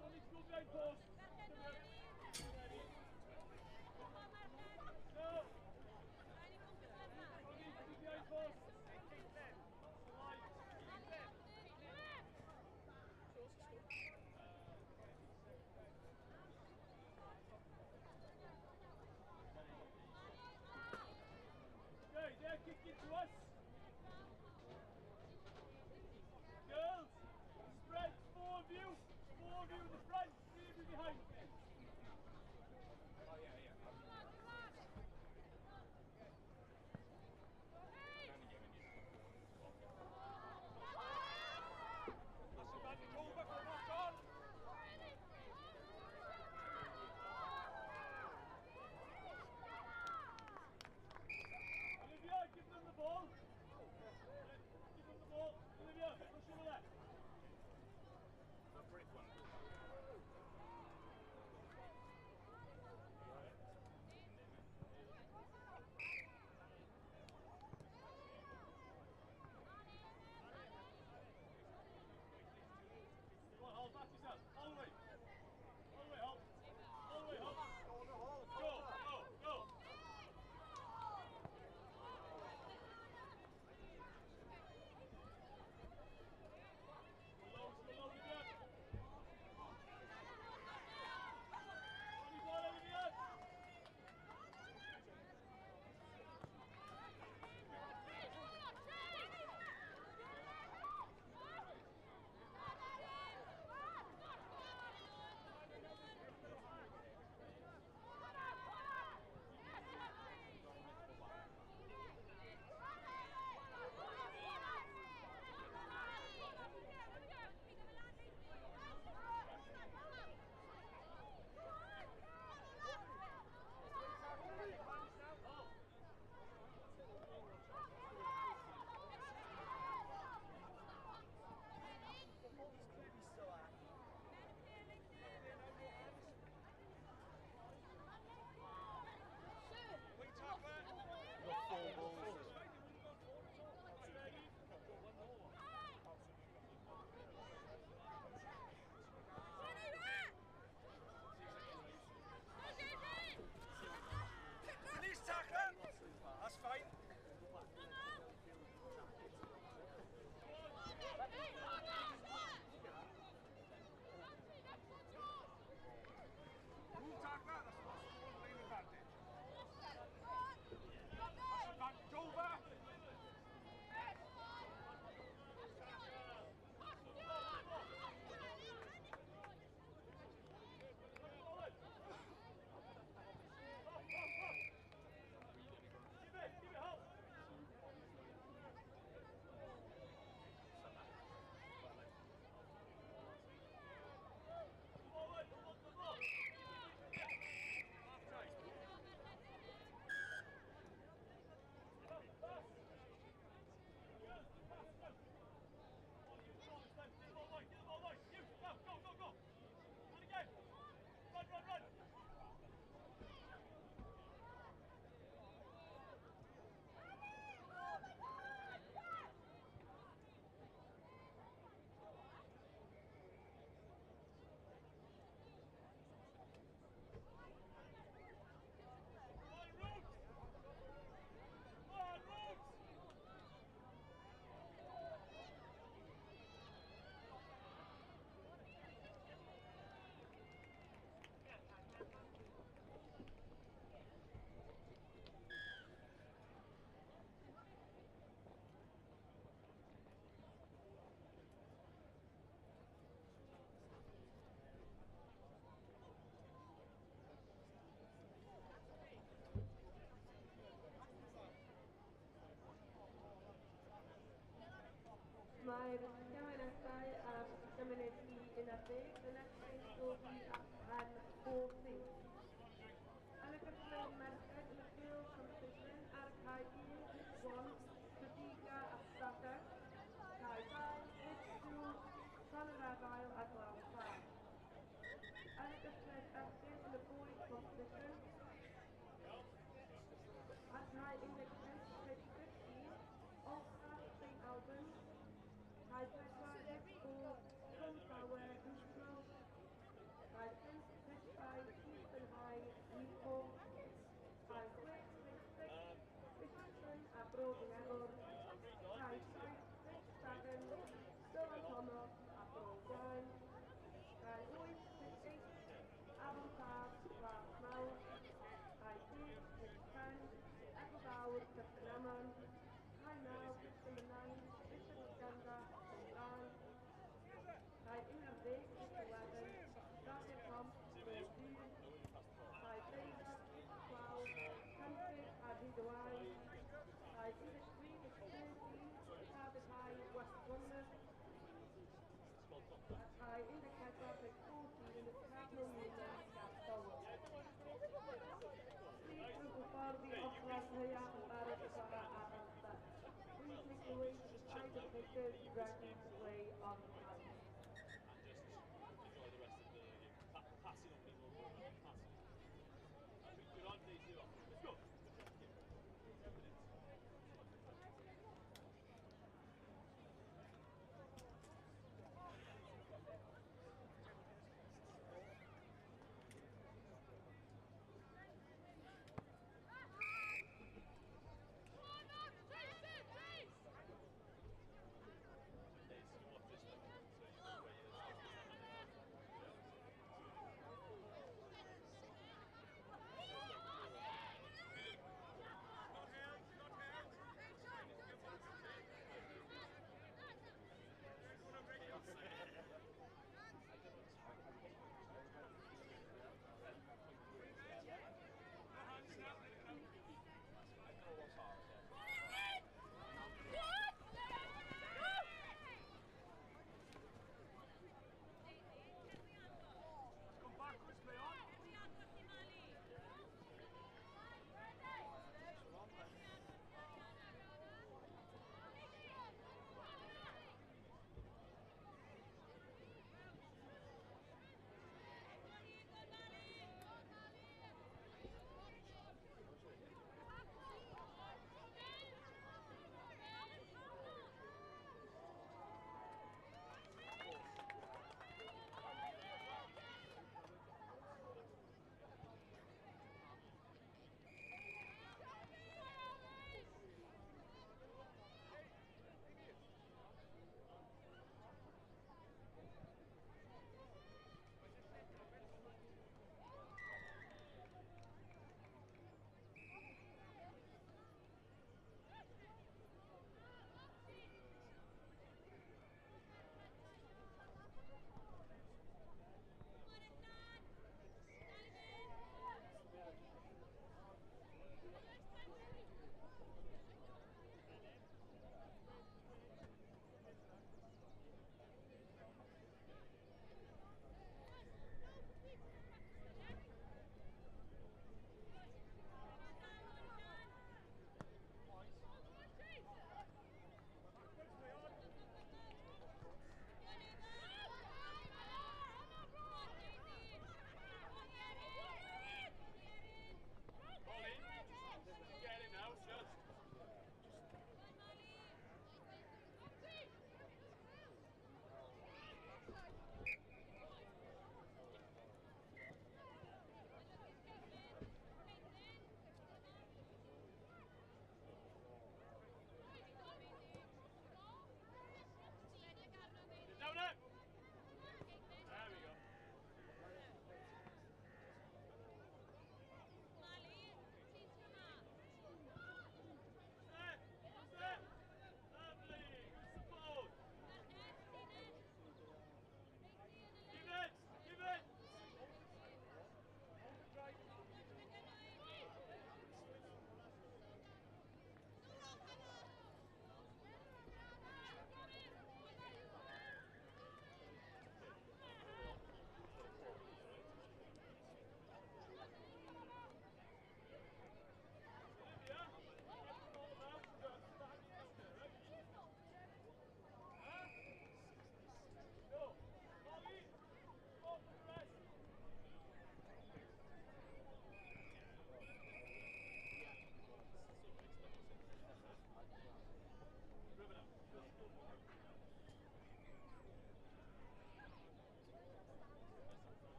Don't need to go behind post. No. Don't need to be behind post. Okay, they're kicking to us. Girls, spread, 4 of you. 4 of you in the front, 3 of you behind. Oh, yeah, yeah. That's advantage over for knock on. Olivia, give them the ball. Give them the ball. Olivia, push over there. The brick one. Come on, hold back yourself. All the way. All the way, hold. All the way, hold. Go, go, go. Go low, Olivia. On your ball, Olivia. Got 4 balls. Release tackler. That's fine. Move tackler. That's one playing advantage. That's advantage over. Give it, help. Forward, the ball. Half time. Pass. Girls, pass, pass. Oh, you ball this time. Get the ball, boy. Get the ball, boy. You, go, go, go, go. Run again. Run, run, run. Oh my God! Yes! Come on, Roots! Come on, Roots! Mae'r cymunedau a'r gymuned i 11, the next race will be at 10:40. Yn y gyfle merched yn y girls competition ar y cae 1, Tredegar a Stradach, cae 2, H2, Tonyrefail a Glan-tar. Yn y gyfle bechgyn yn y boys competition, ar cae 15, 15, Olcha, St Albans, cae 4, 4, Cwmtawe, Rhosmael, Rhea yn barod i chwarae ar amser. Please make your way to the side of the pitches, ready to play on time. And just enjoy the rest of the game. Passing on people, passing. Good on day 0. Let's go. 10 minutes. Come on, Max! Chase it! Chase! Days.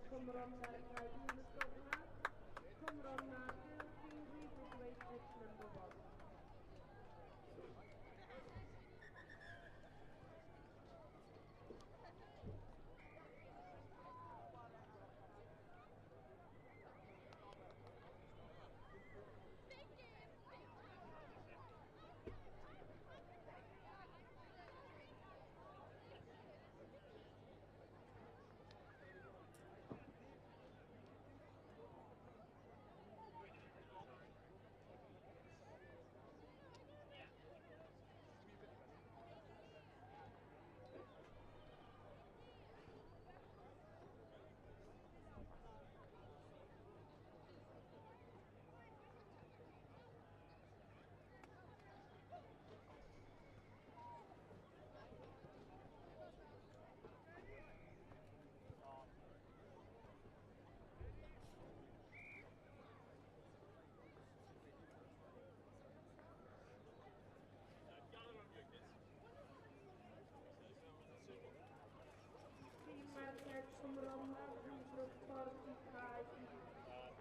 Cwm Rhondda cae 1 os gwelwch yn dda. Cwm Rhondda girls team, please make your way to pitch number 1. Tîm Merched Cwm Rhondda, plîs rhowch ffordd i cae 1.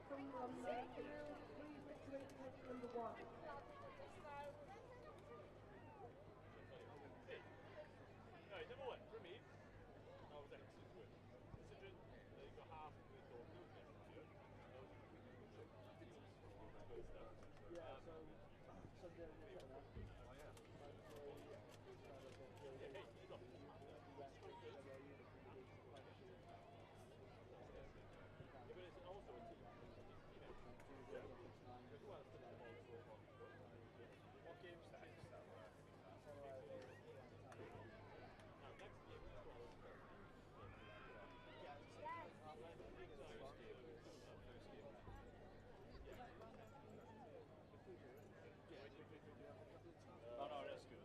Cwm Rhondda girls, please make your way to pitch number 1. Right, number 1, for me, that was excellent work. Considering they got half the door next year, that was good stuff. Yeah, so Sunday we got that. Yeah, hey, you got Yeah, but it's also a team. Yeah. Who else did the ball so far? What game's that? Now, next game is well. Oh no, that's good.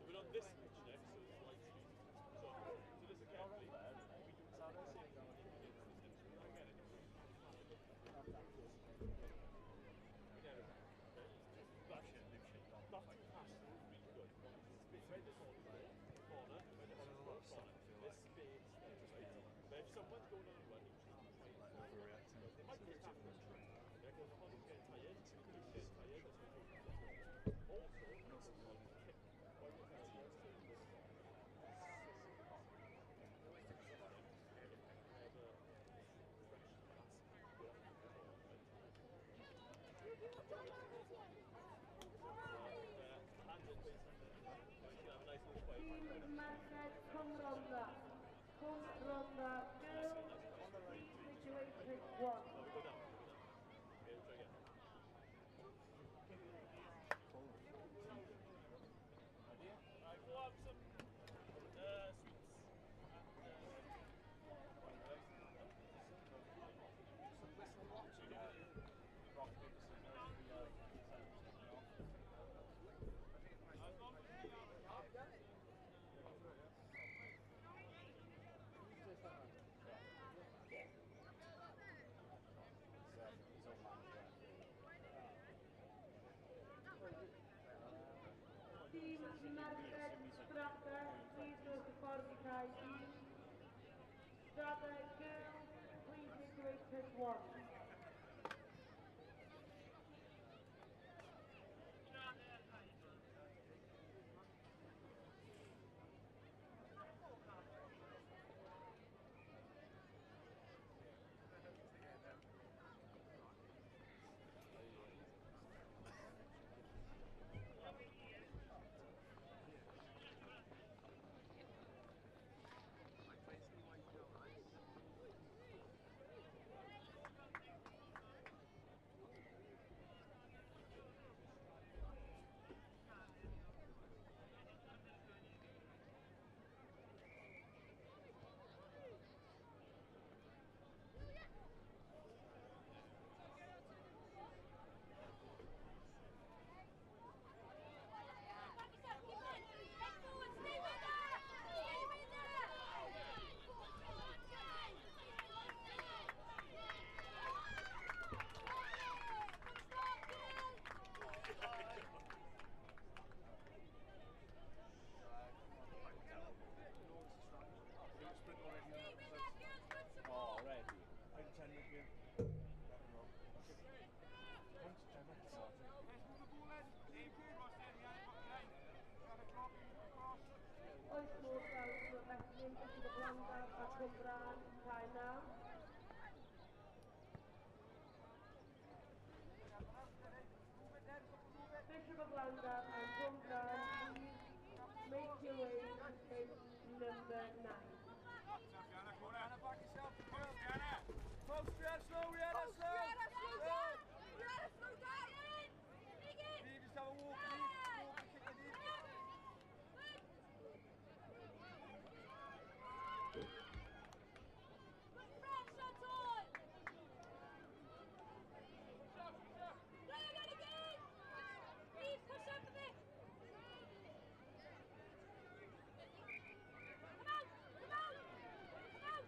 We're on this pitch next, so it's light speed. So listen carefully. We do exactly the same thing we did against this next week. Again, we never okay? But that pass was really good. Where the ball is there, corner, where the ball is there, corner. This space there, right? But if someone's going on a run, you just try and Overreacting. They might get tackled. Yeah, because someone's getting tired, he's getting tired, that's what you're Also, kick. Why would you say this? Have a fresh pass. Go off the ball, right? Hands in, please. Right, you can have a nice little quiet Tîm five minutes. Merched Cwm Rhondda. Cwm Rhondda girls, please make your way to pitch 1. No, we go down. We go down. Okay, we'll try again. Right, we'll have some sweets. Rock, paper, scissors. We like As long as we have He's on man. Tîm Merched Strata, plîs rhowch y ffordd i cae 1. Strata girls, please make your way to pitch 1. Cwmbran, cae 9. Bishop of Llandaff and Cwmbran, please make your way to pitch number 9. Close, Brianna, slow, Brianna, slow. Brianna, slow down. Brianna, slow down. Leave, just have a walk, leave, walk and kick it in. Put pressure on. Play again, again. Please push up a bit. Come out, come out, come out.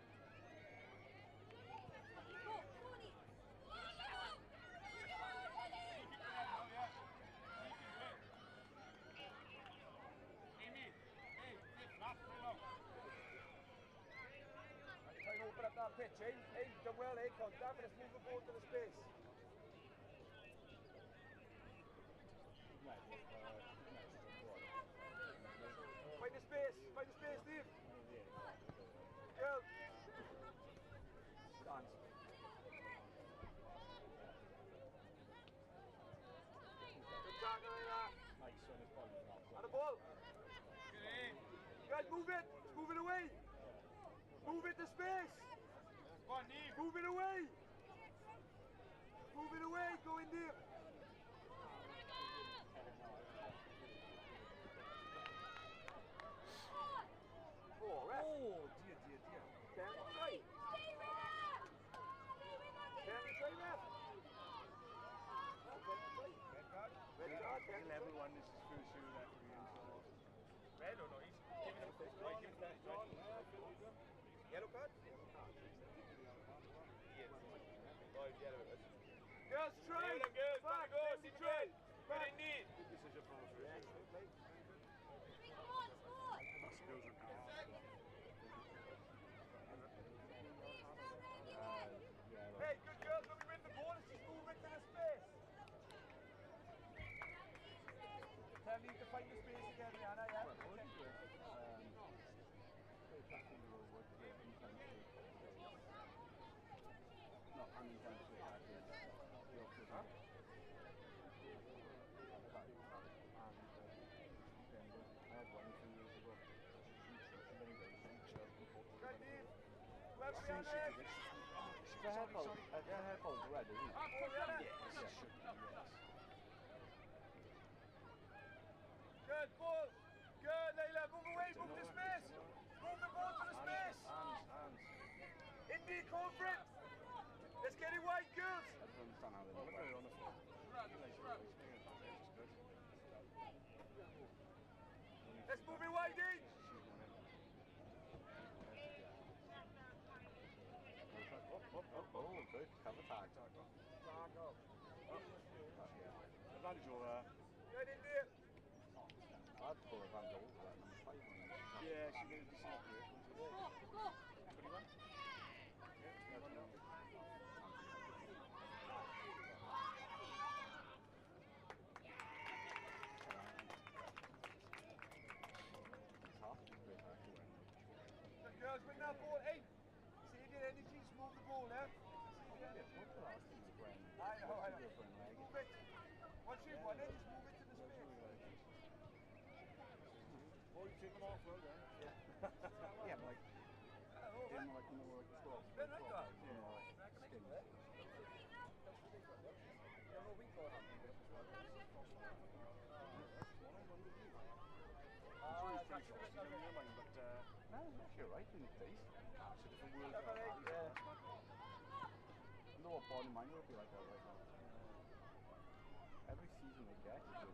Go, go on, Eve. Try and open up that pitch, eh? Hey, done well, eh? Contact, but let's move the ball to the space. Find the space, Steve. Go. Dance. Good tackle, Layla. Nice one, it's ball. And the ball. Guys, move it. Move it away. Move it to space. Go on, Neve. Move it away. Move it away. Go in deep. Oh, ref. Oh, dear, dear, dear. Penalty try. Stay with her. Stay with her. Penalty try, ref. No, penalty try. Red card. Red card, penalty try. Level 1 is his first year refereeing, so. Red or no? He's giving him right, giving him right. Yellow card? Yes. Oh, yellow. Girls, try. Well done, girls. Back, Go, see, try. Back. Good indeed. Good decision from the first. Come on, score. That's girls are good. Hey, good girls, when we win the ball, let's just move it to the space. Tell you to find the space again, Rihanna, yeah? Good, Neve. Well, Rihanna. The hair fold's red, isn't it? Rihanna. Yes, it should be, yes. Good ball. Good, Layla. Move away. Move to space. Move the ball to the space. Hands. Indy, call for it. Let's get it wide, girls. I don't understand how they look at it on the floor. Let's move it wide, eh? Oh, good. Cover tag. Advantage or Good, Indy. I'd call advantage over that number 5. Yeah, she made a decent break. Go, go. 21? Yeah, 21. It's half the break actually. Good girls, win that ball. Hey, save your energy. Just move the ball, yeah? Save your energy. What's the last thing to Gwen? I know, I know. Gwen leg. Move it. Once you've won it, just move it to the space. Oh, you take them off well then. Yeah, but like, in like more like 12. Been right there. Yeah, like skin. I'm sure he's pretty fussy in your mind, but No, it's actually alright in the face. it's a different world. Yeah. I wonder what Bonnie Minor would be like out right now. Every season they get is good.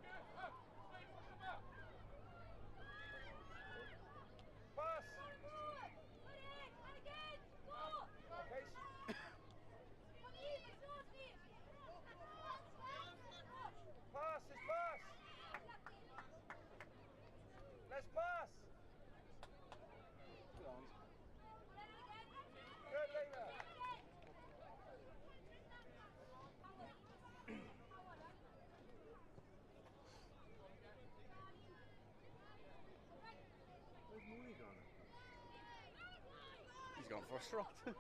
Pass. Put it. And again. Go. Okay. Come Eve, it's yours, Eve. Pass, it's pass. Let's pass. Good, Layla. For a trot. Well.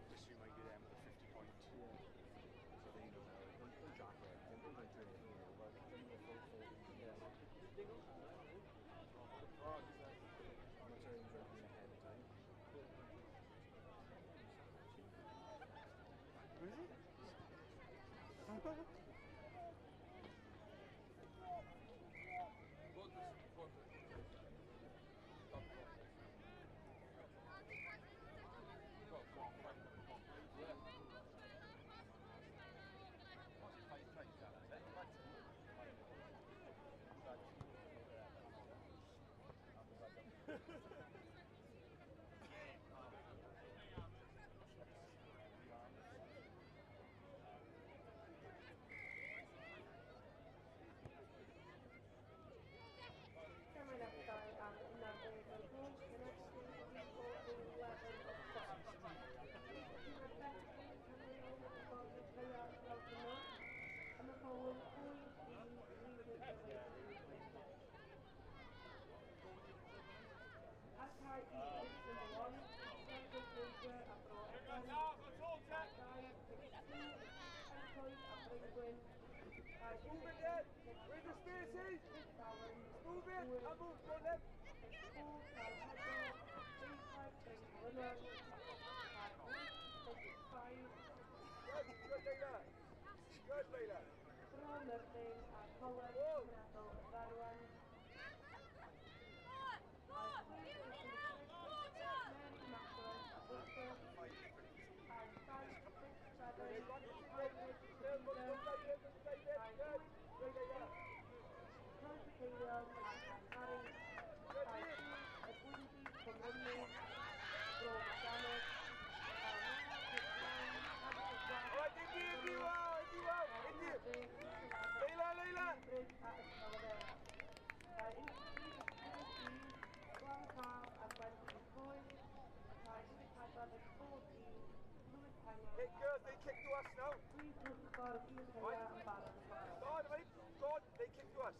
Just you might get them with a 50 point. Yeah. So they know now. Don't jack it. Don't do anything. You know, but then they'll vote for it. Yeah. I'm not saying they're being ahead of time. Who is it? Move it, Ed! Where's the space, eh? Move it! And move, go left! Good, good, Leila. Good, Leila. Hey girls, they kick to us now. Right. God, right? God, they kick to us.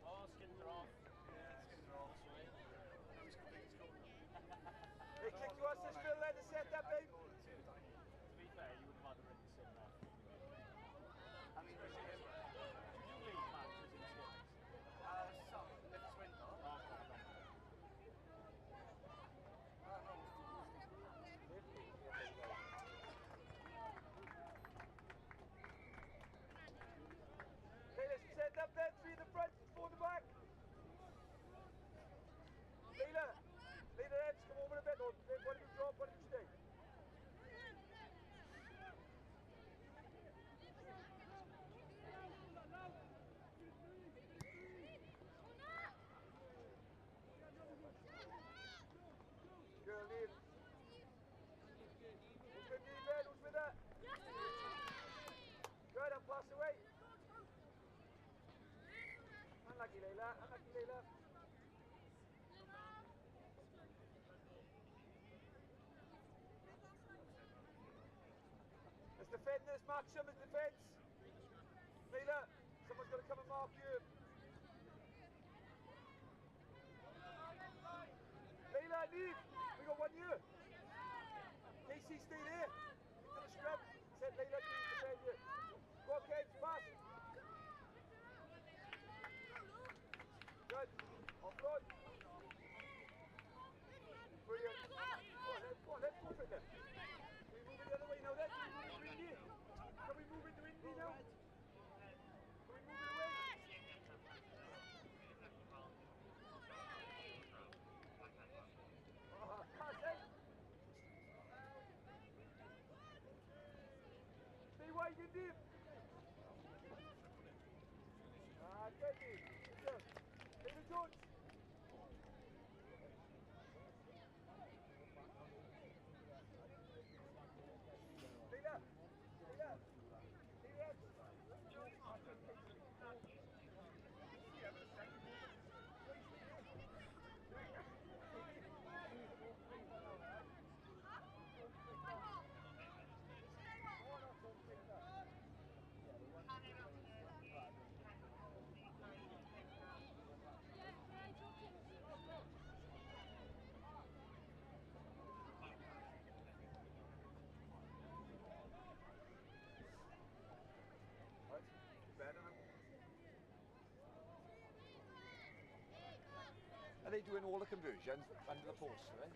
Oh, skins are off. Yeah, skins are off. They kick to us. There's Phil there to set that, babe. To be fair, you would have had a written sin there. I mean, do you league matches in skins? Some, if it's winter. Oh, okay. Okay, let's set up there, 3 in the front, 4 in the back. Leila, Leila Eds, come over a bit, or one of you drop, one of you stay. Girl, leave. Who's with you, Ben? Who's with her? Good, and pass away. Unlucky, Leila. Unlucky, Leila. Let's defend this, Maxim, as defence. Leila, someone's got to come and mark you. Leila, leave. We got 1 year. Casey, stay there. Into the scrum. Send Leila to defend you. Go on, Kate, pass. Good. Offload. Brilliant. Go on, let's go for it then. Can we move it the other way now then? Can we move it to Indy? Can we move it to Indy now? Can we move it away? Pass, eh? Stay wide, Indy. Ah, good, Good. Taylor Jones. Leila. Leila. Leila. Are they doing all the conversions under the post, are they?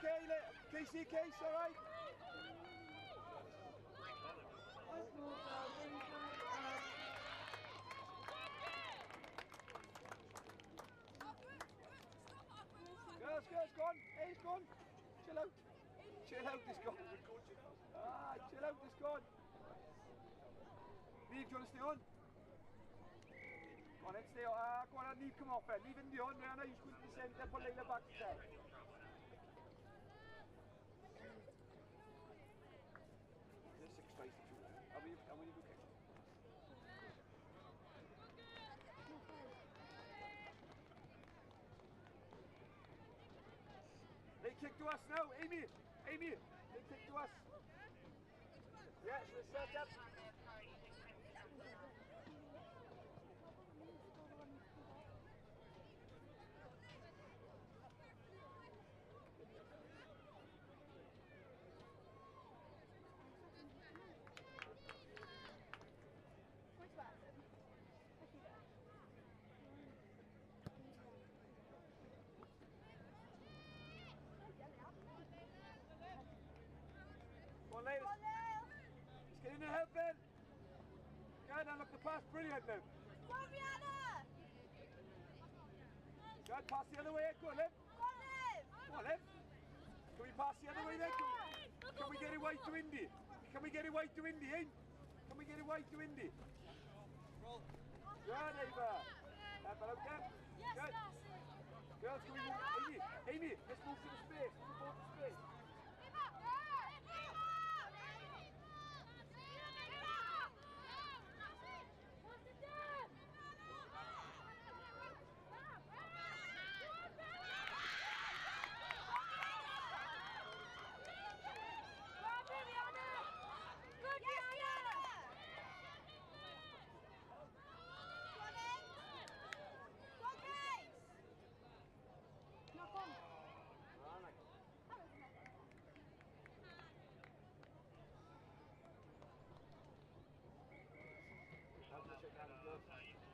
Okay, Casey, Case, all right. Girls, girls, gone. Hey, it's gone. Chill out. Chill out, it's gone. Ah, chill out, it's gone. Neve, do you want to stay on? Go on, then, stay on. Ah, go on, Neve, come off then. Leave Indy on, Rihanna, you squeeze the centre, put Leila back to 10. There's 6 tries to 2. How many do you kick? They kick to us now, Amy! Amy! They kick to us. Yeah, so they set up. The pass, brilliant, Liv. Go on, Rihanna! Good, pass the other way, go on, Liv. Go on, Liv! Go on, Liv. Can we pass the other way then? Can we get it wide to Indy? Can we get it wide to Indy, eh? Can we get it wide to Indy? Roll. Good, Ava. But okay. Yes, good. Girls, can we move? Amy, Amy, let's move to the space. Move forward to space.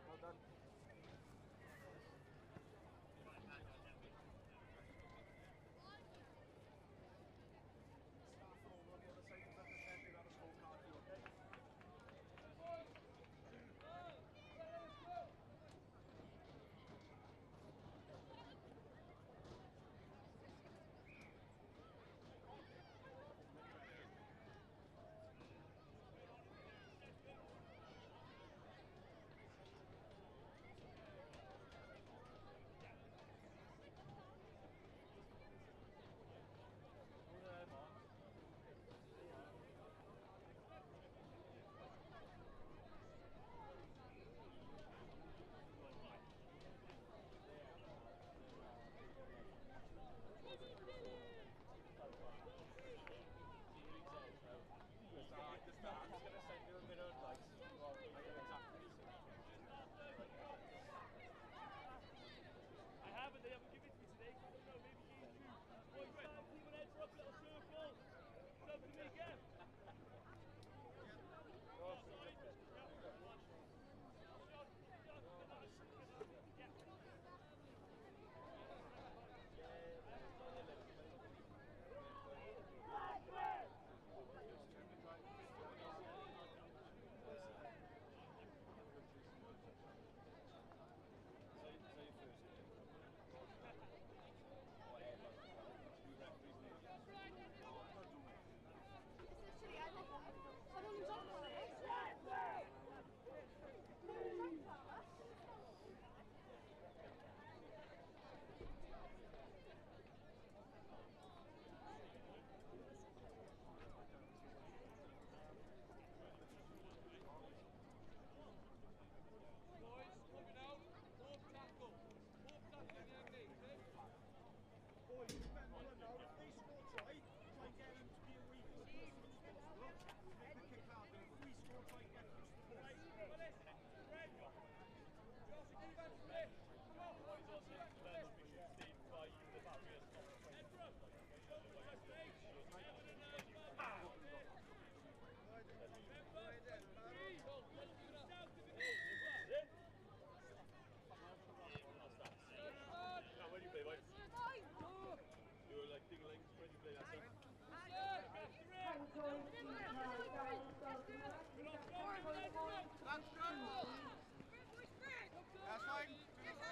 Well done. That's fine.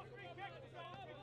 Free kick.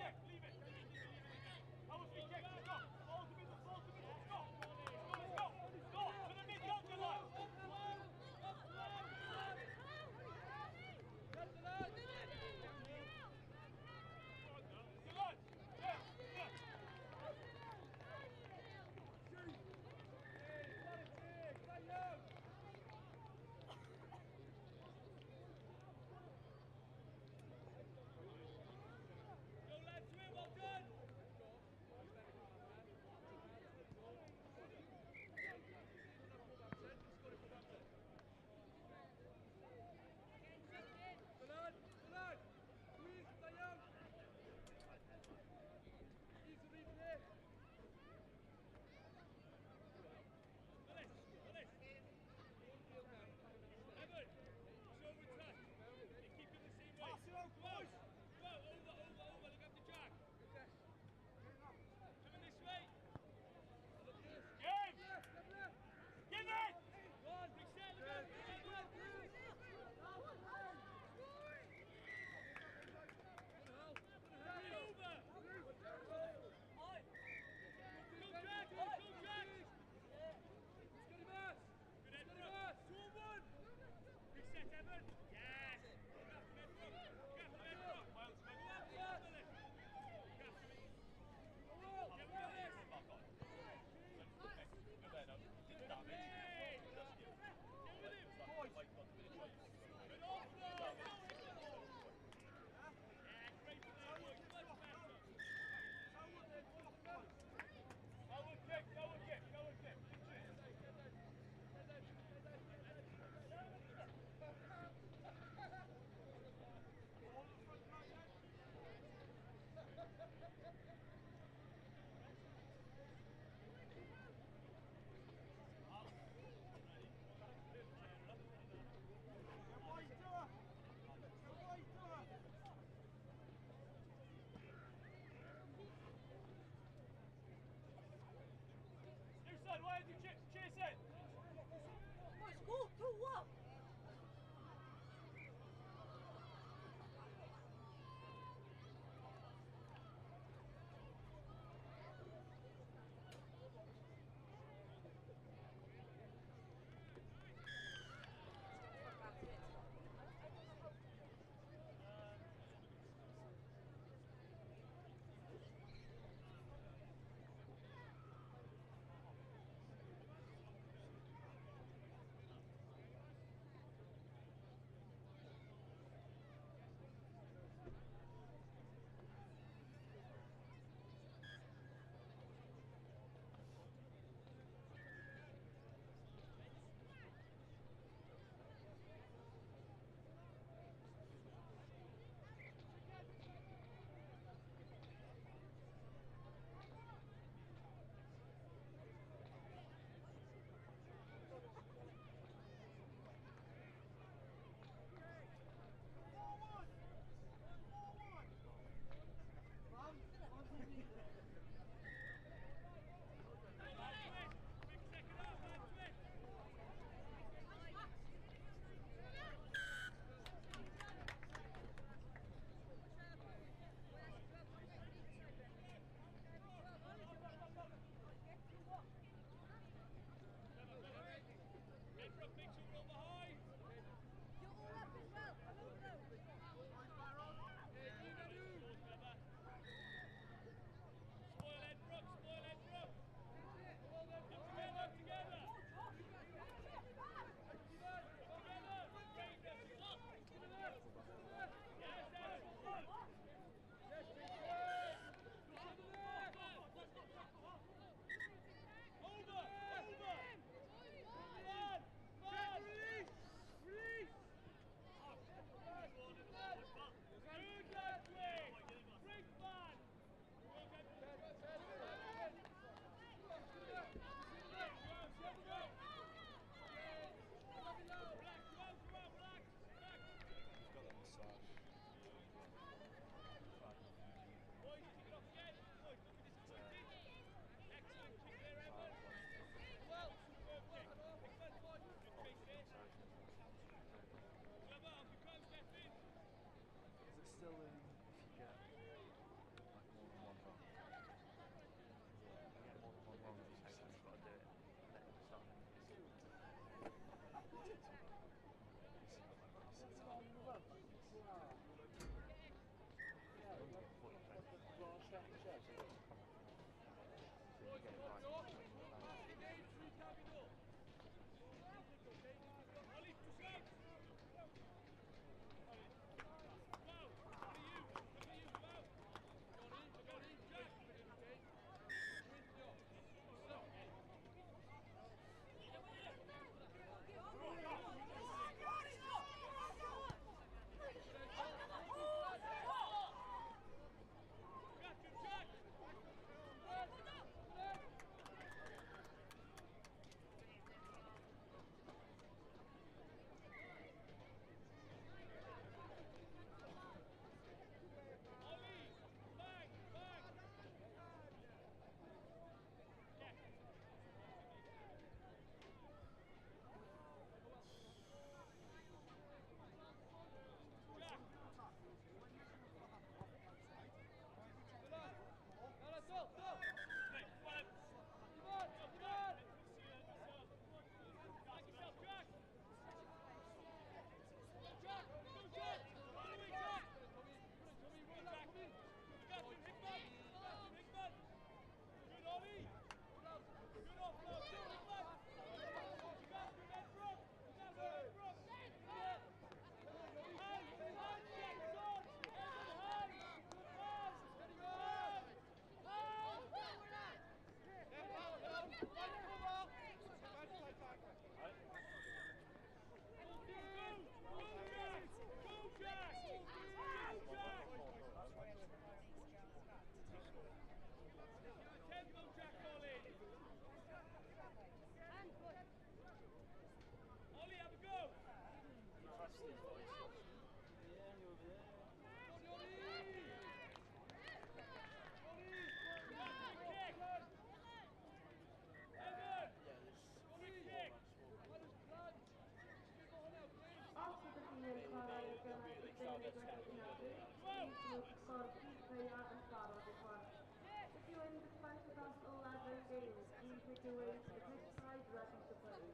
28, y Pitch 5 Rugby Support.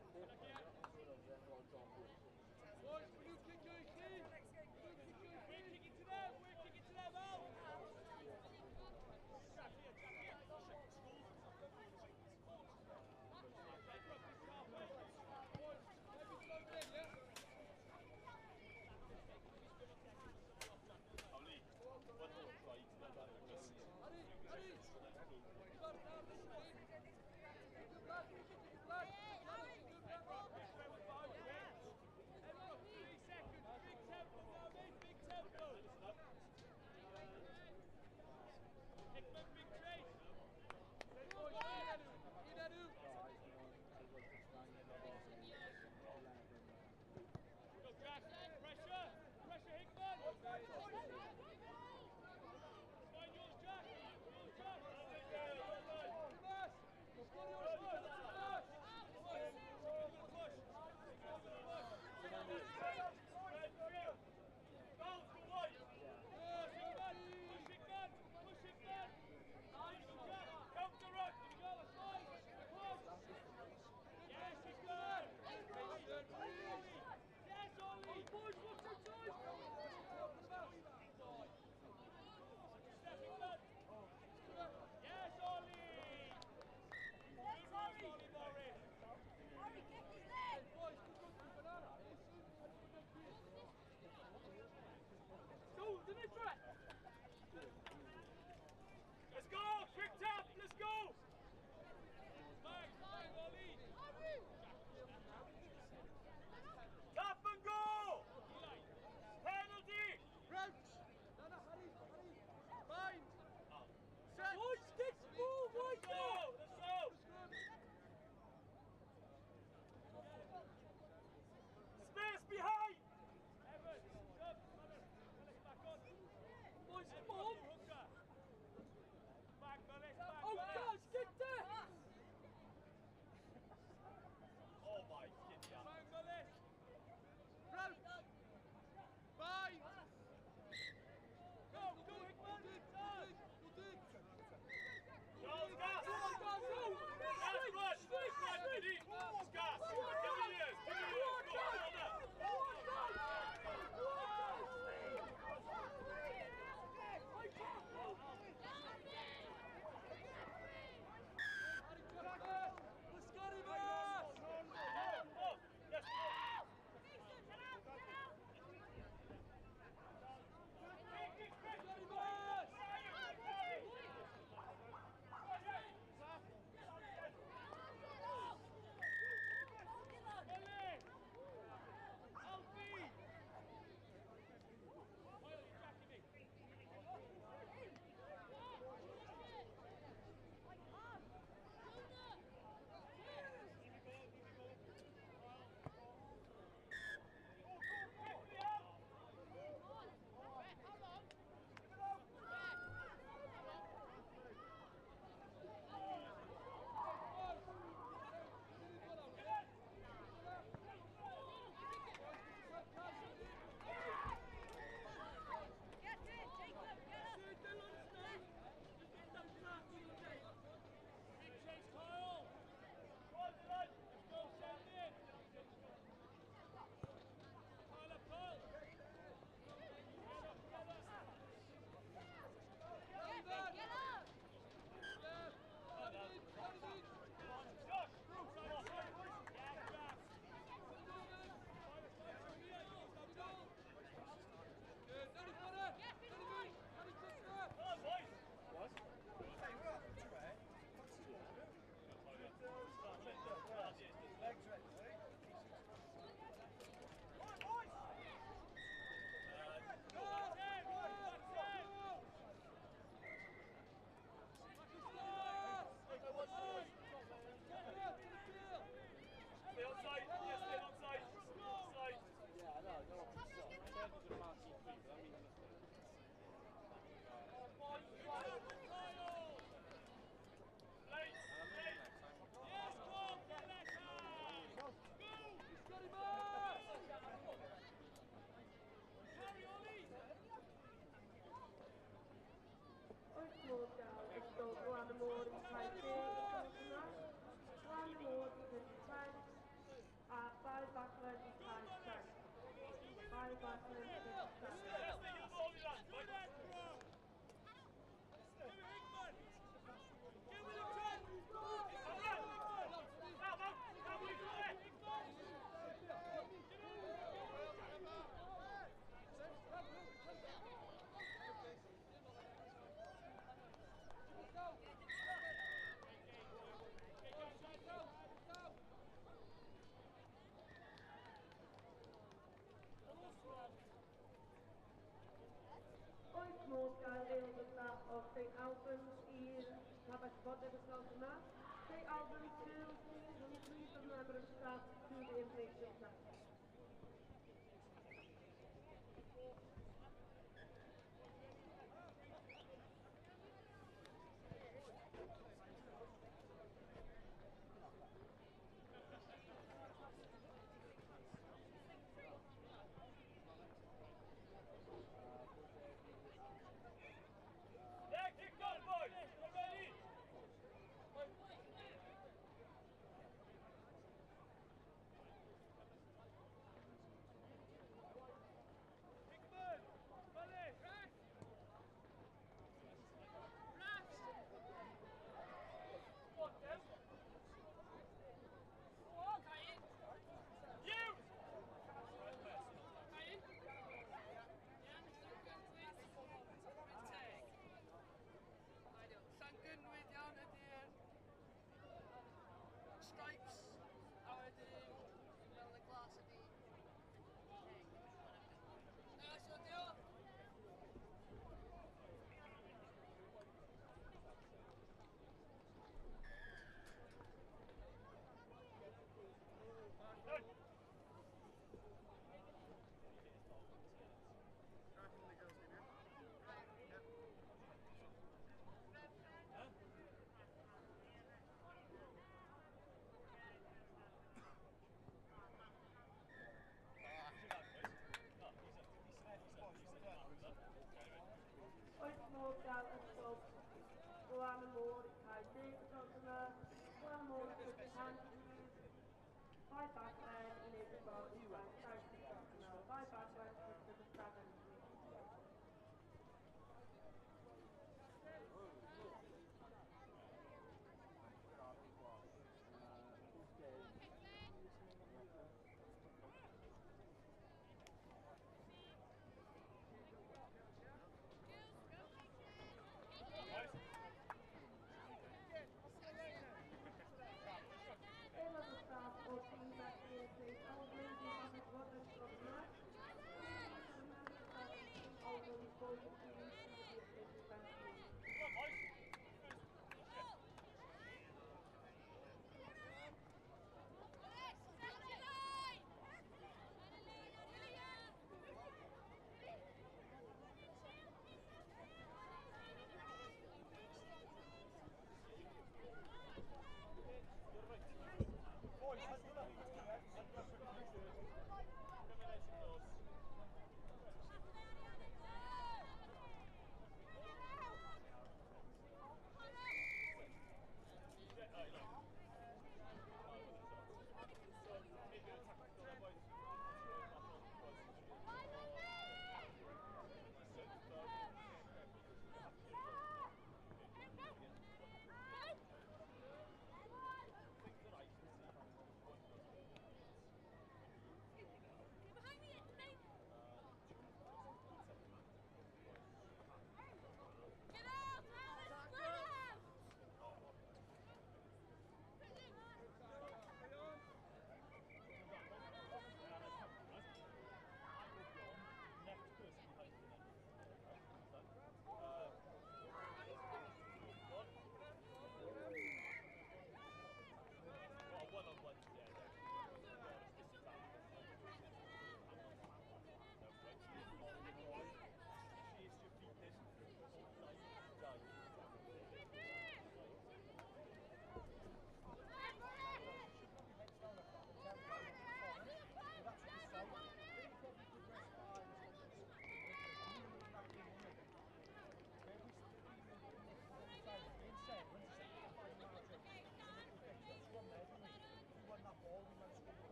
Boys, will you kick your clean? Will you kick your clean? We're kicking to them, we're kicking to them out! Boys, every time in, yeah? Harry, Harry! Good lad, good lad, good lad. Everyone, 3 seconds, big tempo now, mate, big tempo! Hickman, big chase! Boys, in and out. Go Jack, pressure! Pressure Hickman! Find yours, Jack! Yours, Jack! Tomas! Score yours, Tomas! Push! Bounce go wide! Push Hickman! Push Hickman! Push Hickman! Nice, Jack! Counter ruck! Here we go, that's fine! Push! Yes, Hickman! Yes, Ollie! Boys, watch outside! Step Hickman! Yes, Ollie! Good work, Ollie Morris! Harry, kick his leg! Boys, good run through banana. Go, Dimitra! Let's go! Quick tap! Let's go! Bang! Bang, Ollie! Tap and go! Penalty! Crouch! Nana, Harry, Harry! Bind! Set! Boys, sticks move! Let's go! Let's go! Space behind! Evans, jump! Mullis, back on! Boys, come on! Hooker! Back, Mullis, back! Oes modd gael aelod o staff o St Albans i'r pabell wybodaeth os gwelwch yn dda? St Albans girls, please, will you please have a member of staff to the information desk? Yeah, kick on, boys! We're ready!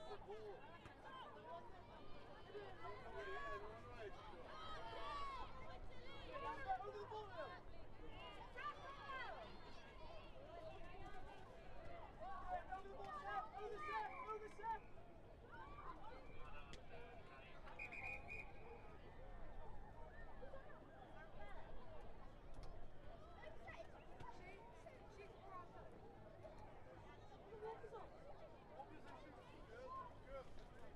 The ball. Over the ball now. Over the ball, Seth. Over Seth. Over Seth. What position? Good, good.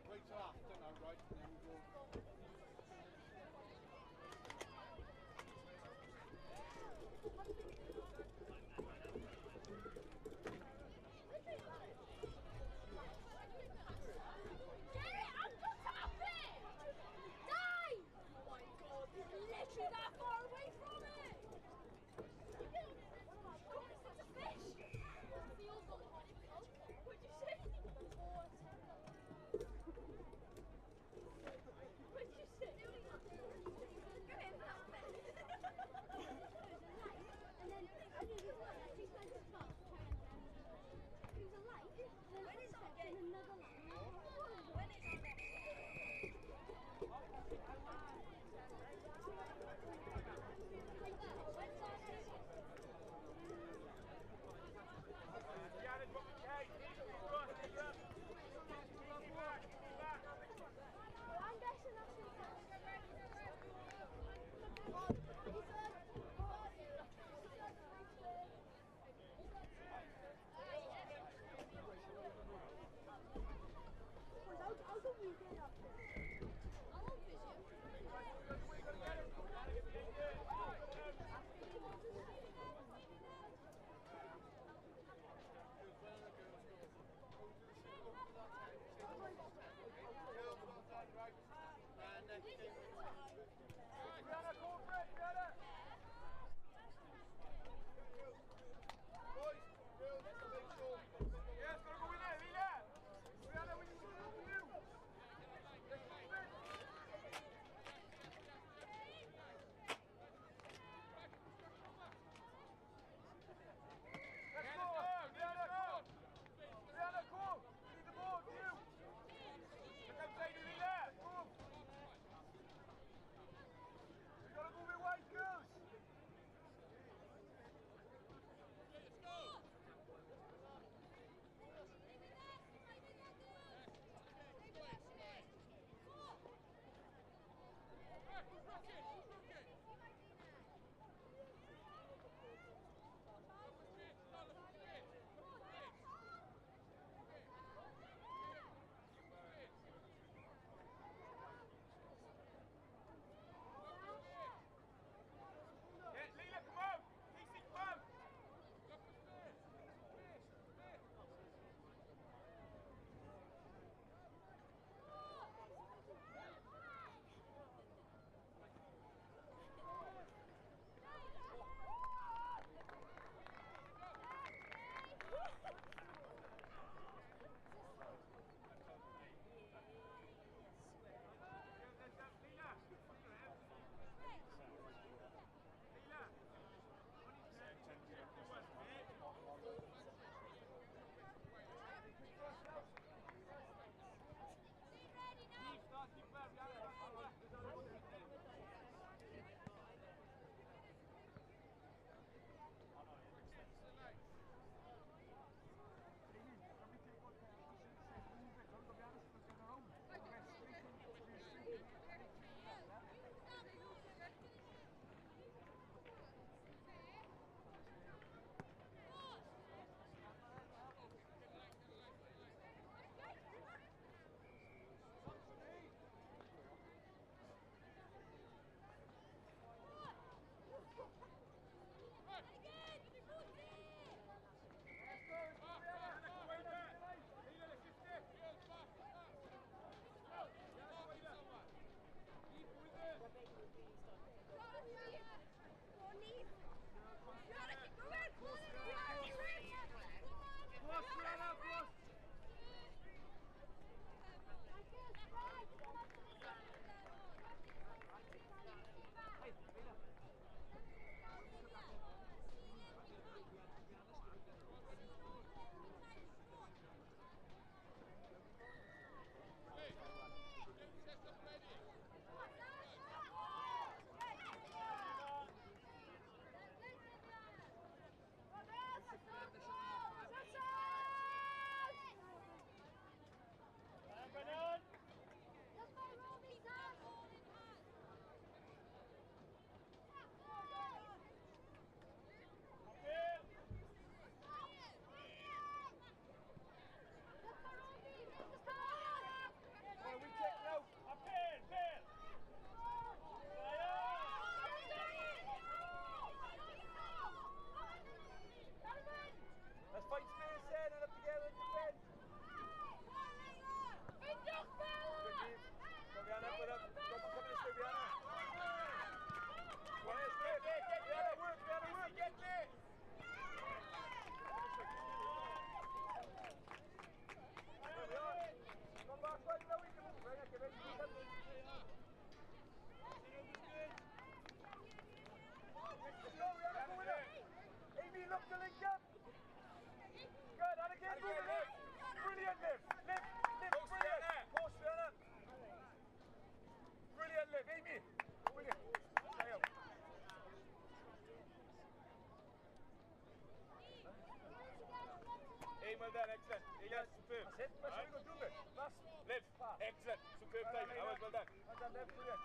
Wait till after now, right? And then we go. Literally that far away from it! It's a fish! What'd you say? What'd you say? And then I knew it was like 2 times 12. It was a light, and then a and another light. When is our I'm guessing that's Brianna, go for it, Brianna! up together and defend. Good team. Come Rihanna, put up. Come on, come this way, Rihanna. Go on, this way. Rihanna, work, Rihanna, work. Get there. There we are. Come back, right now we can move. Right, okay, ready, come. Let's go, Rihanna, go with it. Amy, look to link up. Good, and again, move it, Liv. Brilliant, Liv. Liv, Liv, brilliant. Post, Rihanna. Brilliant, Liv. Amy, brilliant. Stay up. Aim, well done, excellent. Yes, superb. That's it. That's what we got to do, Liv. Last. Liv, excellent. Superb timing. That was well done. Well done, Liv. Brilliant.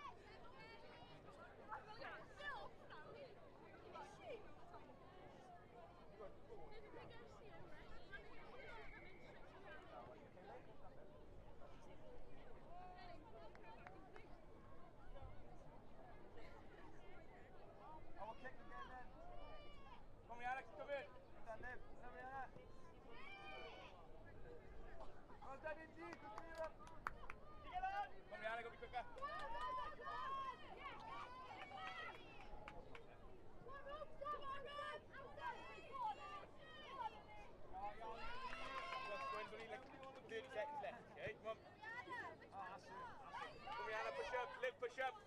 I will kick again then. Come on, Alex, come in. Well done, Liv. Well done, Rihanna. Well done indeed. Good clear up. Come on, Rihanna, go be quicker. Look, there's only like 30 seconds left. Okay, come on. Come on, Rihanna, push up. Liv, push up.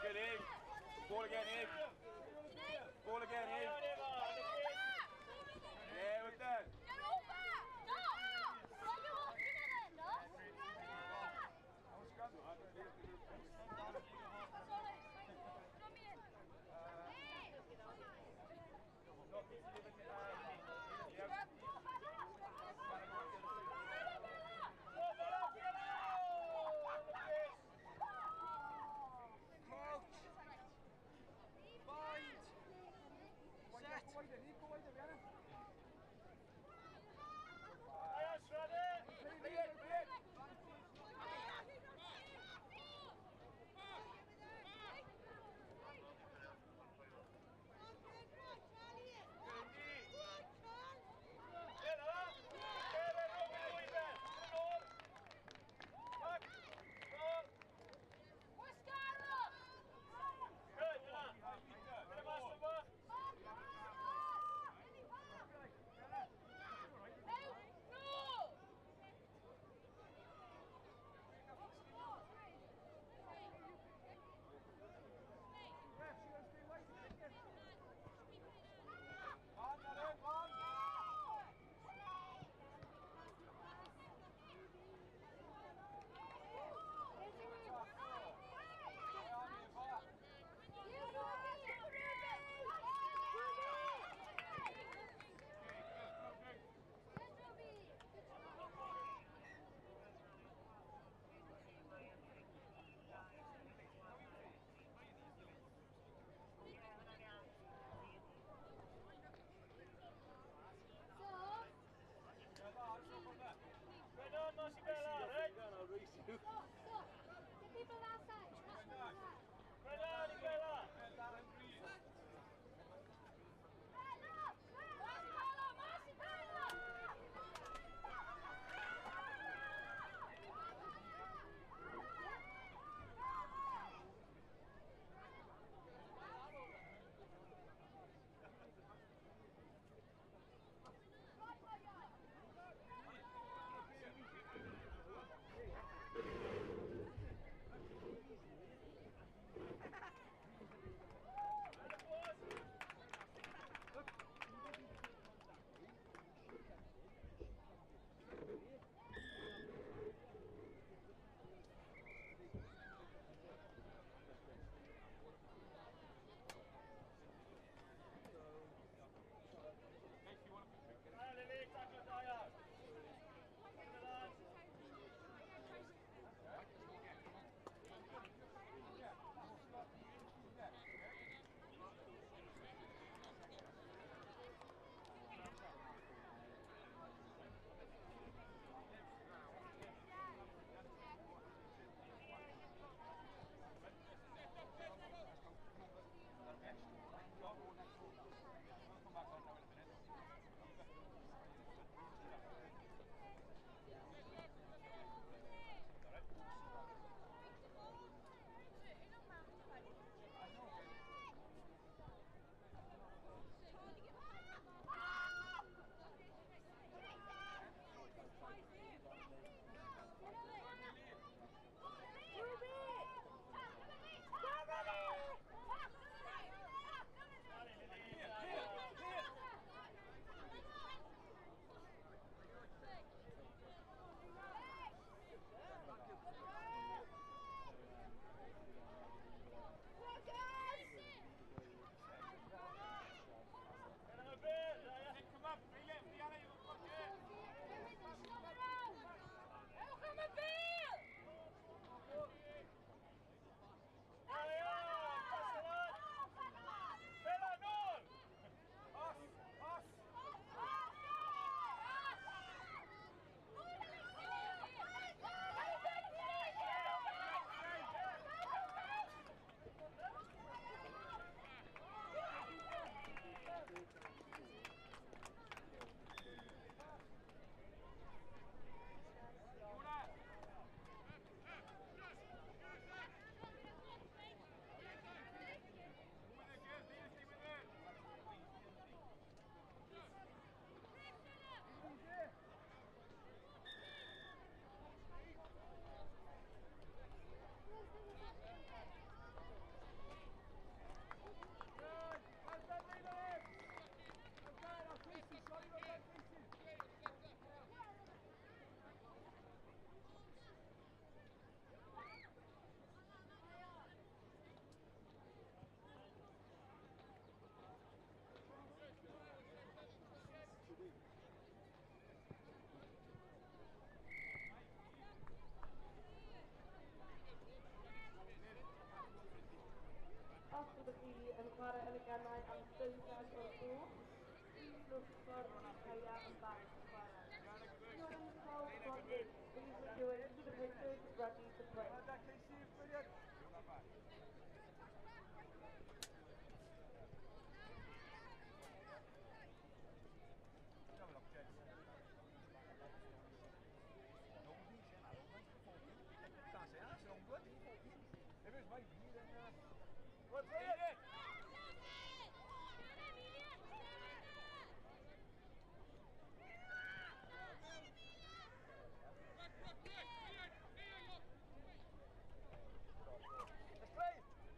Good, Eve. Ball again, Eve. Ball again, Eve. Yeah, well done. Crouch. Bind.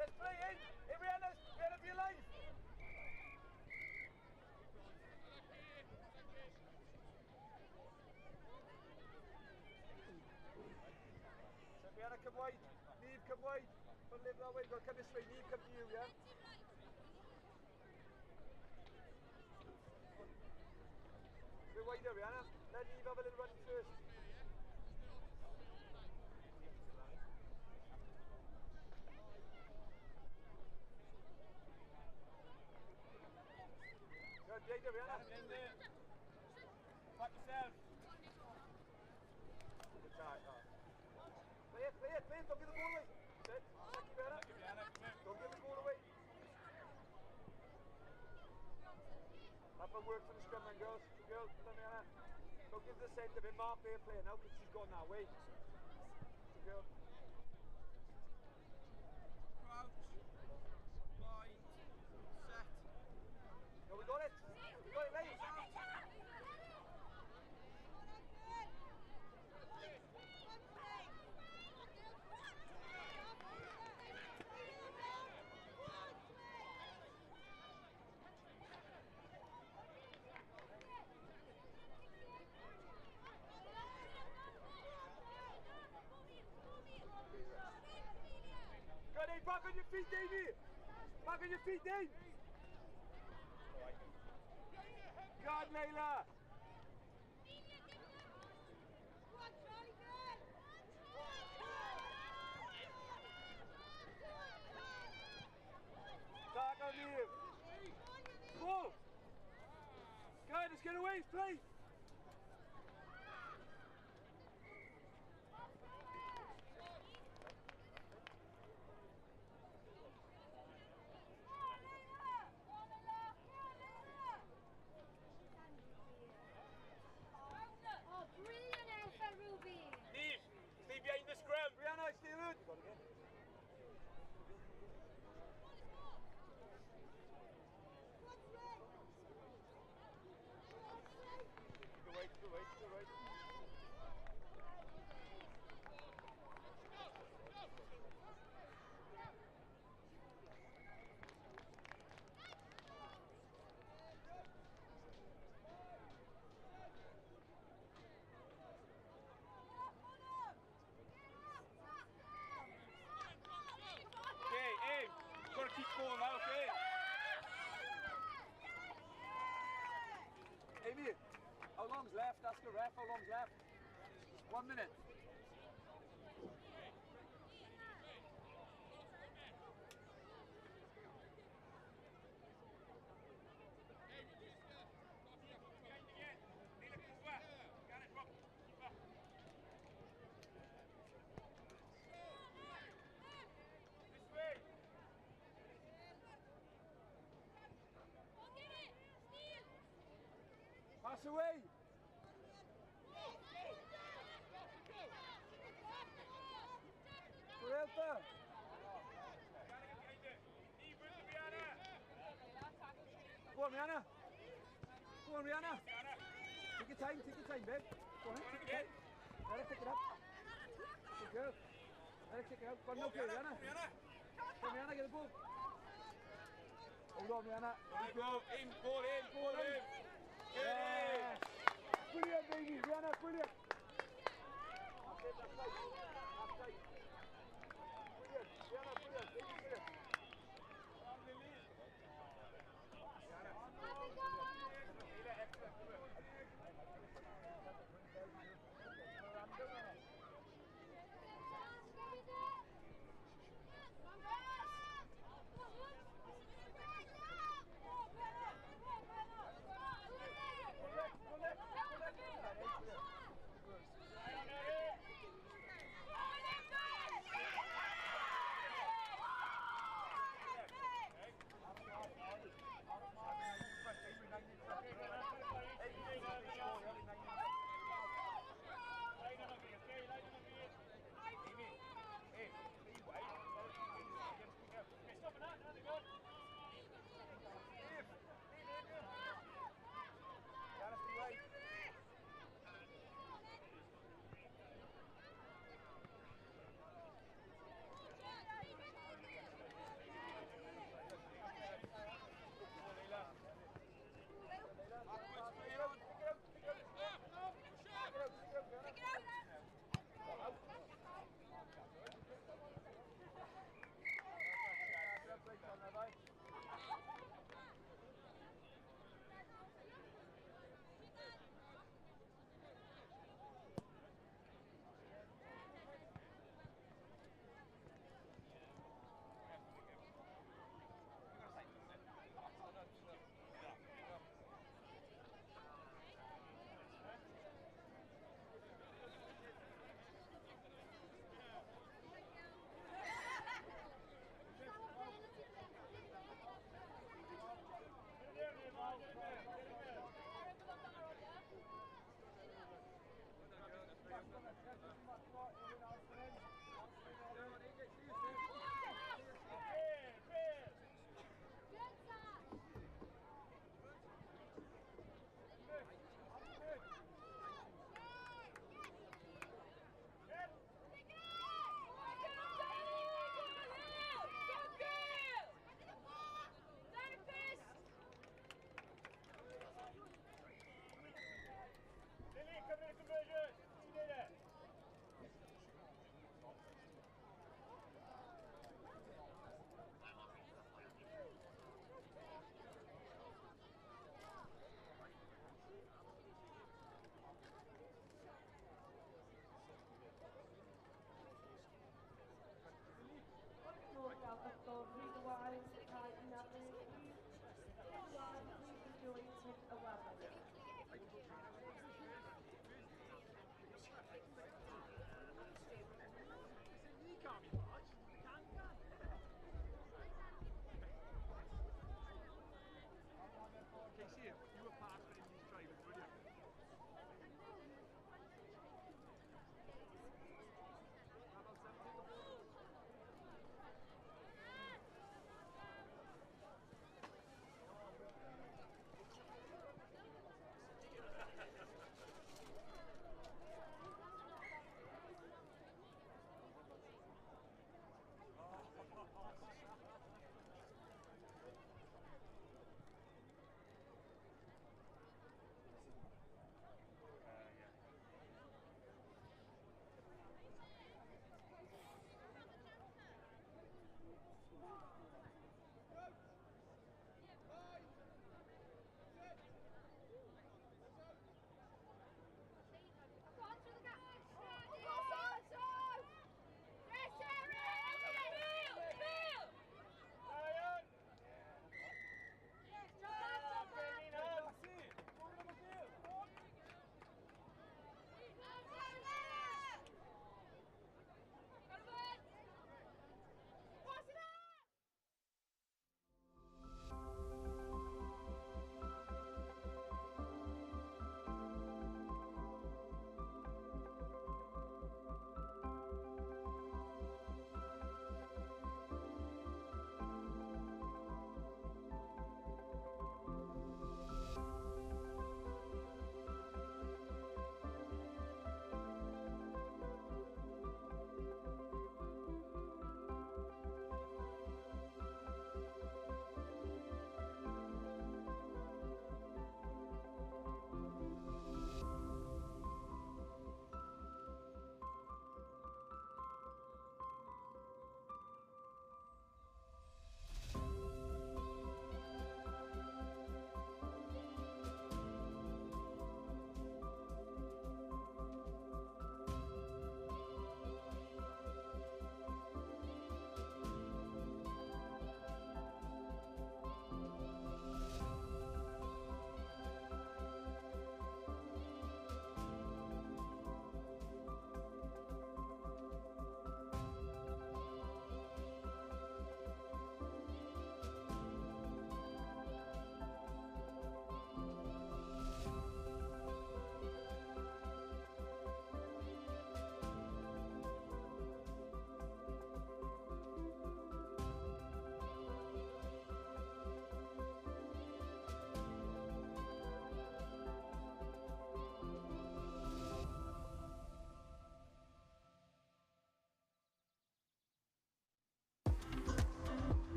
Let's play in. Hey, Rihanna, be alive. So Rihanna, come wide. Neve, come wide. But live that way. Go come this way. Neve, come to you, yeah? Bit wider, Rihanna. Let Neve have a little run first. Good, behind her, Rihanna. Back yourself. Good try. Play it, play it, play it. Don't give the ball away. That's it. Thank you, Rihanna. Don't give the ball away. Have a work for the scrum then, girls. Girls, Rihanna. Don't give the centre bit. Mark fair play now because she's gone that way. Good girl. Crouch. Bind. Set. No, we got it. We got it, mate. Good, back on your feet, Davey. Back on your feet, Dave. God, Layla! Back on you! Ball! Good, let's get away, play! Behind the scrum. Rihanna, stay alert. You got it again. Go right, go right, go right. Keep going now, okay? Amy, how long's left? Ask the ref, how long's left? 1 minute. Pass away. Corelta. Go on, Rihanna. Go on, Rihanna. Take your time, babe. Go on, take your time. Let her pick it up. Good girl. Let her kick it up. Go on, no, Rihanna. Go on, Rihanna, get the ball. Hold on, Rihanna. Go in, ball in, ball in. Yes! Brilliant, baby! Rihanna, brilliant! That's it, that's right. That's right. Brilliant, Rihanna, brilliant, baby, brilliant.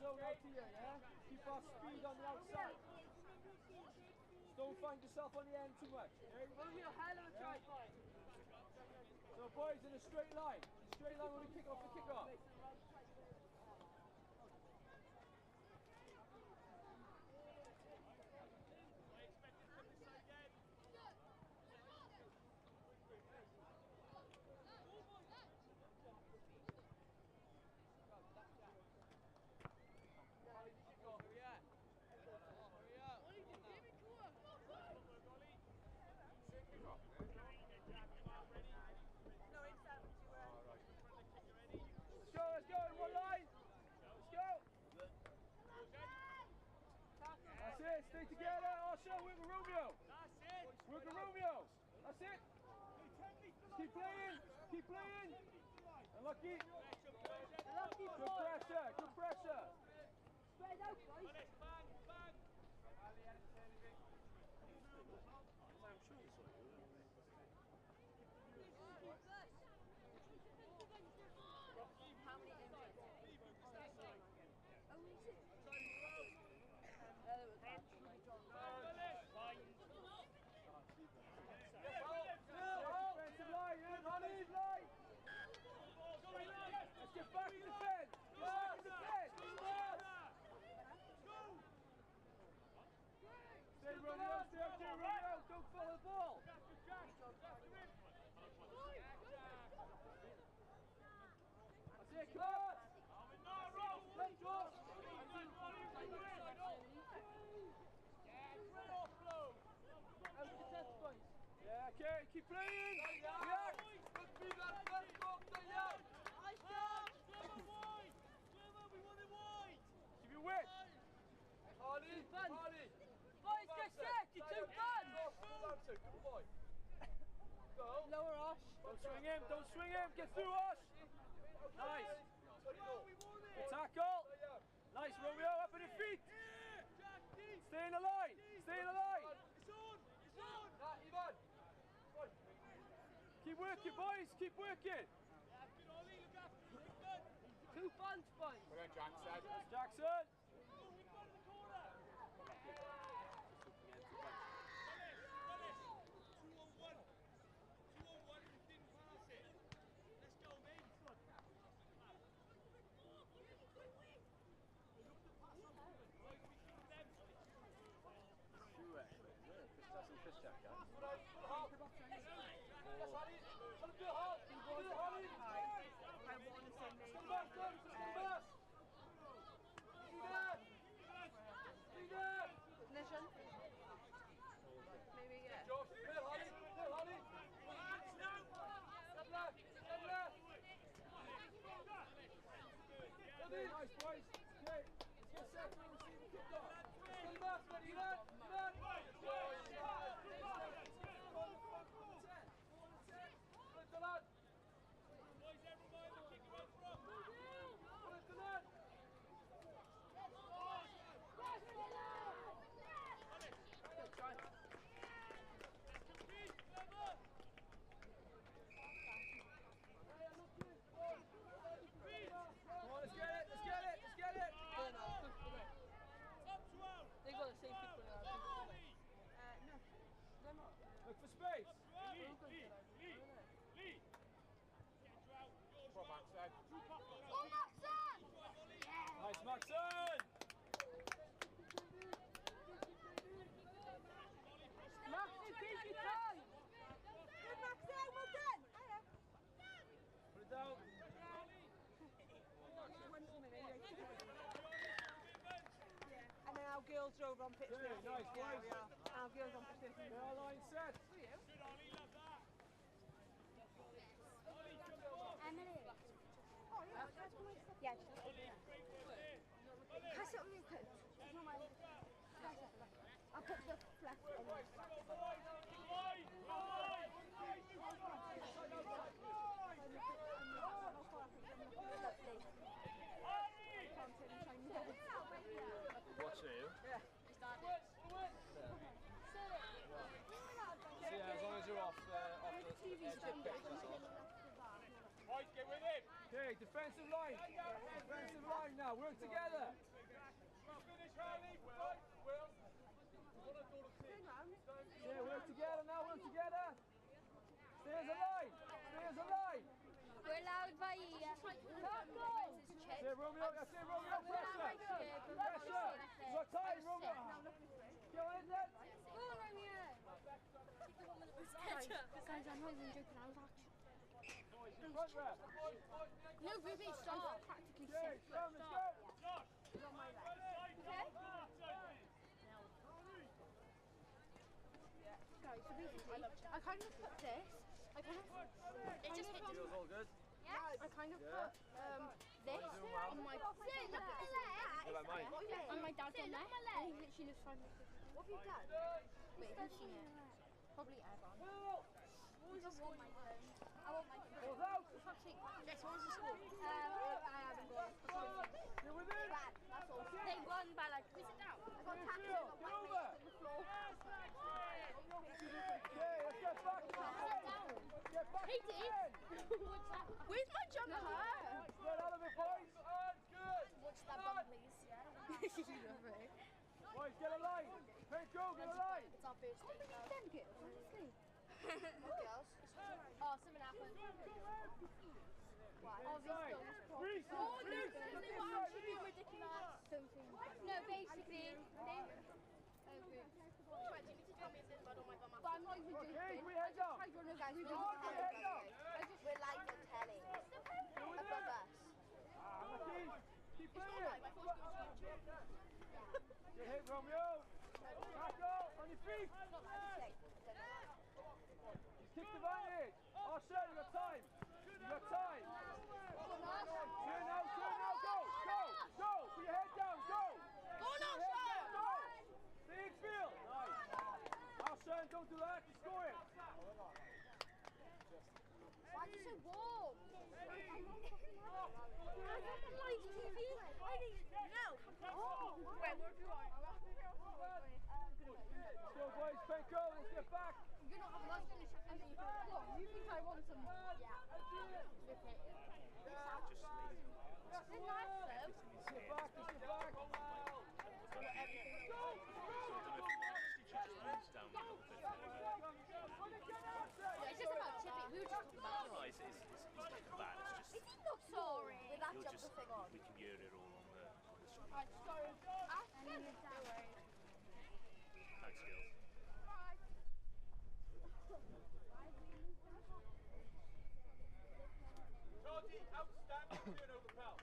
zone out here, yeah? Keep our speed on the outside. Just don't find yourself on the end too much. Okay? Romeo, hell of a try. So boys, in a straight line. In a straight line when we kick off the kick-off. Let's go, in one line. Let's go. That's it, stay together. Osha, work with Romeo. That's it. Work with Romeo. That's it. Keep playing, keep playing. Unlucky. Lucky Good boy. pressure, good pressure. Spread out, boys. Bang, bang. How many injured? Defensive line, defensive line. Let's get back in defense. Get back in defense. Stay Romeo, stay up there, Romeo. Don't follow the ball. That's it, come on. Let's go. Out the test, boys. Yeah, okay, keep playing. React. Keep your width. Two buns. Boys, get set. You're two buns. Lower Osh. Don't swing him, don't swing him. Get through, Osh. Nice. Good tackle. Nice, Romeo, up on your feet. Stay in the line. Stay in the line. Keep working, boys. Keep working. Two buns, boys. Well done, Jackson. Jackson. Chris Jack, yeah? I want to say maybe. Nishan? Maybe, yeah. Nice, boys. Okay, let's get set for the receiver kick off. Come on, let's get it, let's get it, let's get it. They got the same people now. No. They're not. Look for space. Go on, Maxon. Go, Maxon! Nice, Maxon. Maxi, take your time. Good, Maxi, well done. Hiya. Put it down. And then our girls are over on pitch Okay, 13. nice, Yeah, boys. we are. Our girls on pitch 13. Get our line set. Emily. Yeah, just pass it on your coat. It's not mine. Pass it. I'll put the fluff in. Watch it, you? So, yeah, as long as you're off the edge of the pitch, that's all. Boys, get with him. Okay, defensive line. Defensive line now. Work together. Stay as a line. Stay as a line. We're loud by ear. That's it, Romeo. That's it, Romeo. Pressure. Pressure. You got time, Romeo. Go on in then. Go on, Romeo. Guys, I'm not even joking. I was actually. Front ref. No, Ruby, stop. I'm practically Okay, sick. come, let's go. Okay? Guys, so basically, I kind of put this. I kind of. It just hit Feels all good. I kind of put this on my. Look at the leg. You like mine? And my dad's on Look there. at my leg. And he literally lives 5 minutes away. What have you done? Wait, who's seen it? Probably Evan. I want my phone. Ball's out. For fuck's sake. Jess, what was the score? I haven't got it. You're within. Bad, that's all. They won by like. Sit down. I got tackled Midfield. and Get got over. whacked to the floor. Okay, let's get back to the end. Get back to the end. What's that? Where's my jumper? Get out of it, boys. Good. Watch that bum, please. Boys, get a line. Hey, go, get a line. It's our first date. Them girls, honestly. What girls? Oh, something happened. Why? Inside. Reece, Oh no, Reece, they look were inside, actually Reece. ridiculous. Something. No, basically, they. Right, you need to tell me if there's mud on my bum But I'm not even Okay, joking. we head down. I tried running guys. Come on, we head down. We're live on telly. Above us. Ah, Matisse, keep It's not playing. live, I thought it was YouTube. Get hit, Romeo. Tackle, on your feet. It's not live, it's late. Don't know. He's kicked the advantage. Archer, you got time. You got time. Turn now, go, go, go. Put your head down, go. Go on, Put your head Archer! down, go. Stay in field. Nice. Archer, don't do that. You score it. Why are you so warm? I don't like TV. I think No! Oh! Wait, what have you got? Let's go, boys. Penko, let's get back. You're not having lunch. What? You think I want some? Yeah. they're nice though. Let's get back, let's get back. So I don't know if she just moves down a little bit further. It's just about chipping. We were just talking about. No, it's not bad. It's just Is he not sorry? With that you'll jumper just thing on. we can hear it all on the screen. Right, sorry. Thanks, girls. Georgie, outstanding turnover, pal.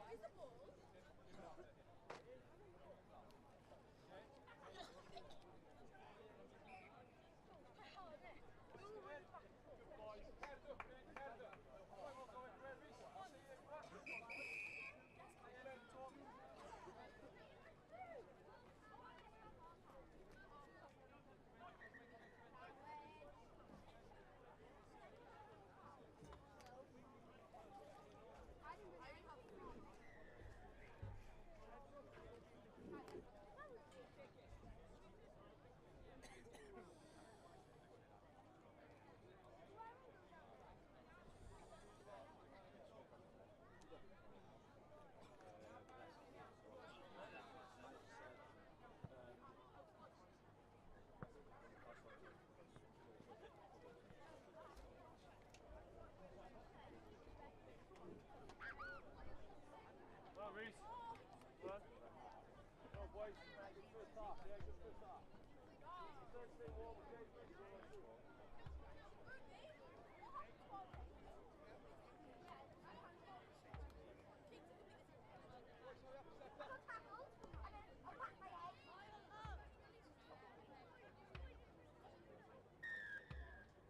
Where's the ball? Well, Reece. Well, go, boys. Good first half. Yeah, good first half. Don't stay warm, okay? I got tackled and then I whacked my head.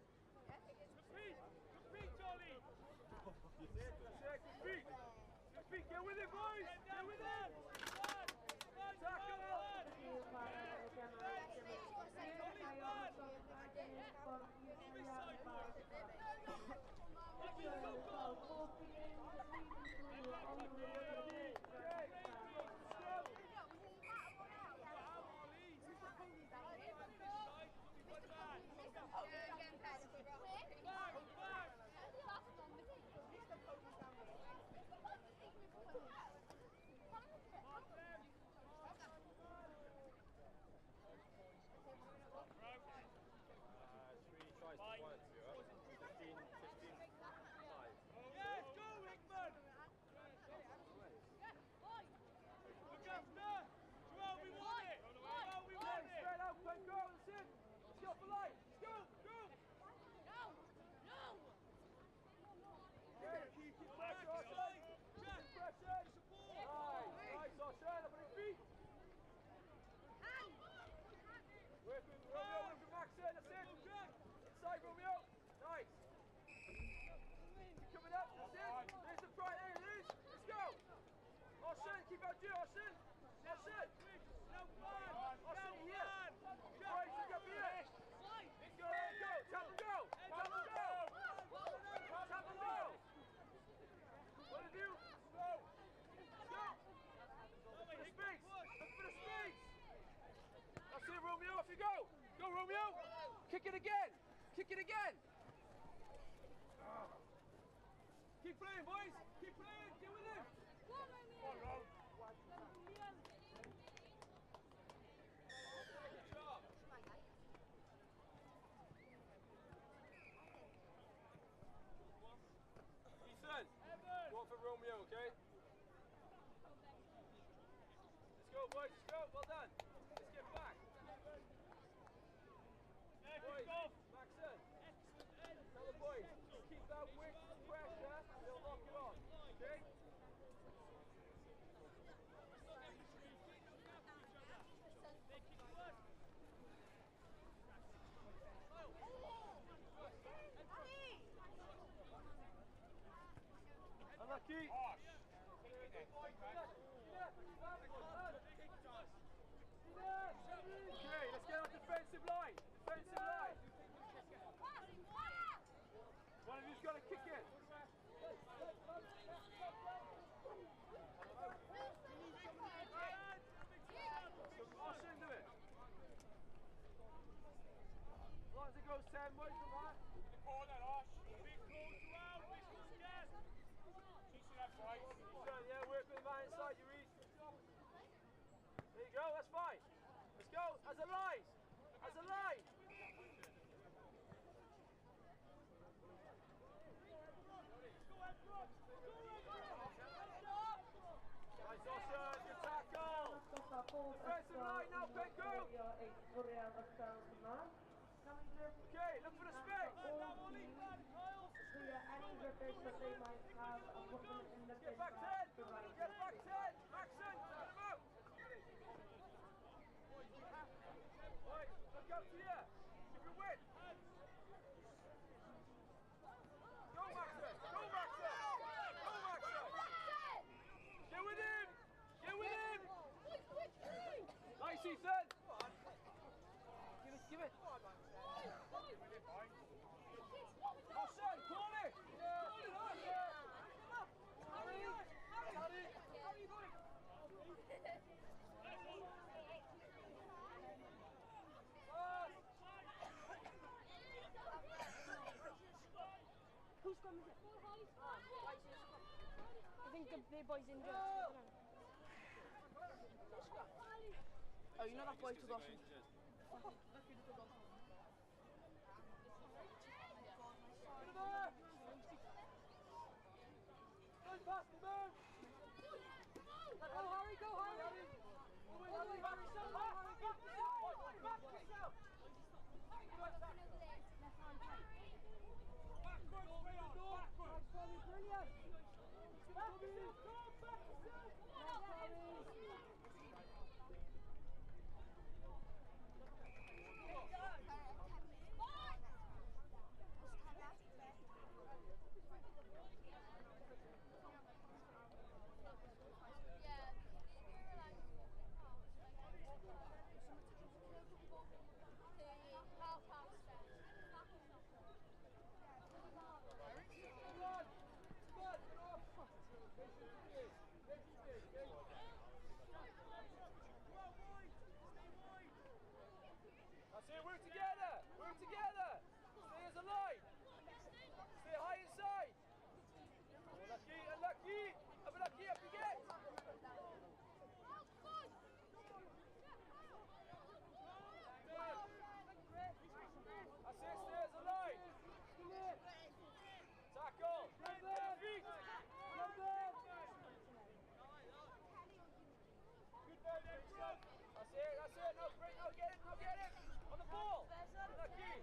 Compete! Compete, Jolly! That's it, that's it. Good feet. Good feet. Get with it, boys. Get with it. Tackle. Field chwarae y gemau gymuned Off the line. Go, go. No, no. Yeah, keep pressure, Ocean. Keep pressure. Nice, nice, Ocean. Up on his feet. Work with Romeo, work with Maxon. That's it. Inside, Romeo. Nice. Coming up, that's it. There's the right, there it is. Let's go. Ocean, keep out here, Ocean. Ocean. Ocean, here. Boys, look up here. Go, go, tap and go. Tap and go. Tap and go. What to do? Go. Go. Look for the space. Look for the space. That's it, Romeo. Off you go. Go, Romeo. Kick it again. Kick it again. Keep playing, boys. Keep playing. Get with him. Go on, Romeo. Good job. Ethan, go on for Romeo, okay? Let's go, boys. Let's go. Well done. Let's get back. Boys, Maxon, tell the boys, keep that width pressure, they'll lock it on, okay? Unlucky. Okay, let's get on defensive line. Defensive line. One of you's got to kick it. So Ocean do it. As long as it goes 10, boys, from that. In the corner, Osh. Big close round, big close gas. Teaching that boys. Yeah, work with the man inside you, Reece. There you go, that's fine. Let's go, as a line. As a line. Nice, Ocean, good tackle. Defensive line now, Benko. Okay, look for the space. Clear any rubbish that they might have and put them in the Get bin back bags 10. provided. Get back 10. Maxon, turn him out. Right, look up to here. Keep your win. Go, Maxon. Go, Maxon. Go, Maxon. Get with him. Get with him. Nice, Ethan. Give it, give it. Ocean, call it. Call it, Ocean. Harry, Harry, Harry, Who's coming? I think the boy's injured. Oh, you know that boy took off. Good pass, the move. Go, Harry, go, Harry. Harry, back yourself, Harry, back yourself, back yourself. Backwards, Rayon, backwards. Brilliant. Back yourself, go, back yourself. That's it, work together, work together. Stay as a line. Stay high inside. Unlucky, unlucky. Unlucky, up you get. That's it, stay as a line. Tackle. Feet. That's it, no, break, no, get it, no, get it. On the Ball! Lucky!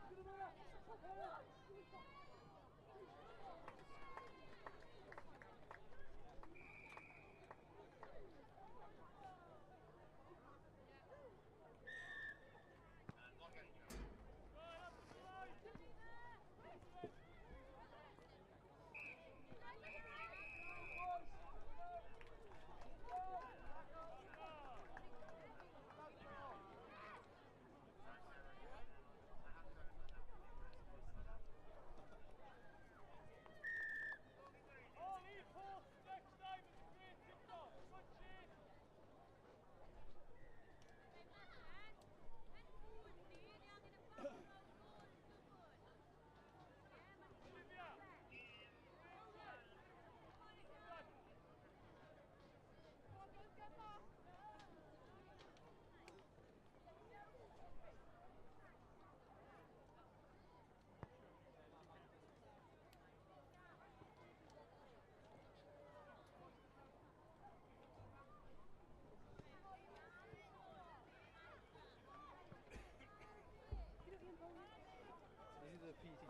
Get it down! Get it down! Get it down!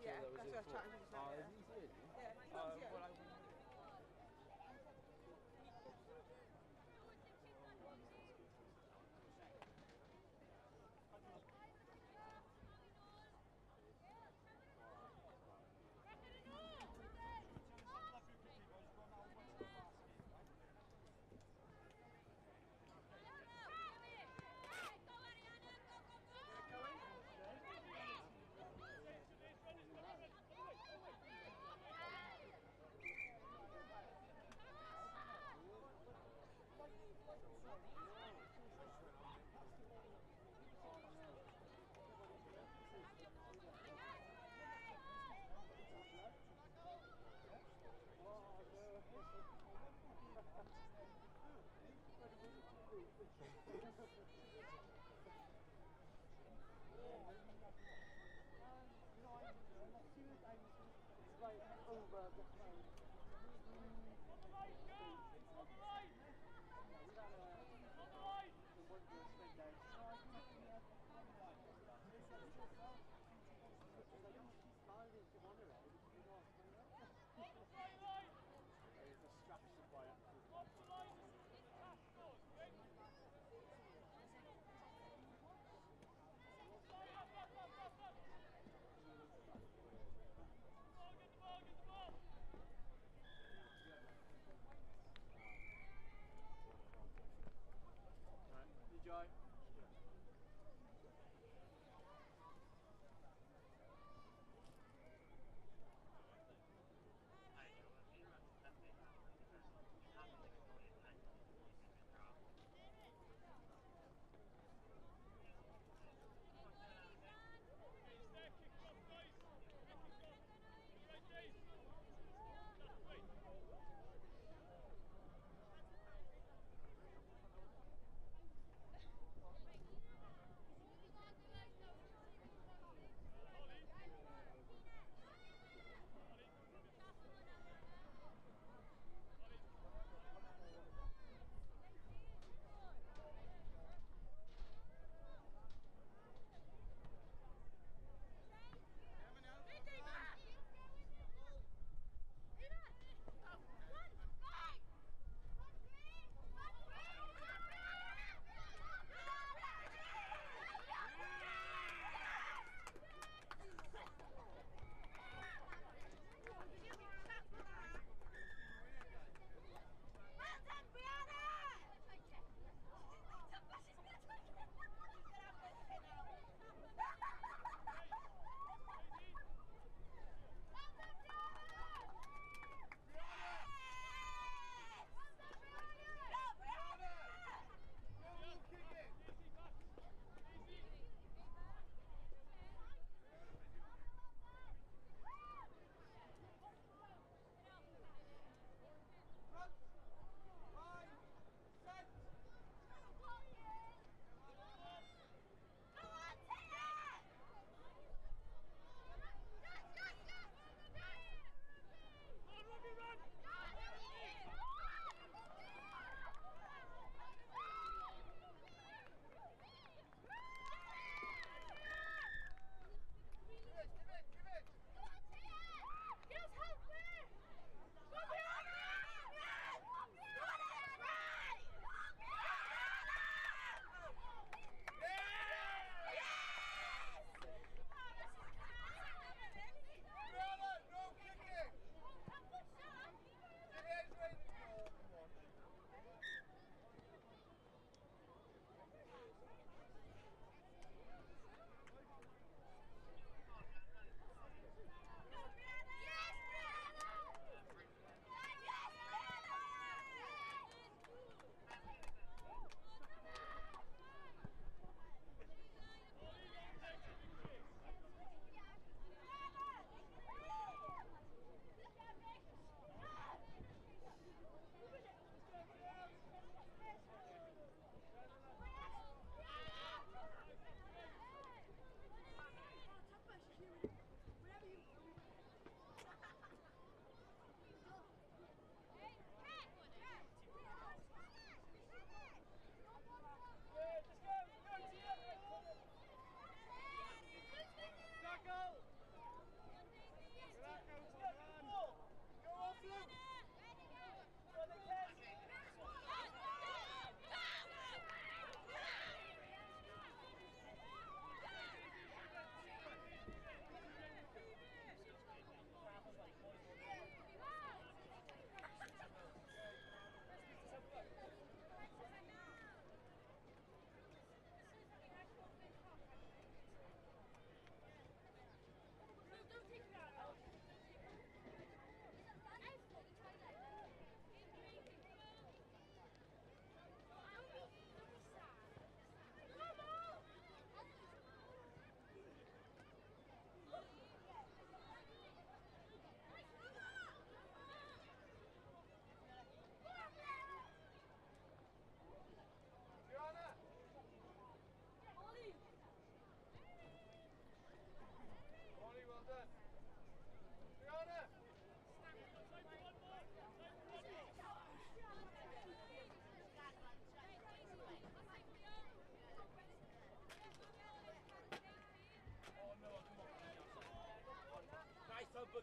Yeah, that's what I was chatting to just now. Oh, is he here? Yeah, well, I Go,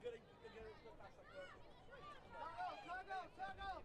Get it, get it. Tackle, tackle, tackle!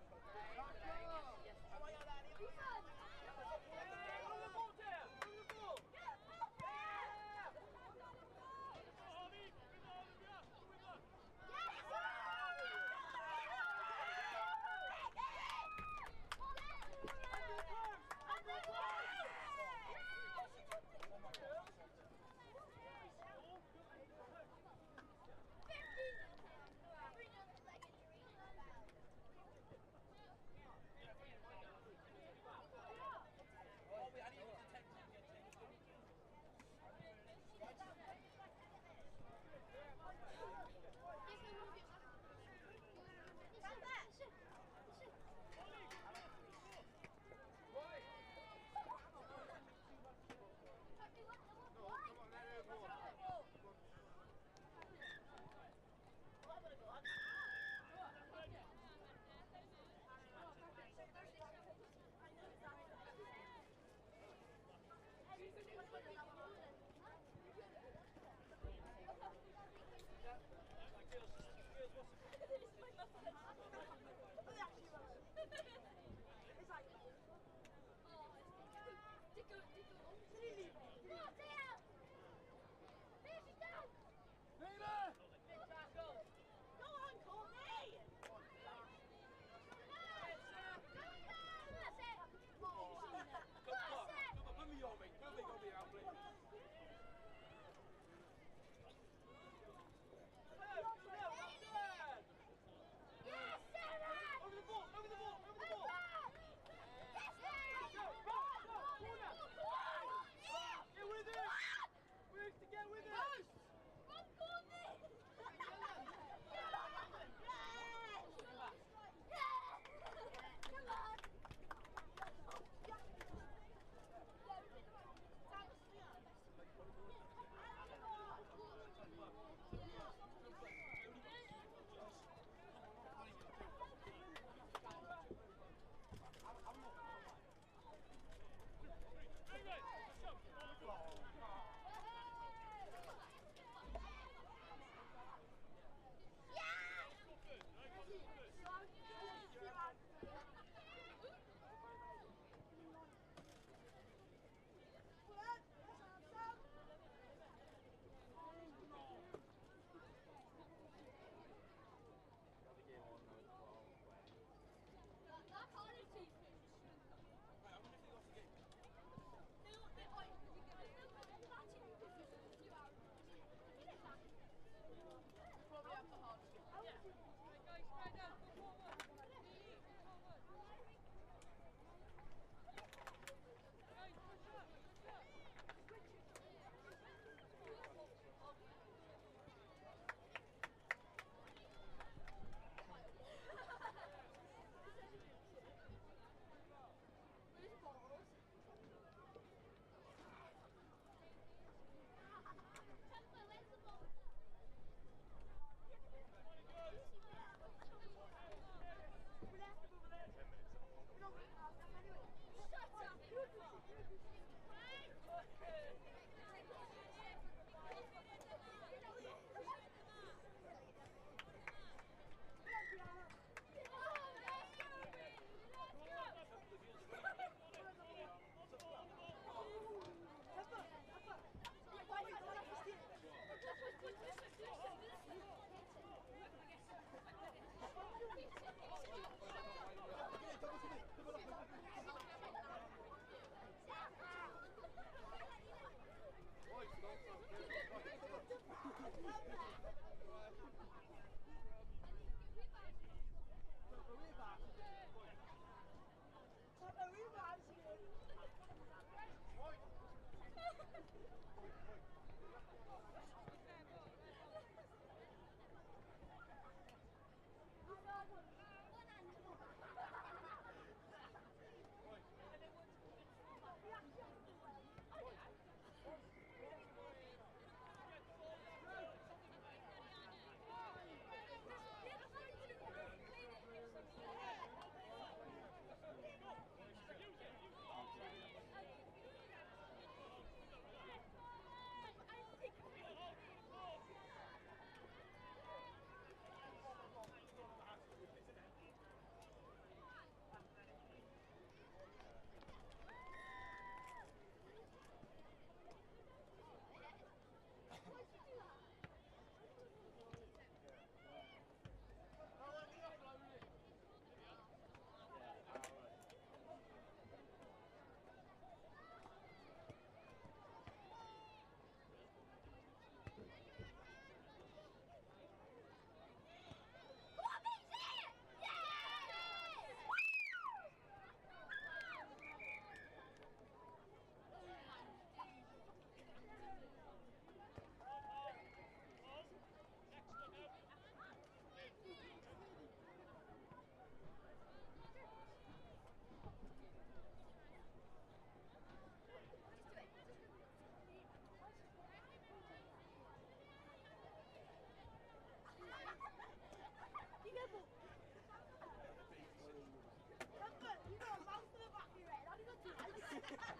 You got a mouse in the back of your head. Have you got two eyes? He loves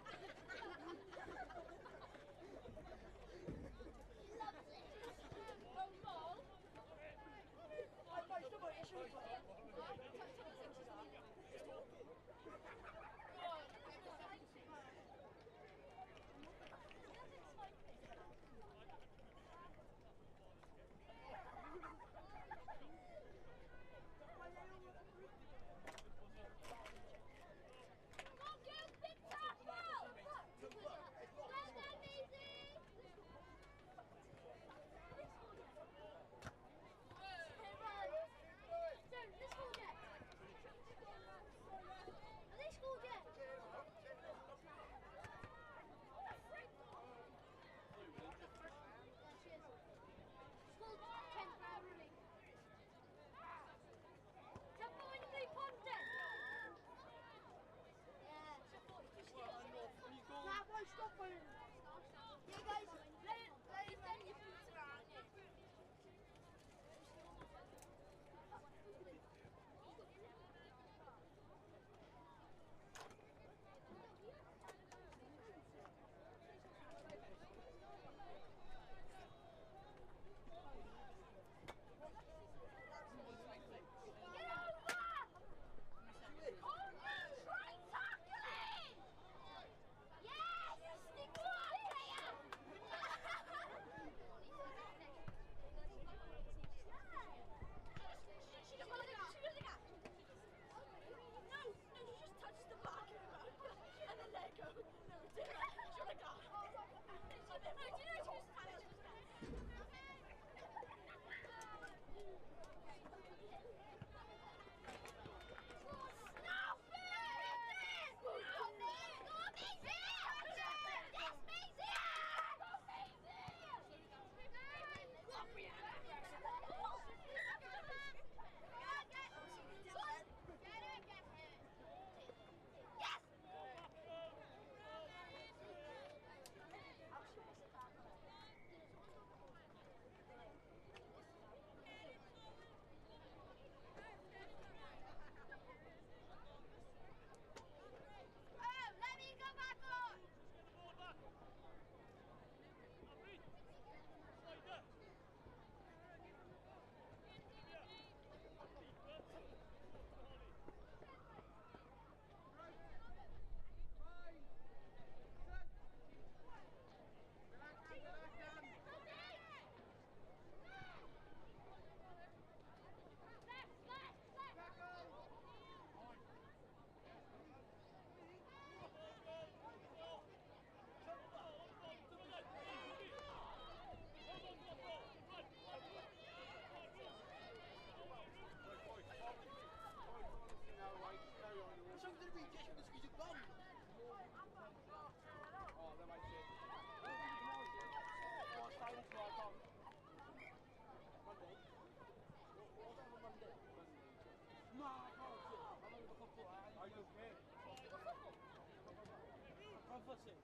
it.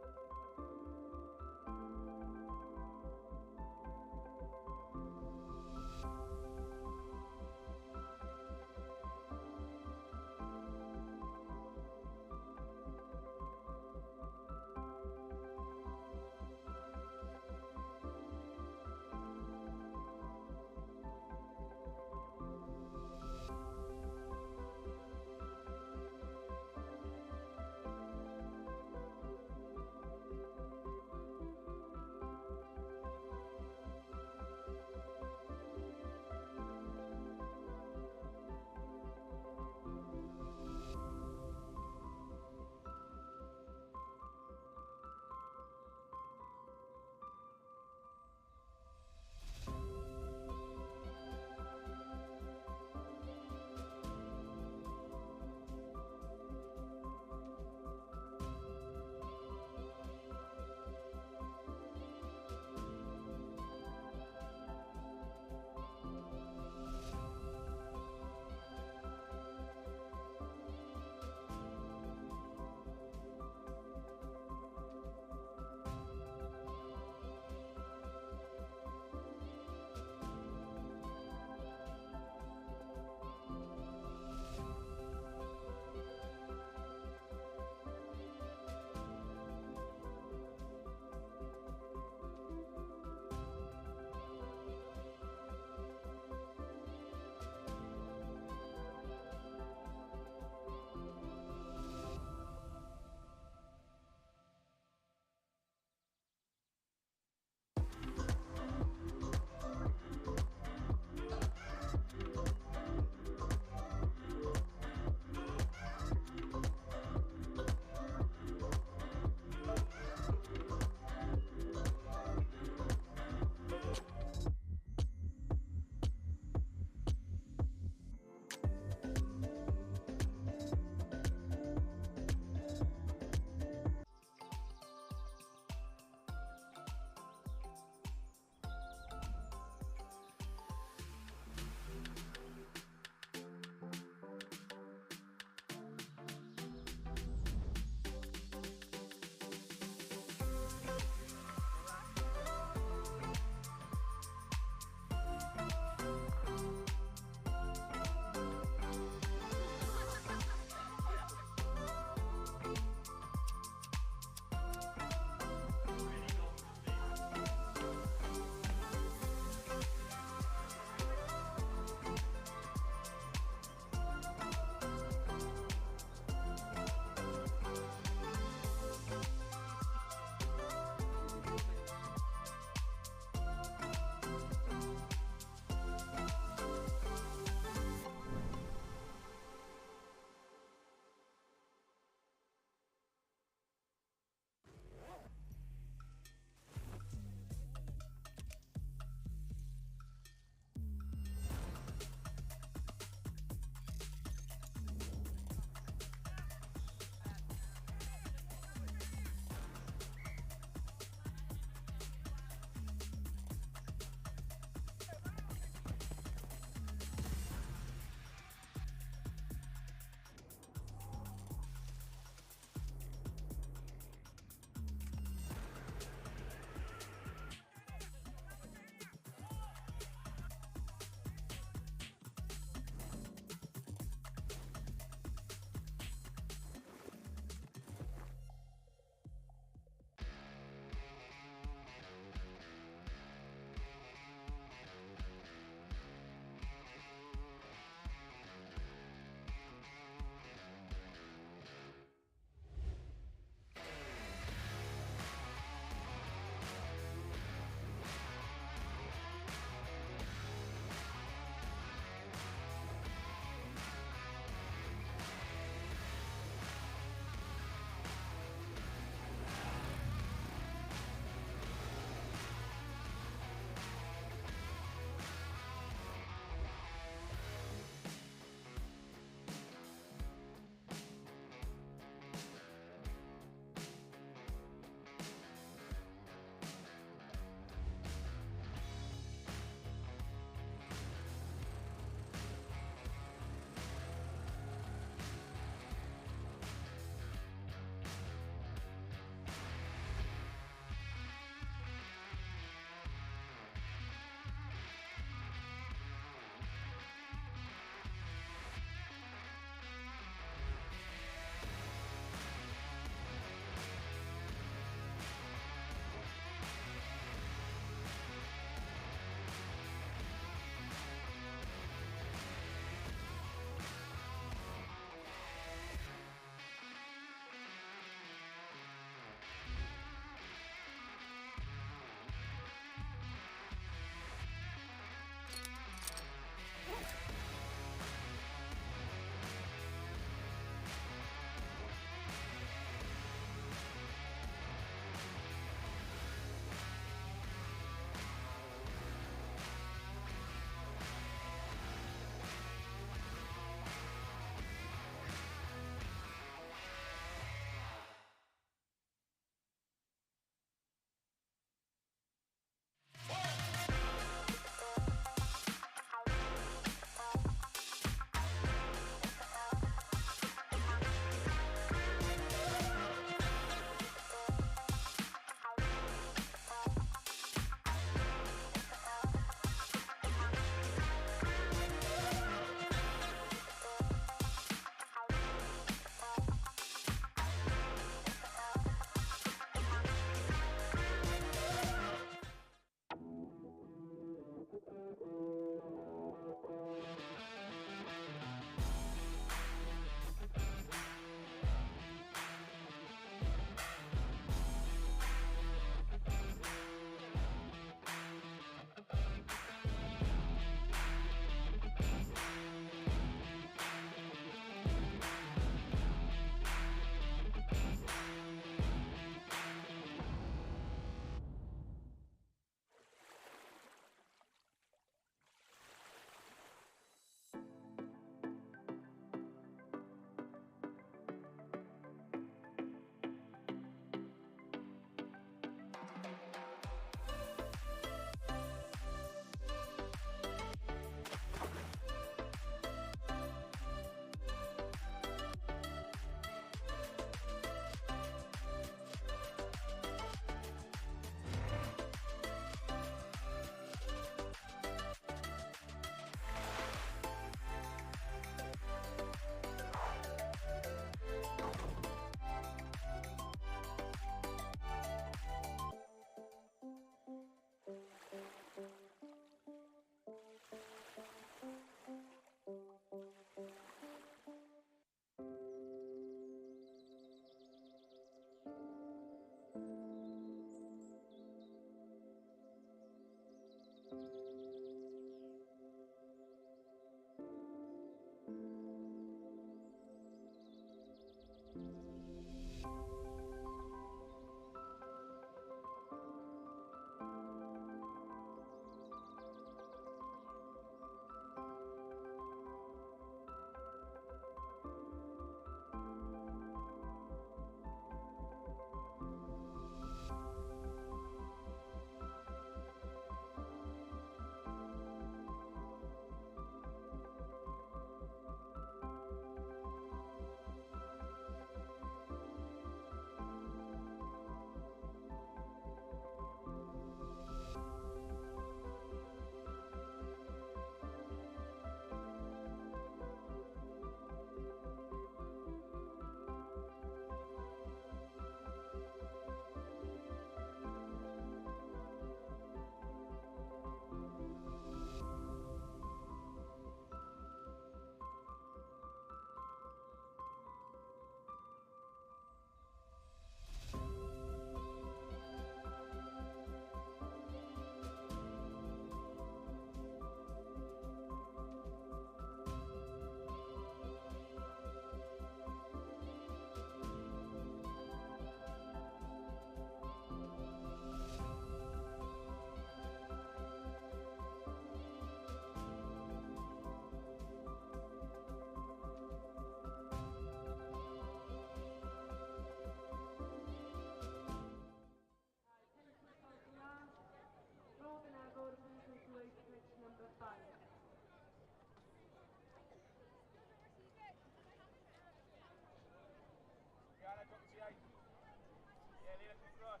Yeah, Leila, come across.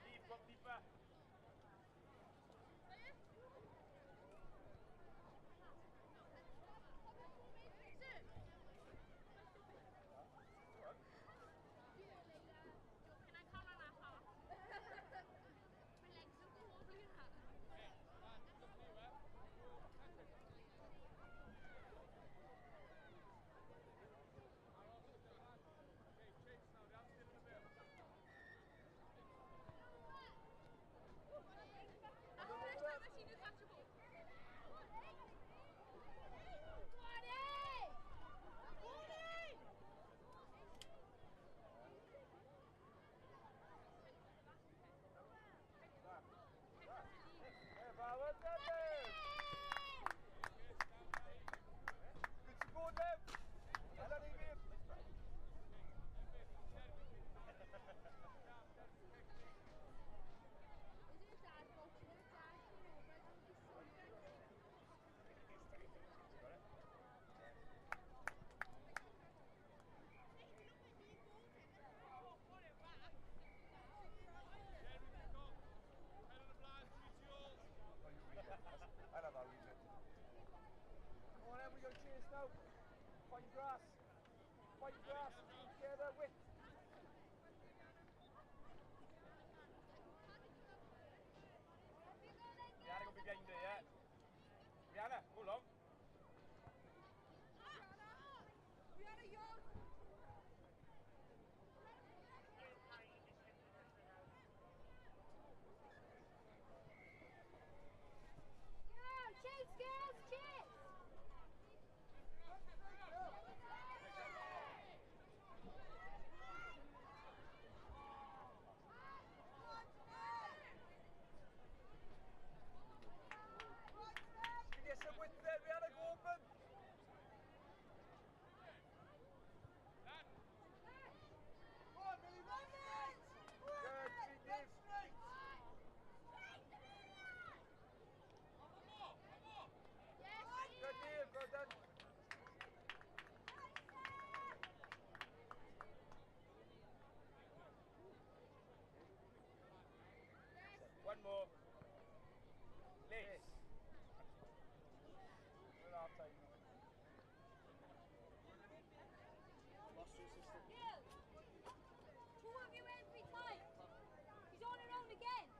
Leave, go deeper. One more. Lace. We're half time. Lost your sister. Two of you every time. He's on her own again.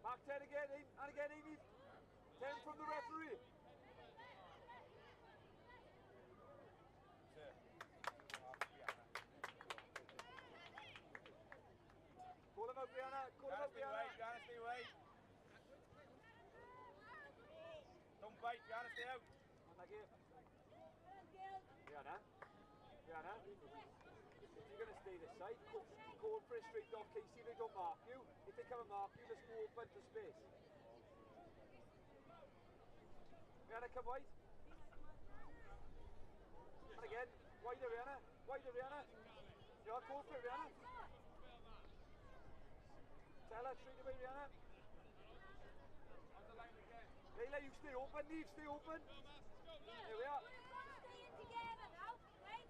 Back 10 again, and again, Amy. 10 from the referee. Call him out, Brianna. Call him out, Brianna. Brianna, stay away. Don't bite, Brianna, stay out. Brianna. Brianna. If you're going to stay this side, call for it straight off, Casey. They don't mark you. If they come and mark you, just go open to space. Rihanna, come wide. And again, wider, Rihanna. Wider, Rihanna. Yeah, call for it, Rihanna. Tell her straight away, Rihanna. Layla, you stay open. Neve, stay open. Here we are. Together now, right?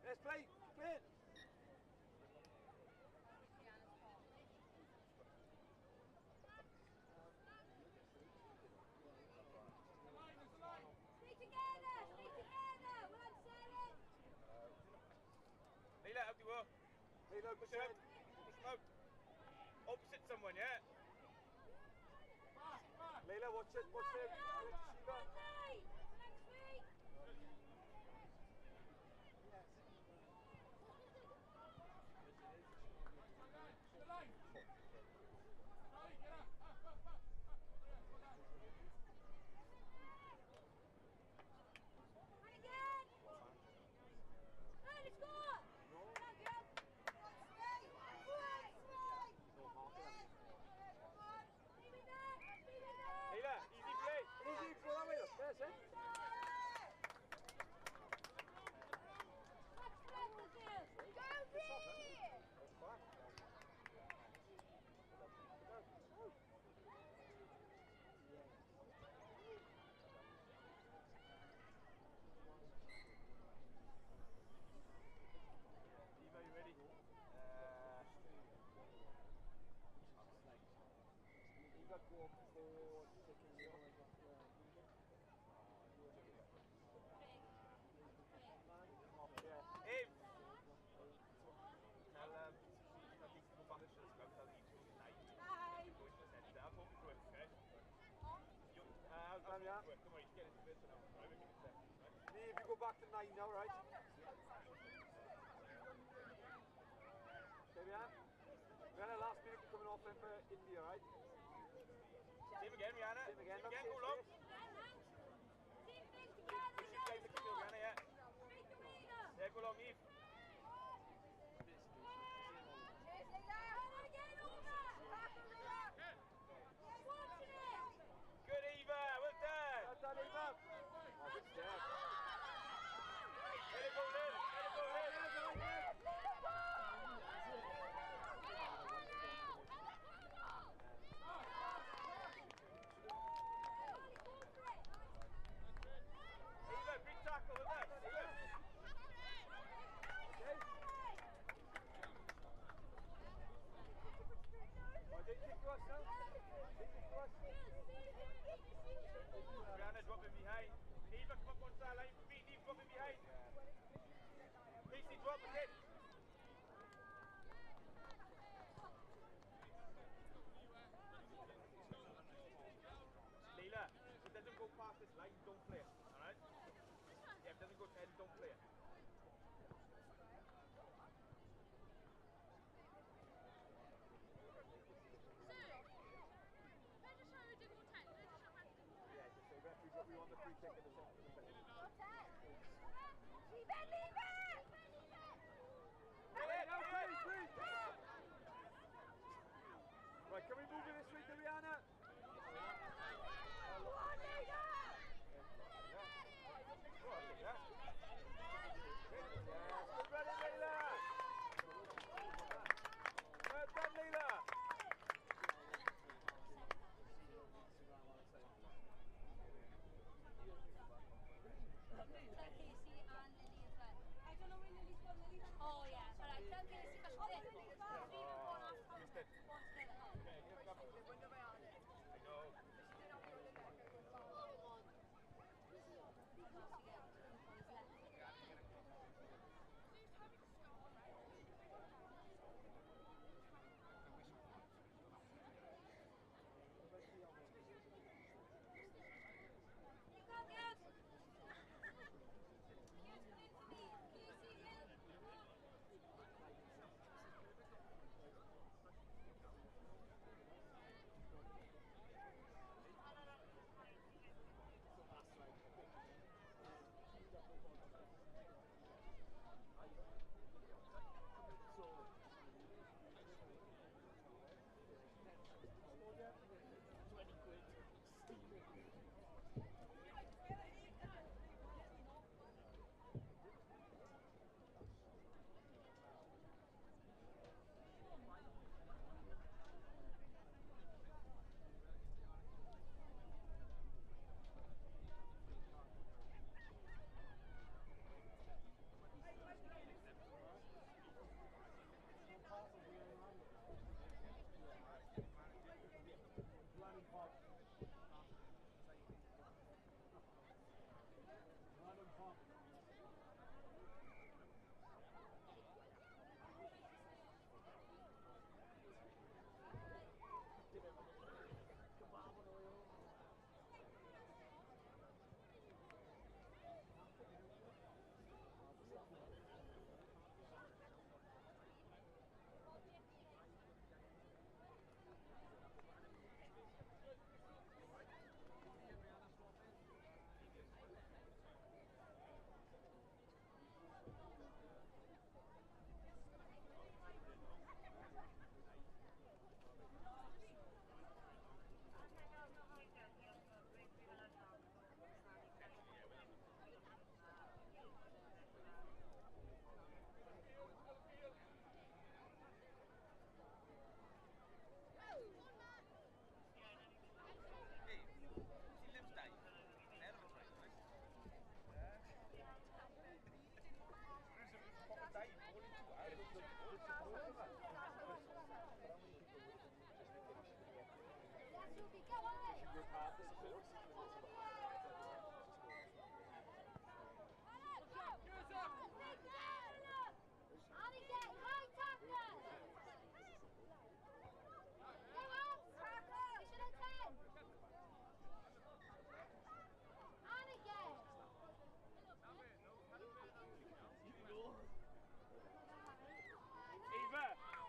Let's play, play it. Stay together, stay together. Well done, Sarah. Layla, out you go. Layla, push him out. Push him out. Opposite someone, yeah? Layla, watch it, watch it. Shiva. If you go back to 9 now, right? There we are. Rihanna, last minute coming off then for India, right? Same again, Rihanna. Same again, Same again, go long. Same thing together, Rihanna, yeah. Yeah, go long, Eve. Good, Eva. Well done. Well done, Eva. Oh, good step. Let it go, Liv. Let it go, Liv. Eva, big tackle with that. Eva. Okay. Oh, they kick to us now. They kick to us. Rihanna dropping behind. Eva, come up onto that line for me. Eve dropping behind. Casey, drop again. Leila, if it doesn't go past this line, don't play it. Alright? Yeah, if it doesn't go 10, don't play it. Yeah, just say referees that we want the free kick at the top of the pitch. Leave it, leave it! Hey, now, free, free! Right, can we move it this way to Rihanna? Go on, Leila! Go on, Leila. Work hard to support.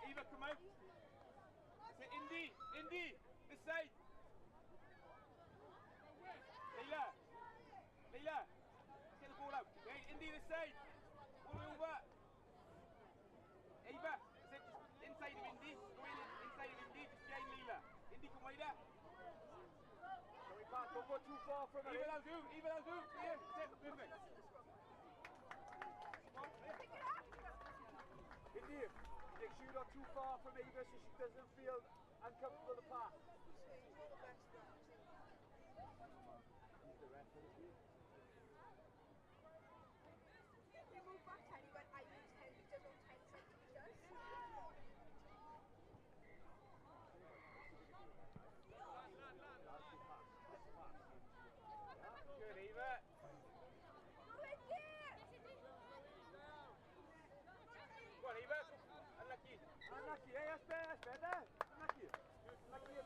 Eva, come out. Say Indy, Indy, this side. Leila, Leila, let's get the ball out. Okay, Indy, this side. All the way over. Eva, that's it, just inside of Indy. Go in, inside of Indy, just behind Leila. Indy, come wider. Can we pass? Don't go too far from it. Eva, that'll do. Eva, that'll do. Yeah, that's it, perfect. Indy, make sure you're not too far from Eva so she doesn't feel uncomfortable to pass. He's the ref for this week. We moved back 10, he went, I use 10 metres on 10 centimetres. Good, Eva. Go in there! Go on, Eva. Unlucky. Unlucky, hey, that's better, that's better. Unlucky. Unlucky.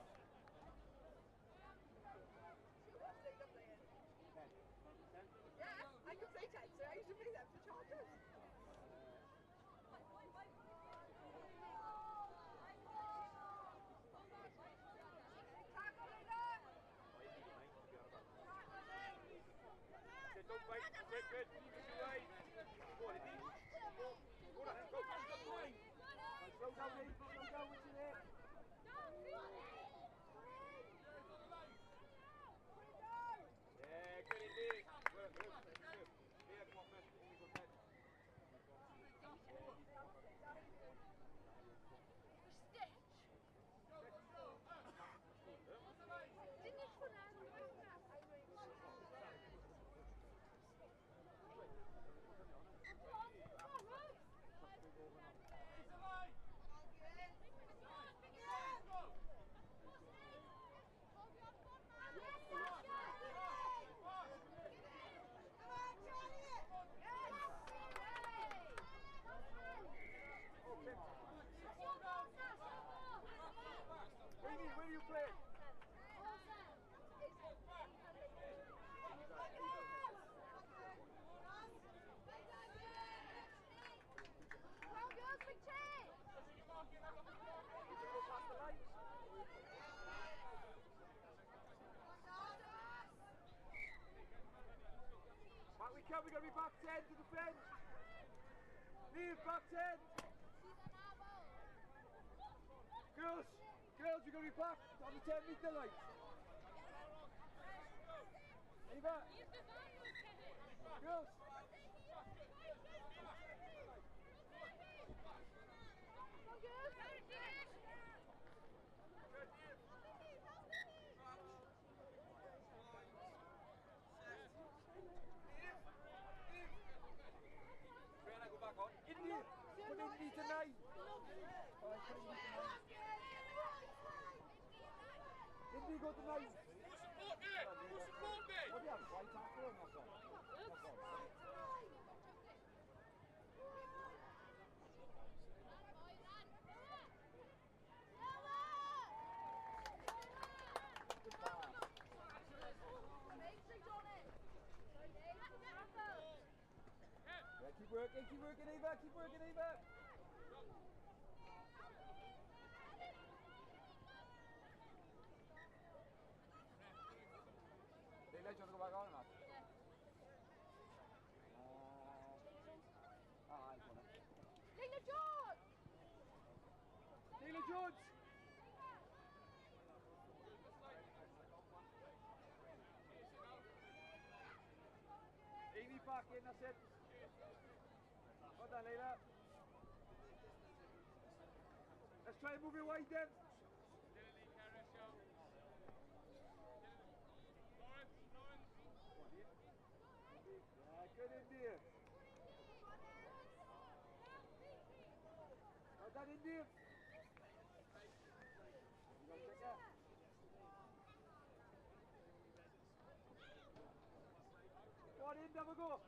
Yeah, I could play 10, so I used to play them for Chargers. Tackle, Leila! Say, don't bite. Good, good. Push away. Go on, Indy. Go. Go on, go. Go, go. Slow down, Eva, slow down, what's in there? Yeah, good Indy. Good, good, good. Leila, come on first. Indy, go ahead. Amy, where do you play? Need to go past the lines. Back we come, we're going to be back 10 to defend. Leave, back 10. Girls, girls, you're going to be back on the 10 metre line. Eva. Girls. Brianna, go back on. Indy, put Indy to 9. All right, put Indy to 9. Indy, go to 9. Who support me? Who support me? What do you have? White tackle or knock on? Knock on. Good pass. Yeah, keep working, Eva, keep working, Eva. Leila, do you want to go back on or not? I want it. Leila George! Leila George! Amy back in, that's it. Well done, Leila. Let's try and move it wide then. Yeah, good Indy. Well done, Indy. You got to check that. Mynd, have a go.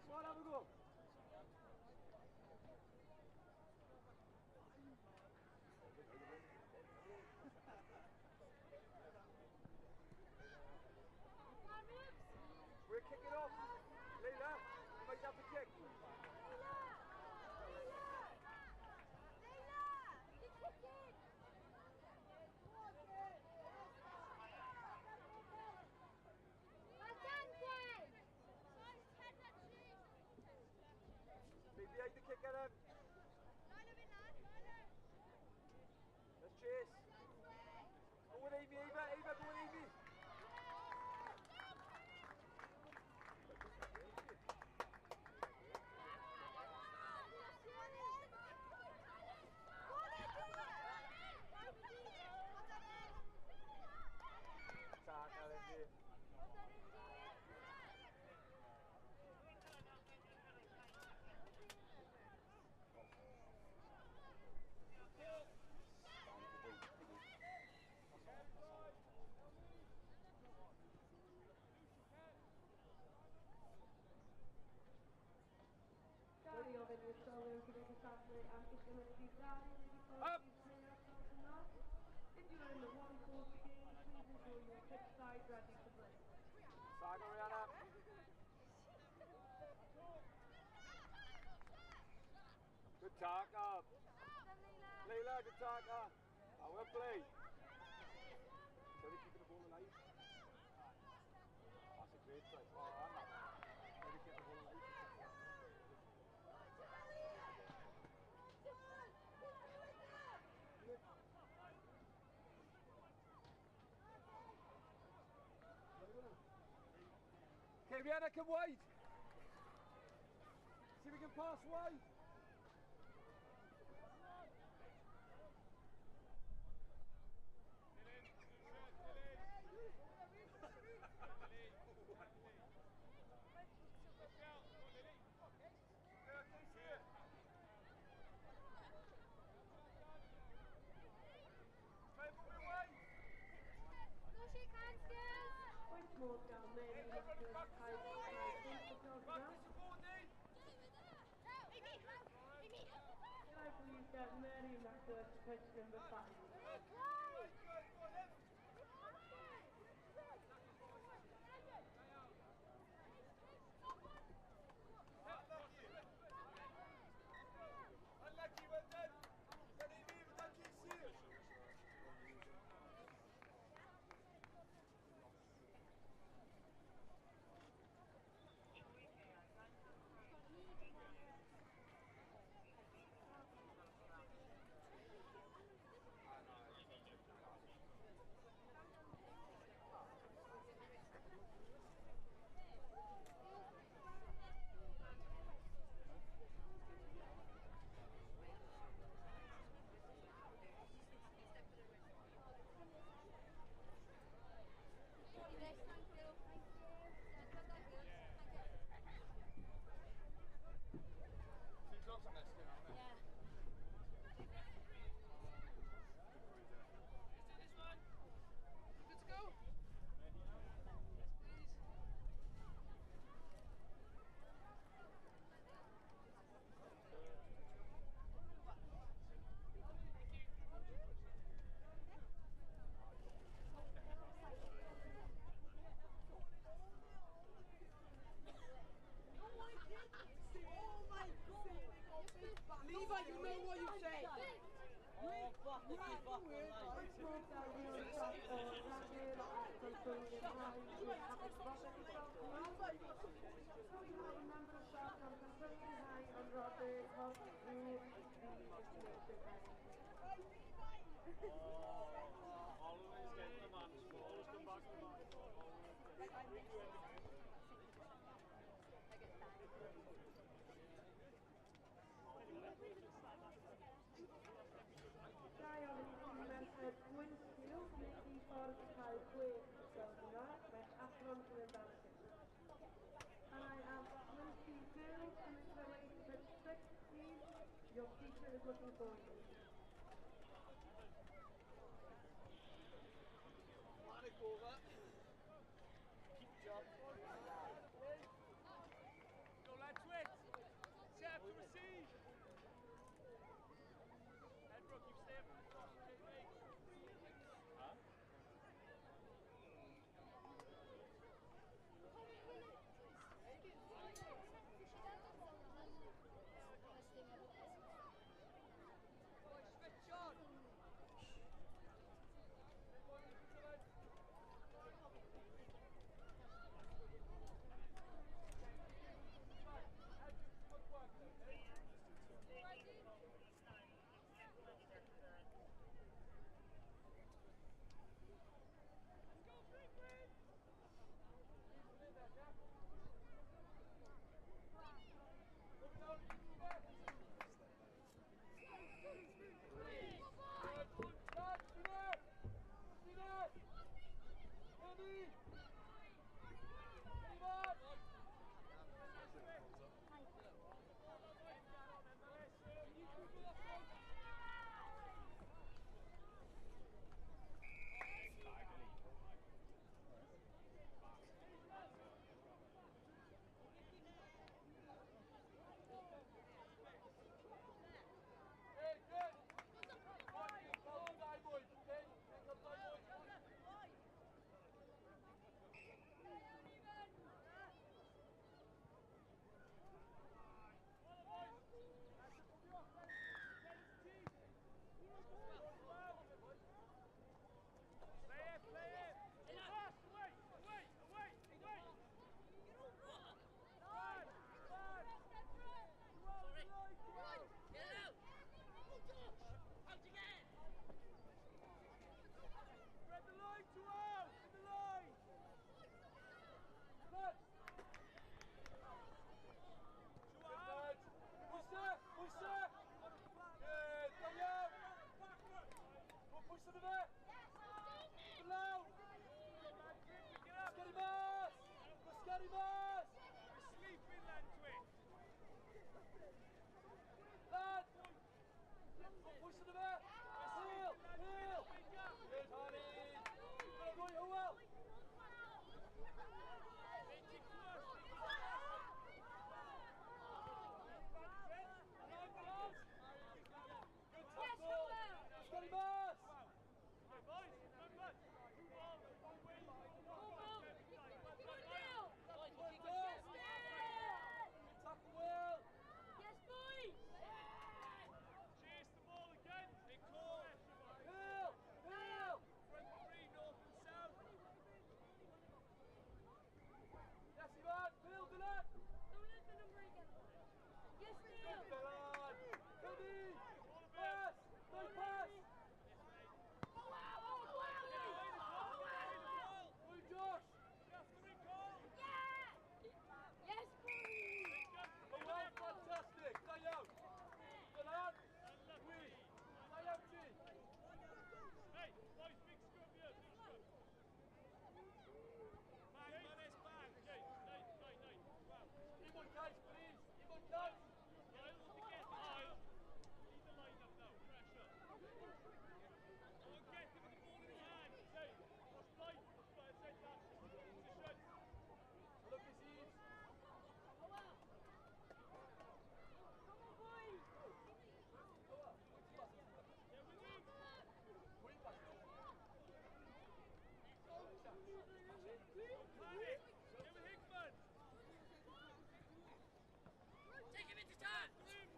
Go on, have a go. We're kicking off. Leila, you might have to kick. Leila! Leila! Leila! You're kicking! Well done, Gwen! Stay behind the kicker then. Let's chase. Go with Amy, Ava. Ava, go with Amy. Tackle, Indy. Gary ofyn i'r ysgolion gyda cystadlu am uchelynnu dau Up! If you are in the 140 game, please ensure your pitch side ready to play. Saga, Rihanna. Good tackle. Leila, good tackle. I will play. Terry keeping the ball alive. That's a great try. Oh, Anna. Terry keeping the ball alive. Okay, Rihanna, come wide. See if we can pass wide. Go shake hands, girls! Pwynt modd gan Mary Nicholas cael ei pwynt y now. Can I please get Mary Nicholas to pitch number 5? Unlucky, well done. Done Amy, well done JC. Two clocks on this, aren't there? Yeah. Let's do this one. Good to go. Yes, please. Levi, you know what you say. Oh, fuck, this is fucking life. Pwynt modd gan Rhian Staff o Rhagyr Cantonian High with Aberystwyth y member of staff from Cantonian High on Rhadyr Hot through the information end. Always get the man score. Always come back to the man score. Always get it. Gai ofyn i tîm merched Gwynt wneud i ffordd cael 6 ysgol yna, mae athro'n chwilio amdano chi. And I ask Winfield girls to make their way to pitch 6, please. Your teacher is looking for you. Panic over. Keep your job. Dylan. Good nudge. Pwysa, pwysa. Good, da iawn. Go pwysa dy fe. Lawr. Sgeri mas. Go sgeri mas. Sleeping lad, twit. Lad. Go pwysa dy fe. Heel, heel. Good, Harry. Go Roy Howell. Good tackle. Sgeri mas. Hey, boys, good lad. Good deal. Well done. Good tackle, Will. Yes, boys. Chase the ball again. They call. Heel, heel. Front three, north and south. Yes, Ivan. Heel, Dylan. Don't let the number eight get away. Yes, Good, Neil. Dylan. Cody. Pass. Nice pass. Oh, wow. Oh, wow. Oh, wow. Move, Josh. Yeah. Yes, boys. Oh, well, fantastic. Da iawn. Dylan. Gwych. Da iawn ti. Hey, boys, big scrum here, big scrum. Bang, Manes, bang. Okay, 9, 9, 9. Wow. Un mwy cais, please. Un mwy cais. Lyle to get Lyle. Lead the line up now. Pressure. Go and get him with the ball in his hand. Hey, push blind, push blind, set that position. Look at Eves. Come on, boys. Yeah, with him. Pwy pas? Panic. Get with Hickman. Take him into touch! Hands!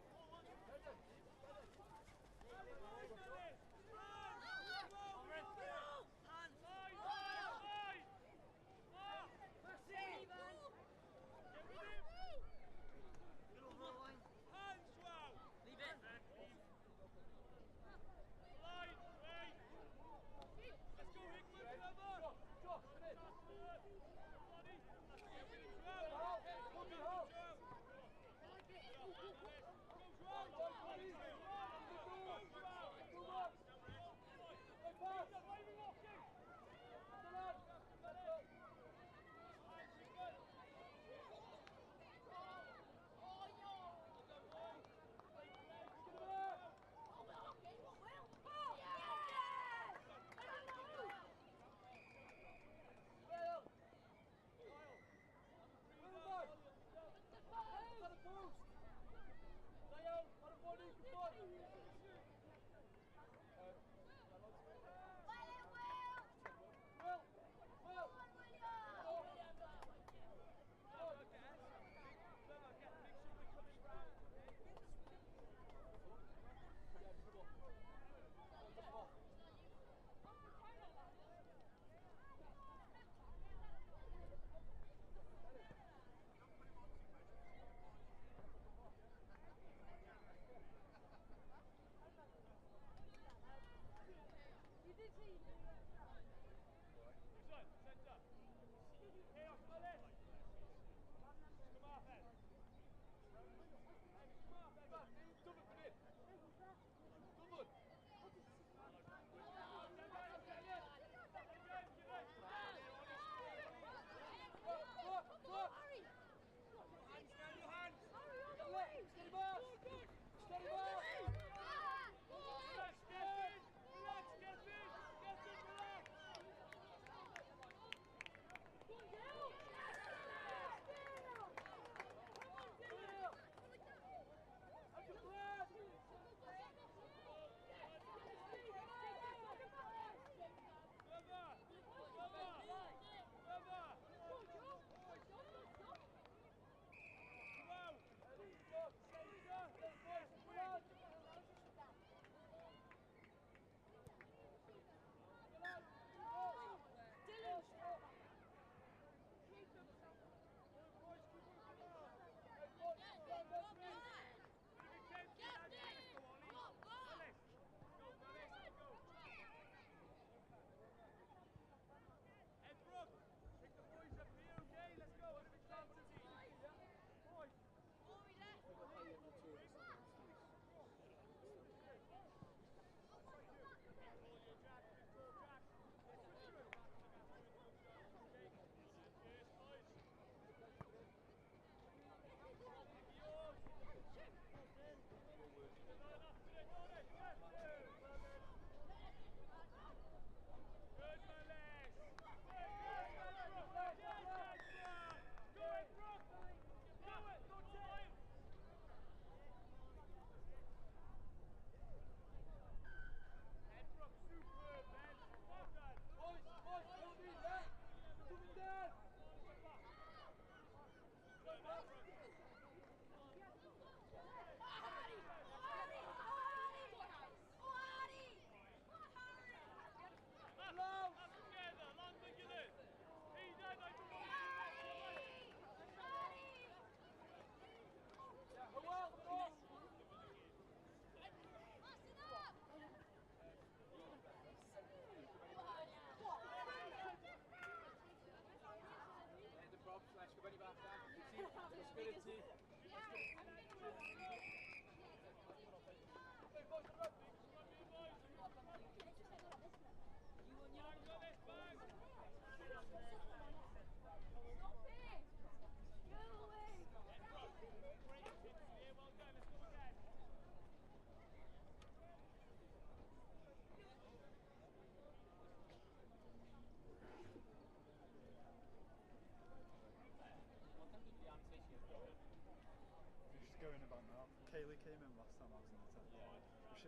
Line, line, line. Mercy! Get with him. Middle of the line. Hands, Joao. Leave it. Line, right. Let's go, Hickman, cover. Josh, Josh, come in. Body. Get with him, Good, Joao. Hal. Look at Hal. Joao. Go, Joao. Right, Cody. Good ball. Good one. Good pass. Why are we walking? Dylan. Let's go. Get him there. Will. Will, man. Got a boost.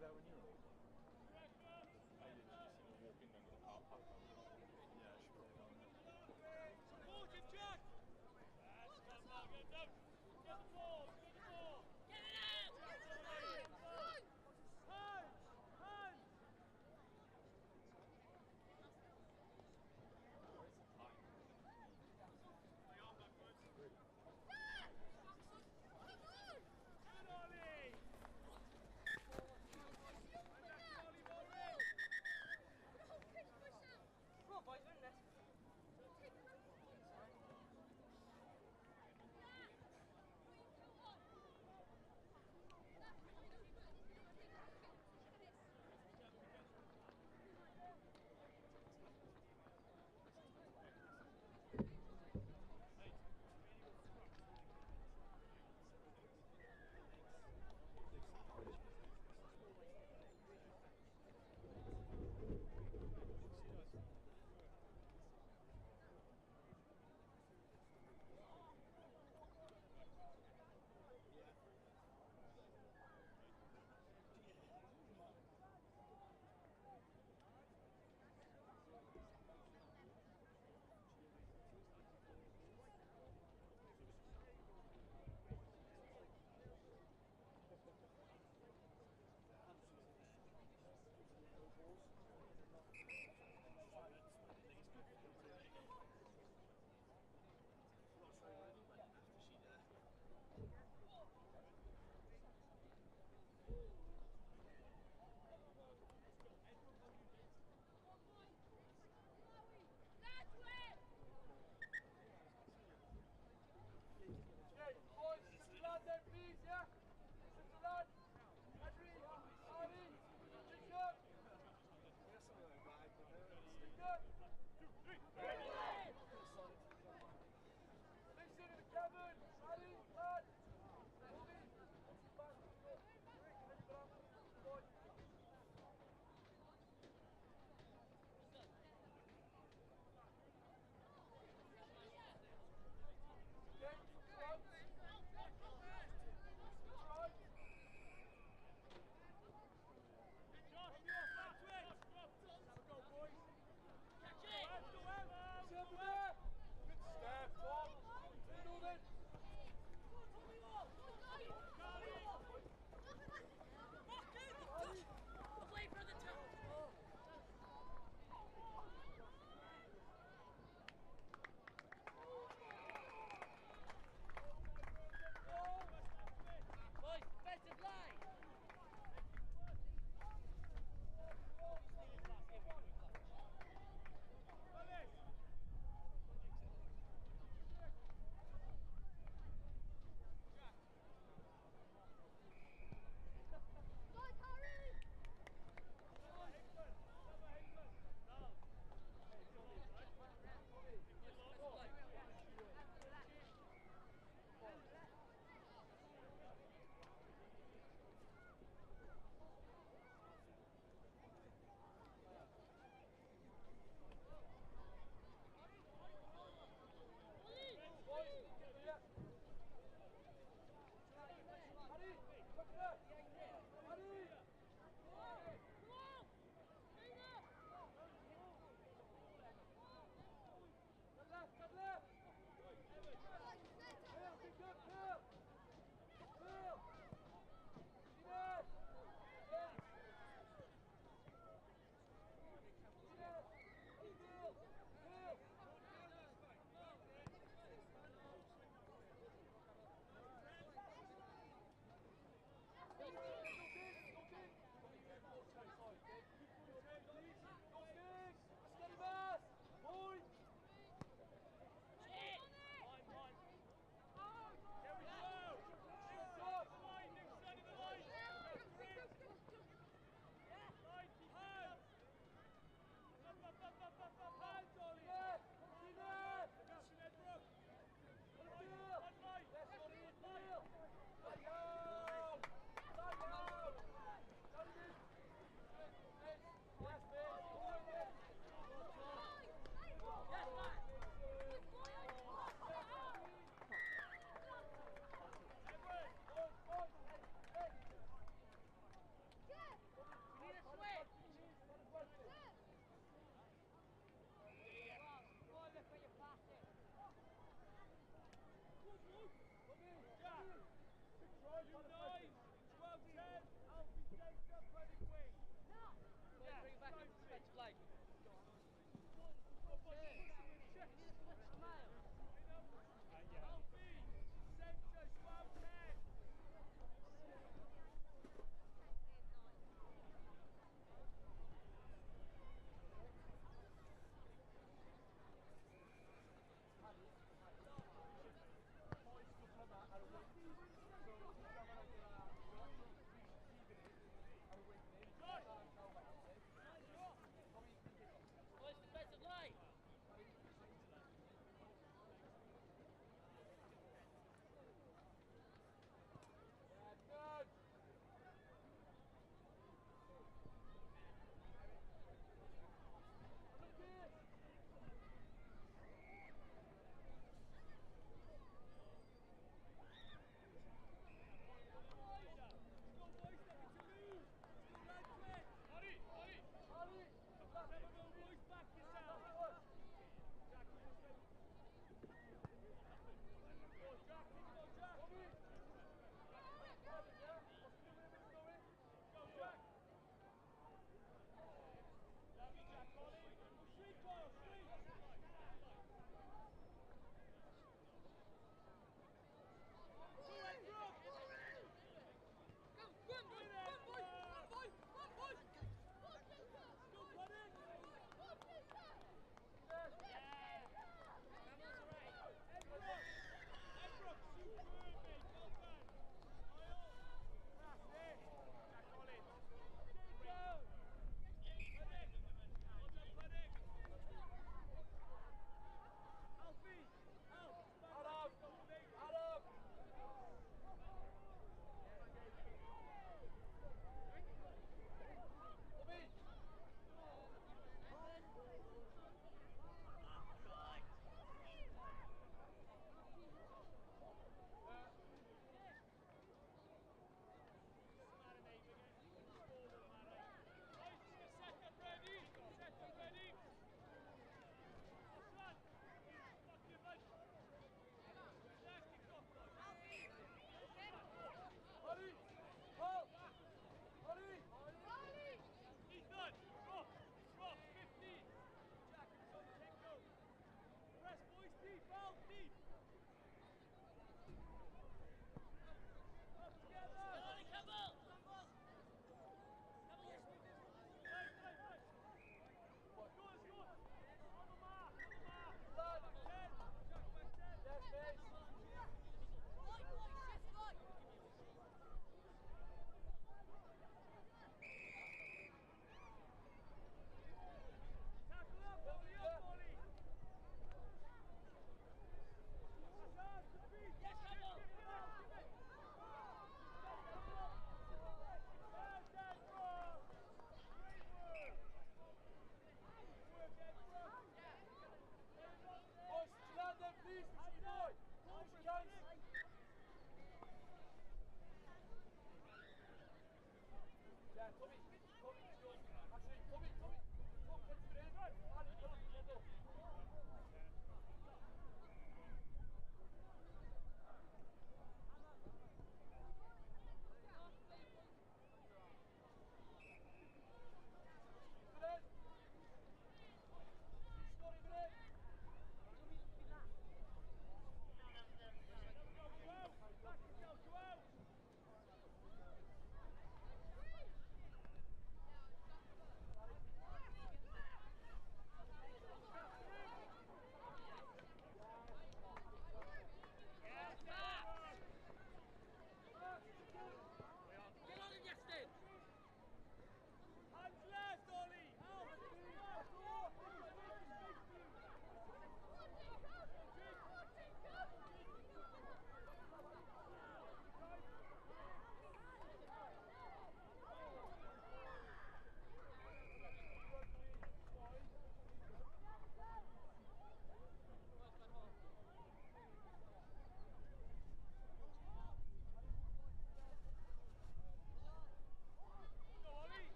Was it there when you were older? I literally seen her walking down to the car park. Yeah, she probably done. Support him, Jack! That's come now, get down! Get the ball, get the ball! Get it out! Hands! Hands! Where's the time? Play on backwards. Good, Ollie! Ollie, ball in! Come on, boys, we're in this.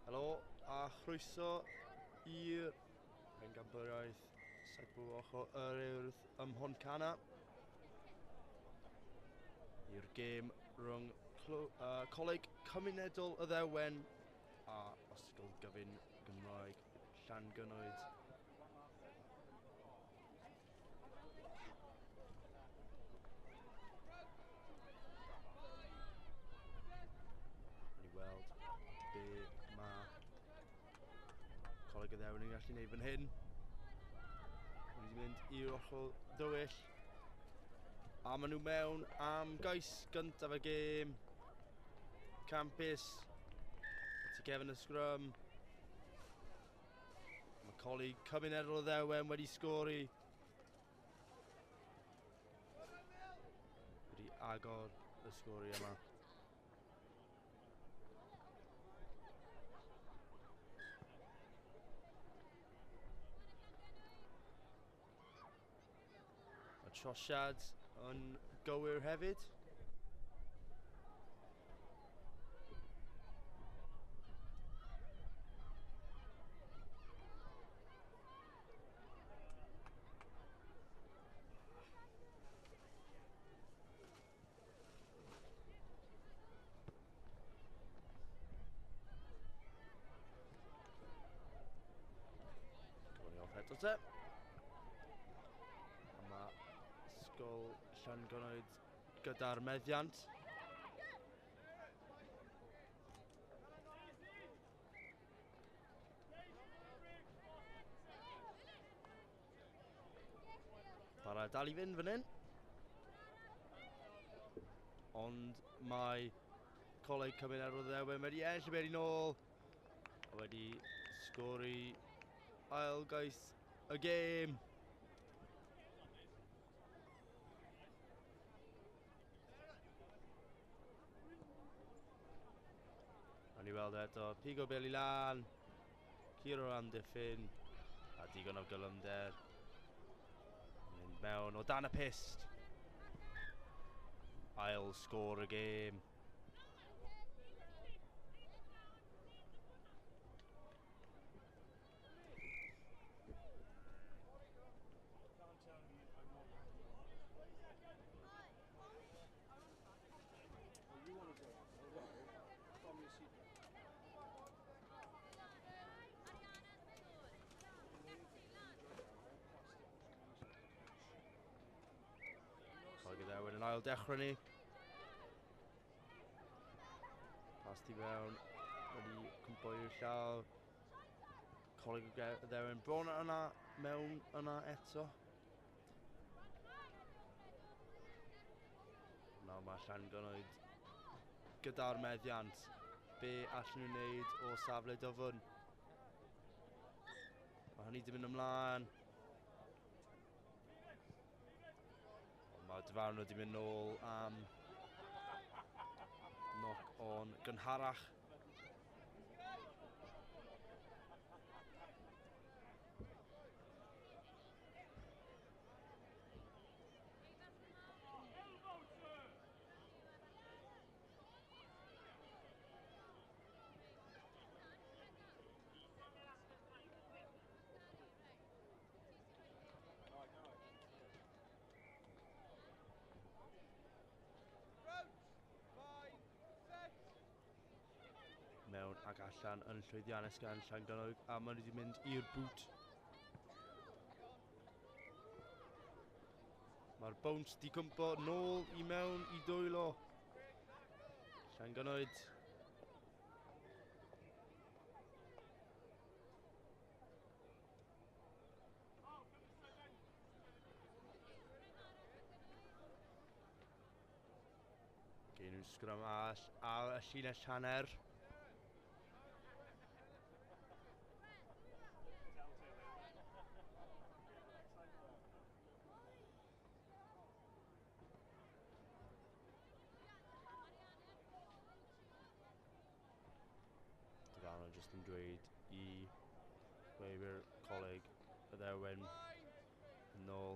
Helo a chroeso i'r Pencampwriaeth Saith Ochr yr Urdd ym Mhontcanna. I'r gêm rhwng Coleg Cymunedol y Dderwen a Ysgol Gyfun Gymraeg Llangynwyd. Ni weld be mae Coleg y Dderwen yn gallu gwneud fan hyn. Maen nhw wedi mynd i'r ochr dywyll. A maen nhw mewn am gais gyntaf y gêm. Campus. At y gefn y sgrym. Mae Coleg Cymunedol y Dderwen wedi sgori. Wedi agor y sgori yma. Mae trosiad yn gywir hefyd. Eto te. A mae Ysgol Llangynwyd gyda'r meddiant. Para dal i fynd fan hyn. Ond mae Coleg Cymunedol y Dderwen wedi ennill y bêl i nôl. A wedi sgori ail gais y gêm. A ni weld eto, pigo bêl i lan, curo amddiffyn, a digon o gylymder. Mynd mewn o dan y pyst. Ail sgôr y gêm. Coleg y Dderwen yn ail dechrau ni. Pas tu fewn, wedi cwmpo i'r llaw. Coleg y Dderwen bron yna, mewn yna eto. Nawr mae Llangynwyd gyda'r meddiant. Be allan nhw wneud o safle dwfn? Mae hynny wedi mynd ymlaen. Ond mae dyfarnwr wedi mynd nôl am knock on gynharach. Mewn ac allan yn llwyddiannus gan Llangynnog, a maen nhw wedi mynd i'r bwt. Mae'r bounce di cwmpo nôl i mewn i dwylo Llangynnoed. Gewn nhw sgrym arall ar y llinell hanner. Dyfarnwr jyst yn dweud i chwaraewyr Coleg y Dderwen yn ôl.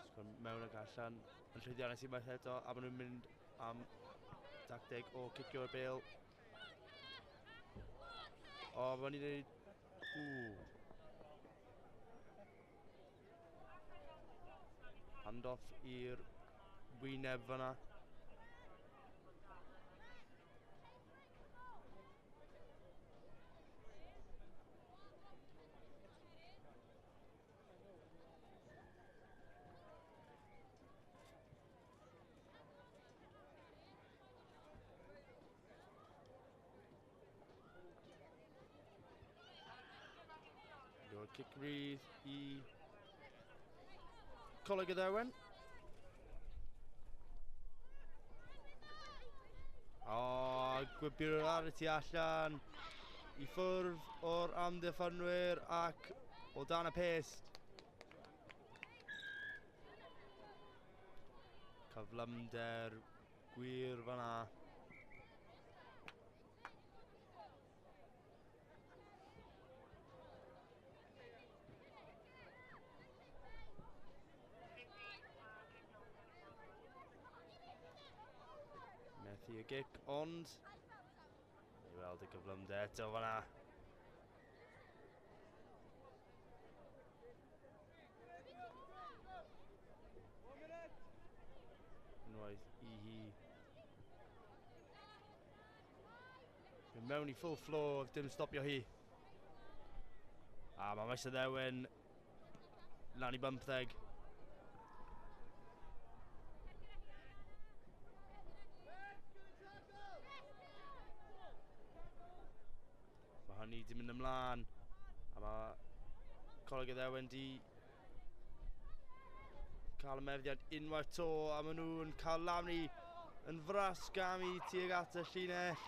Sgrym mewn ac allan yn llwyddiannus unwaith eto, a maen nhw'n mynd am tacteg o cicio'r bêl. O, maen nhw'n dweud... Ww. Handoff i'r wyneb fyna. Cic rydd i Coleg y Dderwen. O, gwibio'r ar y tu allan i ffwrdd o'r amddiffynwyr ac o dan y pest. Cyflymder gwir fan'na. Methu y gic, ond i weld y gyflymder eto fan'na. Unwaith i hi. Mynd mewn i full floor, dim stopio hi. A mae Maes y Dderwen lan i 15. Mae hynny di mynd ymlaen. A mae Coleg y Dderwen di cael y meddiant unwaith to, a maen nhw'n cael lawni yn fras gamu tuag at y llinell.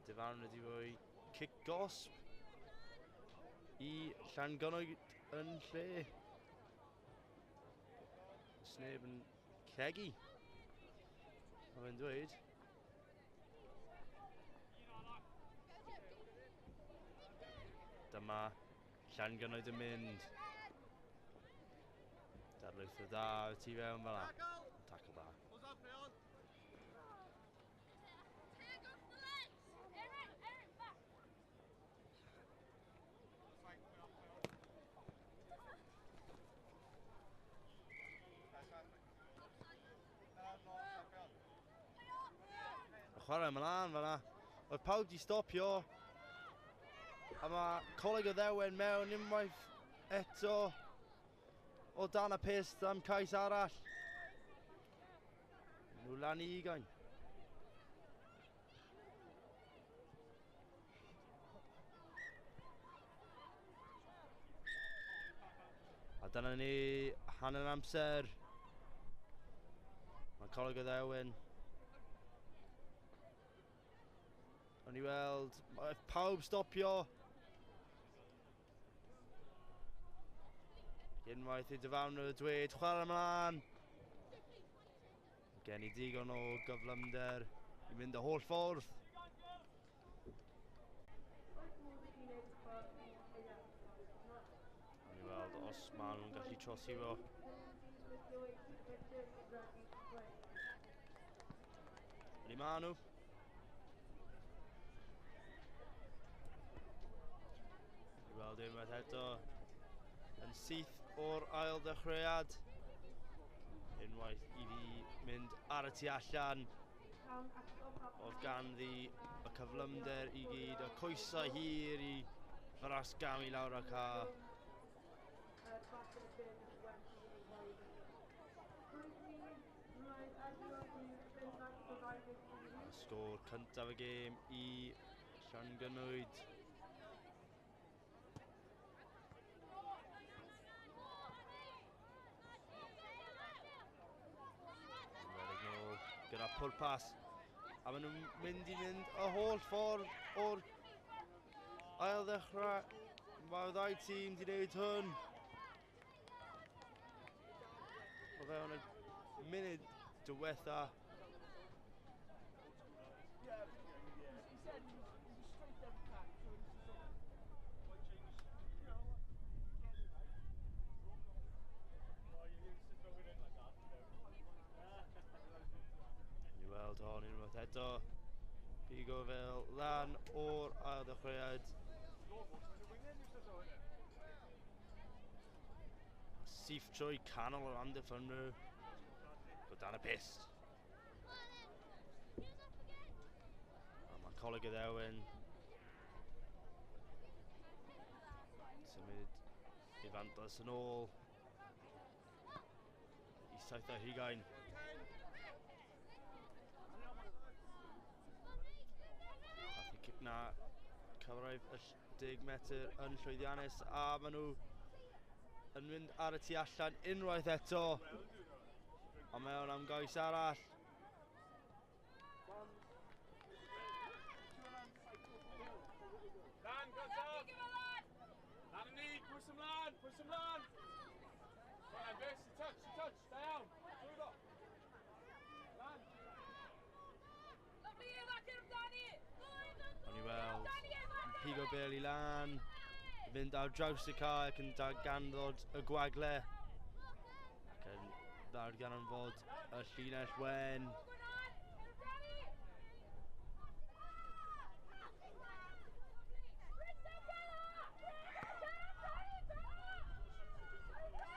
Dyfarn wedi rhoi cic gosb i Llangynnog yn lle. Sneb yn cegi, mae fe'n dweud. Dyma Llangynnoed yn mynd. Darlwytho da y tu fewn fel 'na. Tackle da. Chwarae ymlaen fan'na. Oedd pawb di stopio. A mae Coleg y Dderwen mewn unwaith eto o dan y pyst am cais arall. Nhw lan i 20. A dyna ni hanner amser. Mae Coleg y Dderwen. O'n i weld pawb stopio. Unwaith i dyfarnwr dweud chwarae ymlaen. Gen i digon o gyflymder i mynd y holl ffordd. O'n i weld os maen nhw'n gallu trosi fo. Ni ma nhw. I weld unwaith eto yn syth o'r ail ddechreuad. Unwaith i fi mynd ar y tu allan. Oedd ganddi y cyflymder i gyd, y coesau hir i frasgamu lawr y ca. Sgôr cyntaf y gêm i Llangynwyd. Redeg nôl gyda pwrpas. A maen nhw'n mynd i fynd y holl ffordd o'r ail ddechrau. Mae'r ddau tîm wedi gwneud hwn. O fewn y munud diwetha. Ni weld hon unwaith eto. Pigo fel lan o'r ail ddechreuad. Syth trwy canol yr amddiffynwyr. Go dan y pyst. A mae Coleg y Dderwen symud i fantais yn ôl i 7 ar 20. Nath y cic na cyrraedd y 10 metr yn llwyddiannus a maen nhw yn mynd ar y tu allan unwaith eto. A mewn am gais arall. Dan, gyntaf! Lan yn ni, pwys ymlaen, pwys ymlaen! Go on, Enfys, touch, touch, da iawn. Drwyddo. Lan. O'n i weld yn pigo bêl i lan, fynd ar draws y cae ac yn darganfod y gwagle. Ac yn darganfod y llinell wen.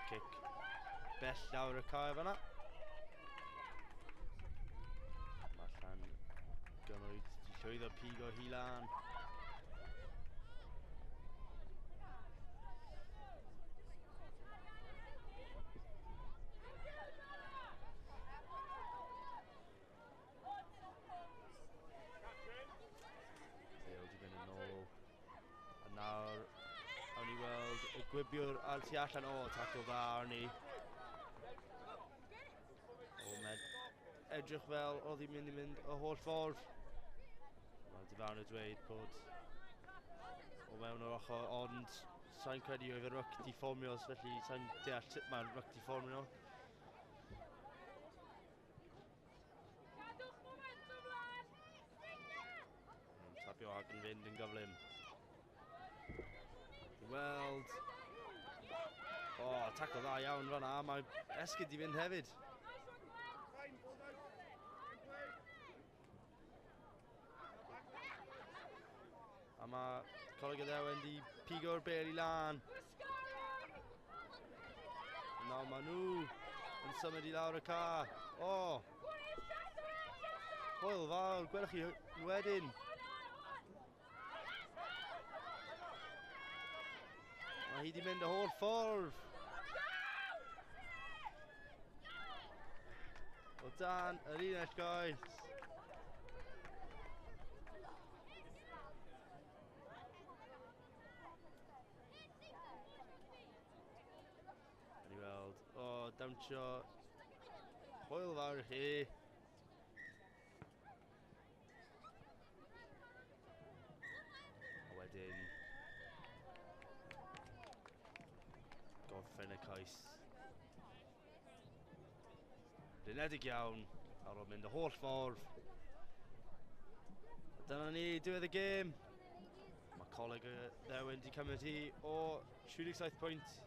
Cic bell lawr y cae fanna. Mae Llangynwyd wedi llwyddo pigo hi lan. Bale wedi mynd yn ôl. A nawr, awn ni weld y gwibiwr ar tu allan. O, tacl dda arni. O, mae'n edrych fel oedd hi'n mynd i mynd y holl ffordd. Mae dyfarnwr yn dweud bod o mewn o'r ochr, ond sa'n credu oedd y ryc di fformio, felly sa'n deall sut mae'r ryc di fformio. Cadwch momentum lan! Yn tapio ac yn fynd yn gyflym. I weld. O, tacl dda iawn fanna. Mae esgyd i fynd hefyd. Nice one, Gwen! A mae Coleg y Dderwen di pigo'r bêl i lan. Nawr maen nhw yn symud i lawr y cae. O! Hwyl fawr, gwelwch chi wedyn. Mae hi di mynd y holl ffordd. O dan yr unell goes. Ni weld, o, dawnsio. Hwyl fawr i chi. A wedyn, gorffen y cais. Blinedig iawn ar ôl mynd y holl ffordd. A dyna ni, diwedd y gêm. Mae Coleg y Dderwen wedi cymryd hi o 37 pwynt. 120.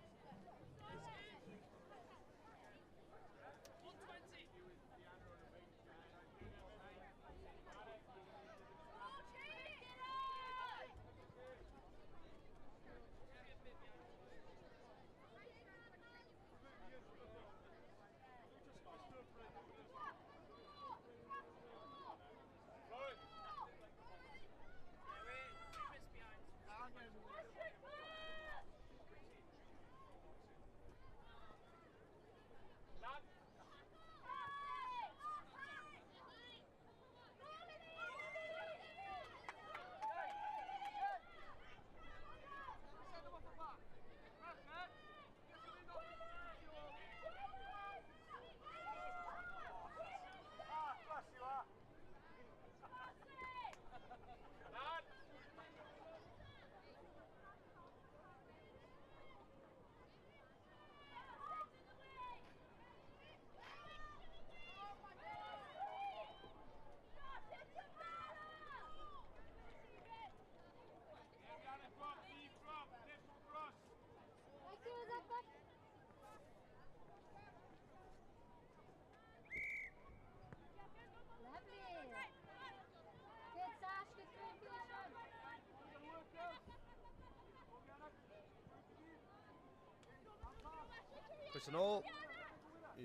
Croeso nôl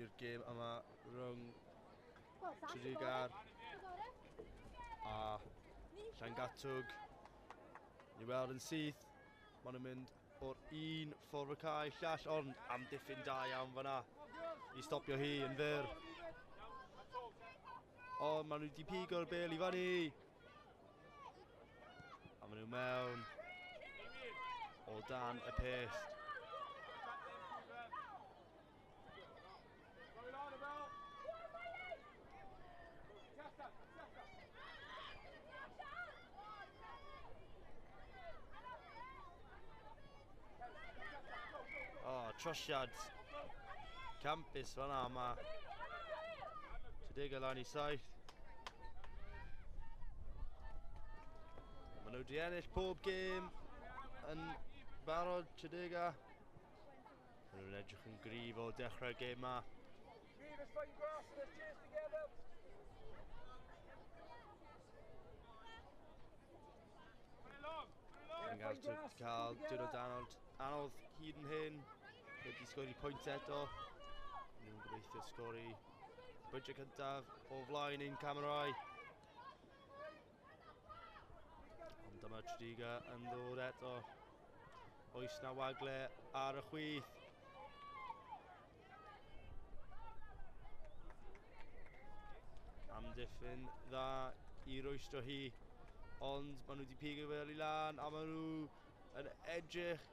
i'r gêm yma rhwng Tredegar a Llangatwg. Ni weld yn syth, maen nhw'n mynd o'r un ffordd y cae llall, ond amddiffyn da iawn fanna i stopio hi yn fyr. Ond maen nhw wedi pigo'r bel i fyny. A maen nhw mewn o dan y pest. O, trosiad campus fan'na ma. Tredegar lan i 7. Maen nhw wedi ennill pob gêm yn barod, Tredegar. Maen nhw'n edrych yn gryf o dechrau'r gêm ma. Llangatwg cael diwrnod anodd hyd yn hyn. Wedi sgori pwynt eto. Nhw'n gobeithio sgori bwyntio cyntaf o flaen ein camerau. Ond dyma Tredegar yn ddod eto. Oes na wagle ar y chwith. Amddiffyn dda i rwystro hi. Ond maen nhw wedi pigo fel i lan a maen nhw yn edrych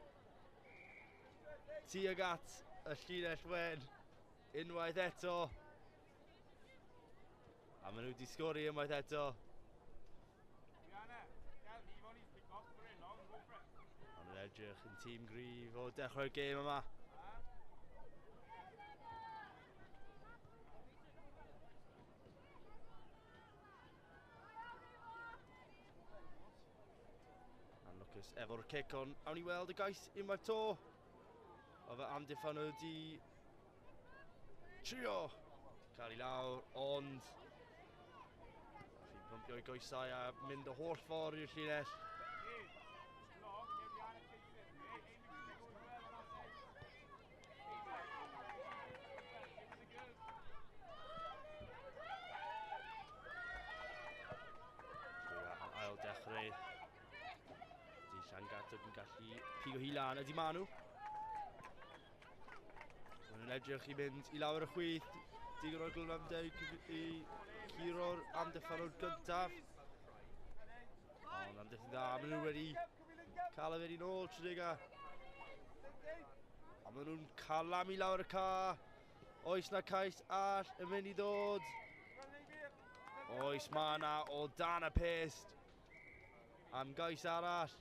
tuag at y llinell wen unwaith eto. A maen nhw wedi sgori unwaith eto. Maen nhw'n edrych yn tîm gryf o dechrau'r gêm yma. Anlwcus efo'r cic, ond awn ni weld y gais unwaith to. O fe amddiffyn nhw wedi trio cael ei lawr, ond gallu pwmpio i goesau a mynd y holl ffordd i'r llinell. Ail dechrau. Ydy Llangatwg yn gallu pigo hi lan, ydy maen nhw. Maen nhw'n edrych i mynd i lawr y chwith, digon o'r glyfnamdau i curo'r amddiffynwr gyntaf. Ond amddiffyn dda, maen nhw wedi cael y fe nôl, Tredegar. A maen nhw'n calamu lawr y ca. Oes na cais all yn mynd i ddod? Oes ma na o dan y pest. Am gais arall.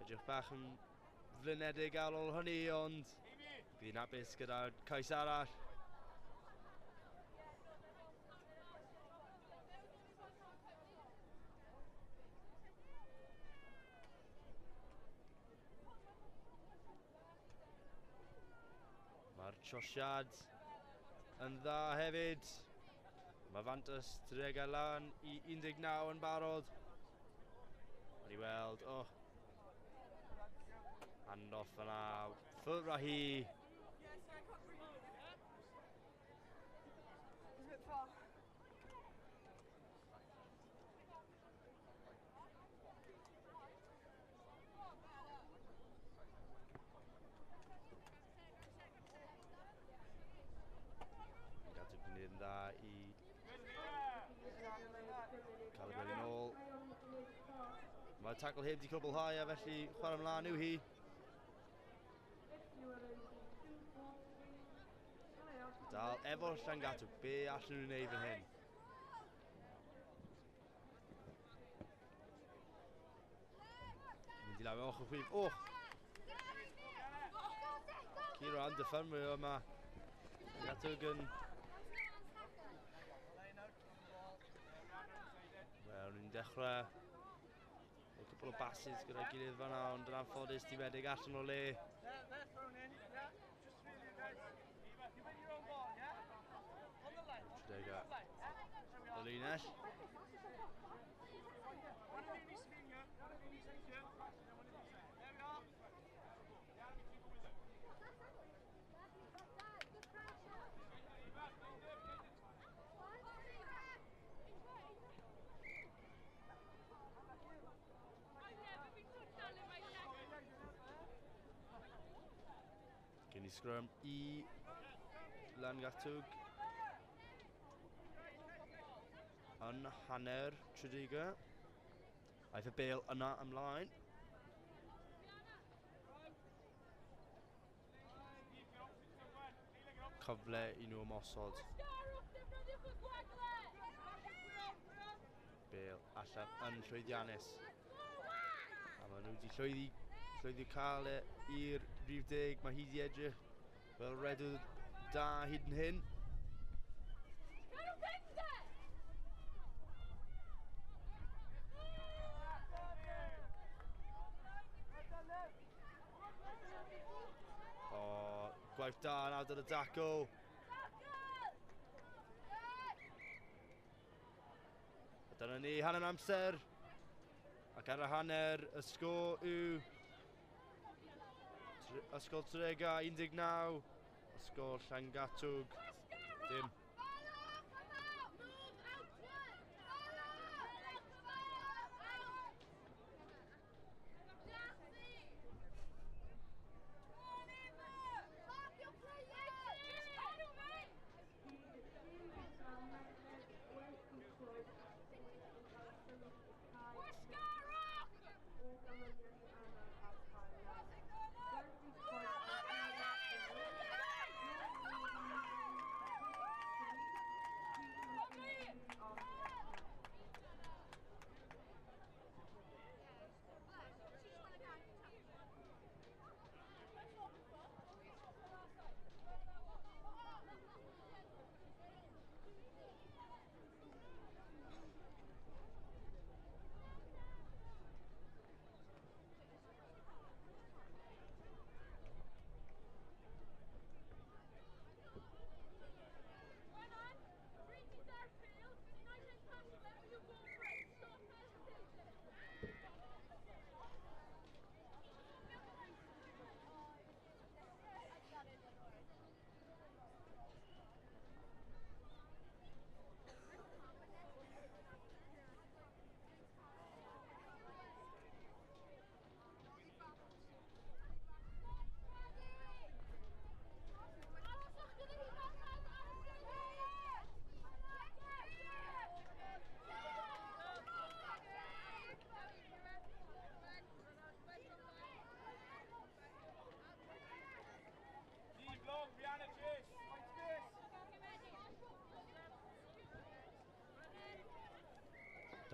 Edrych bach yn flinedig ar ôl hynny, ond fi'n hapus gyda'r cais arall. Mae'r trosiad yn dda hefyd. Mae Fantas Tredegar lan i 19 yn barod. Mae'n i weld, oh. Handoff yna, ffwrdd â hi. Gadw gwneud yn dda i cael y bel yn ôl. Mae'r tackle heb di cwblhau a felly chwarae ymlaen yw hi. Dal efo'r Llangatwg, be allan nhw'n wneud fan hyn? Mynd i lawr ochr chwith, och! Curo amddiffynwyr yma. Llangatwg yn... Wel, ni'n dechrau o cwpl o basys gyda'i gilydd fan'na, ond yn anffodus di wedyn allan o le. Tredegar. Y linell. Mewn i sgrym i Llangatwg. Yn hanner Tredegar. Aeth y bêl yna ymlaen. Cyfle i nhw ymosod. Bêl allan yn llwyddiannus. A maen nhw wedi llwyddi cael e i'r rhif 10. Mae hi wedi edrych fel redwr da hyd yn hyn. O, gwaith da yn ardal y dacl. A dyna ni, hanner amser. Ac ar y hanner, y sgôr yw Ysgol Tredegar 19, Ysgol Llangatwg dim.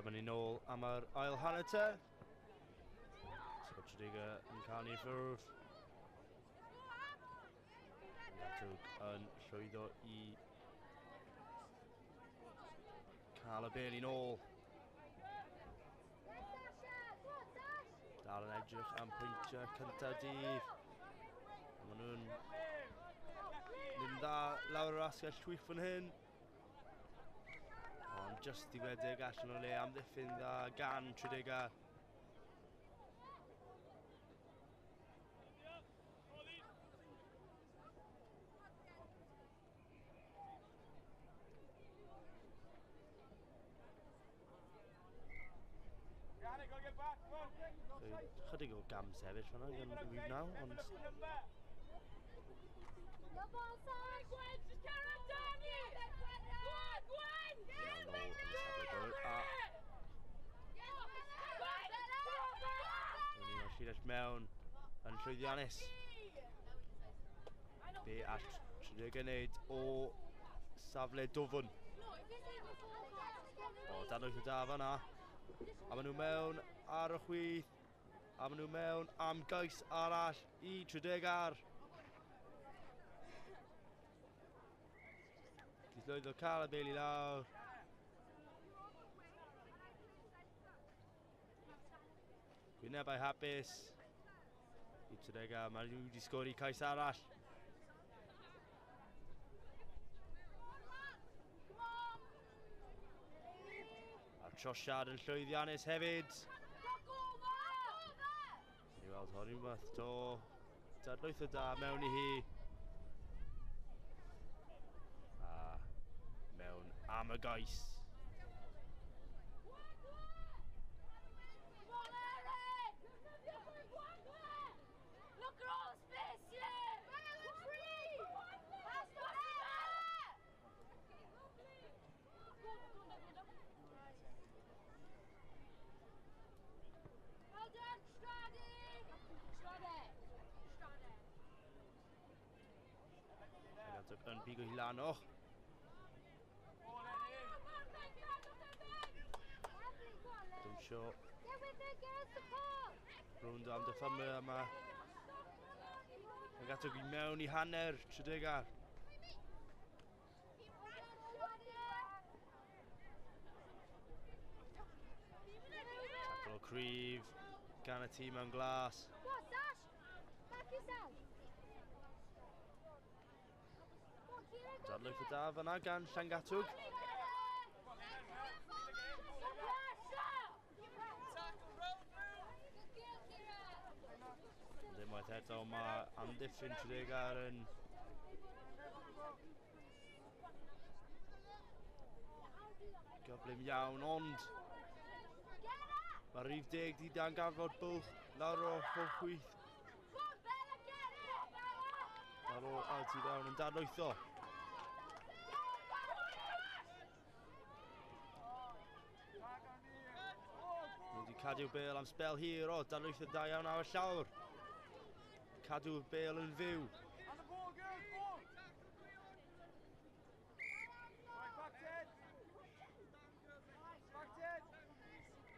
Dyma ni nôl am yr ail hanner te. Ysgol Tredegar yn cael ni ffwrdd. Llangatwg yn llwyddo i cael y bêl i nôl. Dal yn edrych am pwyntiau cyntaf dydd. A maen nhw'n mynd dda lawr yr asgell chwith fan hyn. Ond just i wedeg allan o le amddiffyn dda gan Tredegar. Chydig o gam sefyll fan'na gan rhif 9, ond llinell mewn yn llwyddiannus. Be all Tredegar wneud o safle dwfn. O, dadlwyth o da fan'na. A maen nhw mewn ar y chwith. A maen nhw mewn am gais arall i Tredegar. Di llwyddo cael y bêl i lawr. Gwynebau hapus i Tredegar. Mae nhw wedi sgori cais arall. A'r trosiad yn llwyddiannus hefyd. Ni weld hon unwaith to. Dadlwyth o da mewn i hi. A mewn am y gais. Llangatwg yn bigo hi lan. Och! Dwnsio. Rownd am dyffymau yma. Llangatwg i mewn i hanner Tredegar. Taclo cryf gan y tîm mewn glas. Dadlwyth y da fyna gan Llangatwg. Unwaith eto mae amddiffyn Tredegar yn gyflym iawn, ond mae rhif 10 di danganfod bwlch lawr o chwith. Lawr o out i fewn yn dadlwytho. Nhw wedi cadw bêl am sbel hir, o, dadlwytho da iawn ar y llawr. Cadw'r bêl yn fyw.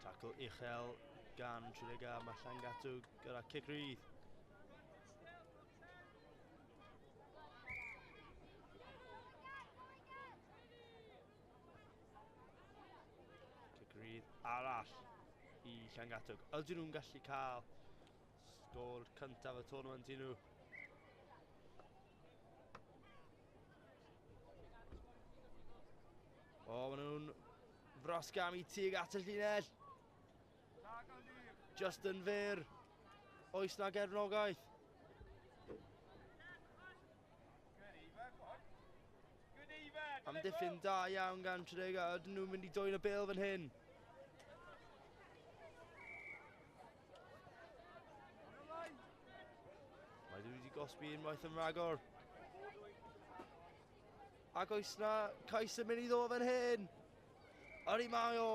Tacl uchel gan Tredegar, mae Llangatwg gyda cic rydd. Cic rydd arall i Llangatwg. Ydyn nhw'n gallu cael sgôr cyntaf y tournament i nhw? O, maen nhw'n frosgamu tuag at y llinell. Just yn fyr. Oes na gefnogaeth? Amddiffyn da iawn gan Tredegar. Ydyn nhw'n mynd i dwyn y bêl fan hyn? Mae nhw wedi gosbi unwaith yn rhagor. Ac oes na cais yn mynd i ddod fan hyn? Ydy mae o!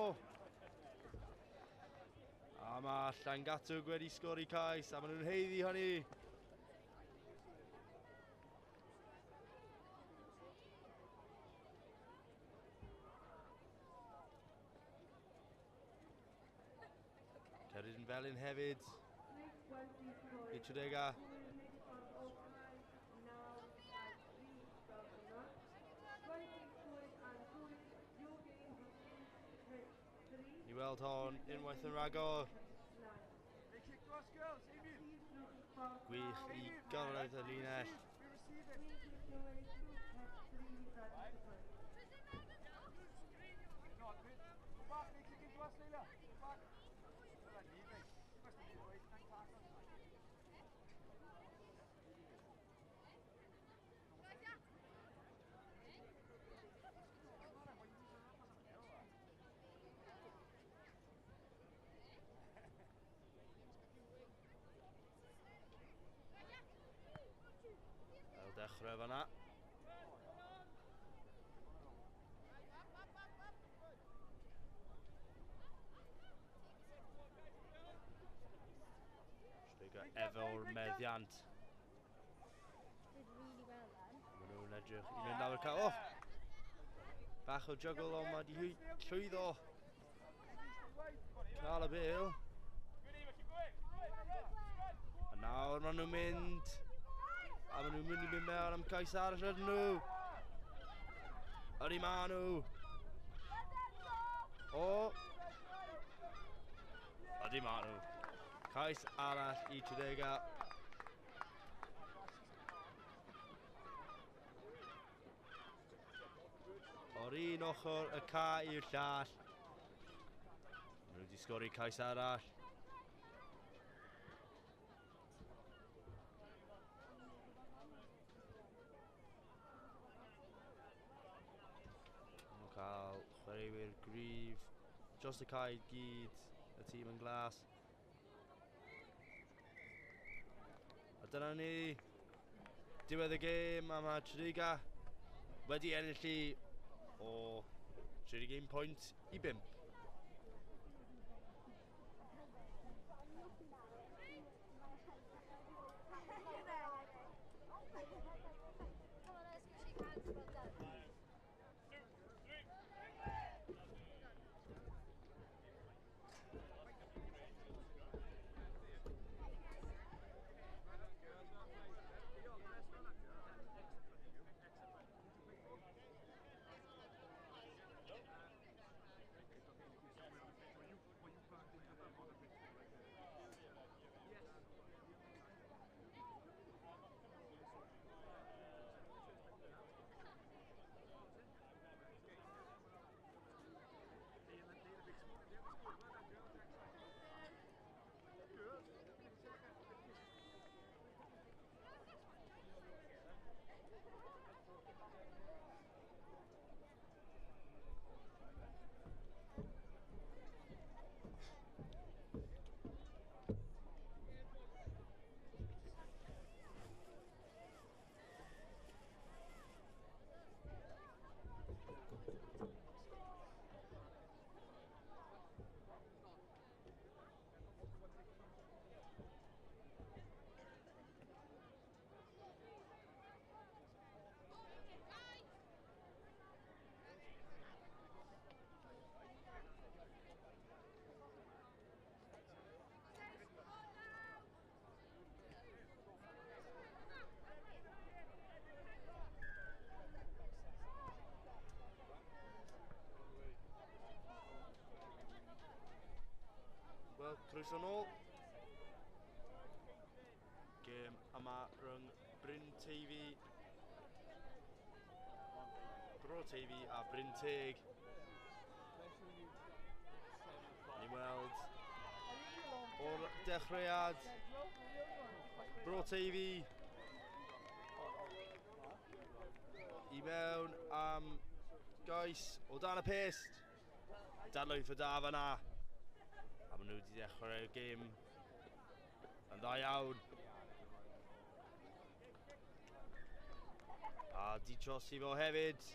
A mae Llangatwg wedi sgori cais, a maen nhw'n haeddu hynny. Cerdyn felyn hefyd i Tredegar. Ni weld hon unwaith yn rhagor. Gwych i gyrraedd y linell. Dechrau fan'na. Tredegar efo'r meddiant. Maen nhw'n edrych i fynd lawr y cae. Oh! Bach o juggle ond mae wedi llwyddo cael y bêl. A nawr maen nhw'n mynd. A maen nhw'n mynd i mynd mewn am cais arall ydyn nhw. Ydy maen nhw. O. Ydy maen nhw. Cais arall i Tredegar. O'r un ochr y cae i'r llall. Maen nhw wedi sgori cais arall. Cael chwaraewyr gryf dros y cae gyd, y tîm yn glas. A dyna ni, diwedd y gêm, a mae Tredegar wedi ennill i o 31 pwynt i 5. Croeso nôl. Gêm yma rhwng Bryn Teifi, Bro Teifi a Bryn Teg. Ni weld o'r dechreuad Bro Teifi i mewn am gais o dan y pist. Dadlwyth o da fan'na. A maen nhw wedi dechrau'r gêm yn dda iawn. A di trosi fo hefyd.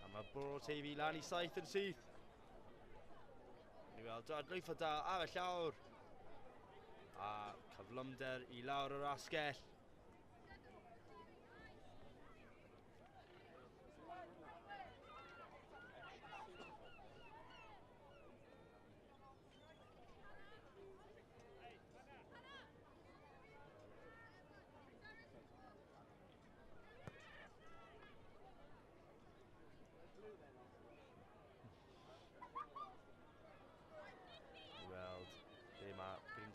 A mae Bro Teifi lan i 7 yn syth. Ni weld dadlwyth o da ar y llawr. A cyflymder i lawr yr asgell.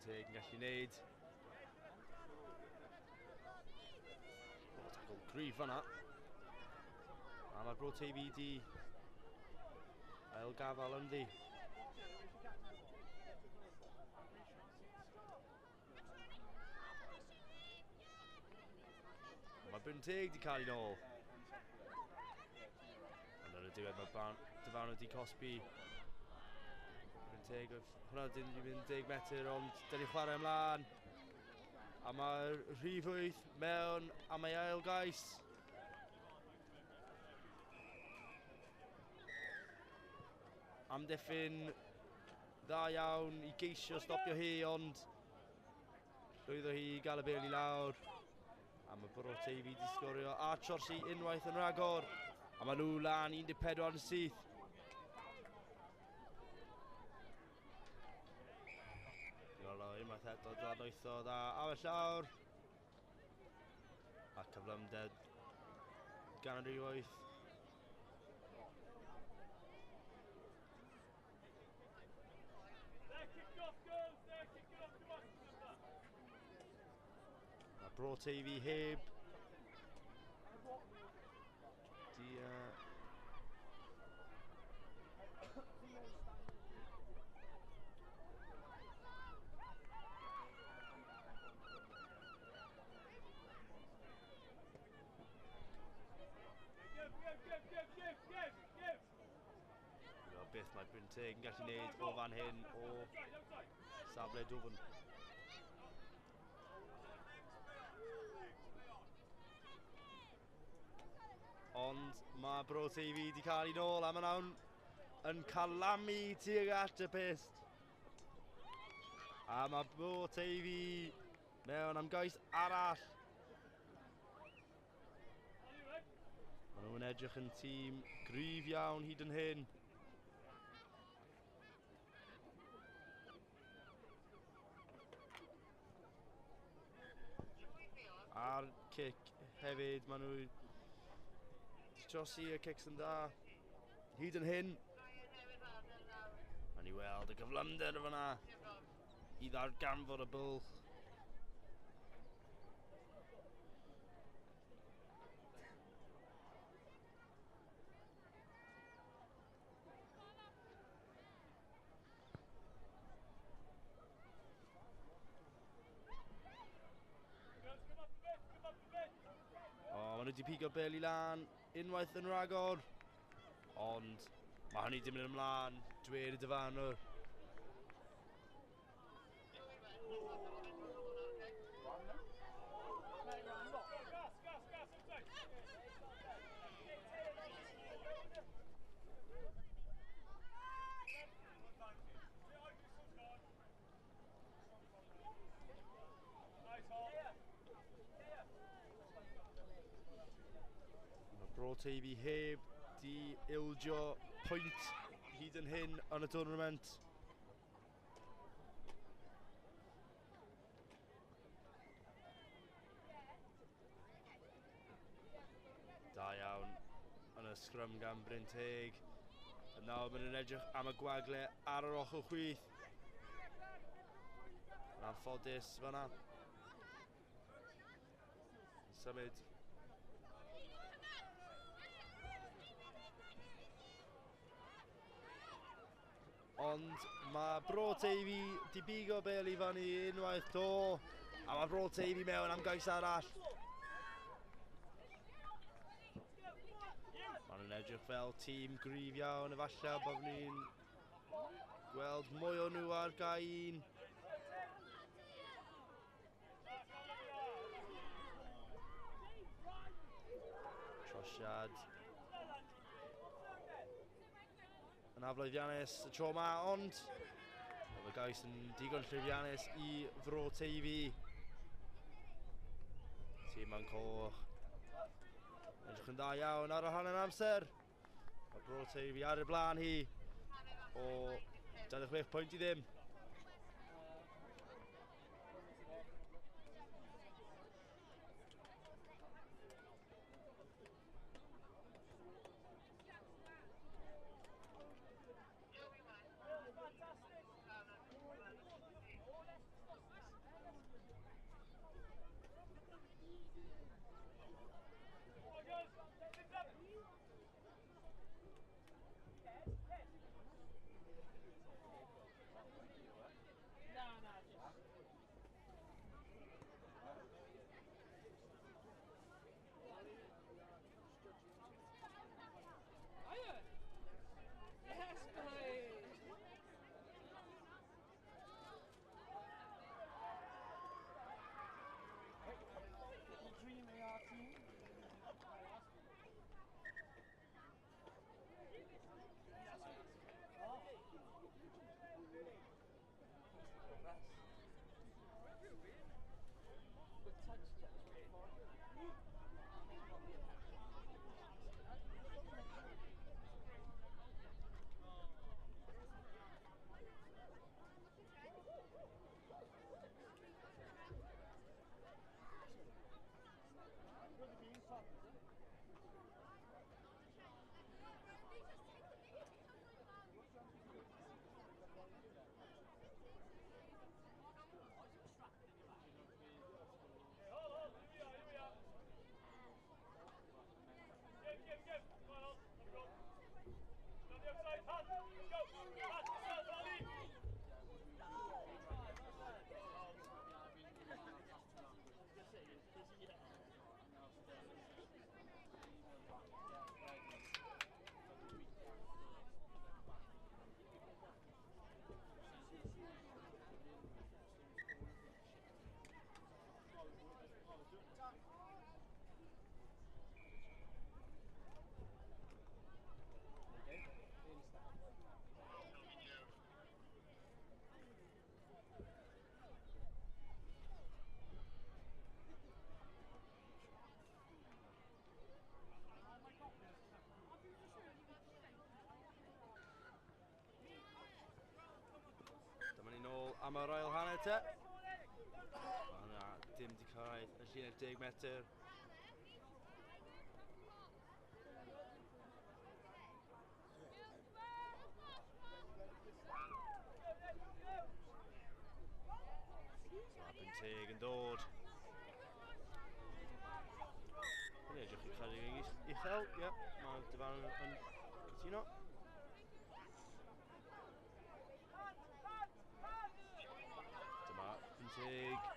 Teg yn gallu wneud. O, tackle gryf fan'na. A mae'r Bro Teifi di ail gafal ynddi. Mae Bryn Teg di cael ei nôl. Ond ar y diwedd mae dyfarnwr di cosbi Bryn Teg. Oedd hwnna ddim wedi mynd 10 metr, ond dyn ni chwarae ymlaen. A mae'r rhif 8 mewn am ei ail gais. Amddiffyn dda iawn i geisio stopio hi, ond llwyddo hi i gael y bêl i lawr. A mae Bro Teifi wedi sgorio a trosi unwaith yn rhagor. A maen nhw lan 14 yn syth. Iolo unwaith eto dadlwytho dda ar y llawr. A cyflymder gan y rhif 8. Mae Bro Teifi heb di Beth mae Bryn Teg yn gallu gwneud o fan hyn o safle dwfn. Ond mae Bro Teifi wedi cael ei nôl a maen nhw'n yn calamu tuag at y pist. A mae Bro Teifi mewn am gais arall. Maen nhw'n edrych yn tîm gryf iawn hyd yn hyn. A'r cic hefyd, maen nhw trosi y cics yn dda. Hyd yn hyn. Maen ni weld y gyflymder fyna i ddarganfod y bwlch. Maen nhw wedi pigo bel i lan unwaith yn rhagor, ond mae hynny ddim yn ymlaen, dweud y dyfarnwr. Bro Teifi heb di ildio pwynt hyd yn hyn yn y tournament. Da iawn yn y sgrym gan Bryn Teg. A nawr maen nhw'n edrych am y gwagle ar yr ochr chwith. Yn anffodus fan'na. Symud. Ond mae Bro Teifi di bigo bel i fyny unwaith to. A mae Bro Teifi mewn am gais arall. Maen nhw'n edrych fel tîm gryf iawn, efallai bod ni'n gweld mwy o nhw ar gae un. Trosiad yn aflwyddiannus y tro yma, ond oedd y gais yn digon llwyddiannus i Fro Teifi. Tîm yn coch. Edrych yn dda iawn ar y hanner amser. Mae Bro Teifi ar y blaen hi o 26 pwynt i ddim. Am yr ail hanner te. Mae hwnna dim di cyrraedd y llinell 10 metr. Slap teg yn dod. Mae'n edrych i chydig uchel. Ie, mae dyfarnwr yn cytuno. Teg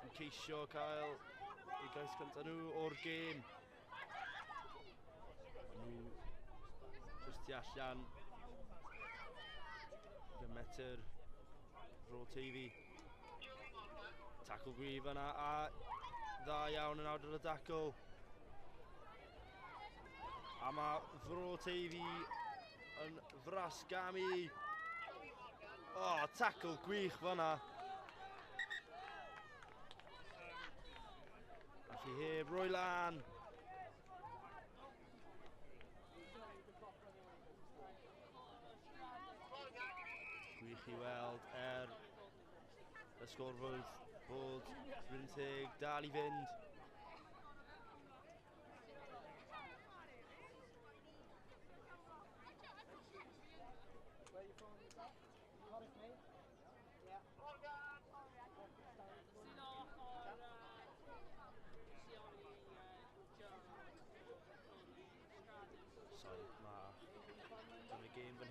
yn ceisio cael eu gais cyntaf nhw o'r gêm. Nhw jyst tu allan y metr Bro Teifi. Tackle gryf yna a dda iawn yn awr ar y dacl. A mae Fro Teifi yn frasgamu. Oh, tackle gwych fanna. Allu heb roi lan. Gwych i weld y sgorfwyd bod Brynteg dal i fynd. Where are you from? Cardiff, mate? Yeah.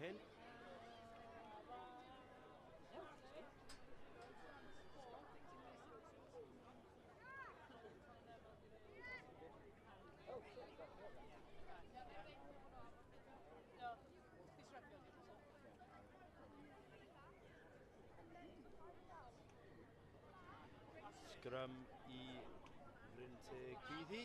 hyn. Sgrym i Brynteg bydd hi.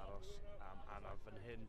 Aros am anaf fan hyn.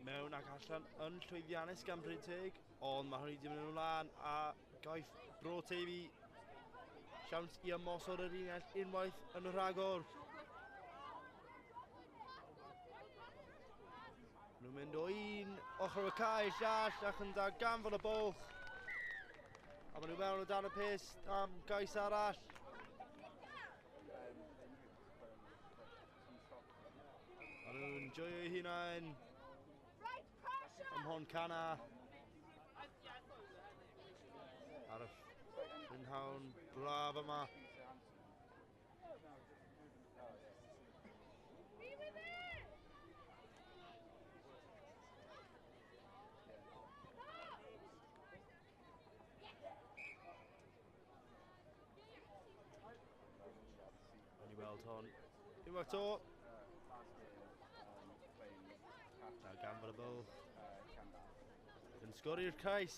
Mewn ac allan yn llwyddiannus gan Brynteg, ond mae hynny wedi mynd ymlaen a gaiff Bro Teifi siawns i ymosod yr unell unwaith yn rhagor. Nhw'n mynd o un ochr y cae llall ac yn darganfod y bwlch. A maen nhw mewn o dan y pyst am gais arall. Maen nhw'n joio eu hunain ym Mhontcanna ar y prynhawn braf yma. O'n i weld hon unwaith to. Darganfod y bwlch. Yn sgorio'r cais.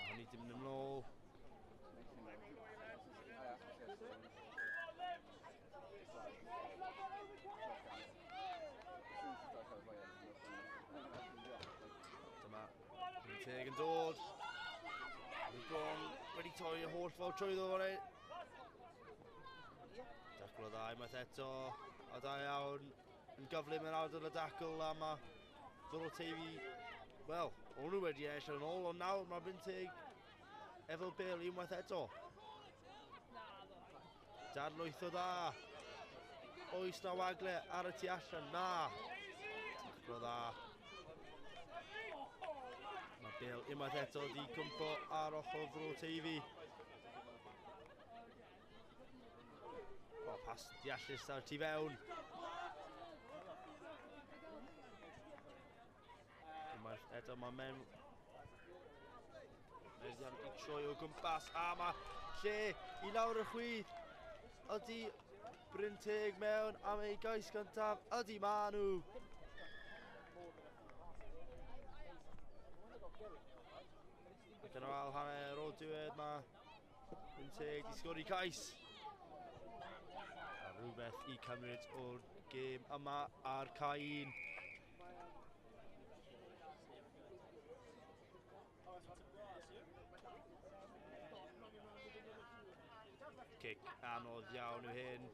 A hynny dim yn ymlaen. Dyma Brynteg yn dod. Mae bron wedi torri y holl ffordd trwyddo fo. Dacl o dda unwaith eto. A da iawn yn gyflym yn ardal y dacl a mae Bro Teifi, wel, o'n nhw wedi ennill yn ôl, ond nawr mae Brynteg efo'r bêl unwaith eto. Dadlwytho dda. Oes na wagle ar y tu allan? Na. Taclo dda. Mae bêl unwaith eto di cwmpo ar ochr Bro Teifi. O, pas deallus ar tu fewn. Unwaith eto mae men Meddiant i troi o gwmpas a mae lle i lawr y chwith. Ydy Brynteg mewn am ei gais gyntaf? Ydy ma nhw. Ac yn ail hanner o'r diwedd mae Brynteg di sgori cais. A rhywbeth i cymryd o'r gêm yma ar cae un. Cic anodd iawn yw hyn.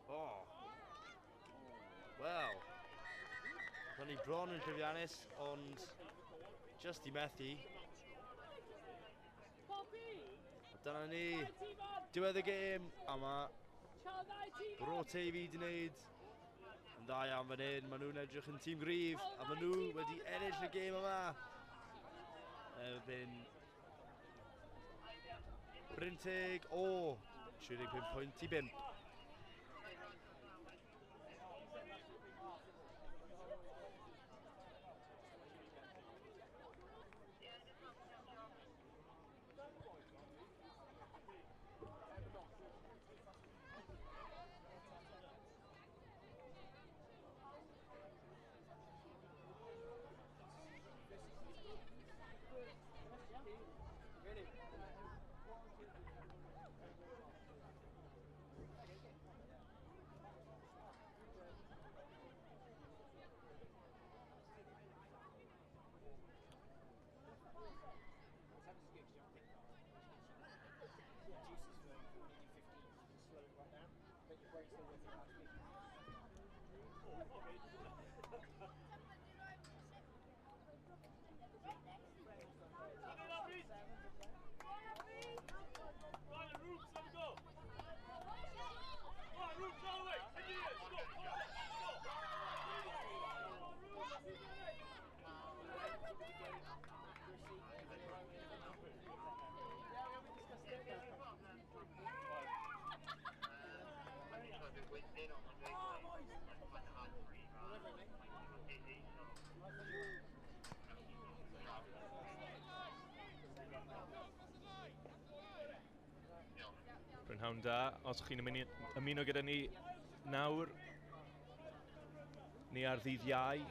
Oh. Wel, ro'n i bron yn llwyddiannus, ond just i methu. A dyna ni, diwedd y gêm, a mae Bro Teifi wedi wneud yn dda iawn fan hyn. Maen nhw'n edrych yn tîm gryf, a maen nhw wedi ennill y gêm yma. Erbyn Brynteg o 35 pwynt i 5. Prynhawn da, os chi'n ymuno gyda ni nawr, ni ar ddydd Iau,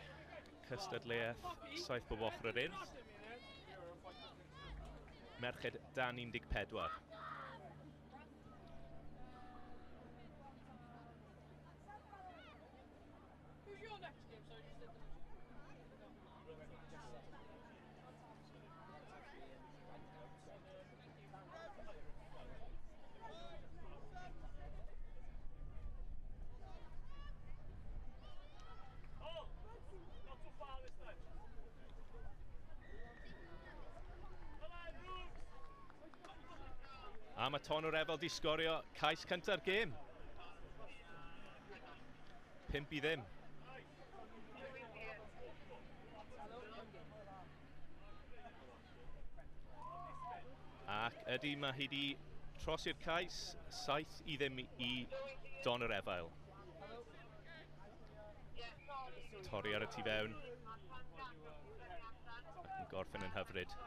cystadleuaeth 7 bob ochr yr Urdd. Merched dan 14. A mae Tonyrefail di sgorio cais cynta'r gêm. 5-0. Ac ydy mae hi di trosi'r cais, 7-0 i Tonyrefail. Torri ar y tu fewn. Ac yn gorffen yn hyfryd.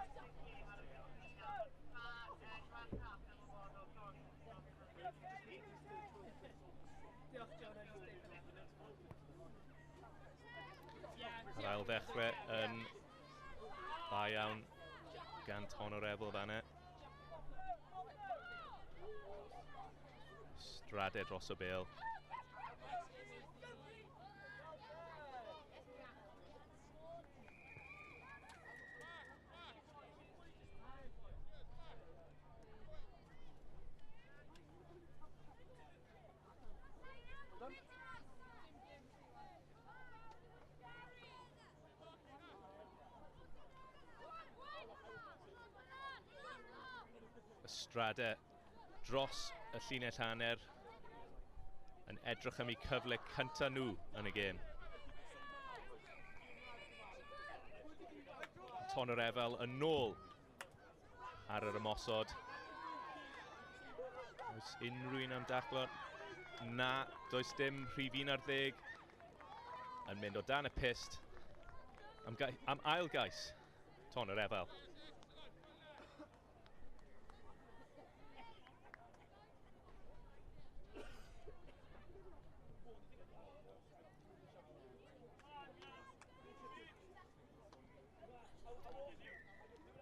Yr ail ddechrau yn dda iawn gan Tonyrefail fanna. Strade dros y bêl. Strade dros y llinell hanner yn edrych am eu cyfle cyntaf nhw yn y gêm. Tonyrefail yn ôl ar yr ymosod. Oes unrhyw un am daclo? Na, does dim. Rhif 11 yn mynd o dan y pyst am ail gais Tonyrefail.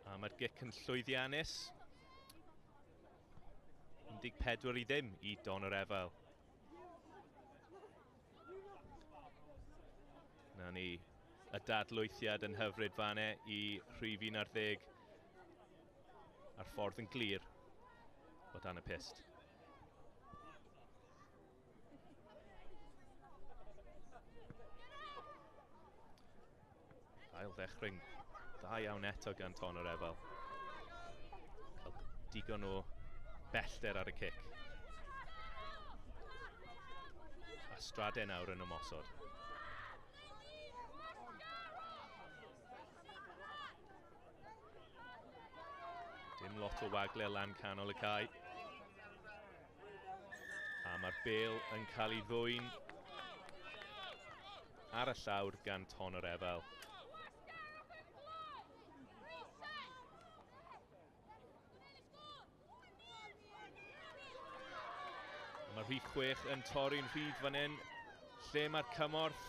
A mae'r gic yn llwyddiannus. 14-0 i Tonyrefail. Na ni, y dadlwythiad yn hyfryd fanne i rhif 11 a'r ffordd yn glir o dan y pyst. Ail ddechrau'n dda iawn eto gan Tonyrefail. Cael digon o bellter ar y cic. A Strade nawr yn ymosod. Dim lot o wagle lan canol y cae. A mae'r bêl yn cael ei ddwyn ar y llawr gan Tonyrefail. Mae rhif 6 yn torri'n rhydd fan hyn. Lle mae'r cymorth?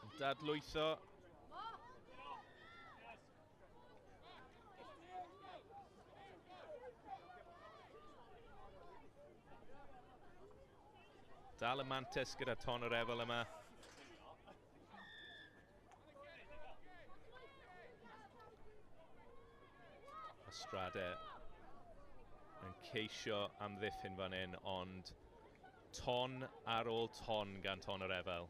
Yn dadlwytho. Dal y mantes gyda Tonyrefail yma. Strade yn ceisio amddiffyn fan hyn, ond ton ar ôl ton gan Tonyrefail.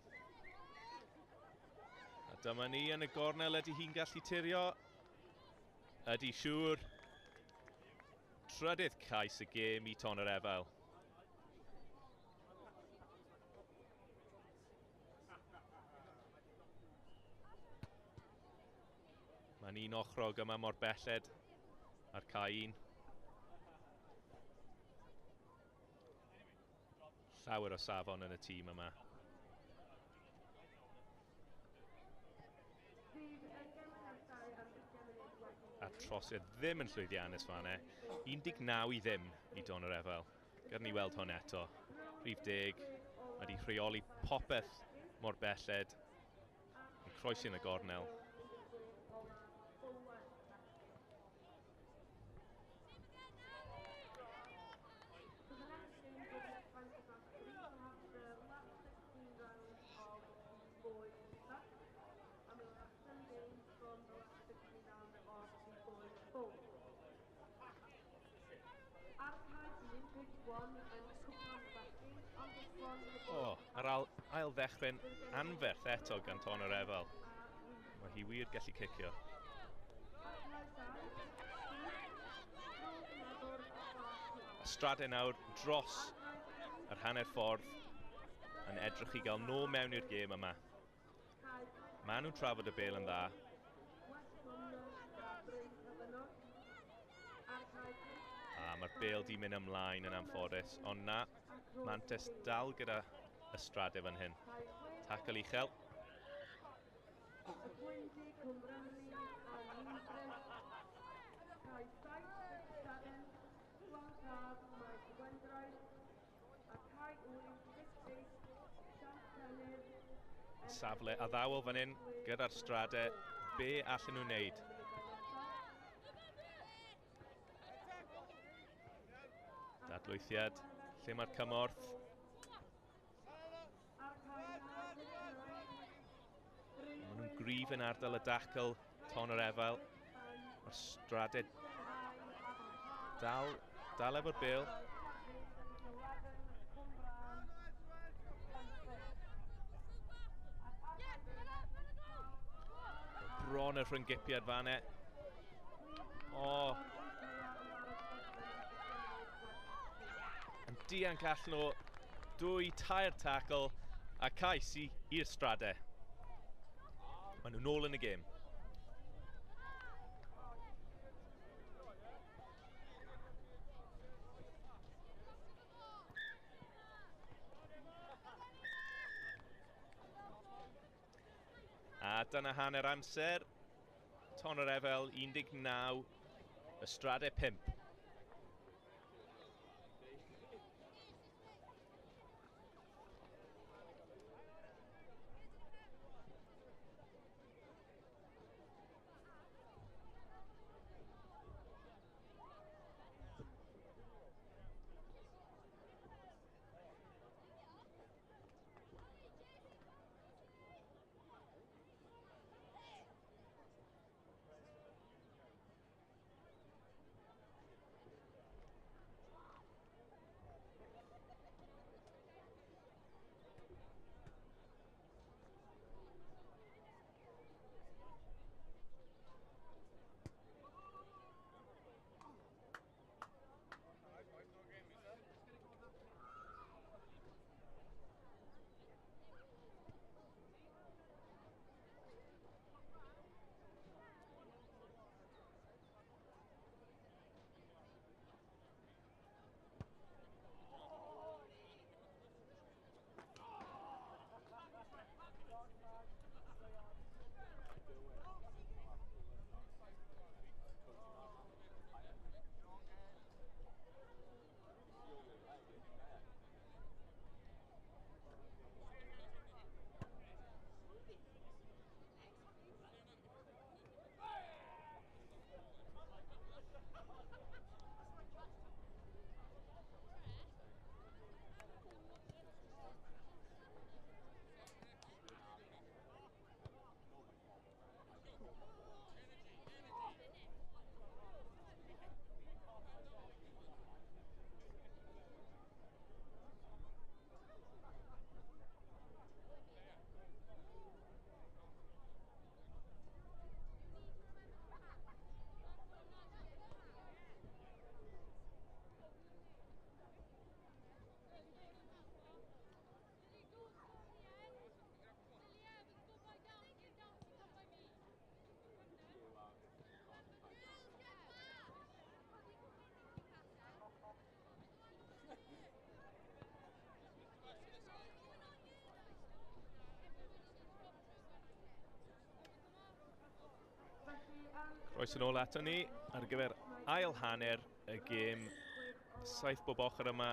A dyma ni yn y gornel, ydy hi'n gallu tirio? Ydy siŵr. Trydydd cais y gêm i Tonyrefail. Mae'n un ochrog yma mor belled ar cae un. Llawer o safon yn y tîm yma. A trosiad ddim yn llwyddiannus fan e. 19-0 i Donyrefail. Gad ni weld hwn eto. Rhif 10, mae wedi rheoli popeth mor belled. Yn croesi yn y gornel. O, ar ail ddechrau'n anferth eto gan Tonyrefail. Mae hi wir gallu cicio. Strade nawr dros yr hanner ffordd yn edrych i gael nôl mewn i'r gêm yma. Maen nhw'n trafod y bêl yn dda. A mae'r bêl di mynd ymlaen yn anffodus, ond na, mantes dal gyda y Strade fan hyn. Tackle uchel. Safle addawol fan hyn gyda'r Strade. Be allan nhw wneud? Dadlwythiad. Lle mae'r cymorth? Maen nhw'n gryf yn ardal y dacl, Tonyrefail. Mae'r Strade dal efo'r bêl. Bron y rhyngipiad fan e. O. Yn dianc allan nhw, 2-3 tackle a cais i'r Strade. Maen nhw nôl yn y gêm. A dyna hanner amser. Tonyrefail 19, y Strade 5. Croeso nôl ato ni ar gyfer ail hanner y gêm 7 bob ochr yma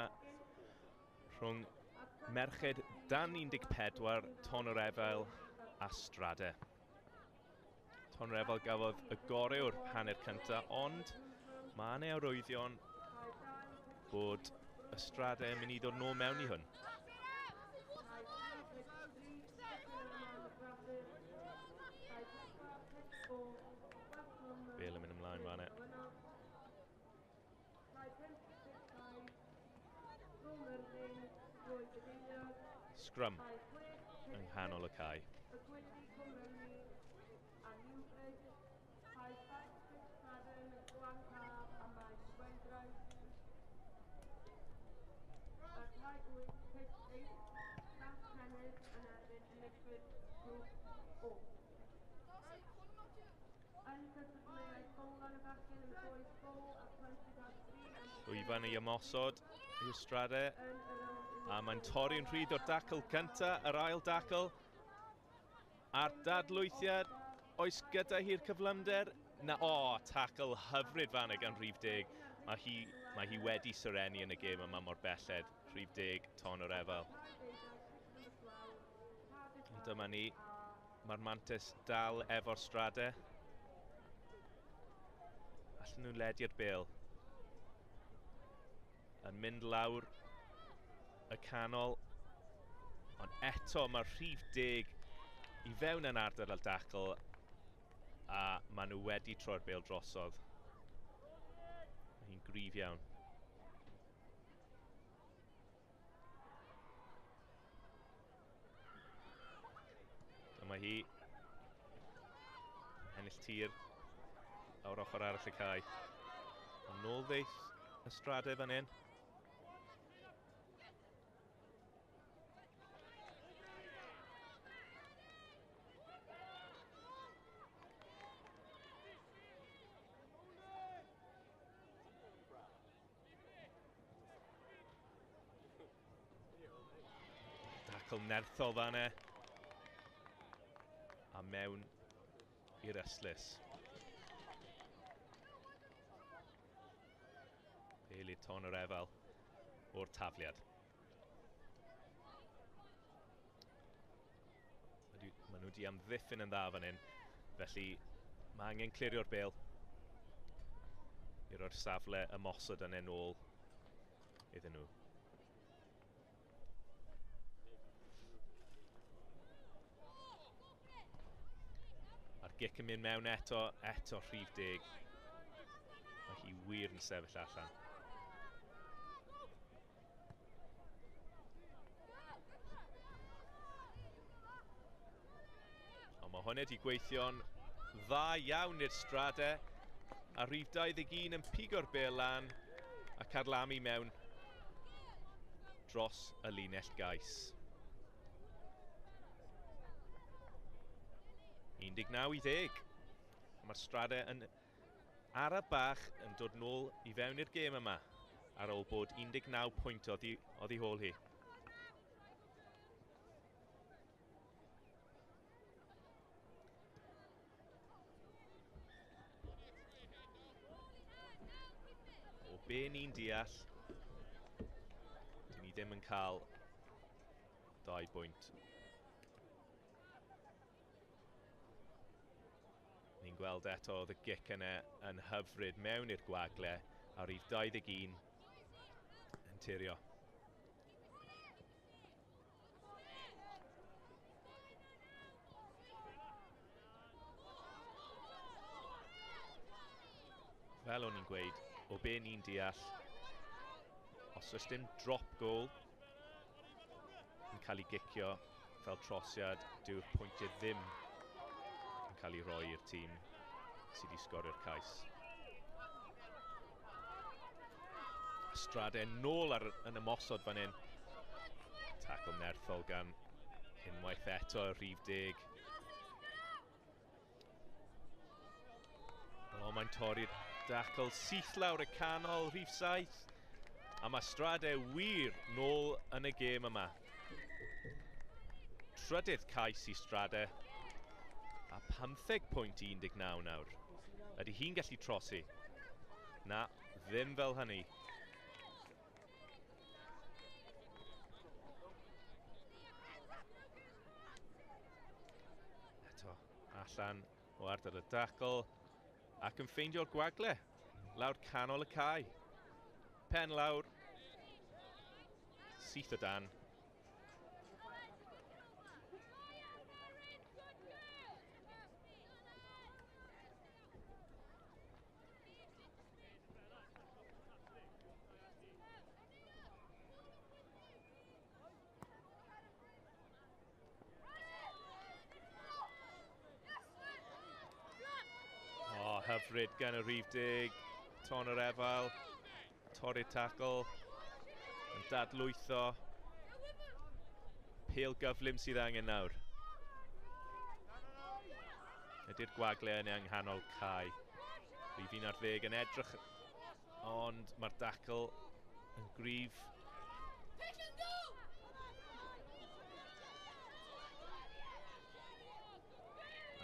rhwng merched dan 14, Tonyrefail a Strade. Tonyrefail gafodd y gorau o'r hanner cyntaf, ond mae yna arwyddion bod y Strade yn mynd i ddod nôl mewn i hwn. Bale yn mynd ymlaen fan e. Scrum yng nghanol y cae. Llwyfan i ymosod i'r Strade. A mae'n torri'n rhydd o'r dacl cynta, yr ail dacl. A'r dadlwythiad, oes gyda hi'r cyflymder? Na, o, tacl hyfryd fanna gan rhif 10. Mae hi wedi serennu yn y gêm yma mor belled. Rhif 10, Tonyrefail. Ond dyma ni, mae'r mantes dal efo'r Strade. Allan nhw ledu'r bêl. Yn mynd lawr y canol, ond eto mae'r rhif 10 i fewn yn ardal y dacl a maen nhw wedi troi'r bêl drosodd. Mae hi'n gryf iawn. Dyma hi ennill tir o'r ochr arall y cae. Ond nôl ddeith y Strade fan hyn. Dacl nerthol fan e. A mewn i'r ystlys. Bêl i Tonyrefail o'r tafliad. Maen nhw wedi amddiffyn yn dda fan hyn, felly mae angen clirio'r bêl i roi'r safle ymosod yn en ôl iddyn nhw. A'r gic yn mynd mewn eto, eto rhif 10. Mae hi wir yn sefyll allan. Ond mae hwnna wedi gweithio'n dda iawn i'r Strade. A rhif 21 yn pigo'r bêl lan a carlamu mewn dros y linell gais. 19 i 10. Mae'r Strade yn ara bach yn dod nôl i fewn i'r gêm yma ar ôl bod 19 pwynt oddi hôl hi. O be ni'n deall, dyn ni ddim yn cael 2 bwynt. Ni'n gweld eto oedd y gic yna yn hyfryd mewn i'r gwagle a rhif 21 yn tirio. Fel o'n i'n gweud, o be ni'n deall, os oes dim drop goal yn cael ei gicio fel trosiad, dyw'r pwyntiau ddim yn cael ei roi i'r tîm sydd wedi sgorio'r cais. Strade nôl yn ymosod fan hyn. Tacl nerthol gan unwaith eto rhif 10. O, mae'n torri'r dacl syth lawr y canol, rhif 7. A mae Strade wir nôl yn y gêm yma. Trydydd cais i Strade. A 15.19 nawr. Ydy hi'n gallu trosi? Na, ddim fel hynny. Eto, allan o ardal y dacl ac yn ffeindio'r gwagle lawr canol y cae. Pen lawr, syth o dan. Hyfryd gan y rhif 10, Tonyrefail, torri'r tacl, yn dadlwytho. Pêl gyflym sydd angen nawr. Ydy'r gwagle yn yng nghanol cae. Rhif 11 yn edrych, ond mae'r dacl yn gryf.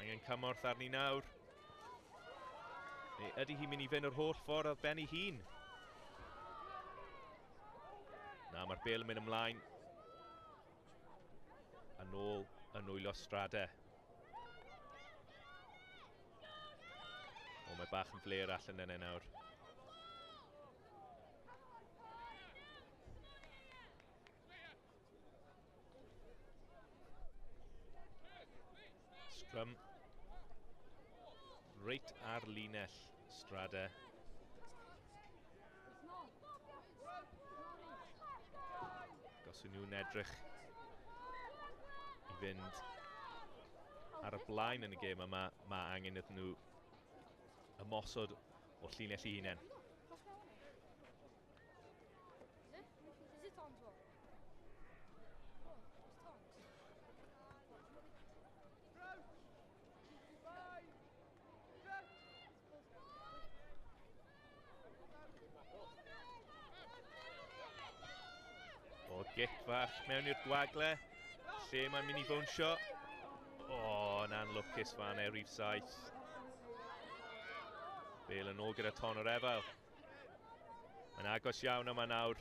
Angen cymorth arni nawr. Neu ydy hi'n mynd i fynd yr holl ffordd ar ben ei hun? Na, mae'r bêl yn mynd ymlaen. Yn ôl yn nwylo Strade. O, mae bach yn fler allan yna nawr. Scrum. Reit ar linell Strade. Goswn nhw'n edrych i fynd ar y blaen yn y gêm yma, mae angen iddyn nhw ymosod o llinell eu hunain. O, gic fach mewn i'r gwagle, lle mae'n mynd i fownsio. O, yn anlwcus fan e, rhif 7. Bêl yn ôl gyda Tonyrefail. Mae'n agos iawn yma nawr.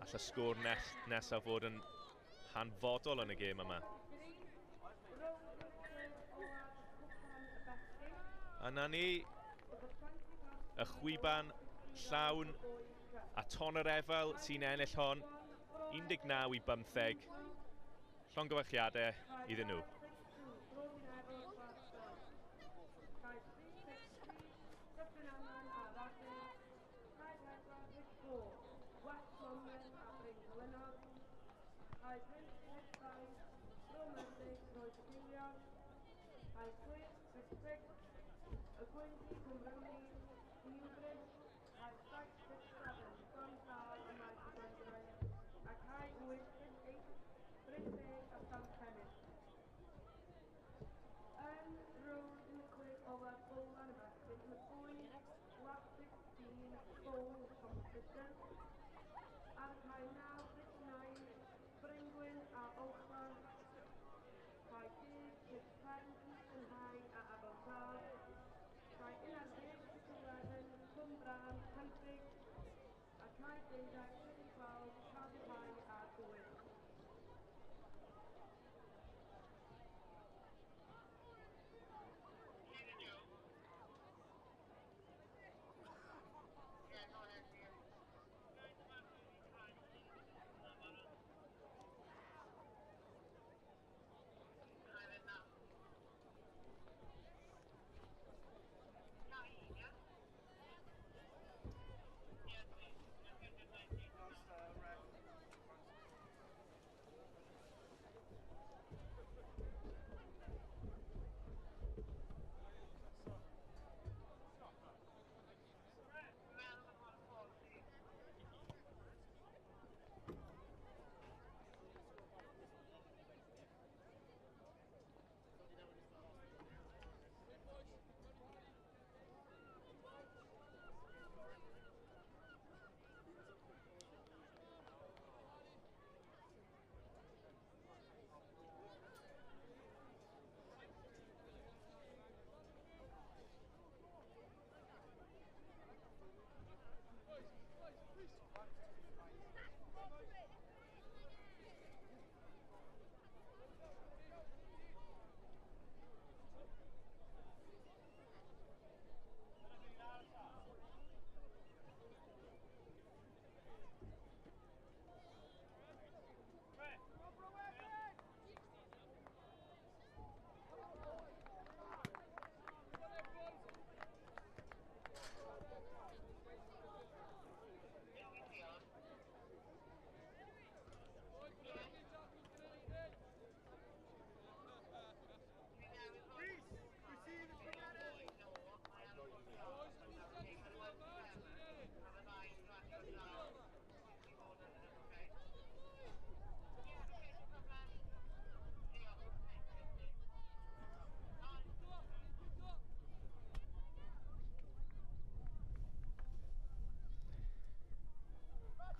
All y sgôr nesaf fod yn hanfodol yn y gêm yma. A na ni, y chwiban llawn a Tonyrefail sy'n ennill hon, 19 i 15. Llongyfarchiadau iddyn nhw.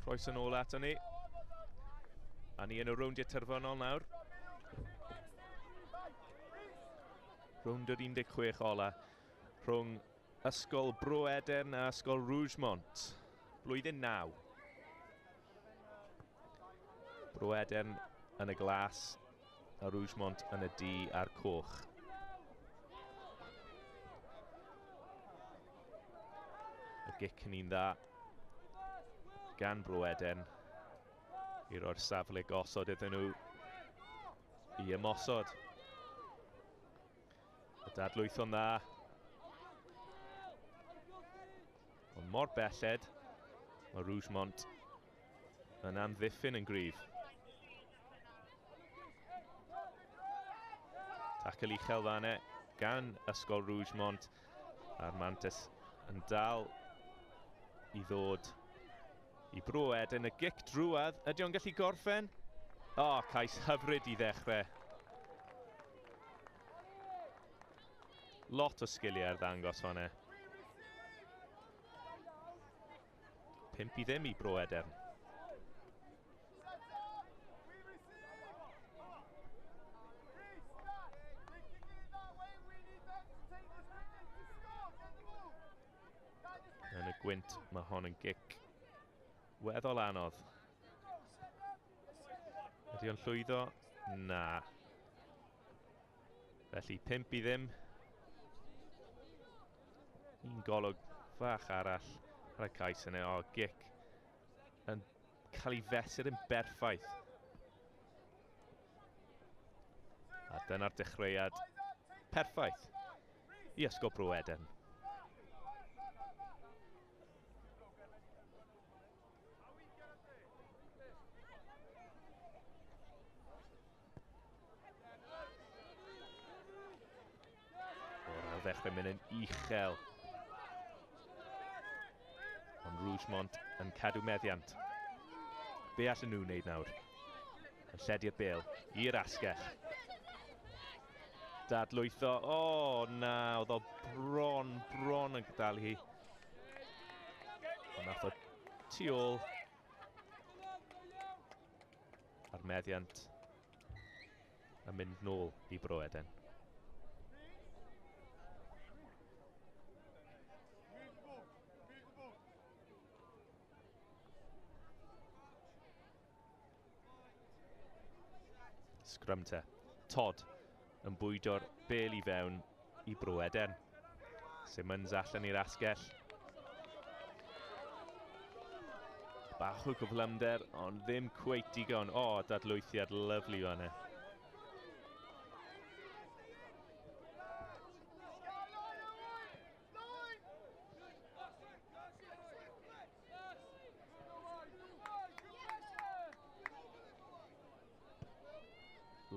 Croeso nôl ato ni. A ni yn y rowndiau terfynol nawr. Rownd yr 16 ola rhwng Ysgol Bro Edern a Ysgol Rougemont. Blwyddyn 9. Bro Edern yn y glas a Rougemont yn y du a'r coch. Y gic yn un dda gan Bro Edern i roi'r safle gosod iddyn nhw i ymosod. Y dadlwytho'n dda. Ond mor belled, mae Rougemont yn amddiffyn yn gryf. Tacl uchel fan'na gan Ysgol Rougemont, a'r mantes yn dal i ddod i Bro Edern. Y gic drwadd, ydy o'n gallu gorffen? O, cais hyfryd i ddechrau. Lot o sgiliau ar ddangos fan'na. 5-0 i Bro Edern. Yn y gwynt, mae hon yn gic weddol anodd. Ydy o'n llwyddo? Na. Felly 5-0. Un golwg fach arall ar y cais yna. O, gic yn cael ei fesur yn berffaith. A dyna'r dechreuad perffaith i Ysgol Bro Edern. O'r ddechrau mynd yn uchel. Ond Rougemont yn cadw meddiant. Be allan nhw wneud nawr? Yn lledu'r bêl i'r asgell. Dadlwytho. O, na, oedd o bron yn dal hi. Ond nath o tu ôl. A'r meddiant yn mynd nôl i Bro Edern. Sgrym te. Todd yn bwydo'r bêl i fewn i Bro Edern. Simmons allan i'r asgell. Bach o gyflymder, ond ddim cweit digon. O, dadlwythiad lyfli fan'na.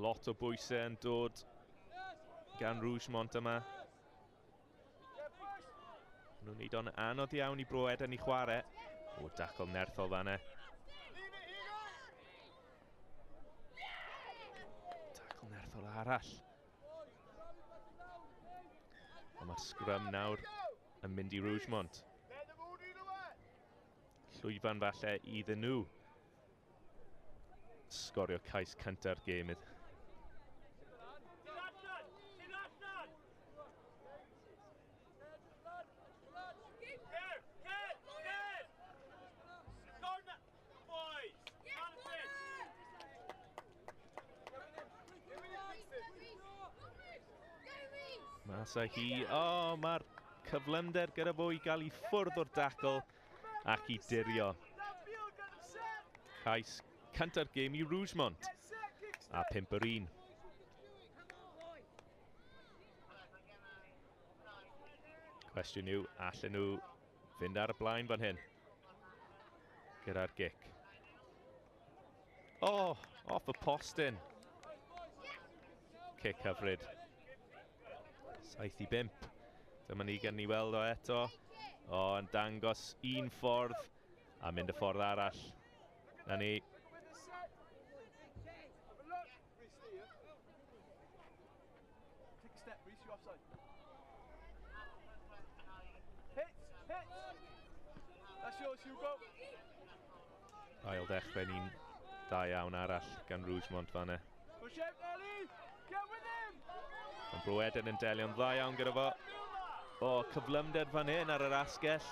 Lot o bwysau yn dod gan Rougemont yma. Nhw'n neud o'n anodd iawn i Bro Edern i chwarae. O, dacl nerthol fan'na. Dacl nerthol arall. Ond mae'r sgrym nawr yn mynd i Rougemont. Llwyfan falle iddyn nhw sgorio cais cynta'r gêm. Mas â hi. O, mae'r cyflymder gyda fo i gael ei ffwrdd o'r dacl ac i dirio. Cais cynta'r gêm i Rougemont. A 5-1. Cwestiwn yw, allan nhw fynd ar y blaen fan hyn gyda'r gic. O, off y postyn. Cic hyfryd. 7-5. Dyma ni gan ni weld o eto. O, yn dangos un ffordd a mynd y ffordd arall. Na ni. Ail ddechrau ni'n da iawn arall gan Rougemont fanna. Ond Bro Edern yn delio'n dda iawn gyda fo. O, cyflymder fan hyn ar yr asgell.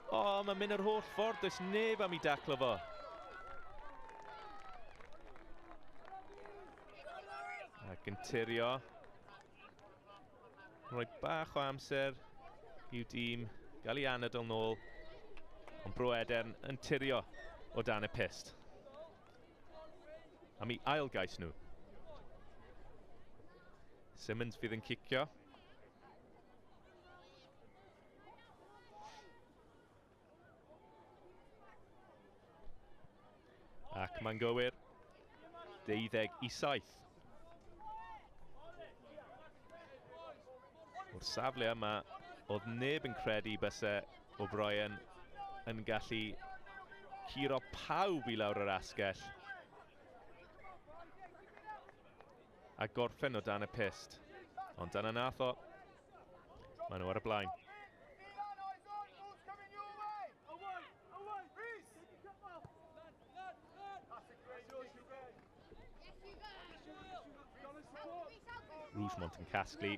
O, mae'n mynd yr holl ffordd, does neb am ei daclo fo. Ac yn tirio. Rhoi bach o amser i'w dîm gael ei anadl nôl. Ond Bro Edern yn tirio o dan y pyst. Am ei ail gais nhw. Simmons fydd yn cicio. Ac mae'n gywir. 12-7. O'r safle yma, oedd neb yn credu byse O'Brien yn gallu curo pawb i lawr yr asgell a gorffen o dan y pyst. Ond dyna nath o. Maen nhw ar y blaen. Rougemont yn casglu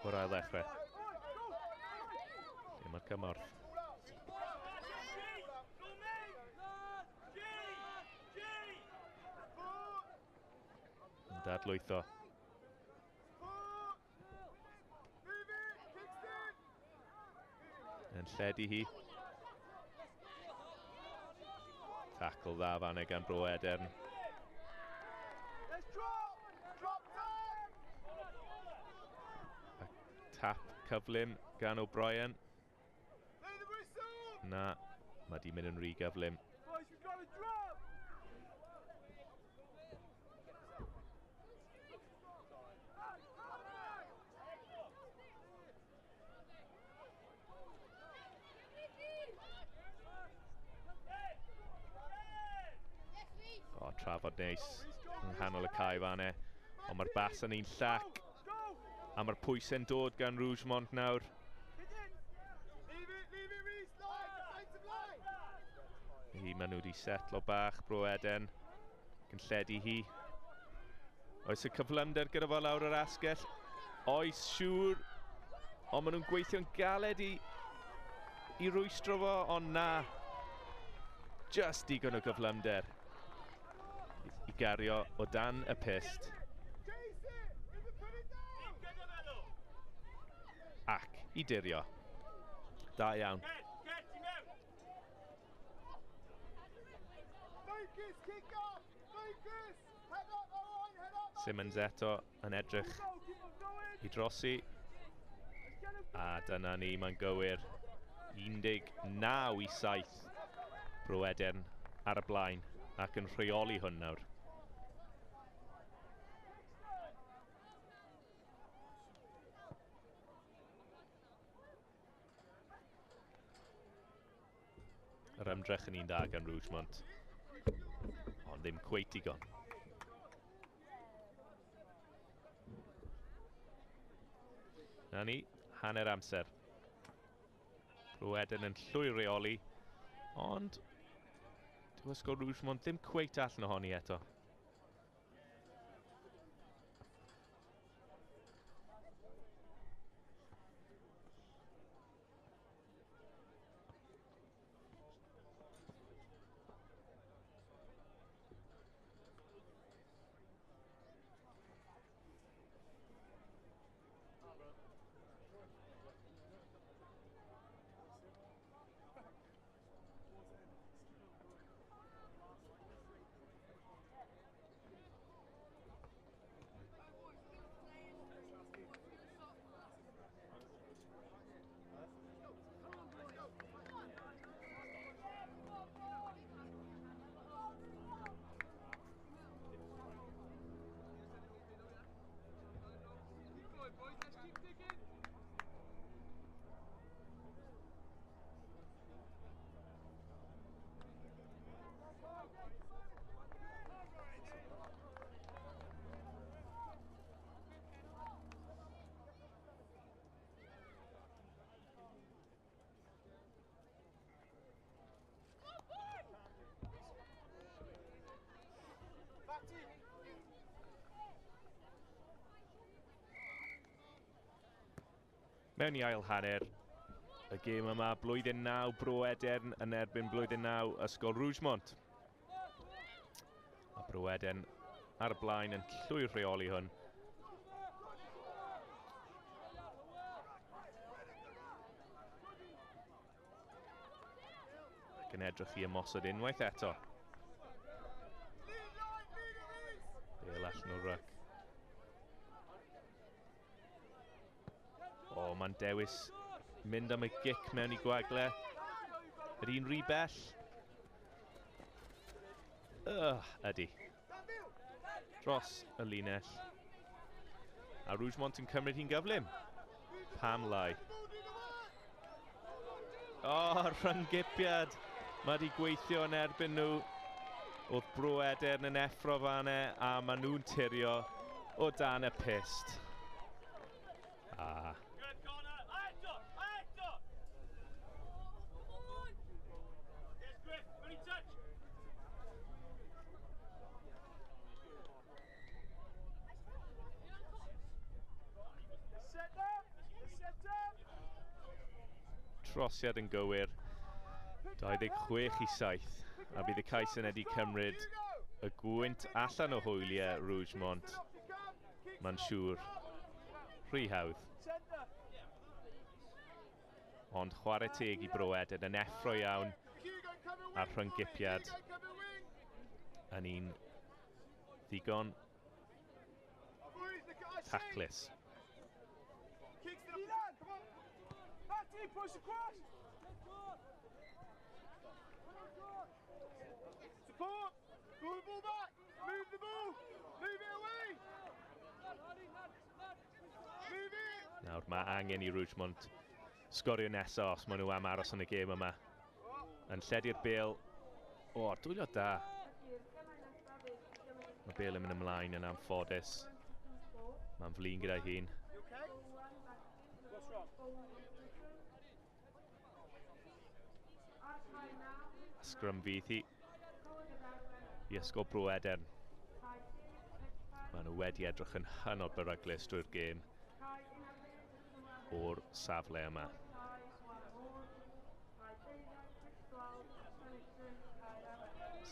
o'r ail ddechrau. Lle mae'r cymorth? Yn dadlwytho. Yn lledu hi. Tackle dda fanna gan Bro Edern. A tap cyflym gan O'Brien. Na, mae di mynd yn rhy gyflym. O, trafod neis yng nghanol y cae fanna. Ond mae'r bas yn un llac. A mae'r pwysau'n dod gan Rougemont nawr. Hi, maen nhw wedi setlo bach, Bro Edern. Yn lledu hi. Oes y cyflymder gyda fo lawr yr asgell? Oes, siŵr. Ond maen nhw'n gweithio'n galed i rwystro fo, ond na. Just digon o gyflymder i gario o dan y pyst. Ac i dirio. Da iawn. Simmons eto yn edrych i drosi. A dyna ni, mae'n gywir. 19-7. Bro Edern ar y blaen ac yn rheoli hwn nawr. Yr ymdrech yn un da gan Rougemont, ond ddim cweit digon. Na ni, hanner amser. Bro Edern yn llwyr reoli, ond dyw Ysgol Rougemont ddim cweit allan ohoni eto. Mewn i ail hanner y gêm yma, blwyddyn 9 Bro Edern yn erbyn blwyddyn 9 Ysgol Rougemont. A Bro Edern ar y blaen yn llwyr rheoli hwn. Ac yn edrych i ymosod unwaith eto. Bale allan o'r ryc. O, mae'n dewis mynd am y gic mewn i gwagle. Yr un rhy bell. Ydy. Dros y linell. A Rougemont yn cymryd hi'n gyflym. Pam lai. O, rhynggipiad. Mae wedi gweithio yn erbyn nhw. Oedd Bro Edern yn effro fanne, a maen nhw'n tirio o dan y pyst. A trosiad yn gywir, 26-7, a bydd y cais yn wedi cymryd y gwynt allan o hwyliau Rougemont. Mae'n siŵr rhy hawdd. Ond chwarae teg i Bro Edern yn effro iawn a'r rhynggipiad yn un ddigon taclus. Push across! Support! Move the ball back! Move the ball! Move it away! Move it! Nawr mae angen i Rougemont sgorio nesaf os maen nhw am aros yn y gêm yma. Yn lledu'r bêl. O, dwylo da. Mae bêl yn mynd ymlaen yn anffodus. Mae'n flin gyda'i hun. Sgrym fydd hi i Ysgol Bro Edern. Maen nhw wedi edrych yn hynod beryglus drwy'r gêm o'r safle yma.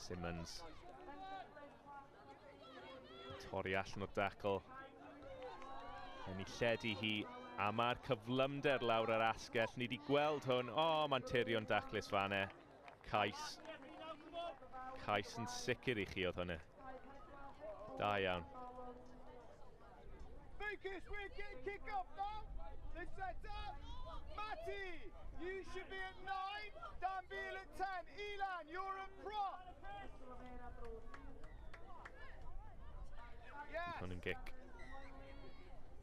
Simmons yn torri allan o'r dacl. Yn ei lledu hi, a mae'r cyflymder lawr yr asgell. Ni wedi gweld hwn. O, mae'n tirio'n daclus fanne. Cais. Cais yn sicr i chi oedd hwnna. Da iawn. Focus, we're getting kick off now. They set up. Matty, you should be at 9. Dan Beale at 10. Elan, you're at prop. Yes. Hwn yn gic.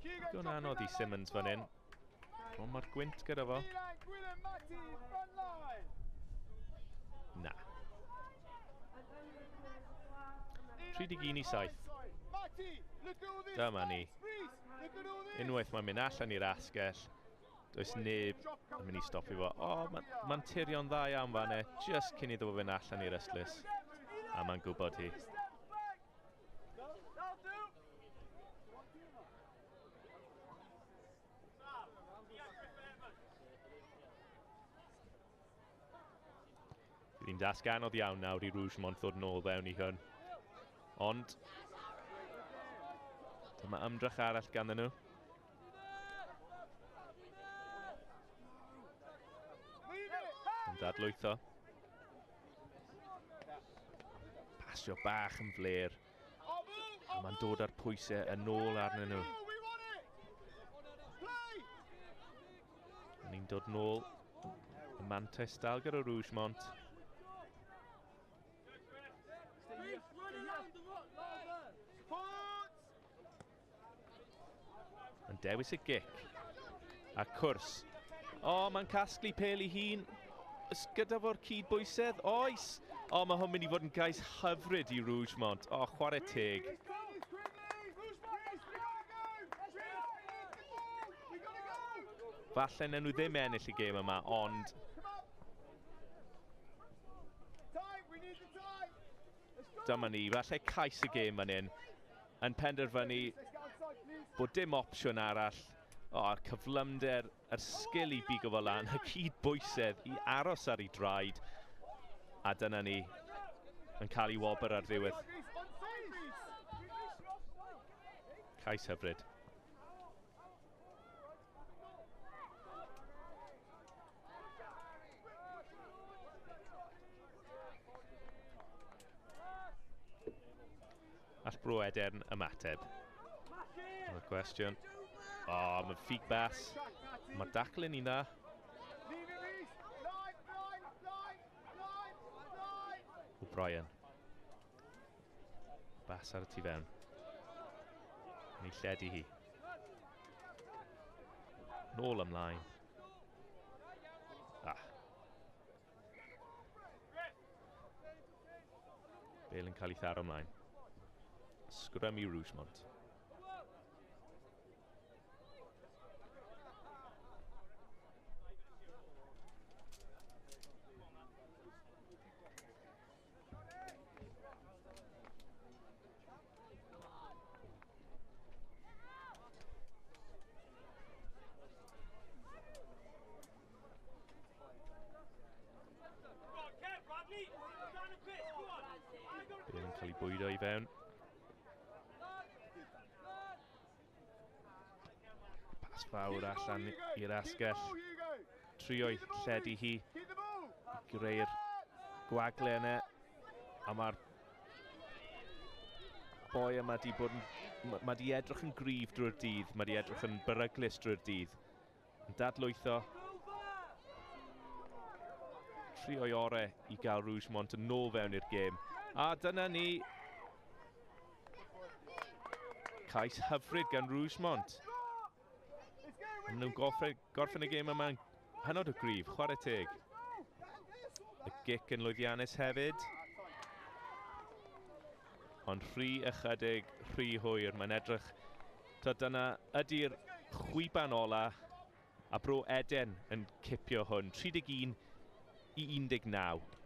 Digon anodd i Simmons fan hyn. Ond mae'r gwynt gyda fo. Elan, Gwilym, Matty, front line. Na. 31-7. Dyma ni. Unwaith mae'n mynd allan i'r asgell, does neb yn mynd i stopio fo. O, mae'n tirio'n dda iawn fanne, just cyn iddo fo fynd allan i'r ystlys. A mae'n gwybod hi. Bydd hi'n dasg anodd iawn nawr i Rougemont ddod nôl fewn i hwn. Ond dyma ymdrech arall ganddyn nhw. Yn dadlwytho. Pasio bach yn fler. A mae'n dod â'r pwysau yn ôl arnyn nhw. A ni'n dod nôl. Y mantais dal gyda Rougemont. Yn dewis y gic. A cwrs. O, mae'n casglu pêl ei hun. Ys gyda fo'r cydbwysedd? Oes! O, mae hwn mynd i fod yn gais hyfryd i Rougemont. O, chwarae teg. Falle nawn nhw ddim ennill y gêm yma, ond dyma ni, falle cais y gêm fan hyn yn penderfynu bod dim opsiwn arall. O, a'r cyflymder, yr sgil i bigo fo lan, y cyd bwysedd i aros ar ei draed. A dyna ni yn cael ei wobr ar ddiwedd. Cais hyfryd. All Bro Edern ymateb? Dyna'r cwestiwn. O, mae ffug bas. Mae'r dacl yn un dda. O'Brien. Bas ar y tu fewn. Yn ei lledu hi. Nôl ymlaen. Ah. Bale yn cael ei tharo ymlaen. Sgrym i Rougemont. Bale yn cael ei bwydo i fewn. Pas fawr allan i'r asgell. Trio'i lledu hi. Greu'r gwagle yna. A mae'r boi yma di bod yn, ma di edrych yn gryf drwy'r dydd. Mae di edrych yn beryglus drwy'r dydd. Yn dadlwytho. Trio'i orau i gael Rougemont yn nôl fewn i'r gêm. A dyna ni. Cais hyfryd gan Rougemont. Maen nhw'n gorffen y gêm yma'n hynod o gryf, chwarae teg. Y gic yn lwyddiannus hefyd. Ond rhy ychydig, rhy hwyr. Mae'n edrych, dyna ydy'r chwiban ola a Bro Edern yn cipio hwn. 31 i 19.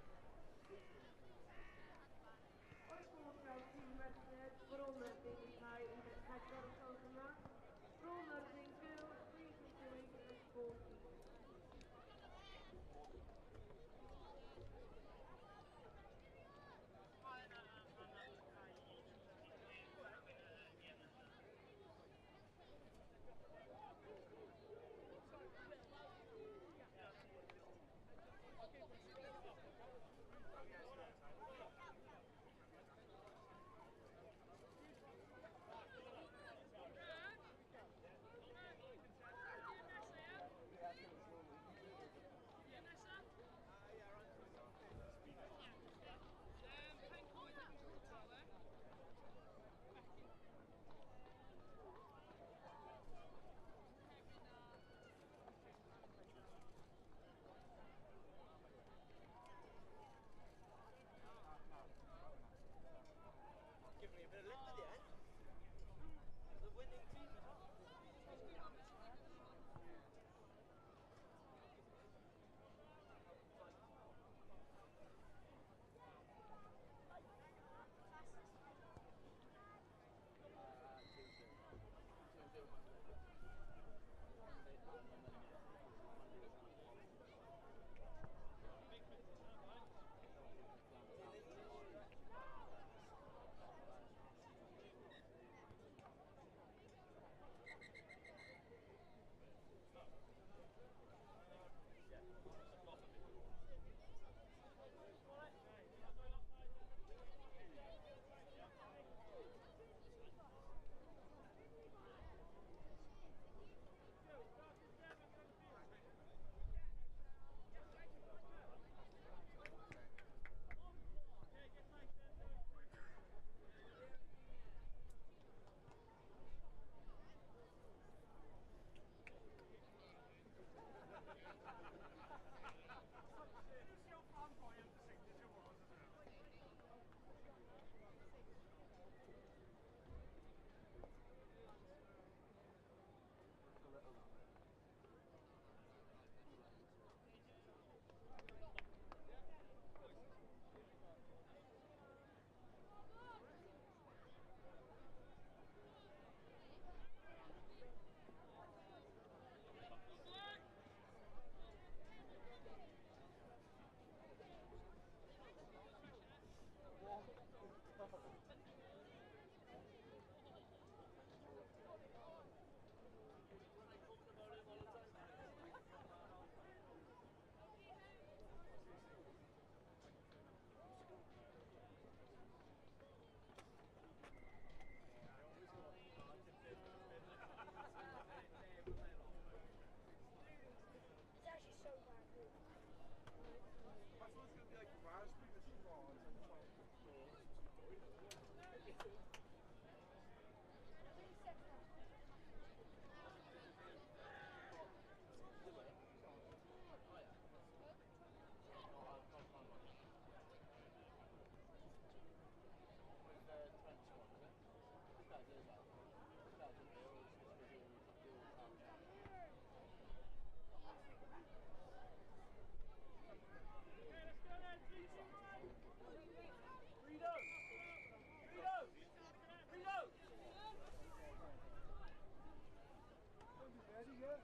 Ready, yeah?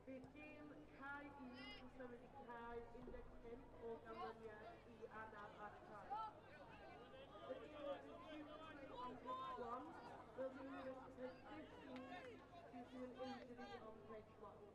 Bydd gêm cae 1 yn symud i cae 15 o ganlyniad i anaf ar y cae. The game will resume play on pitch 1 will be moving to pitch 15 due to an injury on pitch 1.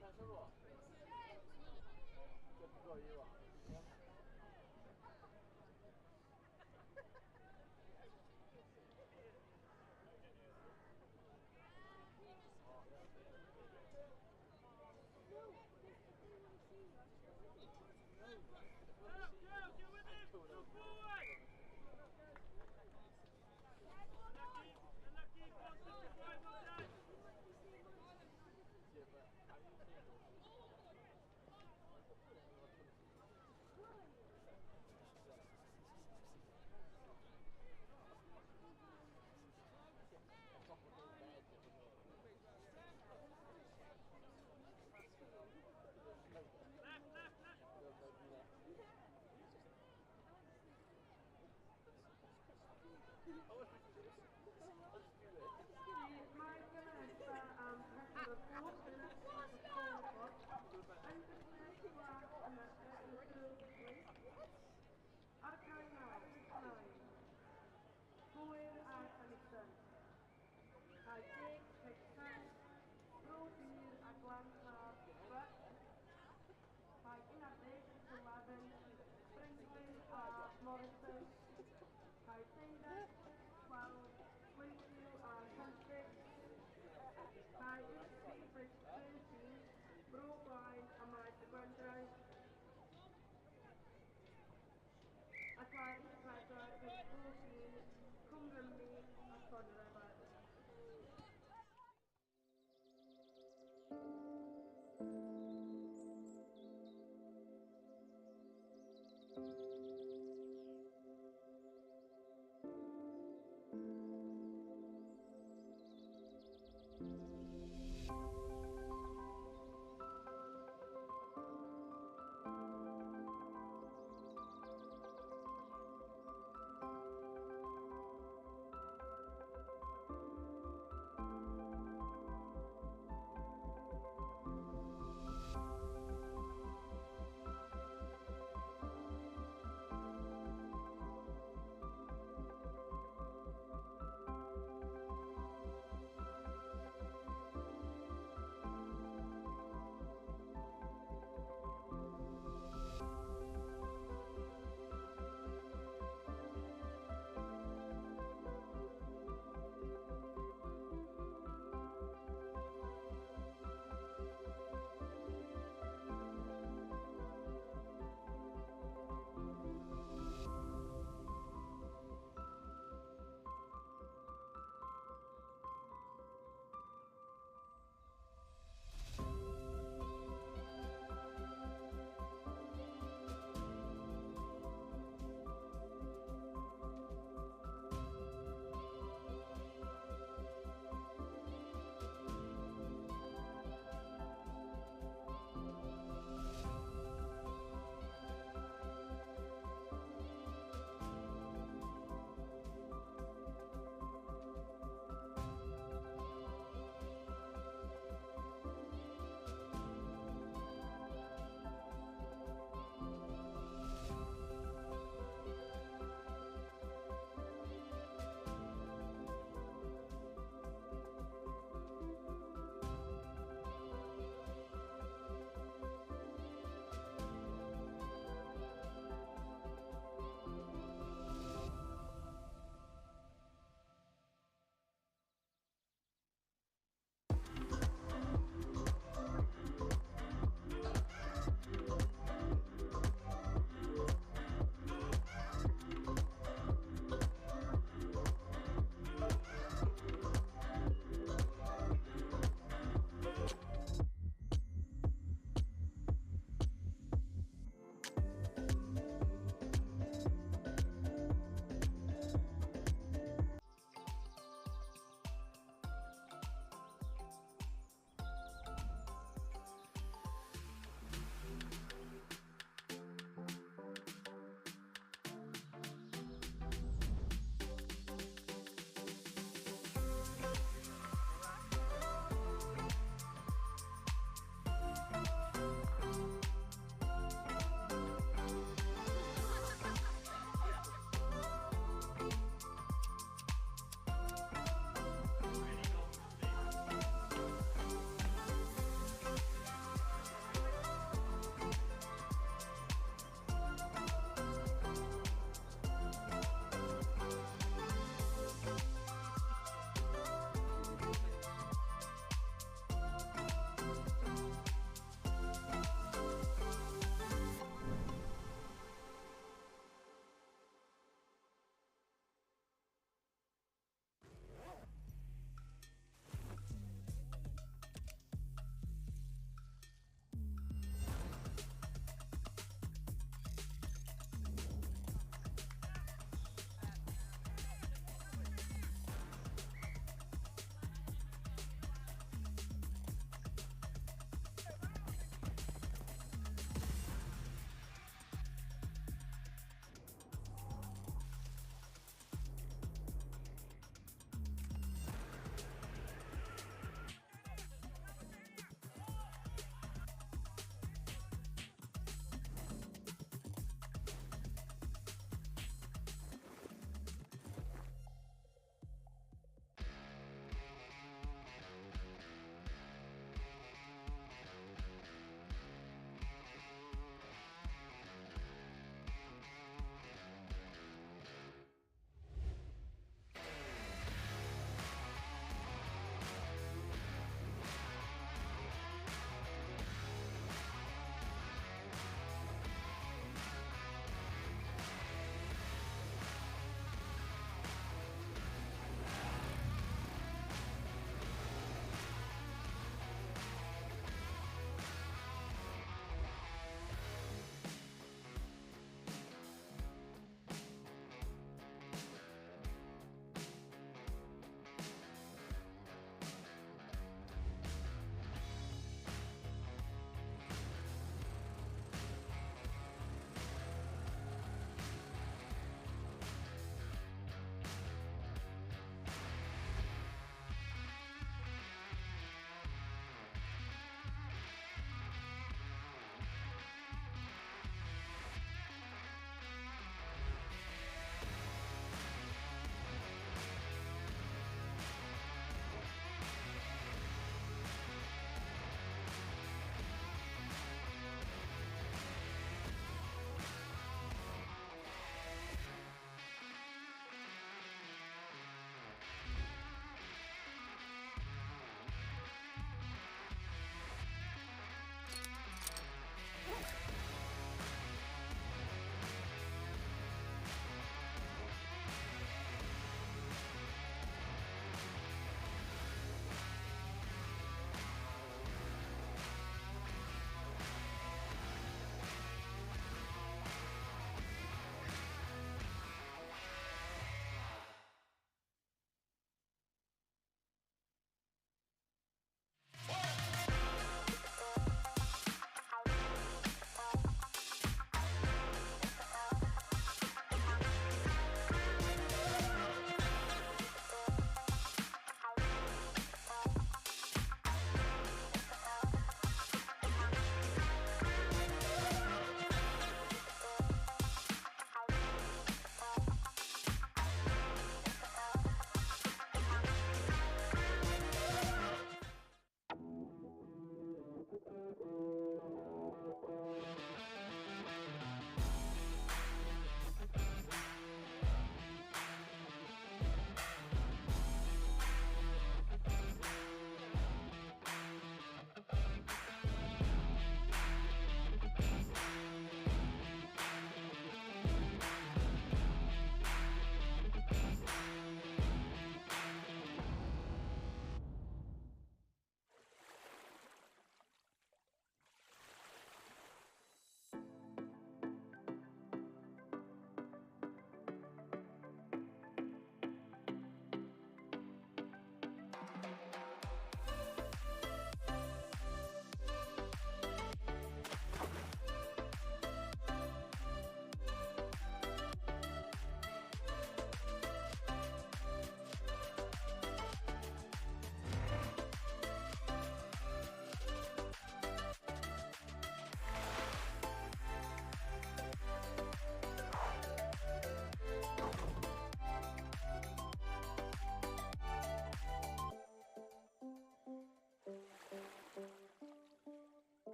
Yeah, but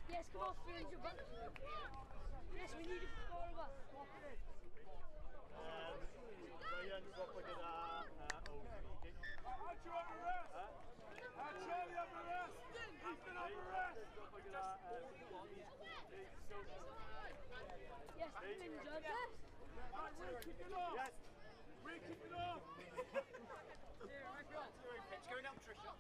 Yes, come off, 300. Yes, we need a footballer. Ryan, swap gyda Andrew on the rest! Charlie on the rest! Ethan on the rest! Yes, injured. Yes! We're kicking off! Yes! We're kicking off! It's going up, Trisha.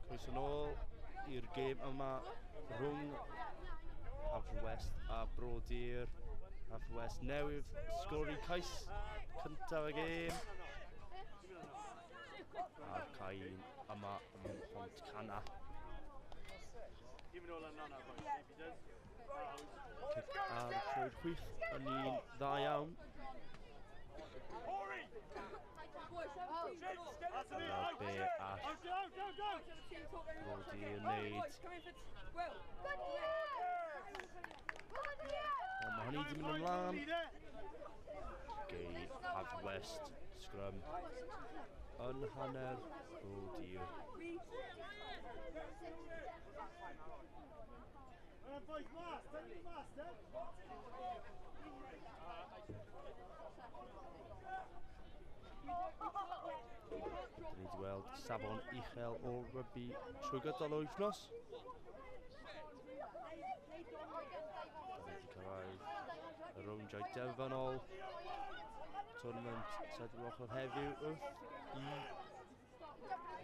Croeso nôl i'r gêm yma rhwng Haverfordwest a Brodir. Haverfordwest newydd sgori cais cyntaf y gêm. A'r cae yma ym Mhontcanna. Cic ar y troed chwith yn un dda iawn. Yna be all Brodir wneud. Ond mae hynny wedi mynd ymlaen. Gei Haverfordwest scrum yn hanner Brodir. Dyn ni wedi weld safon uchel o rygbi trwy gydol yr wythnos. Dyn ni wedi cyrraedd y rowndiau derfynol tournament saith ochr heddiw wrth i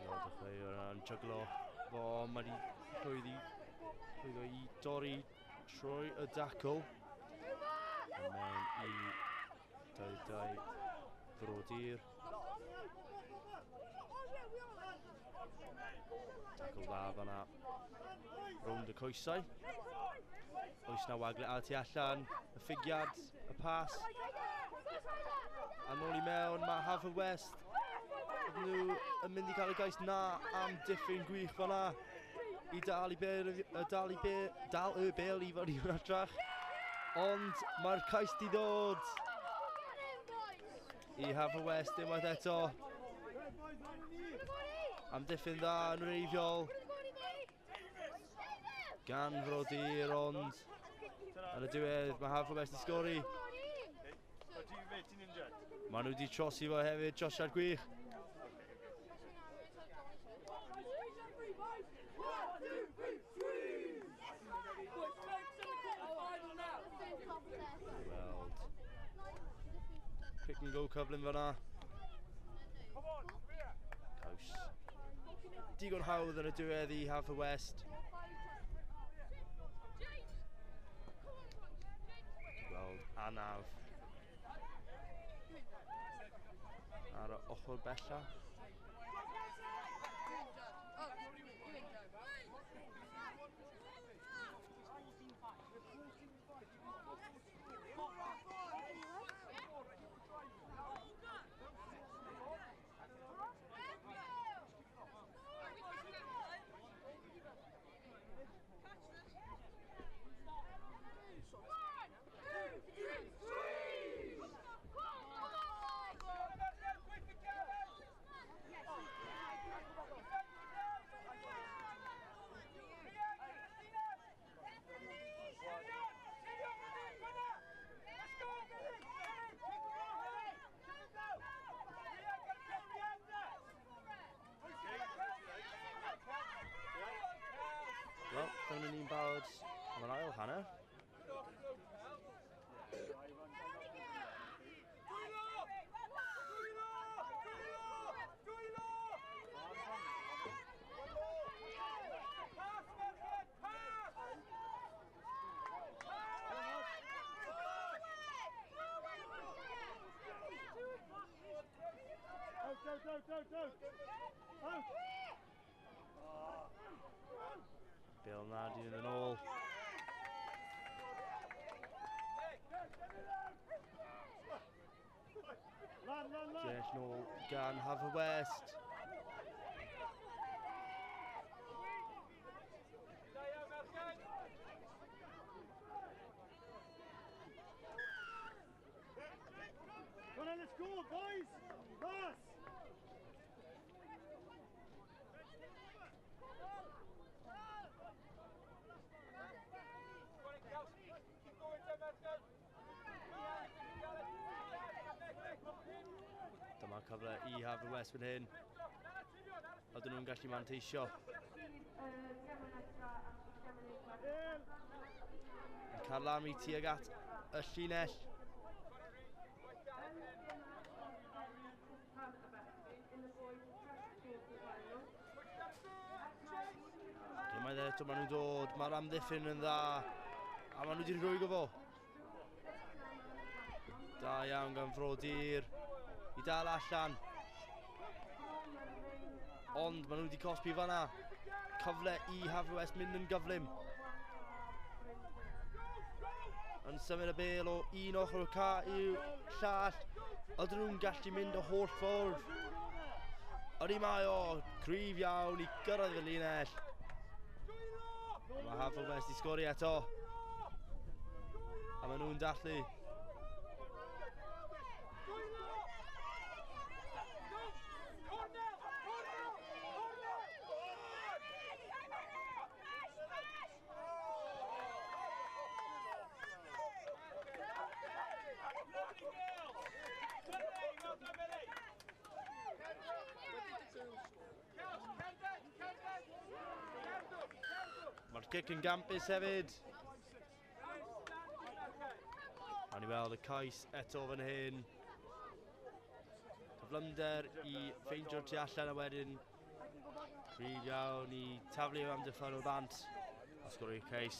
weld y chwaraewr yna'n jyglo fo, mae wedi llwyddo i dorri trwy y dacl. A mewn i 22 Brodir. Tacl dda fanna rownd y coesau. Oes na wagle ar tu allan, y ffigiad, y pas. A nôl i mewn, mae Haverfordwest. Ydyn nhw yn mynd i cael y gais na am diffyn gwych fanna. I dal y bel i fyny yn atrach. Ond mae'r cais di ddod i Haverfordwest unwaith eto. Am diffyn dda yn wreiddiol gan Frodir, ond yn y diwedd mae Haverfordwest i sgori. Maen nhw wedi trosi fo hefyd, trosiad gwych. Weld pick and go cyflym fyna. Caws digon hawdd yn y diwedd i Haverfordwest. Gweld anaf ar y ochr bella. Wel, dyna ni'n barod am yr ail hanner. Out, out, out. Out. Bêl na di fynd yn ôl. Llinell nôl gan Haverfordwest. Come on, let's go, boys! Pass! Dyma cyfle i Haverfordwest fan hyn. Ydyn nhw'n gallu manteisio. Yn carlamu tuag at y llinell. Unwaith eto maen nhw'n dod, mae'r amddiffyn yn dda, a maen nhw wedi rhwygo fo. Da iawn gan Frodir i dal allan. Ond maen nhw wedi cosbi fanna. Cyfle i Haverfordwest mynd yn gyflym. Yn symud y bêl o un ochr o'r cae i'w llall. Ydyn nhw'n gallu mynd y holl ffordd? Ydy mae o, cryf iawn i gyrraedd y linell. Mae Haverfordwest i sgori eto. A maen nhw'n dathlu. Mae'r cic yn gampus hefyd. A ni weld y cais eto fan hyn. Cyflymder i ffeindio'r tu allan a wedyn cryf iawn i taflu am amddiffyn o'r bant a sgori'r cais.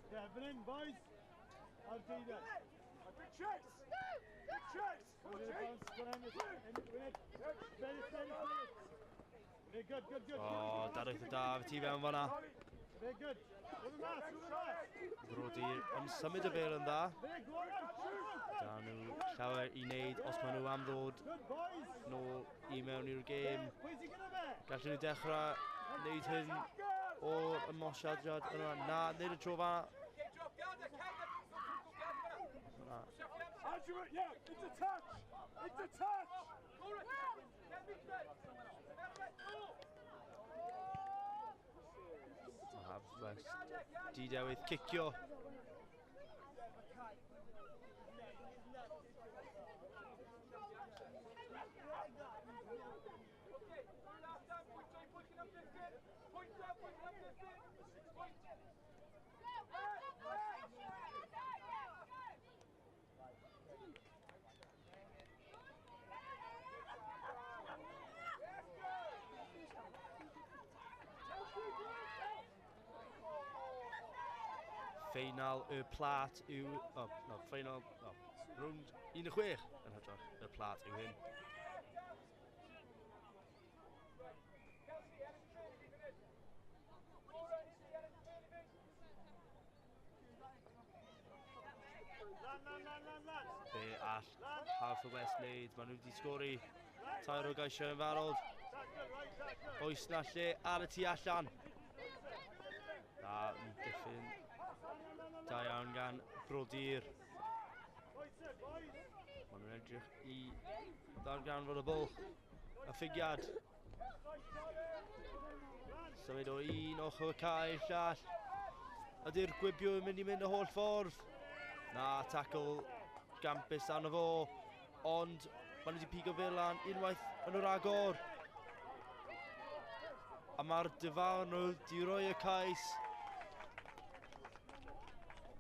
Yeah, but in, boys. I'll do that. Big chase! Big chase! Come on, chase! Good, good, good. O, darwydd y da, fe ti fewn fanna. Brodyr yn symud y bêl yn dda. Da nhw llawer i wneud os maen nhw am ddod nôl i mewn i'r gêm. Gallen nhw dechrau wneud hyn o'r ymosodiad yna. Na, wneud y tro fanna. Yeah, it's a touch! It's a touch! Haverfordwest di dewis cicio. Ffeinal y plat yw... Oh, no, ffeinal... No, rownd 16 yn hytrach. Y plat yw hyn. Fe all Haverfordwest wneud. Maen nhw wedi sgori tair o geisiau yn barod. Oes na lle ar y tu allan. Da, amddiffyn. Da iawn gan Brodyr. Maen nhw'n edrych i ddarganfod y bwlch. Y ffigiad. Symud o un ochr y cae i'r llall. Ydy'r gwibio yn mynd i mynd y holl ffordd? Na, tackle gampus arno fo. Ond maen nhw wedi pigo fe lan unwaith yn yr agor. A mae'r dyfarnwr di roi y cais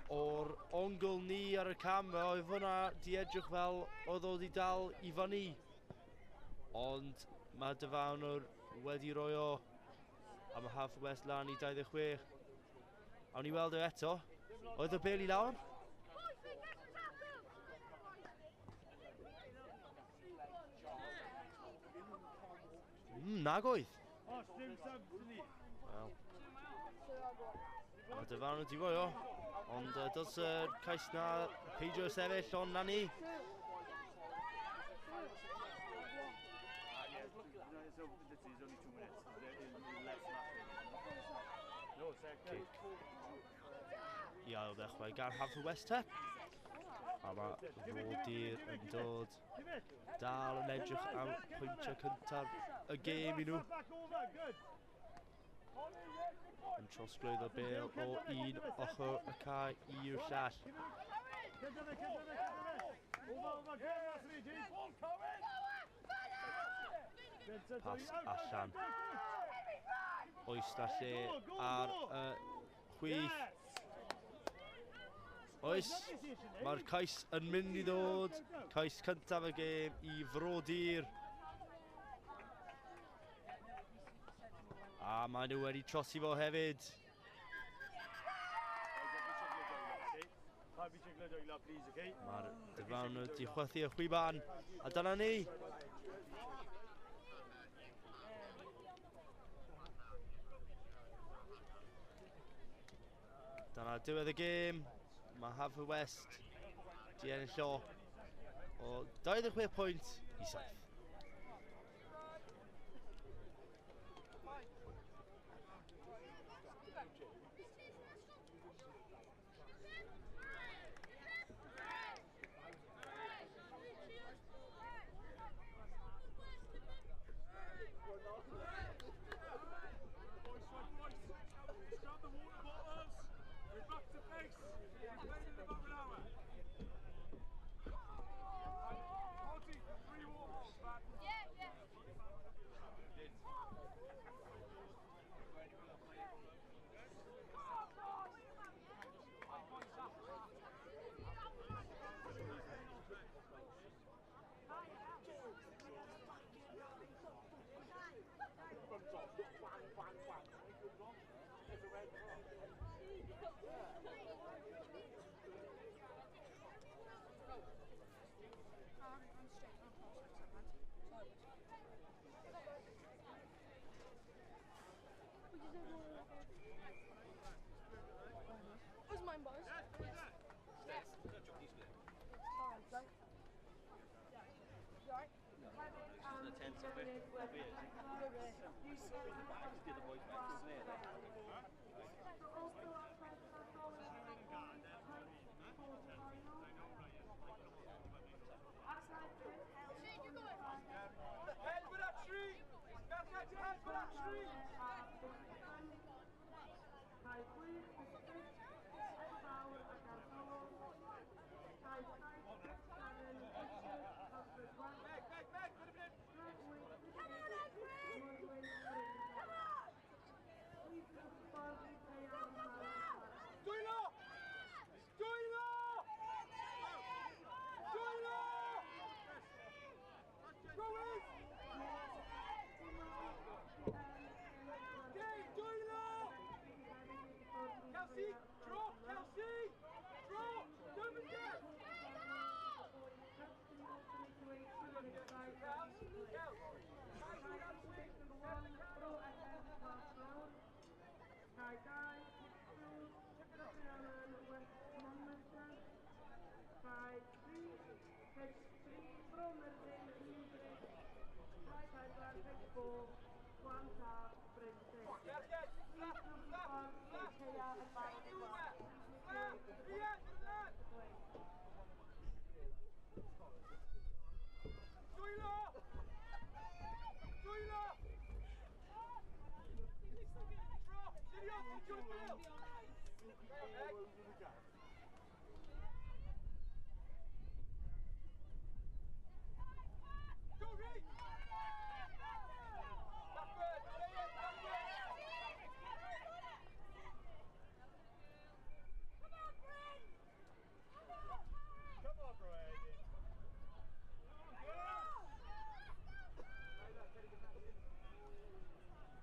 o'r ongl ni ar y camera. Oedd hwnna di edrych fel oedd o di dal i fyny. Ond mae dyfarnwr wedi roi o A mae Haverfordwest lan i 26. Awn ni weld o eto. Oedd y bel i lawr? Nag oedd. Wel. Mae dyfarnwr wedi rhoi o. Ond does cais na peidio sefyll, ond na ni. Cic i ail ddechrau gan Haverfordwest te. A mae Frodir yn dod dal yn edrych am pwyntio cyntaf y gêm i nhw. Yn trosglwyddo bel o un ochr y cae i'r llall. Pas allan. Oes na lle ar y chwith. Oes, mae'r cais yn mynd i ddod. Cais cyntaf y gêm i Frodir. A maen nhw wedi trosi fo hefyd. Mae'r dyfarnwr wedi chwythu y chwiban. A dyna ni. Dyna diwedd y gêm. Mae Haverfordwest di ennill o 26 pwynt i 7.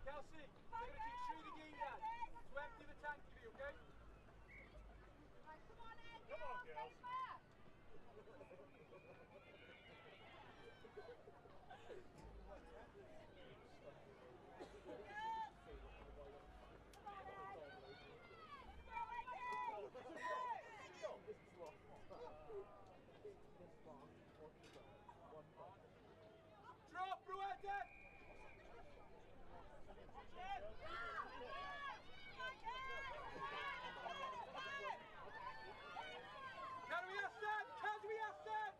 Kelsey, they're going to keep shooting. Cadw i allan! Cadw i allan!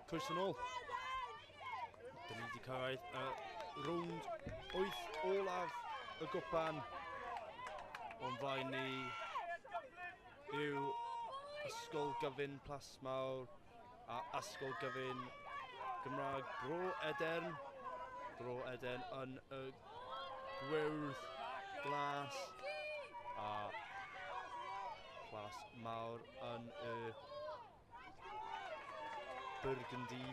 Croeso nôl. Dyn ni wedi cyrraedd y rownd 8 olaf y gwpan. O'n flaen ni yw Ysgol Gyfun Plasmawr a Ysgol Gyfun Gymraeg Bro Edern. Bro Edern yn y gwyrdd glas a Plasmawr yn y burgundy.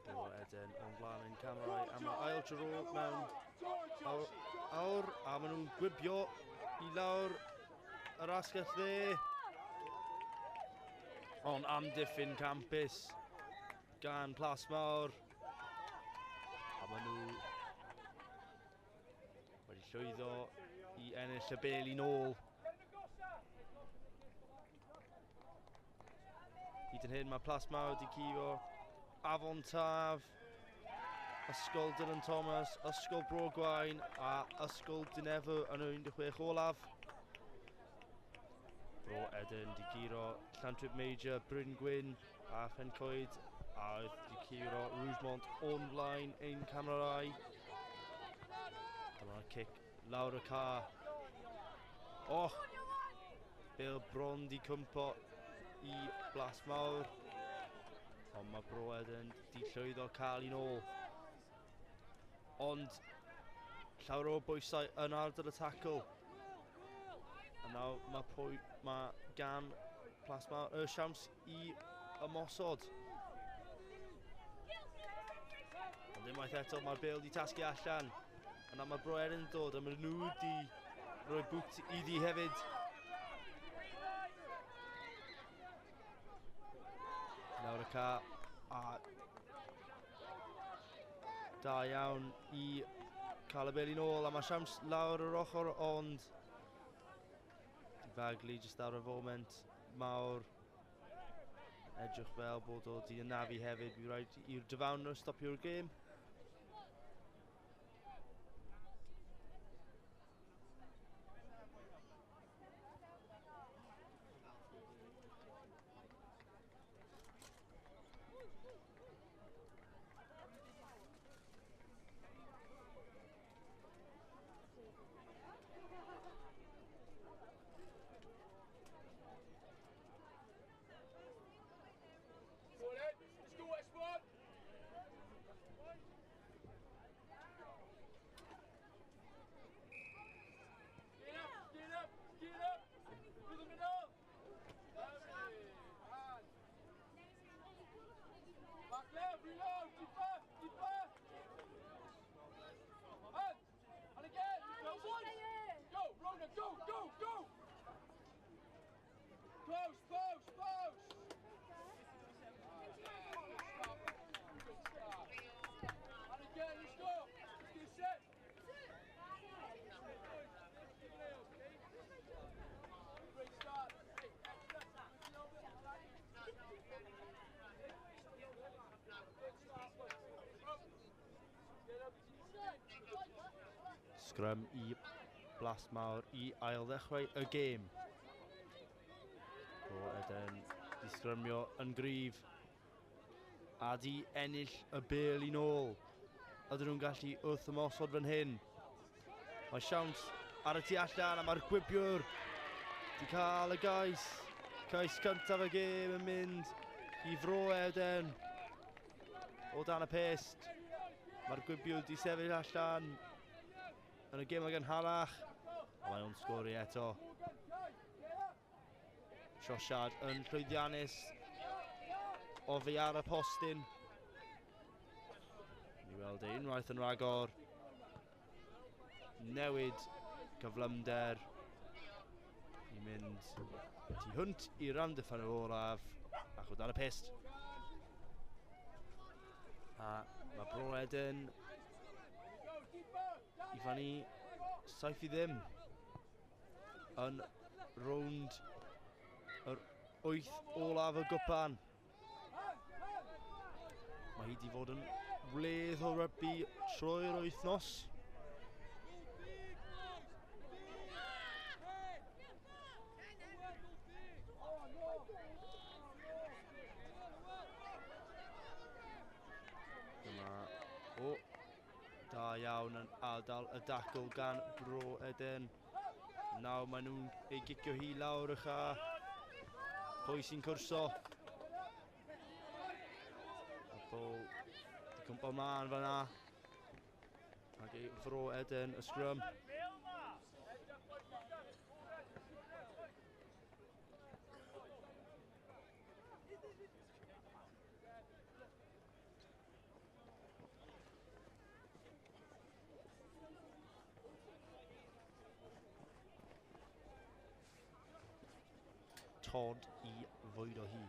Bro Edern o'n blaen yn camerau am yr ail dro mewn awr a maen nhw'n gwibio i lawr yr asgell dde. Ond amddiffyn campus gan Plasmawr. A maen nhw wedi llwyddo i ennill y bêl i nôl. Hyd yn hyn mae Plasmawr wedi curo Afon Taf, Ysgol Dylan Thomas, Ysgol Bro Gwaun a Ysgol Dinefwr yn yr 16 olaf. Bro Edern di guro Llantwit Major, Bryn Gwyn a Phencoed, a oedd di curo Rougemont o'n flaen ein camerau. Dyma'r cic lawr y ca. Och! Bêl bron di cwmpo i Blasmawr. Ond mae Bro Edern di llwyddo cael un ôl. Ond llawer o bwysau yn ardal y tackle. A nawr mae gan Plasmawr y siawns i ymosod. Ond unwaith eto mae'r bêl di tasgu allan. A nawr mae Bro Edern yn dod a maen nhw di rhoi bwt iddi hefyd. Lawr y ca a da iawn i cael y bêl i nôl a mae siawns lawr yr ochr ond Fagley jyst ar y foment mawr. Edrych fel bod o di anafu hefyd. Bydd rhaid i'r dyfarnwr stopio'r gêm. Sgrym i Blasmawr i ail ddechrau y gêm. Bro Edern di sgrymio yn gryf a di ennill y bêl i nôl. Ydyn nhw'n gallu wrth ymosod fan hyn. Mae siawns ar y tu allan a mae'r gwibiwr di cael y gais. Cais cyntaf y gêm yn mynd i Fro Edern o dan y pest. Mae'r gwibiwr di sefyll allan yn y gêm gynharach. A mae o'n sgori eto. Trosiad yn llwyddiannus oddi ar y postyn. Ni weld e unwaith yn rhagor. Newid cyflymder i mynd tu hwnt i'r amddiffyn olaf ac o dan y pest. A mae Bro Edern i fyny 7-0 yn rownd yr 8 olaf y gwpan. Mae hi wedi fod yn wledd o rygbi trwy'r wythnos. iawn yn ardal y dacl gan Bro Eden. Nawr maen nhw'n ei gicio hi lawr y cha. Pwy sy'n cwrso? A Paul di cwmpa mlaen fan'na. Ac ei Fro Eden y sgrym. Todd i fwydo hi.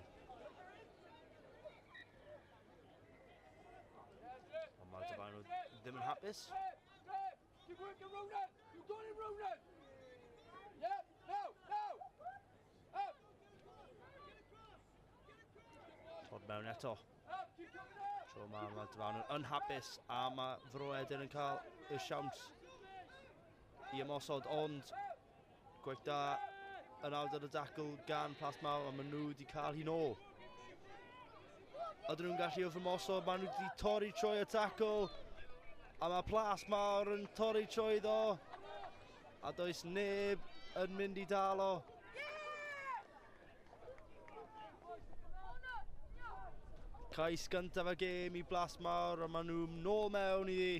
Ond mae'r dyfarnwr ddim yn hapus. Keep working, Ronan! You got it, Ronan! Yeah, now, now! Up! Todd mewn eto. Tro yma mae'r dyfarnwr yn hapus a mae Fro Eden yn cael y siawns i ymosod, ond gwaith da yn awr y dacl gan Plasmawr, a maen nhw wedi cael hi'n ôl. Ydyn nhw'n gallu wrth ymosod, maen nhw wedi torri trwy y tacl, a mae Plasmawr yn torri trwy ddo, a does neb yn mynd i dal o. Cais gyntaf y gêm i Plasmawr, a maen nhw'n nôl mewn iddi.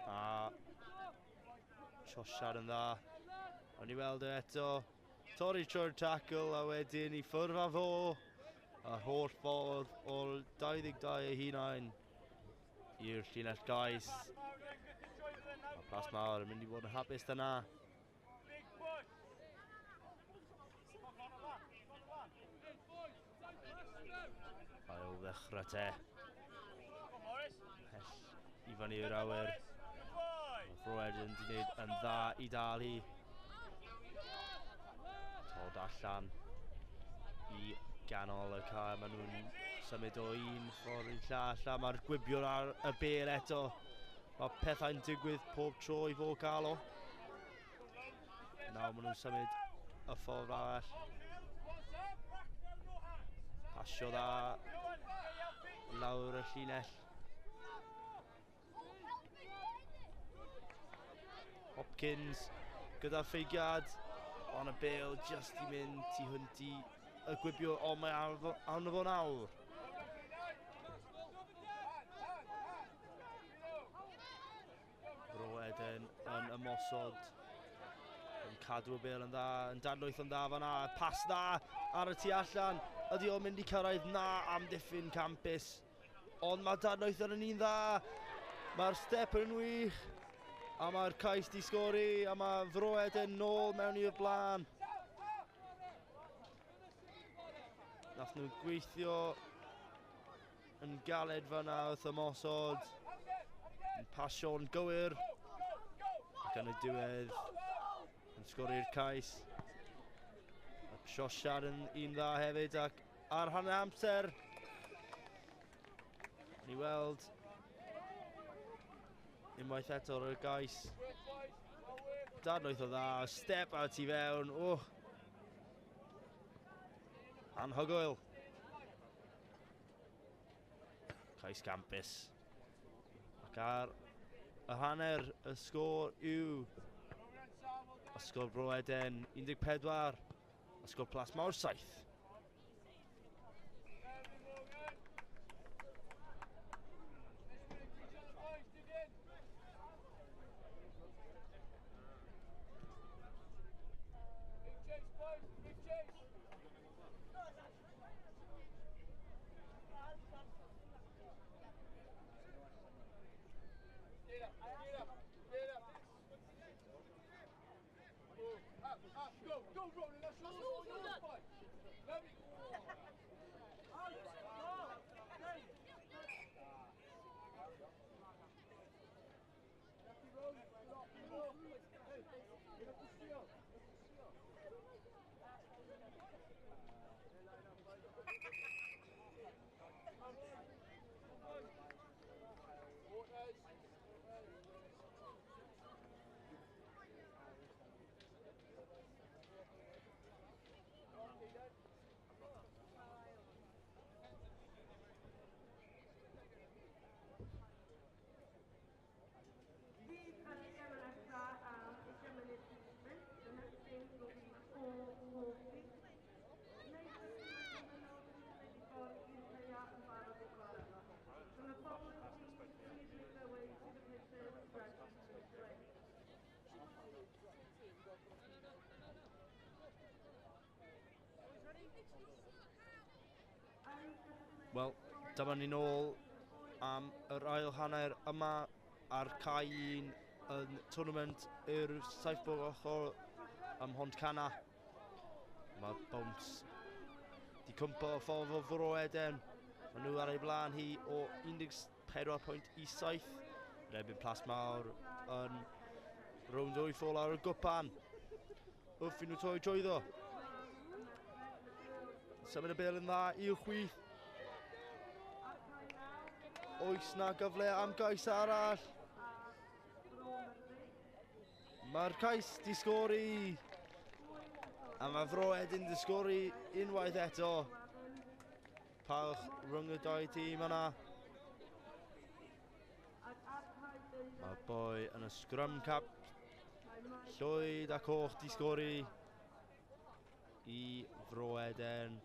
A trosiad yn dda. O'n i weld e eto. Torri trwy'r tackle a wedyn i ffwrdd â fo. A'r holl ffordd o'r 22 ei hunain i'r llinell gais. Mae Plasmawr yn mynd i fod yn hapus dyna. Ail ddechrau te. Pell i fyny i'r awyr. Mae Fro Eden wedi gwneud yn dda i dal hi. Todd allan i ganol y cae. Maen nhw'n symud o un ffordd i'r llall a mae'r gwibiwr ar y bêl eto. Mae pethau'n digwydd pob tro i fo gael o. Nawr maen nhw'n symud y ffordd arall. Pasio dda lawr y llinell. Hopkins gyda ffeigiad, ond y bêl just i mynd tu hwnt i y gwibio, ond mae arno fo nawr. Bro Eden yn ymosod, yn cadw y bêl yn dda, yn dadlwyth yn dda fan'na, pas dda ar y tu allan. Ydy o'n mynd i cyrraedd? Na, amddiffyn campus. Ond mae dadlwyth yn un dda, mae'r step yn wych. A mae'r cais di sgori, a mae Fro Eden nôl mewn i'r blaen. Nath nhw gweithio yn galed fan'na wrth ymosod. Yn pasio'n gywir. Ac yn y diwedd yn sgori'r cais. Y trosiad yn un dda hefyd, ac ar hanner amser. Ni weld unwaith eto ar y gais. Dadlwyth o dda, step ar tu fewn. Oh. Anhygoel. Cais campus. Ac ar y hanner, y sgôr yw Ysgol Bro Eden 14, Ysgol Plasmawr 7. Wel, dyma ni nôl am yr ail hanner yma ar cae 1 yn tournament yr 7 bob ochr ym Mhontcanna. Mae bounce di cwmpo y ffordd o Fro Eden. Maen nhw ar ei blaen hi o 14 pwynt i 7. Yn erbyn Plasmawr yn rownd 8 olaf y gwpan. Wrth i nhw troi drwyddo. Symud y bêl yn dda i'w chwith. Oes na gyfle am gais arall? Mae'r cais di sgori. A mae Fro Edyn di sgori unwaith eto. Parch rhwng y dau tîm yna. Mae'r boi yn y scrum cap. Llwyd a coch di sgori i Fro Eden.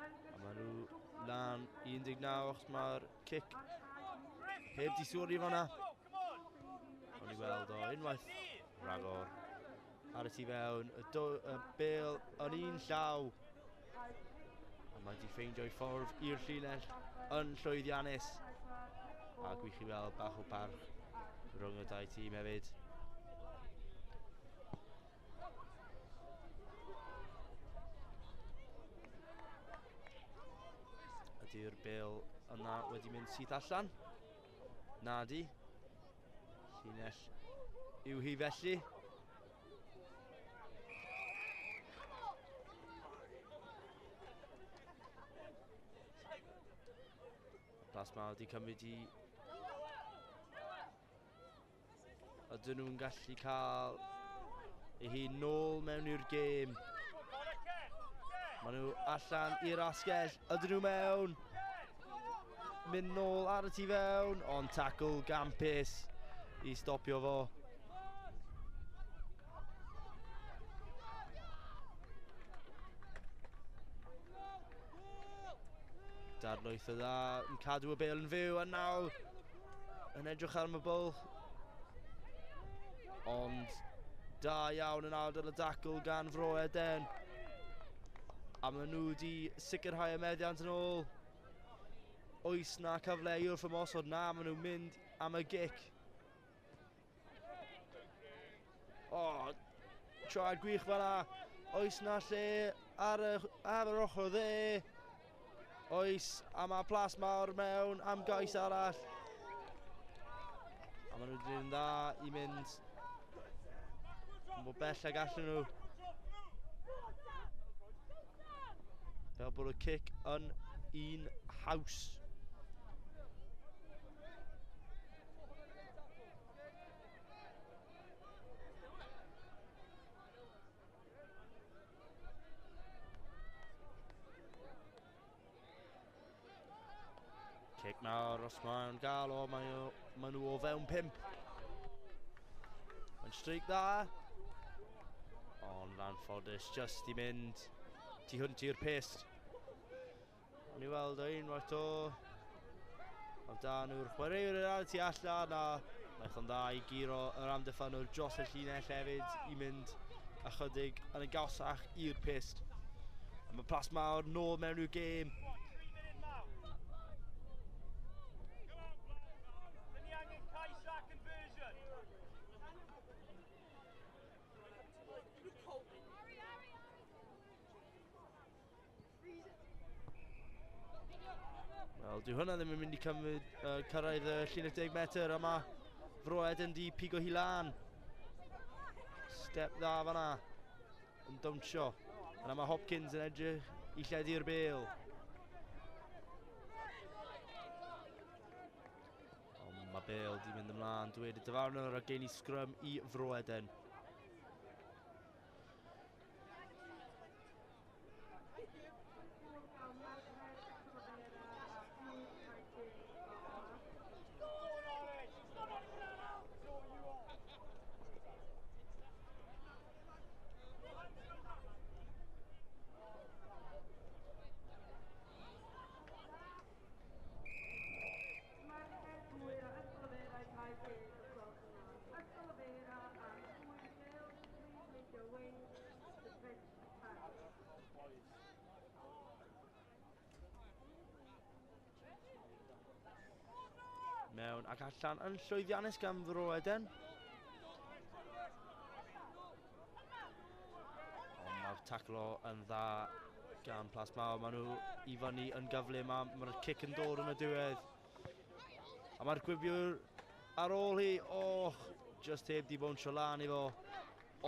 A maen nhw lan 19 achos mae'r cic heb di sgori fanna. O'n i weld o unwaith ragor ar y tu fewn, y bêl yn un llaw. A mae di ffeindio'i ffordd i'r llinell yn llwyddiannus. A gwych i weld bach o parch rhwng y dau tîm hefyd. Ydy'r bêl yna wedi mynd syth allan? Na di. Llinell yw hi felly. Plasma wedi cymryd i... Ydyn nhw'n gallu cael ei hun nôl mewn i'r gêm. Maen nhw allan i'r asgell. Ydyn nhw mewn? Mynd nôl ar y tu fewn. Ond tackle gampus i stopio fo. Darlwyth o dda yn cadw y bêl yn fyw a nawr yn edrych ar y bwlch. Ond da iawn yn ardal y dacl gan Fro Eden. A maen nhw wedi sicrhau y meddiant yn ôl. Oes na cyfle i wrth ymosod? Na, maen nhw'n mynd am y gic. O, traed gwych fan'na. Oes na lle ar yr ochr dde. Oes, a mae Plasmawr mewn am gais arall. A maen nhw wedi gwneud yn dda i mynd mor bell ag allan nhw. Fel bod y cic yn un haws. Cic nawr, os mae'n gael o, maen nhw o fewn 5. Mae'n streak dda. Ond anffodus, just i mynd tu hwnt i'r pist. O'n i weld o unwaith o. Ond da nhw'r chwaraewyr ar y tu allan a wnaeth o'n dda i guro yr amddiffynwr dros y llinell hefyd i mynd ychydig yn y gawsach i'r pist. A mae Plasmawr nôl mewn i'w gêm. Wel, dyw hwnna ddim yn mynd i cymryd, cyrraedd y llinell 10 metr yma. Fro Eden di pigo hi lan. Step dda fan'na. Yn dawnsio. Yna mae Hopkins yn edrych i lledu'r bêl. Ond mae bêl di mynd ymlaen. Dweud y dyfarnwr a gen i sgrym i Fro Eden. Mewn ac allan yn llwyddiannus gan Fro Eden. Ond mae'r taclo yn dda gan Plasmawr. Maen nhw i fyny yn gyflym a mae'r cic yn dod yn y diwedd. A mae'r gwibiwr ar ôl hi, och, just heb di bownsio lan i fo.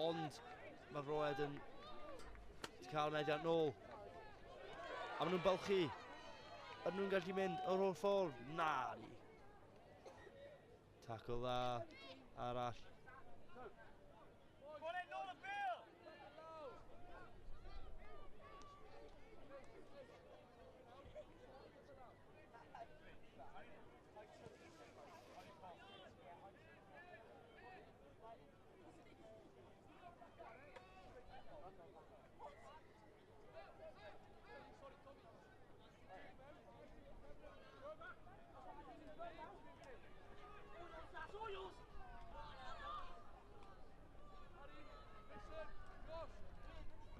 Ond mae Fro Eden wedi cael meddiant nôl. A maen nhw'n bylchu. Ydyn nhw'n gallu mynd yr holl ffordd? Na ni. Tackle dda arall.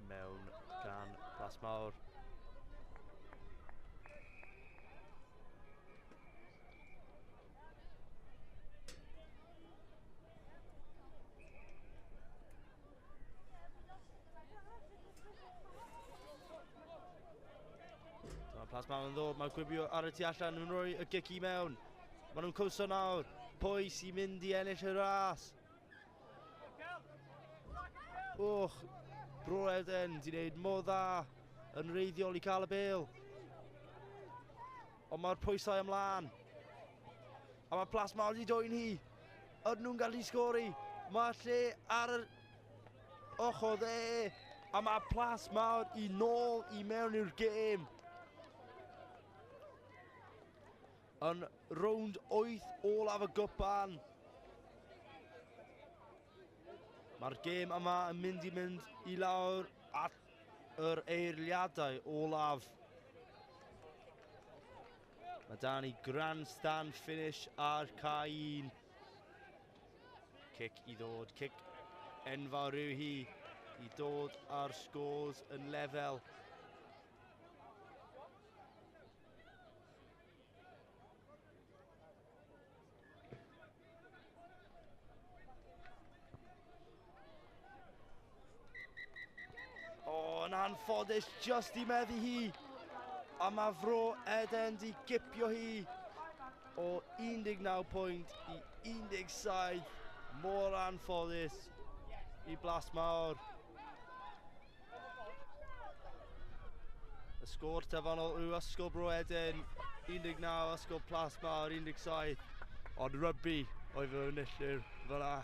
Mewn gan Plasmawr. Dyma Plasmawr yn ddod, mae gwibio ar y tu allan yn rhoi y gic i mewn. Maen nhw'n cwso nawr. Pwy sy'n mynd i ennill y ras? Och, Bro Eden di wneud mor dda yn reiddiol i cael y bêl. Ond mae'r pwysau ymlaen. A mae Plasmawr wedi dwyn hi. Ydyn nhw'n gallu sgori. Mae lle ar yr ochr dde. A mae Plasmawr i nôl i mewn i'r gêm. Yn rownd 8 olaf y gwpan. Mae'r gêm yma yn mynd i mynd i lawr at yr eiliadau olaf. Mae da ni grandstand finish ar cae 1. Cic i ddod, cic enfawr yw hi i dod ar scores yn lefel. O, yn anffodus, just i meddu hi. A mae Fro Eden di gipio hi o 19 pwynt i 17. Mor anffodus i Blasmawr. Y sgôr terfynol yw Ysgol Bro Eden 19, Ysgol Plasmawr 17. Ond rygbi oedd yr enillwyr fyna.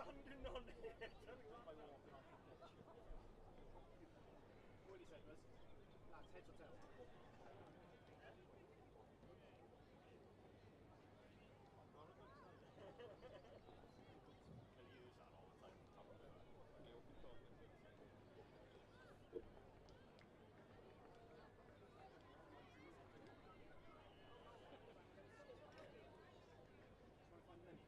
Standing on it. By walking onto the pitch. What he said was, lads, heads or tails? He'll use that all the time. Top of it. Trying to find money.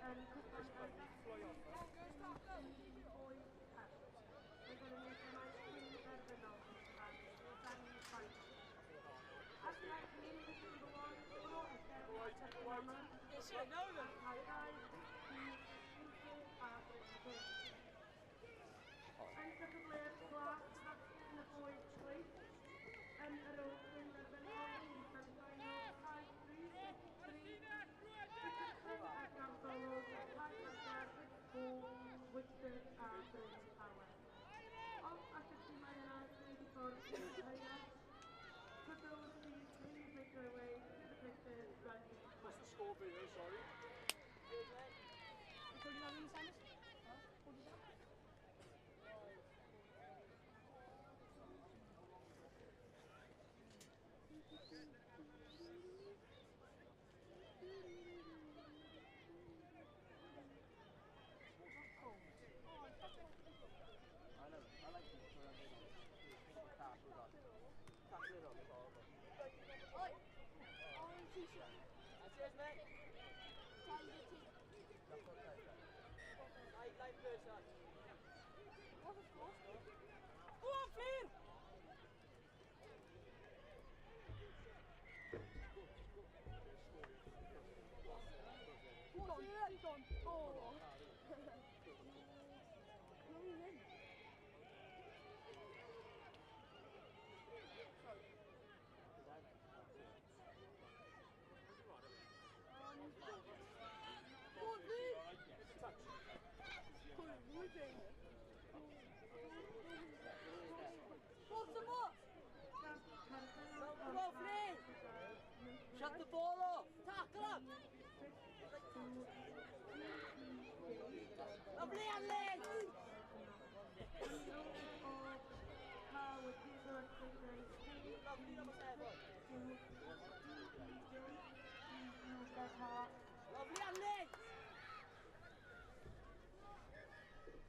yn cwpan yr Boys Cup. Mae gennym ni gemau cyn-derfynol a'r semi-final. At left in number 1, Bro Eden a Chettinamon, ar cae 2, Dydd a Bryn Gwyn. Yn cystadleuaeth glas yn y boys plate, yn yr ôl cyn-derfynol i semi-final, cae 3, 6, 3, Richardson a Garddolwg, cae 4, 6, 4, Whitford a Bryn Tawe. Off at y timau yna, gwneud i ffordd i'r caeau. Could those please make their way to the pitches ready? What's the score be there, sorry? I know, I like to put on tackle it on. Tackle it on, it's horrible. Oi! Orange t-shirt. That's yours, mate. Tiger team. That's not tight. Light person. What's the score? Go on, Flynn! Go on, he's gone. Oh. No, he's in. Go on, Flynn! Go some more! Come on, Flynn! Shut the ball off! Tackle him! Lovely, Anlyn! Lovely, number 7. Lovely, Anlyn!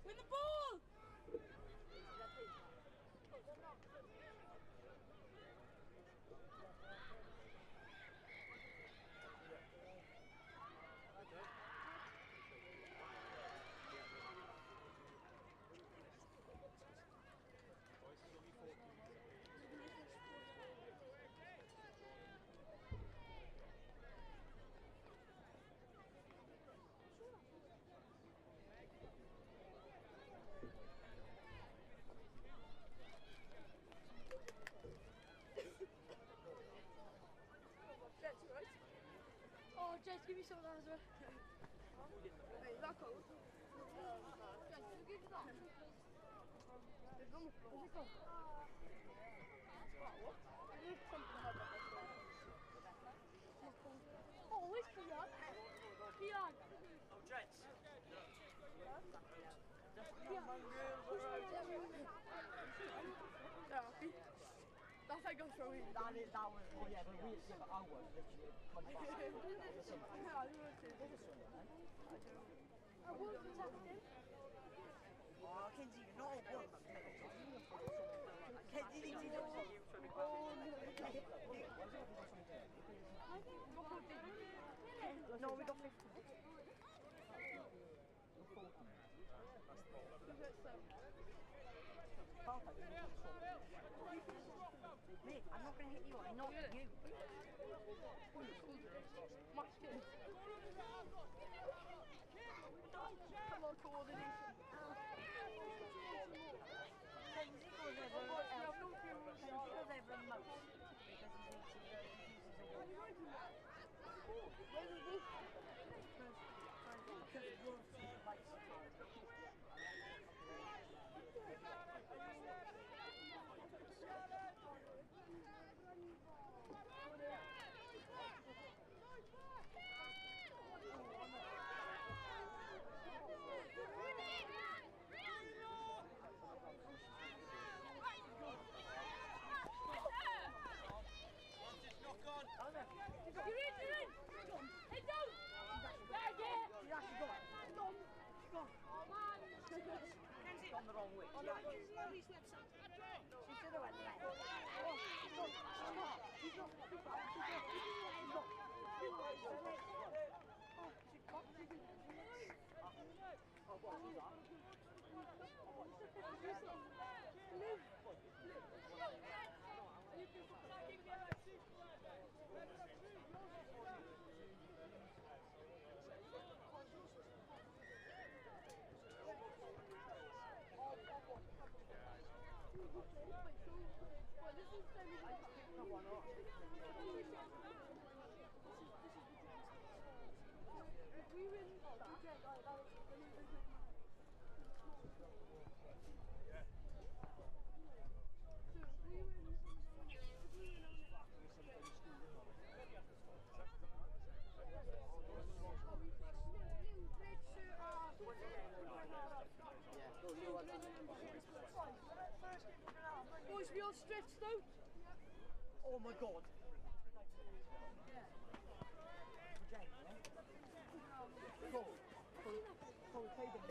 Win the ball! Oh, Jess, give me some of that as well. Hey, is that cold? Jess, you give me that. It's on the floor. Is it cold? What? I need something about that. Oh, where's Kian? Kian! Oh, Jess. Kian. That's like a throw in. That was, oh yeah, but we, yeah, but our was literally 20 past. I will protect him. Oh, Kenzie, you're not a wolf. Kenzie thinks he's upset you. Oh, no. No, we got 15. Mate, I'm not going to hit you, I'm not you. Mash it. Come on, coordination. Kenzie goes over a mouse because he's a wolf. Where is this? Because wolves is a bicycle. You're in, you're in! Head down! Yeah, yeah! She's actually gone. She's gone. Oh man! Kenzie's gone the wrong way. Oh, no, nobody's website. She should have went left. Oh, she's gone. She's gone. She's gone. She's gone. She's gone. She's gone. Oh, she's gone. We all stretched out? Oh my God. Go. Go, we played them.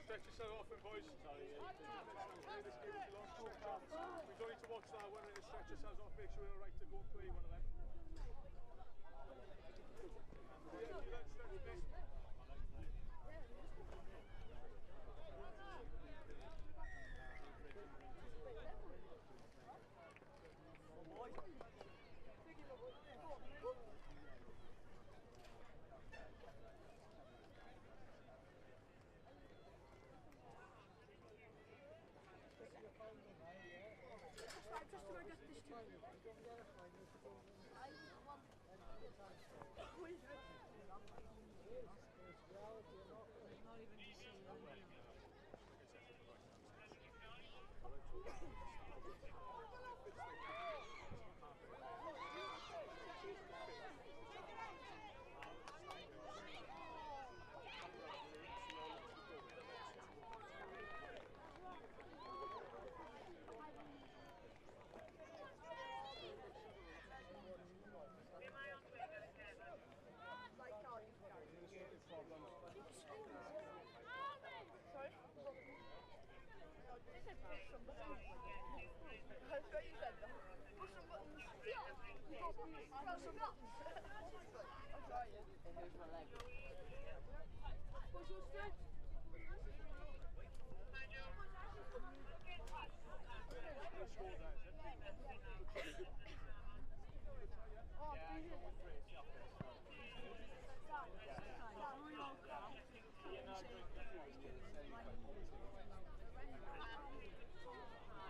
Stretch yourself off, then, boys. This game will be long. Stretch off. We don't need to watch that one. We need to stretch ourselves off. Make sure we're all right to go and play one of them. Yeah, do that stretch, please.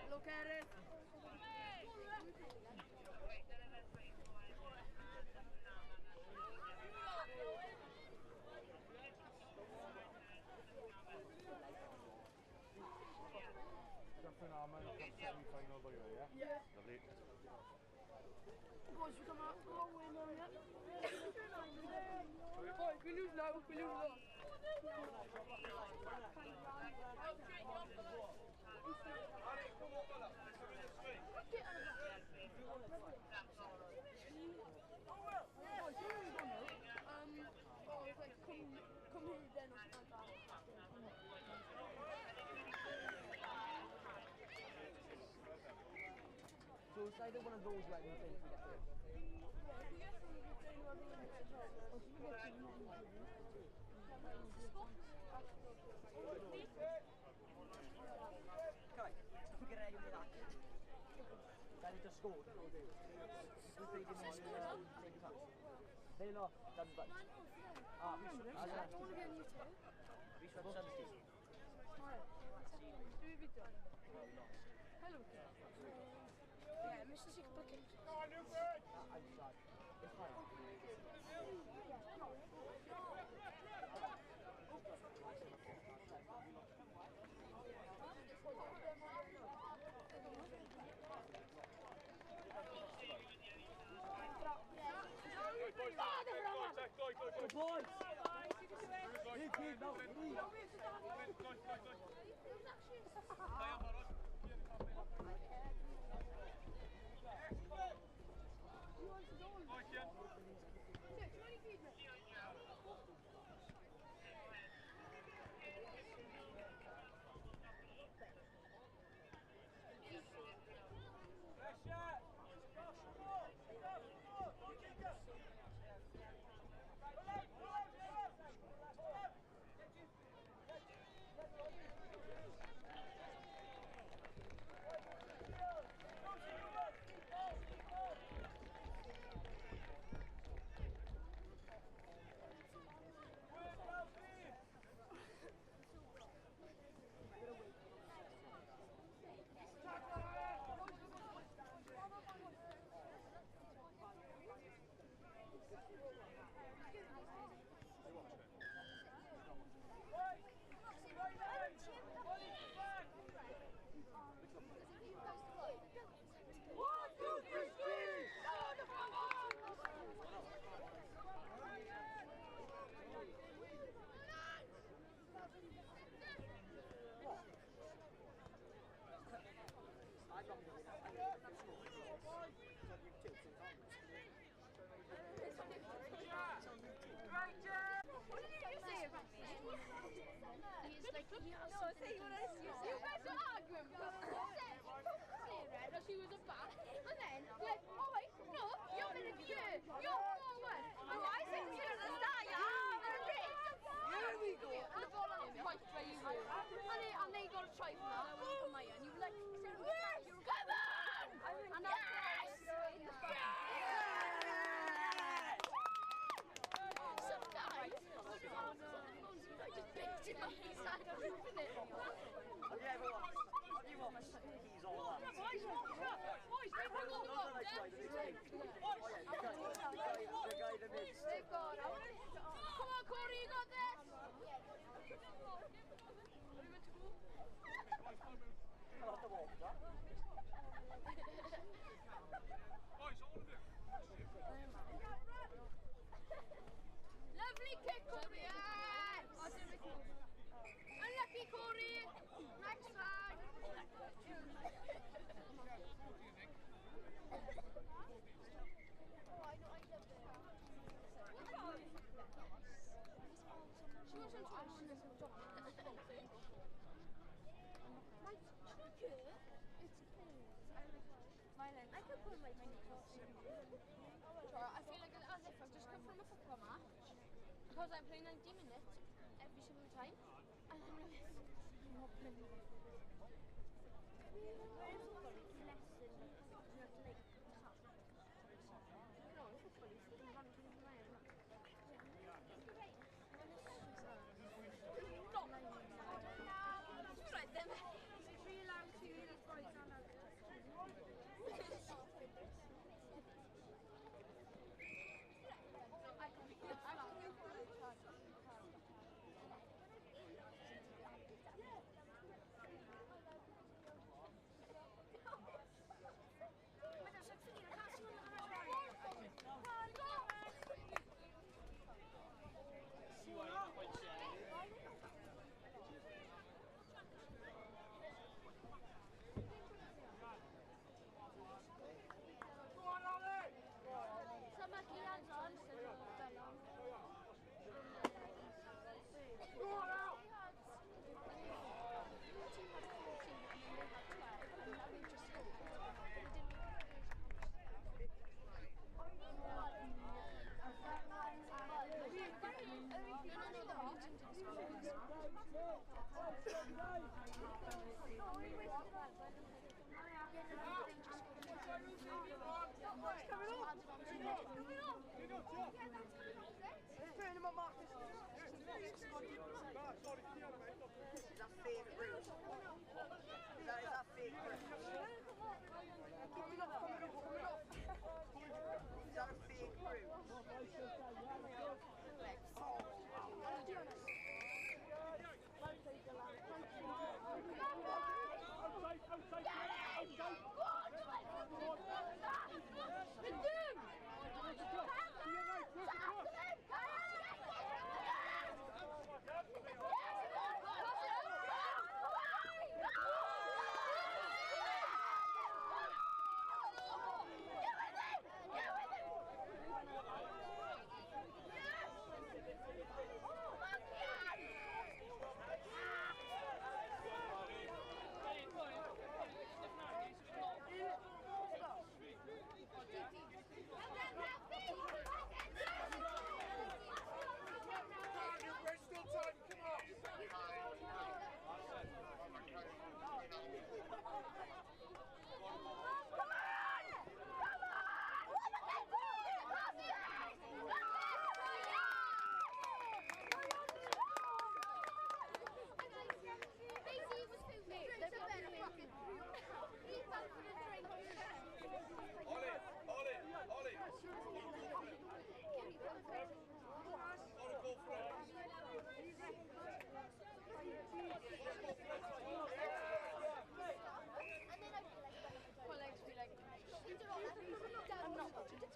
Look at it. Semi-final, by the way, yeah? Yeah. Lovely. Boys, we come out a long way now, yeah? Boys, we lose now, we lose now. Boys, you really don't know. Oh, it's like, come here then or something like that. So it's either one of those right we play if we get through. Kai, if we get any of that. Then he just scored. We played him on the They lost, done but. Ah, we swept 70. Hello. Yeah, Mr. Six bucket. I'm sorry. It's fine. Good boys! You guys are arguing because Sarah, she was a back, and then like, oh wait, no, you're going to be here, you're forward. And I said to her at the start, yeah, here we go. And the ball landed right where you were, and they got a try from that. And you were like, yes, come on! And yes! Yes! Some guy was on the phone, I just picked him up and started ripping it. Have you ever watched? Have you watched He's All That? Boys, boys, they've got the They've got. Come on, Corey, you got this. Boys, all of you. Lovely kick, Corey. Yes. Unlucky, Corey. Next time. She wants some I could put my I feel like as if I've just come from a football match because I play 90 minutes every single time and I'm like, I'm not playing.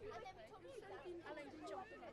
And then jump in it.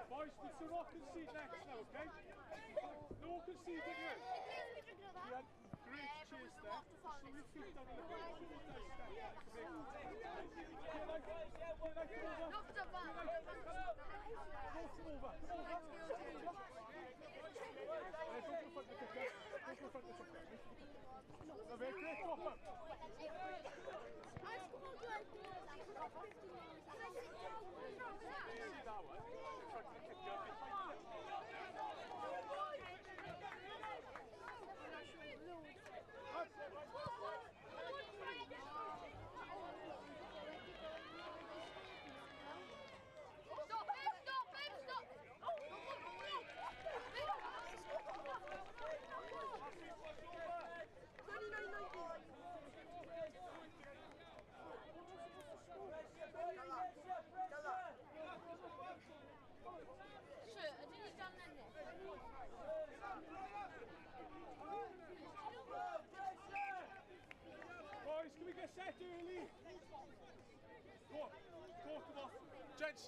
Boys, do not concede next now, okay? No conceding here. We had great chase there. Slow your feet down a little bit. Come over. Come over. Don't go front of the kicker. Lovely, great drop up. I scored like 15 yards. See that one? In front of the kicker. Stop him! Stop him! Stop! Oh! Sure, ydyn ni dan ennill? Boys, can we get set early? Go on, go, come off. Gents!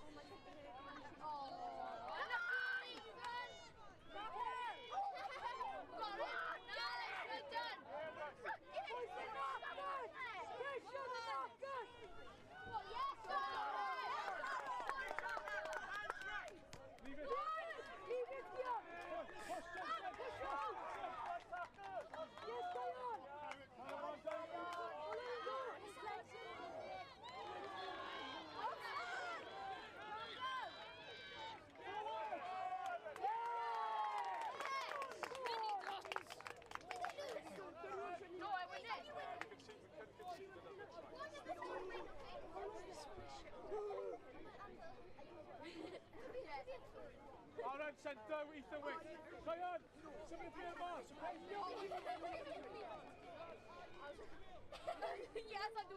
Gents hooker, yeah? All right, centre, Ethan Wick. Ryan, somebody play a march, okay? Yes, I do.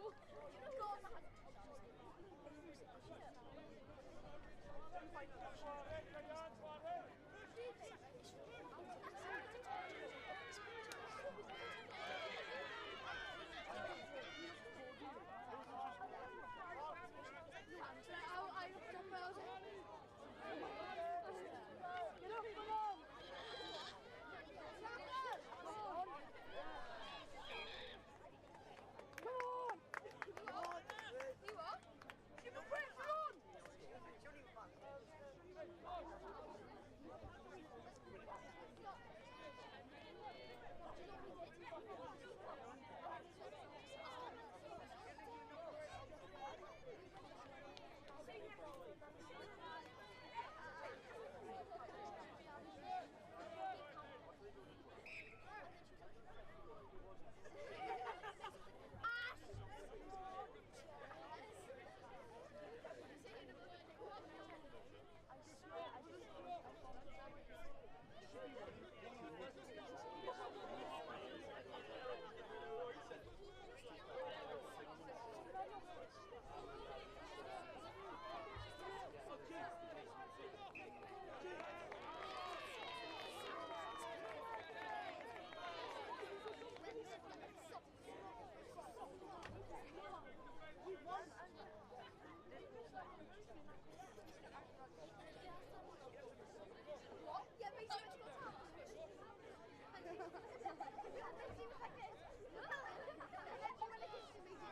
was like this. And then she went like this to Maisie.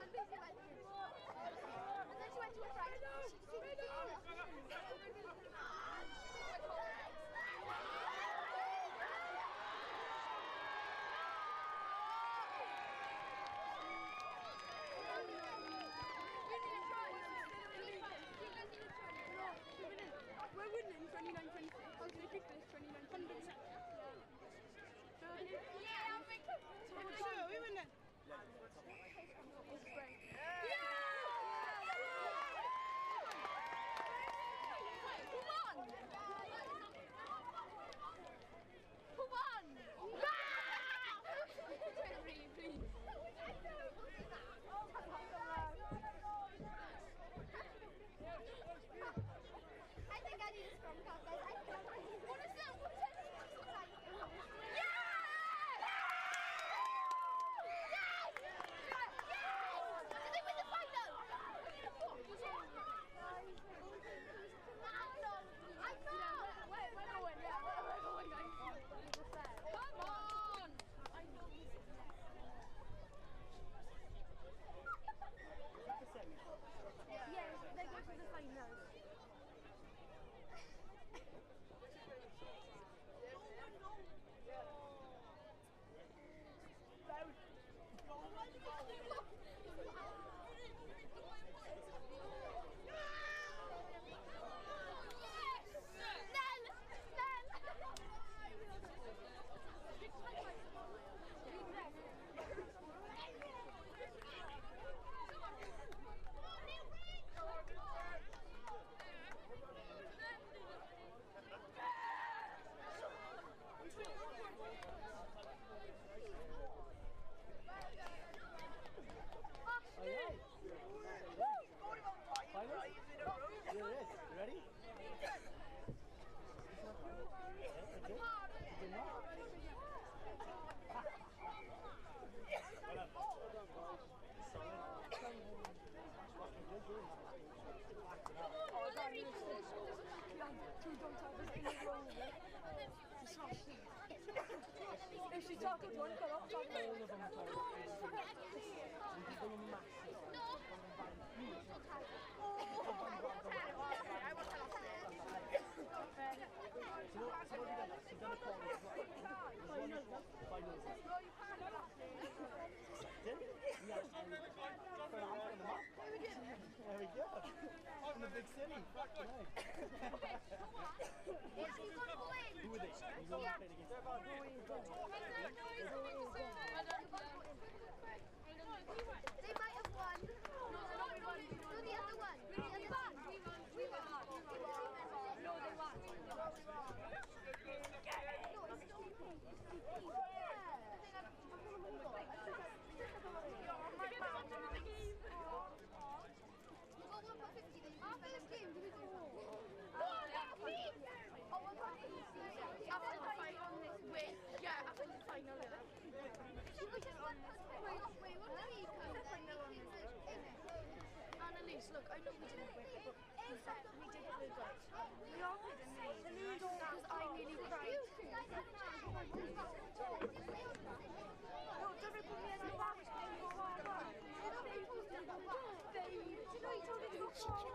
And Maisie went. And then she went to her friend. She We're winning 29-26. They picked this 29-26. Yeah, I'm big. So we win then. Yeah! Who won? Who won? Please. I think I need a scrum card, guys. I think I need. What is that? What is that? Yeah! Yes! Yes! Did they win the final? I know! We're going, yeah. We're going, guys. Come on! Yeah, they go to the final. If she tackled one, got off. All of them. They were massive. No. So what have you done? You've done a corner. Finals. Yeah. For an on the map. There we go. From the big city. Who were they? You all played against them. They might have won. No, the other one. We won. We won. No, they won. No, it's still. You got £1.50 then. After this game, do we go home? Oh, £1.50. After the final. Wait, yeah, after the final. Should we just wait, what do we come then? Annalise, look, I know we didn't win, but we did play good. We all played amazing. Because I nearly cried. No, don't put me as a back. Do you know he told me to go forward?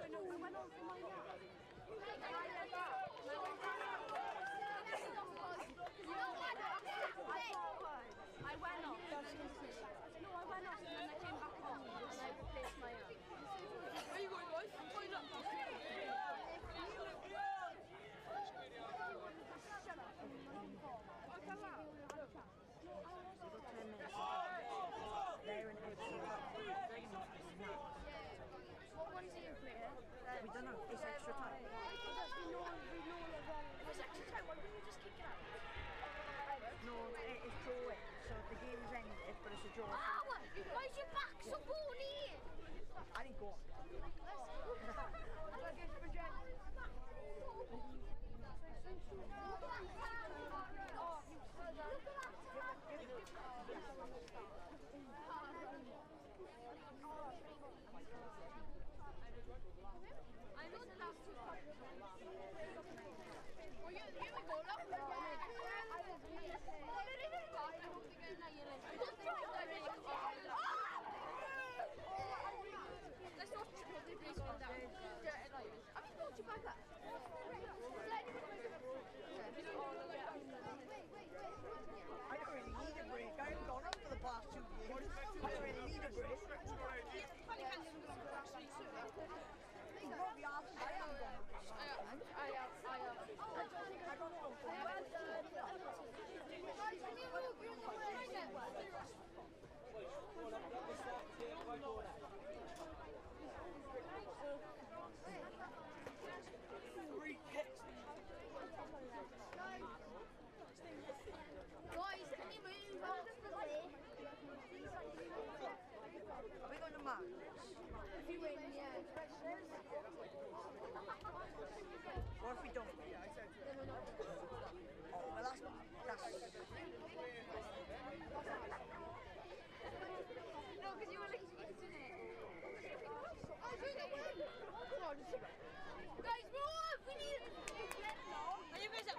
I went on for my arm. I went off. No, I went off and then I came back on and I replaced my arm. Where are you going, boys? I'm going up. Shut up. They're in Three kicks. Guys, can you move off the way? Are we going to match? If you win, yeah. What if we don't? Then we're not. Oh, well, that's... No, because you were like eating it. Oh, so they win! Come on. Guys, move! We need... Are you guys up?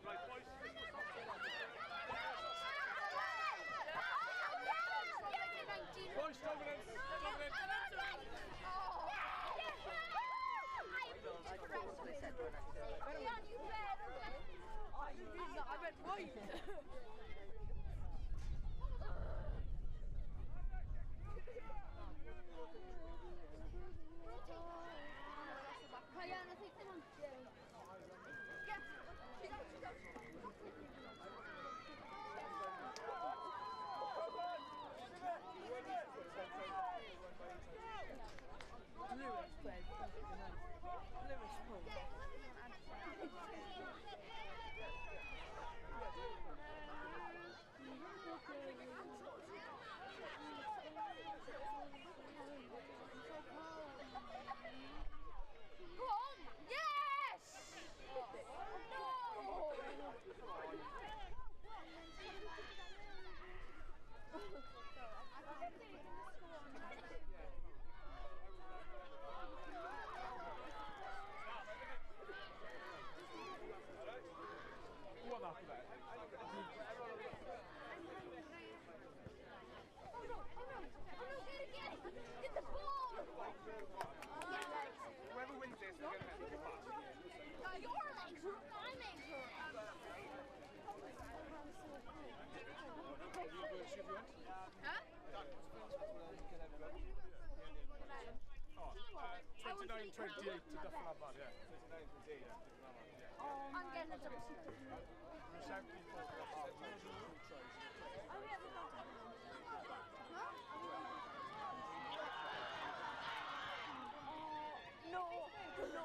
Right, boys. Boys, dominance. I went right. Ryan, I think they're on. Yeah, she's out, she's out. Lewis played. Lewis pulled. Go on! Yes! No! What after that? Oh no, oh no, oh no, get it, get it! Get the ball! Whoever wins this, they're going to have to pass. Your legs hurt, my legs hurt. Huh? 29-28 to Dyffryn Aman, yeah. 29-28, yeah. I'm getting a double seat. No, no,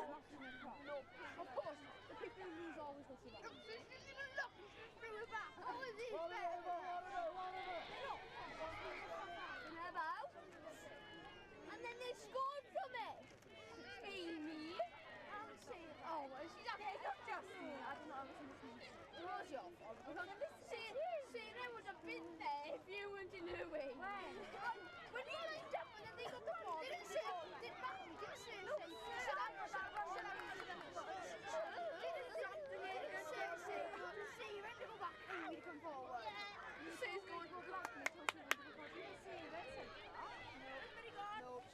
no. Of course, the people who lose always go to that. Look, through the back. Oh, is he better? And then they scored from it. Amy. Oh, she's up. Yeah, not just me. I don't know. I was listening. It was your fault. Sarah would have been there if you weren't in her way. When? When you lined up and then they got the ball. Didn't say, didn't say, shut up, shut up, shut up, shut up. Didn't say, Sarah to go back, Amy to come forward. Yeah. Sarah's going to go back and they told her to go forward. Didn't say, Sarah said that. Everybody gone. No,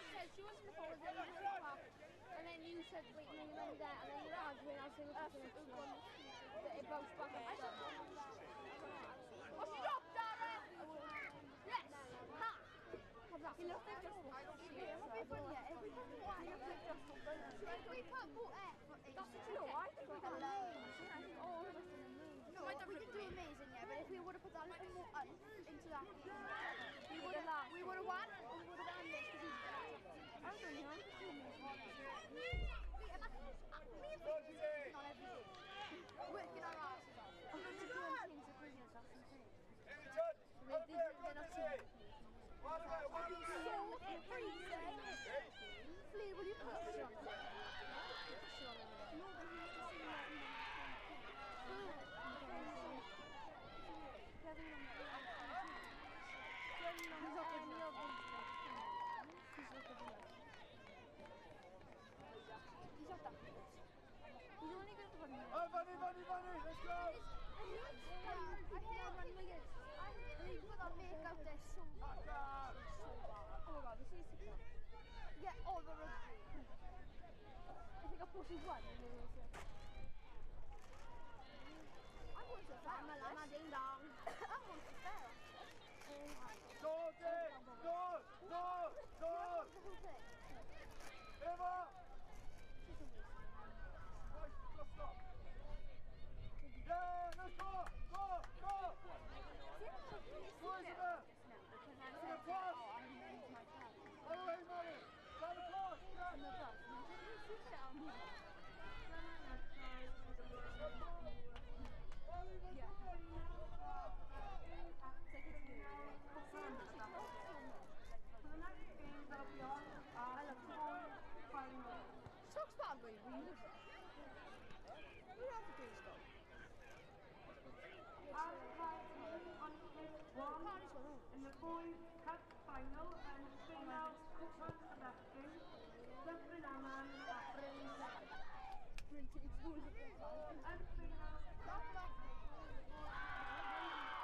she said she wasn't the forward, then you went back. And then you said, wait, no, you're not there. And then you were arguing, I was saying, that it bounced back. I said, oh, she dropped, Dara! Yes! Ha! He looked like just If we put more effort, that's what you know, I think we got amazing. I think all of us did amazing. No, we didn't do amazing, yeah, but if we would have put that little more into that game, we would have won, and we would have won this because he's better. I don't know, I think we on everything. Working our asses off. I'm going to go and change the prisoners, that's insane. They're not seeing. So freezing. Flea, will you put pressure on them? No, but he has to sing that. He's not good enough. He's not good enough. He's not that good. He's only good at the running. Oh, Bunny, Bunny, Bunny, let's go! I heard running against. They put that make out there so bad. So bad. Oh my god, this is 6. Yeah, all the rugby. I think I posted one. I'm going to fair. I'm a ding dong. I'm going to fair. Go, Dick! Go! Go! Go! The whole thing. Eva! So the next games that'll be on are the boys final. Talks about going really. Where are the girls go? Ar cae 1 on pitch 1 in the boys cup final yn ffeinal Cwpan y Bechgyn, Dyffryn Aman a Bryn Teg. Yn ffeinal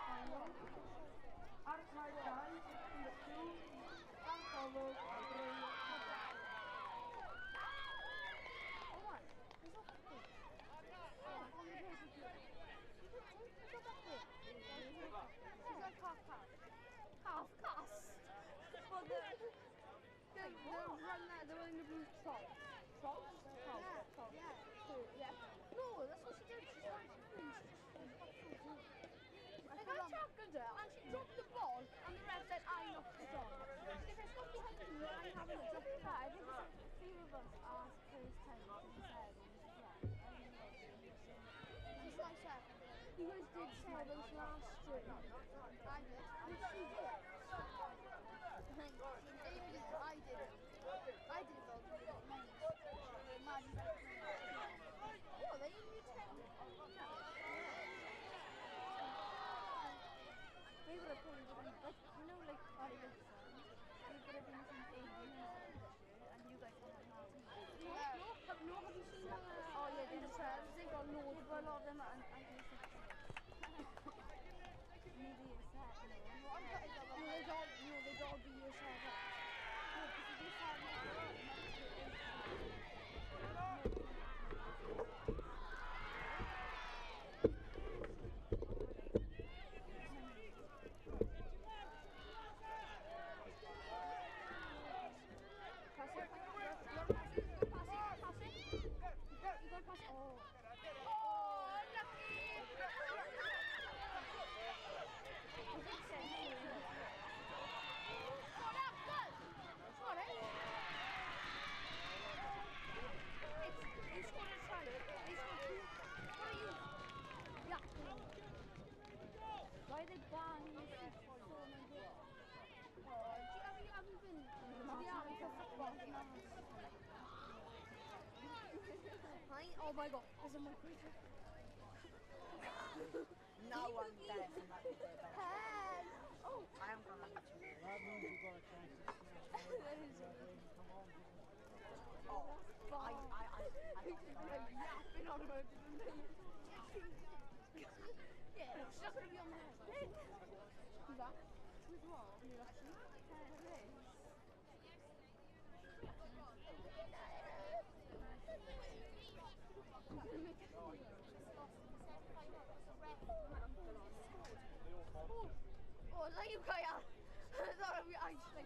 final, ar cae 2 in the 2, Bantolwg a Bryn Teg. She's like half past. Half past? Well, the run that, the one in the blue top. Top? Top. Top. Yeah. Yeah. No, that's what she did. She started. Like, I tackled her and she dropped the ball and the ref said, I knocked it on. If it's not behind you, I'm having it. I think a few of us asked first time what she said. It's like that. You guys did sevens last year. I did. Did she do it? Amy did it. I did it. I did it though. Oh, they in year 10. They would have probably been, like, you know, like Ollie Wilson. They would have been some 8 years this year, and you guys have not. No, have you seen that? Oh yeah, they just said they got loads. Yeah, but a lot of them are. Maybe year 7. No, they don't be year 7. No, because year 7. Pass it. Pass it. You got to pass it. Oh. Oh, lucky! You scored a try. They scored 2. What are you? Yeah. Why are they banning you for so many? Oh, have you been to the army for football? Oh my god, there's a microwave. Now I'm definitely dead. Hey! Oh! I am gonna need to. That means you've got a chance to come on. Oh, I yapping on her. Yeah, she's not gonna be on the head. Who's that? With what? Oh, is that you, Kaya? Sorry, I just like.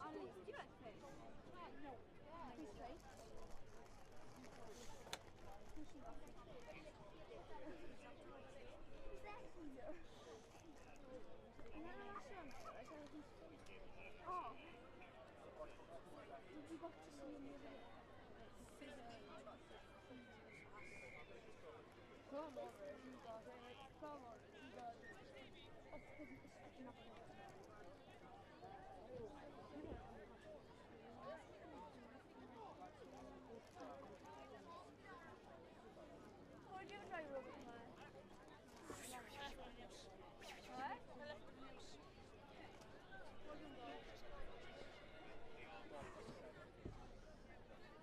Annalise, do you like fish? No. Fish right? Who's that here? Oh. We got to see him the other day. Come on, you got it. Come on, you got it. Oh, it's not. What do you try, Robert? What?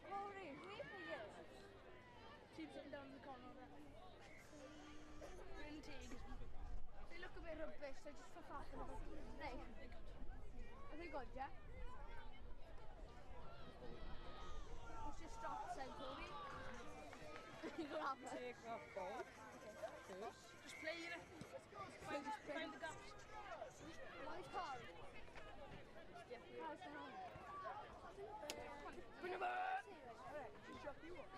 Rory, wait for you. Keep sitting down in the corner there. They look a bit rubbish, they're just for faffing about. Hey. Are they good, yeah? Let's just stop then, Toby. You got have it. Take that ball first. Just play it. Find the gaps. My car. Bring him up! She shot you up.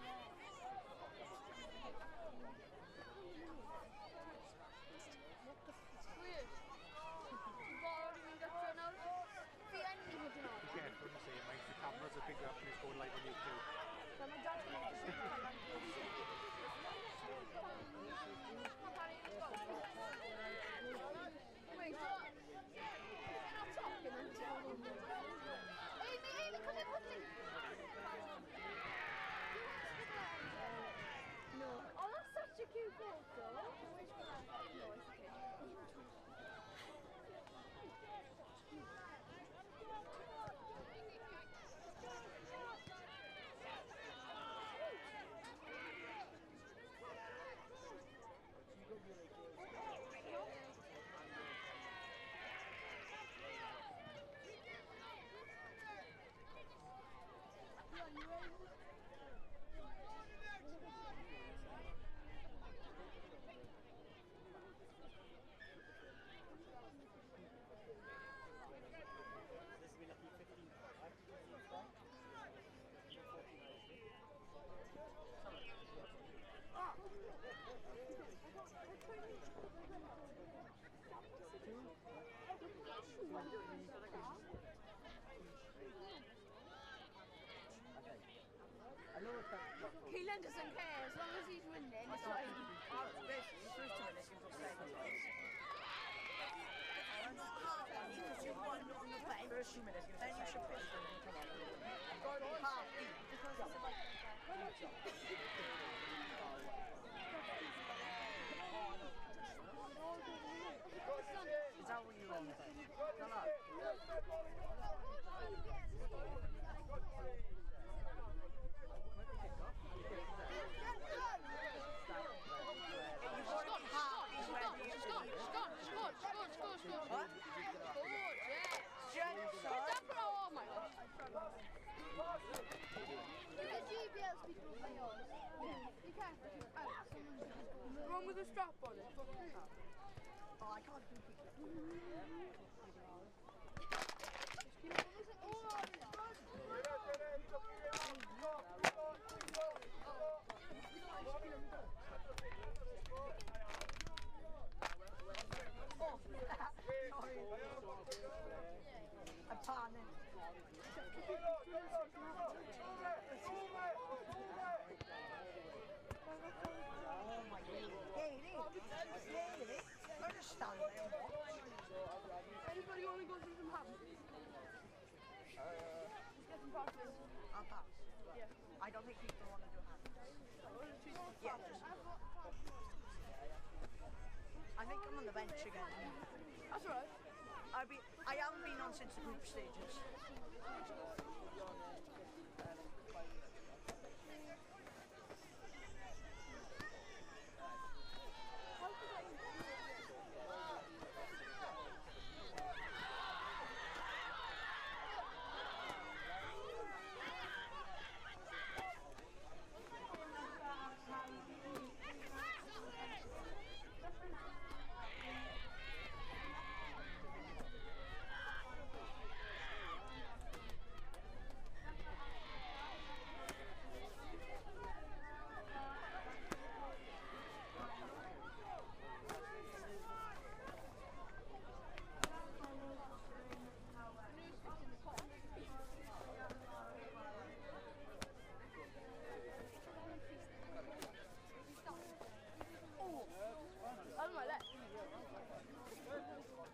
What the f? Weird. You've already been got thrown out. Fi yn i fod yn Be careful when you say it, mate. The cameras are picking up and it's going live on YouTube. So my dad's going to Keelan doesn't care, as long as he's winning, it's fine. First 2 minutes, he's got 7 tries. Because you won on the bench. First 2 minutes, then you should pick. Happy. Because it's like... Is that what you want? Scored, yeah. Oh my God. The GBL speaker will play yours. Be careful. Oh, someone's just scored. The one with the strap on it. Oh, I can't do it. Oh, sorry. I'm panning. Oh my God. Hey, I just stand there and watch. Anybody want to go through some hands? Let's get some passes. I'll pass. Yeah. I don't think people want to do hands. Yeah, just. I think I'm on the bench again. That's all right. I haven't been on since the group stages.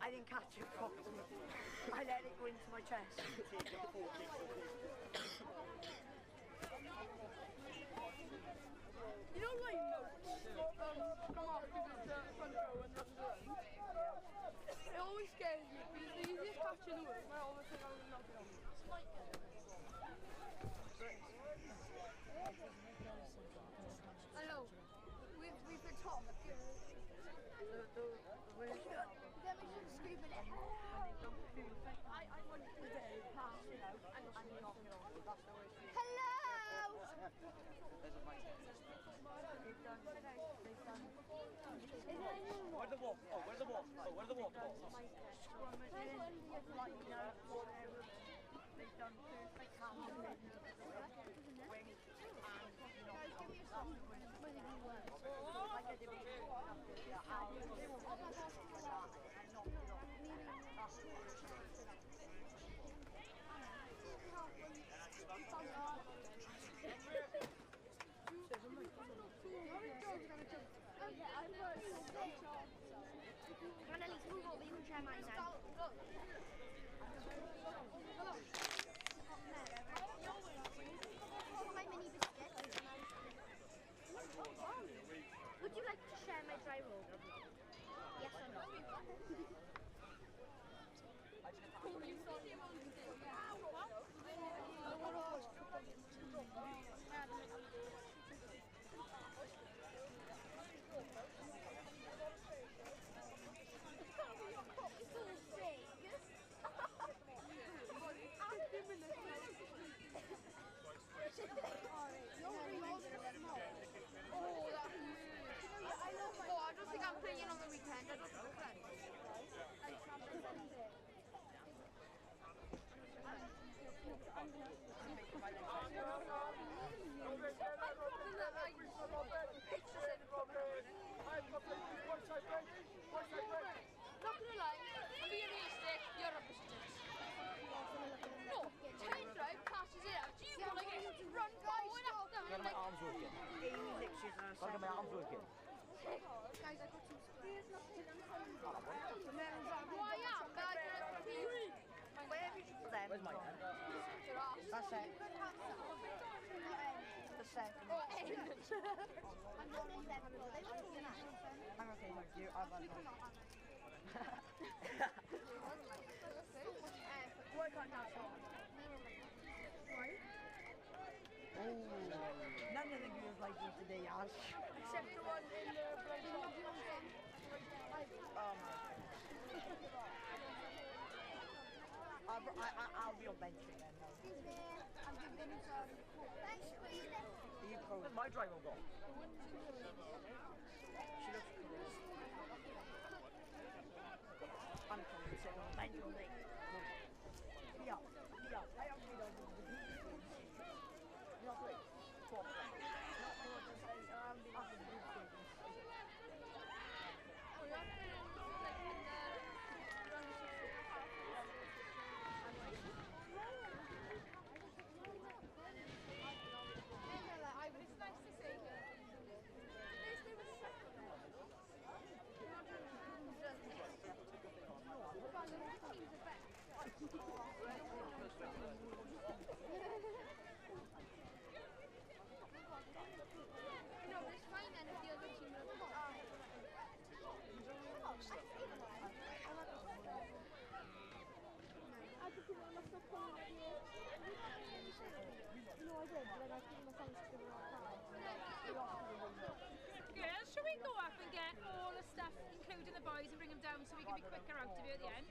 I didn't catch it properly. I let it go into my chest. You know, like notes come off because the front row and the run. It always scares me because the easiest catch in the world, I always think I'm gonna knock it off. I know. We've been taught. Then we should scream it. I want to pass it out and knock it off. That's the way. Hello! Where's the ball? Oh, where's the ball? Oh, where's the ball? They've done perfect hands. Wing and Guys, give me a song. Like I did before. Annalise, move over, you can try mine now. My mini biscuit. Would you like to share my dry roll? Yes or no? Oh, I don't think I'm playing on the weekend. I don't think I'm playing. Not gonna lie, I'm being realistic, you're rubbish. Get my arms working. Gotta get my arms working. Guys, I got some. Well, I am, but I got Where have you put them? Where's my hand? That's it. The second. I'm okay, thank you. I've had enough. Why can't you stop? Oh, none of the girls like you today, Ash. Except the one in the blue. Oh my God. I'll be on bench again. Excuse me, I'm giving you some. Are you cold? Where's my driver gone? She looks cool. I'm coming to sit on the bench all day. Yeah, yeah, I am good. Not great. Not Girls, shall we go up and get all the stuff, including the boys, and bring them down so we can be quicker out of here at the end?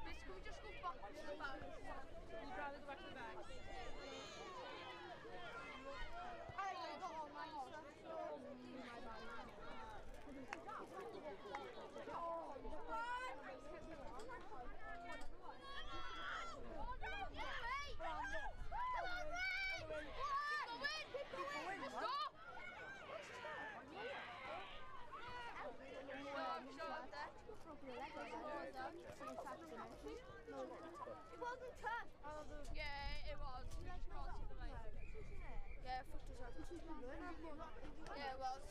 Miss, can we just go back to the bags? You'd rather go back to the bags? I got all my stuff. My bag. It wasn't tough. Yeah, it was. Yeah, fucked us up. Yeah, it was.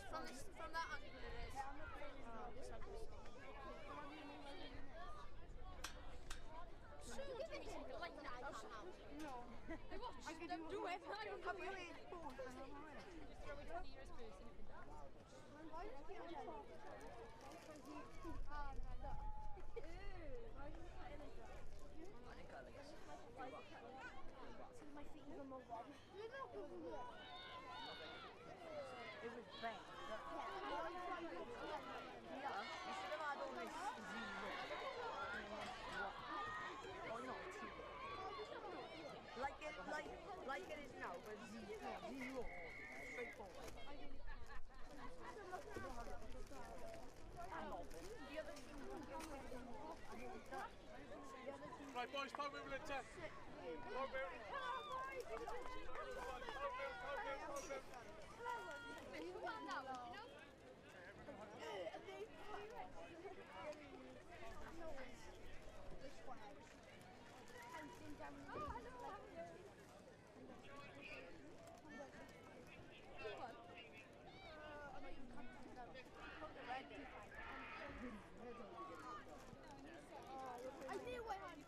From that angle it is. This angle. So like that. No. I watched them do it. I don't Have you ate food? Just throw it to the nearest person if it does. Why does he have My feet even more wrong. It was bent. Yeah, you should have had all this zero. Or not two. Like it is now, but zero. Straightforward. Right, boys, pump over the test. Pump over. I knew I had it.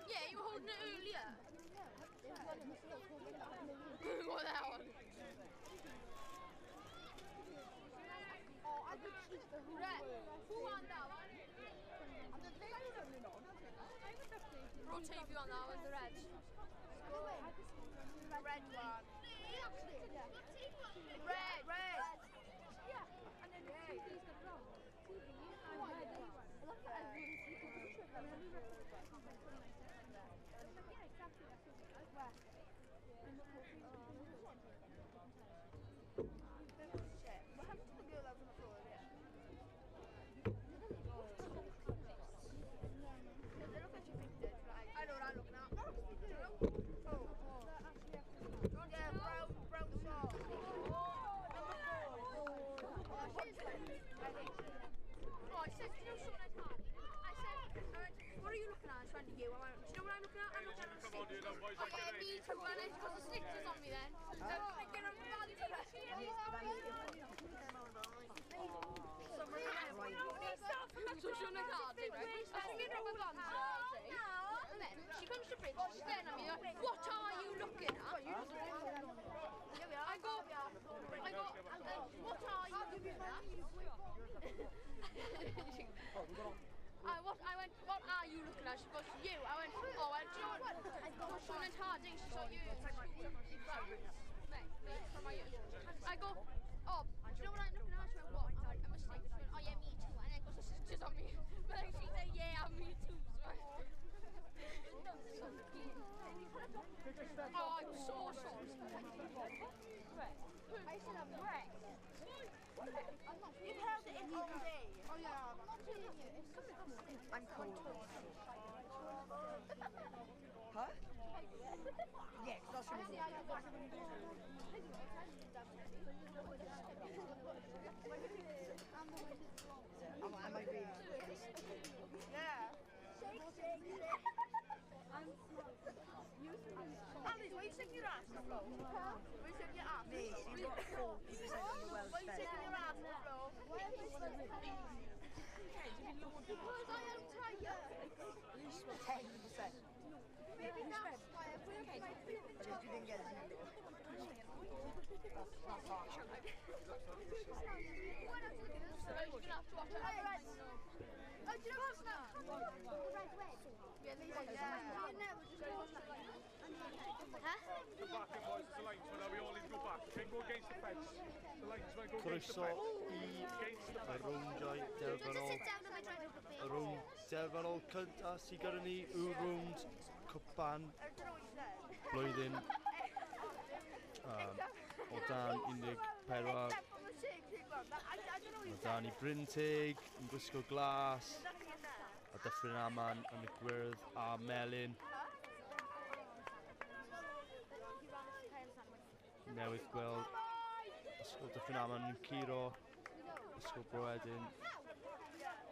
Yeah, you were holding it earlier. What that one? Oh, I could cheat the Red. Who won that one? Rotate you on that one, the red. Red one. Red. Red. Yeah, and then the TV's got wrong. TV and red. I love that everyone's Yeah, exactly. That's what it does. Where? Shit. What happened to the girl that was on the floor earlier? They look like she fainted. I know what I'm looking at. Oh. Yeah, brown socks. Number 4. Oh, I said, do you know someone I'd had? I said, What are you looking at? She went, you. I went, do you know what I'm looking at? I'm looking at the stitches. Oh yeah, me too. And it's because the stitches on me then. I get on the So she's on a card, right? I was thinking rubber bands and then she comes to the fridge, she's staring at me like, what are you looking at? I go, what are you looking at? I went, what are you looking at? She goes, you. I went, oh, I do you know what? I go, Sean Harding. She saw you. From my ears. I go, oh, do you know what I'm looking at? She went, what? I went, a mistake. She went, oh yeah, me too. And then goes, the stitches on me. But then she said, yeah, I'm me too. So oh, I'm so sorry. I should have wrecked. You've held it in all day. Oh yeah. I'm not telling you. It's coming. I'm cold. Huh? Yeah, because that's really Am I really? Yeah. Shake, shake, shake. Alice, why are you shaking your ass on the floor? Why are you shaking your ass? Mate, you've got 40% of you well spent. Why are you shaking your ass on the floor? Because I am tired. 10%. Maybe that's why I put my At least you didn't get 0. That's harsh. You're gonna have to watch it. Oh, do you know what's that? The red wedge. Yeah, yeah. Go back, boys. It's a linesman now. We all need to go back. Okay, go against the fence. The linesman, go against the Croeso fence. I Against the fence. rowndiau derfynol. Y rownd derfynol cyntaf sydd gyda ni yw rownd cwpan blwyddyn o dan 14. Mae dan i Bryn Teg yn gwisgo glas a Dyffryn Aman yn y gwyrdd a melyn. Newydd gweld Ysgol Dyffryn Aman yn curo Ysgol Bro Edyn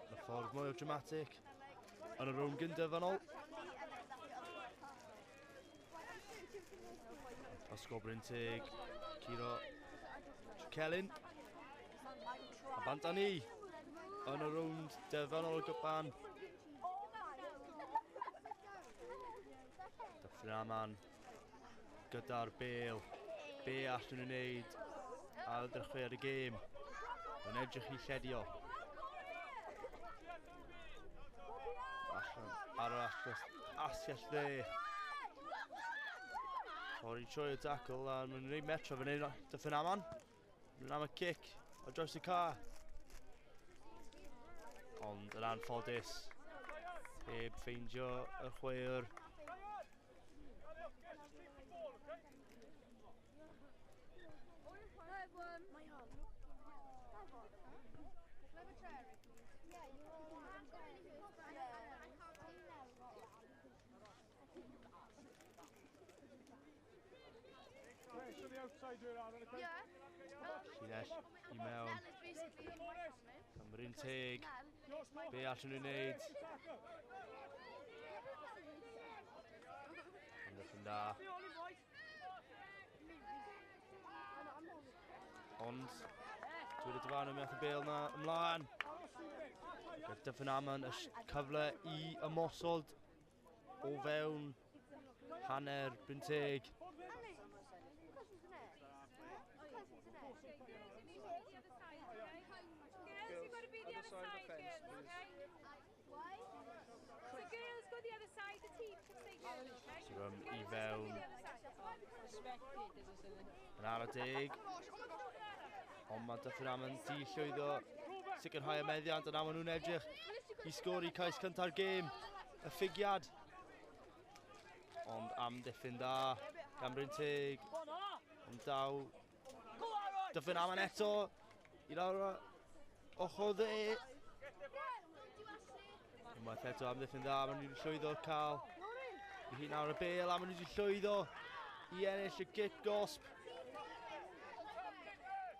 y ffordd mwy o dramatic yn y rownd gynderfynol. Ysgol Bryn Teg, curo Celyn. A bant â ni yn y rownd derfynol y gwpan. Dyffryn Aman gyda'r bêl. Be allan nhw'n wneud ar ddechrau ar y gêm. Mae'n edrych i lledio. Allan ar yr asgell dde. Torri trwy y dacl a maen nhw'n gwneud metro fan hyn Dyffryn Aman. Maen nhw'n am y cic o draws y car. Ond yn anffodus, heb ffeindio y chwaraewr. Llinell i mewn. Cymru'n teg. Be allan nhw'n wneud? Amddiffyn da. Ond, dweud y dyfarnwr mi ath y bêl na ymlaen. Gyda Dyffryn Aman y cyfle i ymosod o fewn hanner Bryn Teg. Girls, you've got to be the other side, girls, okay? So girls, go the other side, the team can say girls, okay? Sgrym i fewn yn ar y deg. Ond mae Dyffryn Aman di llwyddo sicrhau y meddiant, a nawr maen nhw'n edrych i sgori cais cynta'r gêm. Y ffigiad. Ond amddiffyn da gan Bryn Teg. Ond daw Dyffryn Aman eto i lawr ochr dde. Unwaith eto amddiffyn dda, maen nhw wedi llwyddo cael i hun ar y bêl, a maen nhw wedi llwyddo i ennill y gic gosb.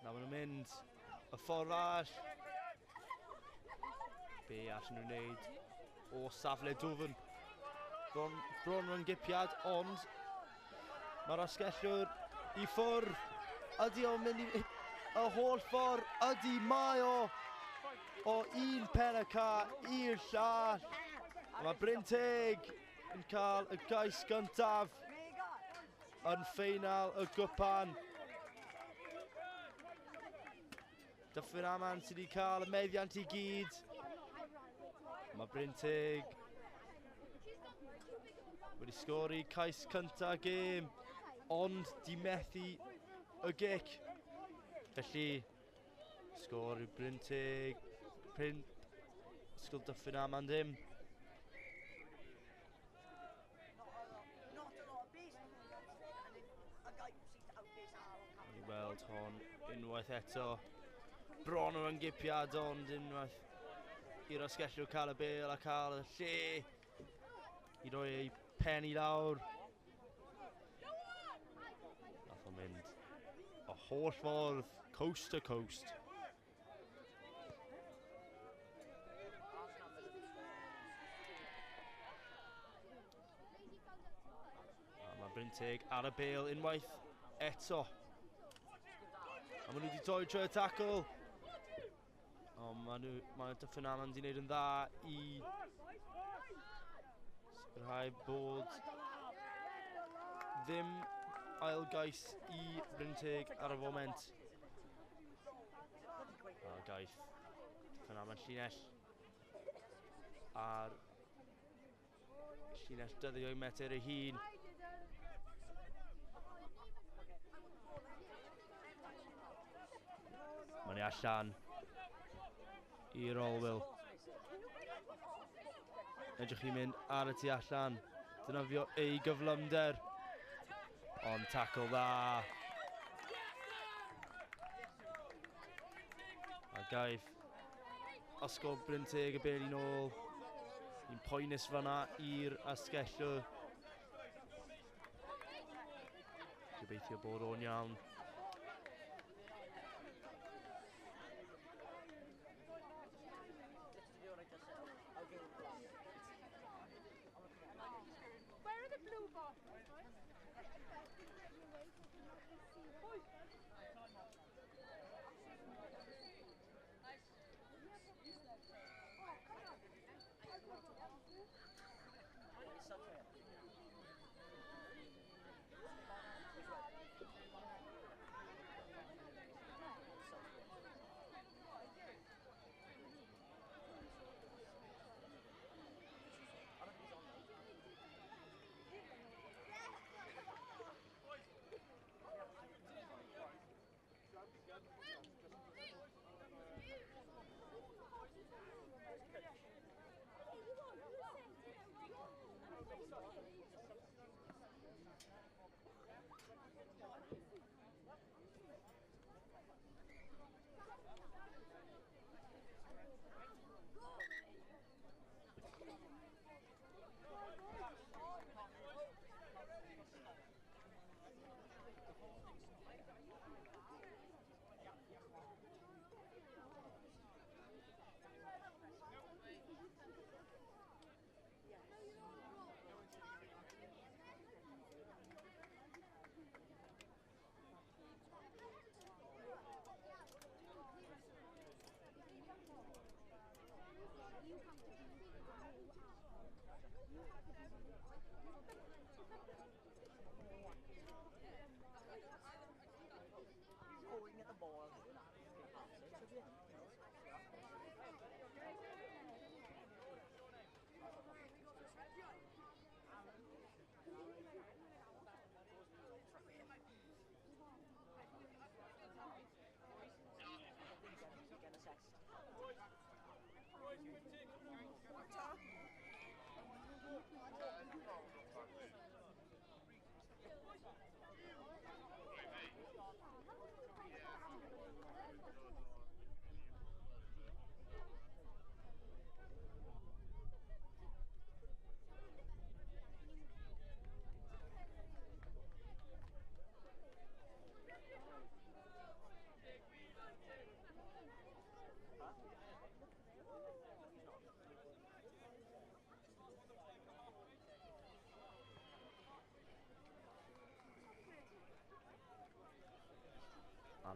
Nawr maen nhw'n mynd y ffordd arall. Be allan nhw'n wneud? o safle dwfn. Bron rhan gipiad, ond mae'r asgellwr i ffwrdd. Ydy o'n mynd i y holl ffordd? Ydy mae o un pen y ca i'r llall. Mae Brynteg yn cael y gais gyntaf yn ffeinal y gwpan. Dyffryn Aman sydd wedi cael y meddiant i gyd. Mae Brynteg wedi sgori cais cyntaf gêm, ond di methu y gic. Felly, sgôr i Brynteg, 5, Ysgol Dyffryn Aman ddim. Ni weld hon unwaith eto. Bron o'r ymgipiad, ond unwaith i'r asgellwr cael y bêl a cael y lle i roi ei pen i lawr. Nath o'n mynd y holl ffordd, coast to coast. A mae Brynteg ar y bêl unwaith eto. A maen nhw wedi torri trwy y tackle. Ond mae Dyffryn Aman wedi gwneud yn dda i sicrhau bod ddim ail gais i Brynteg ar y foment. A gaeth Dyffryn Aman llinell ar llinell 28 metr ei hun. Mae'n ei allan i'r olwyl. Edrych i'n mynd ar y tu allan. Defnyddio ei gyflymder. Ond tackle dda. A gaiff Ysgol Brynteg y bêl i nôl. Un poenus fanna i'r asgellwr. Gobeithio bod o'n iawn. Where are the blue bottles?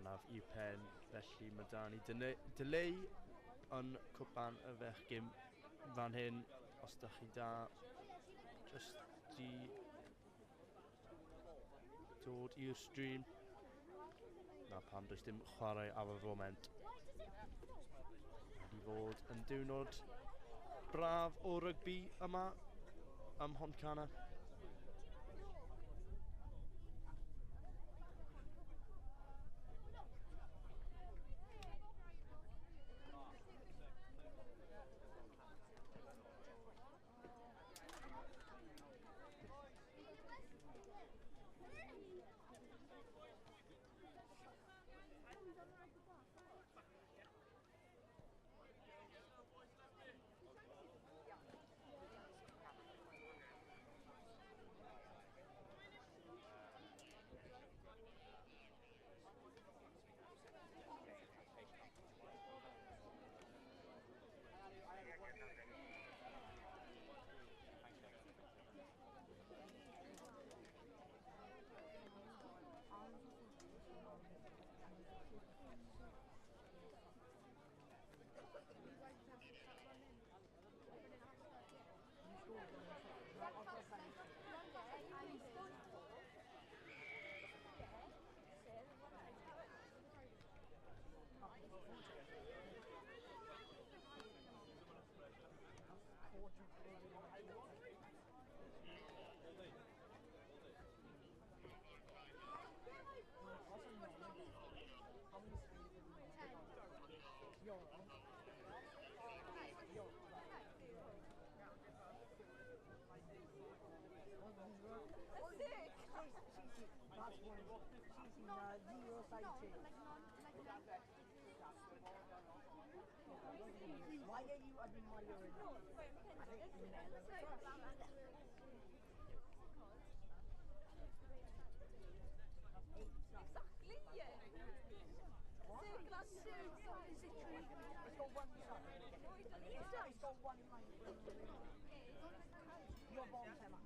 anaf i'w pen, felly mae da ni delay yn cwpan y fechgyn fan hyn, os da chi da just di dod i'r stream. Na pam does dim chwarae ar y foment. Wedi fod yn diwrnod braf o rygbi yma ym Mhontcanna. Why are you admiring? Exactly, yeah. It's got one side. It's got one line. Your ball, Emma.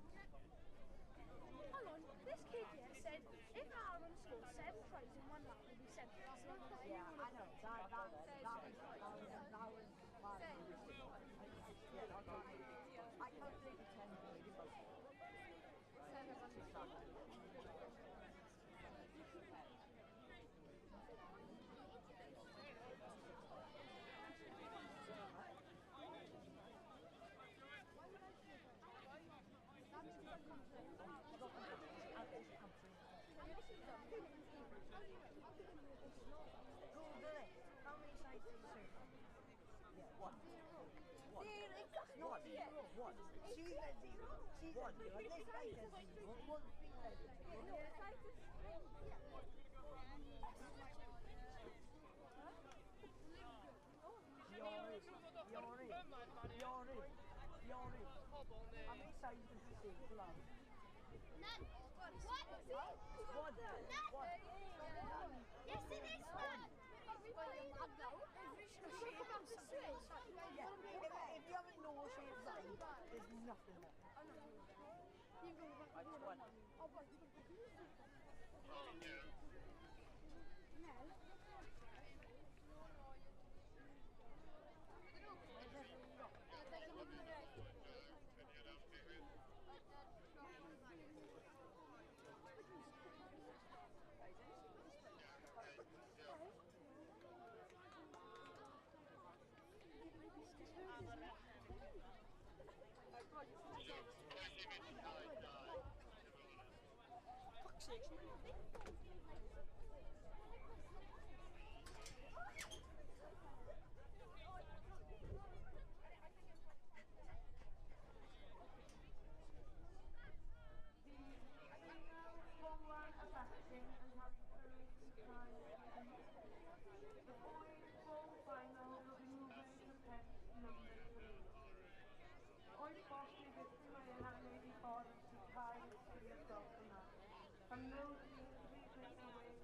Hold on, this kid here said if Aaron scores 7 tries in one lap, he'll be sent. Yeah, I know. That was I calculated 10. Google it. How many sides is a circle? Yeah, one. One. One. One. She said zero. She said zero. This guy says zero. 1, 3 says zero. Yori. How many sides does the circle have? None. What? One. None. One. None. Yes, it is none. Yeah. If you haven't no shape line, there's nothing there. Fuck's sake. The boys' full final will be moving to tent number 3. Oes bosib i'r mae i ffordd i cael 3 o'r gloch yma. And no team to be taken away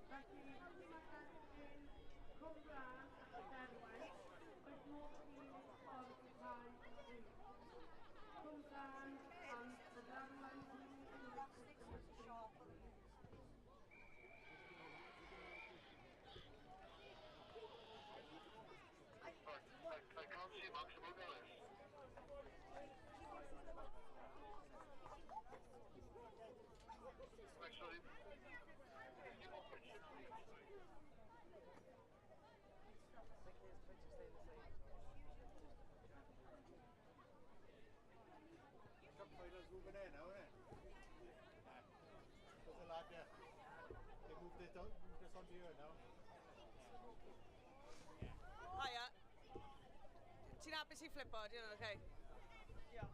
Felly, mae erbyn Cwmbrân ac y Derwen, oes modd i chi newid ffordd i cae 3. Cwmbrân and the Derwen team in exit number 3, please. I can't see much about this. Right, sorry. Cup finals moving there now, isn't it? There's a lad there. They moved it on, moved us onto here now. Hiya. Ti'n hapus i flipo, di hwnna'n oce? Yeah.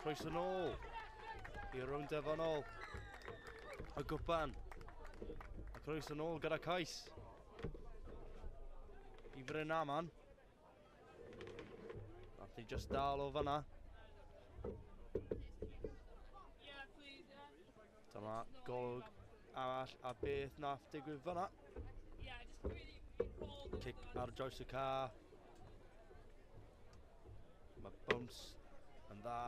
Croeso nôl i'r rownd derfynol y gwpan. A croeso nôl gyda cais i Brynaman. Nath ni just dal o fanna. Dyma golwg arall a beth nath digwydd fanna. Cic ar draws y car. Mae bounce yn dda.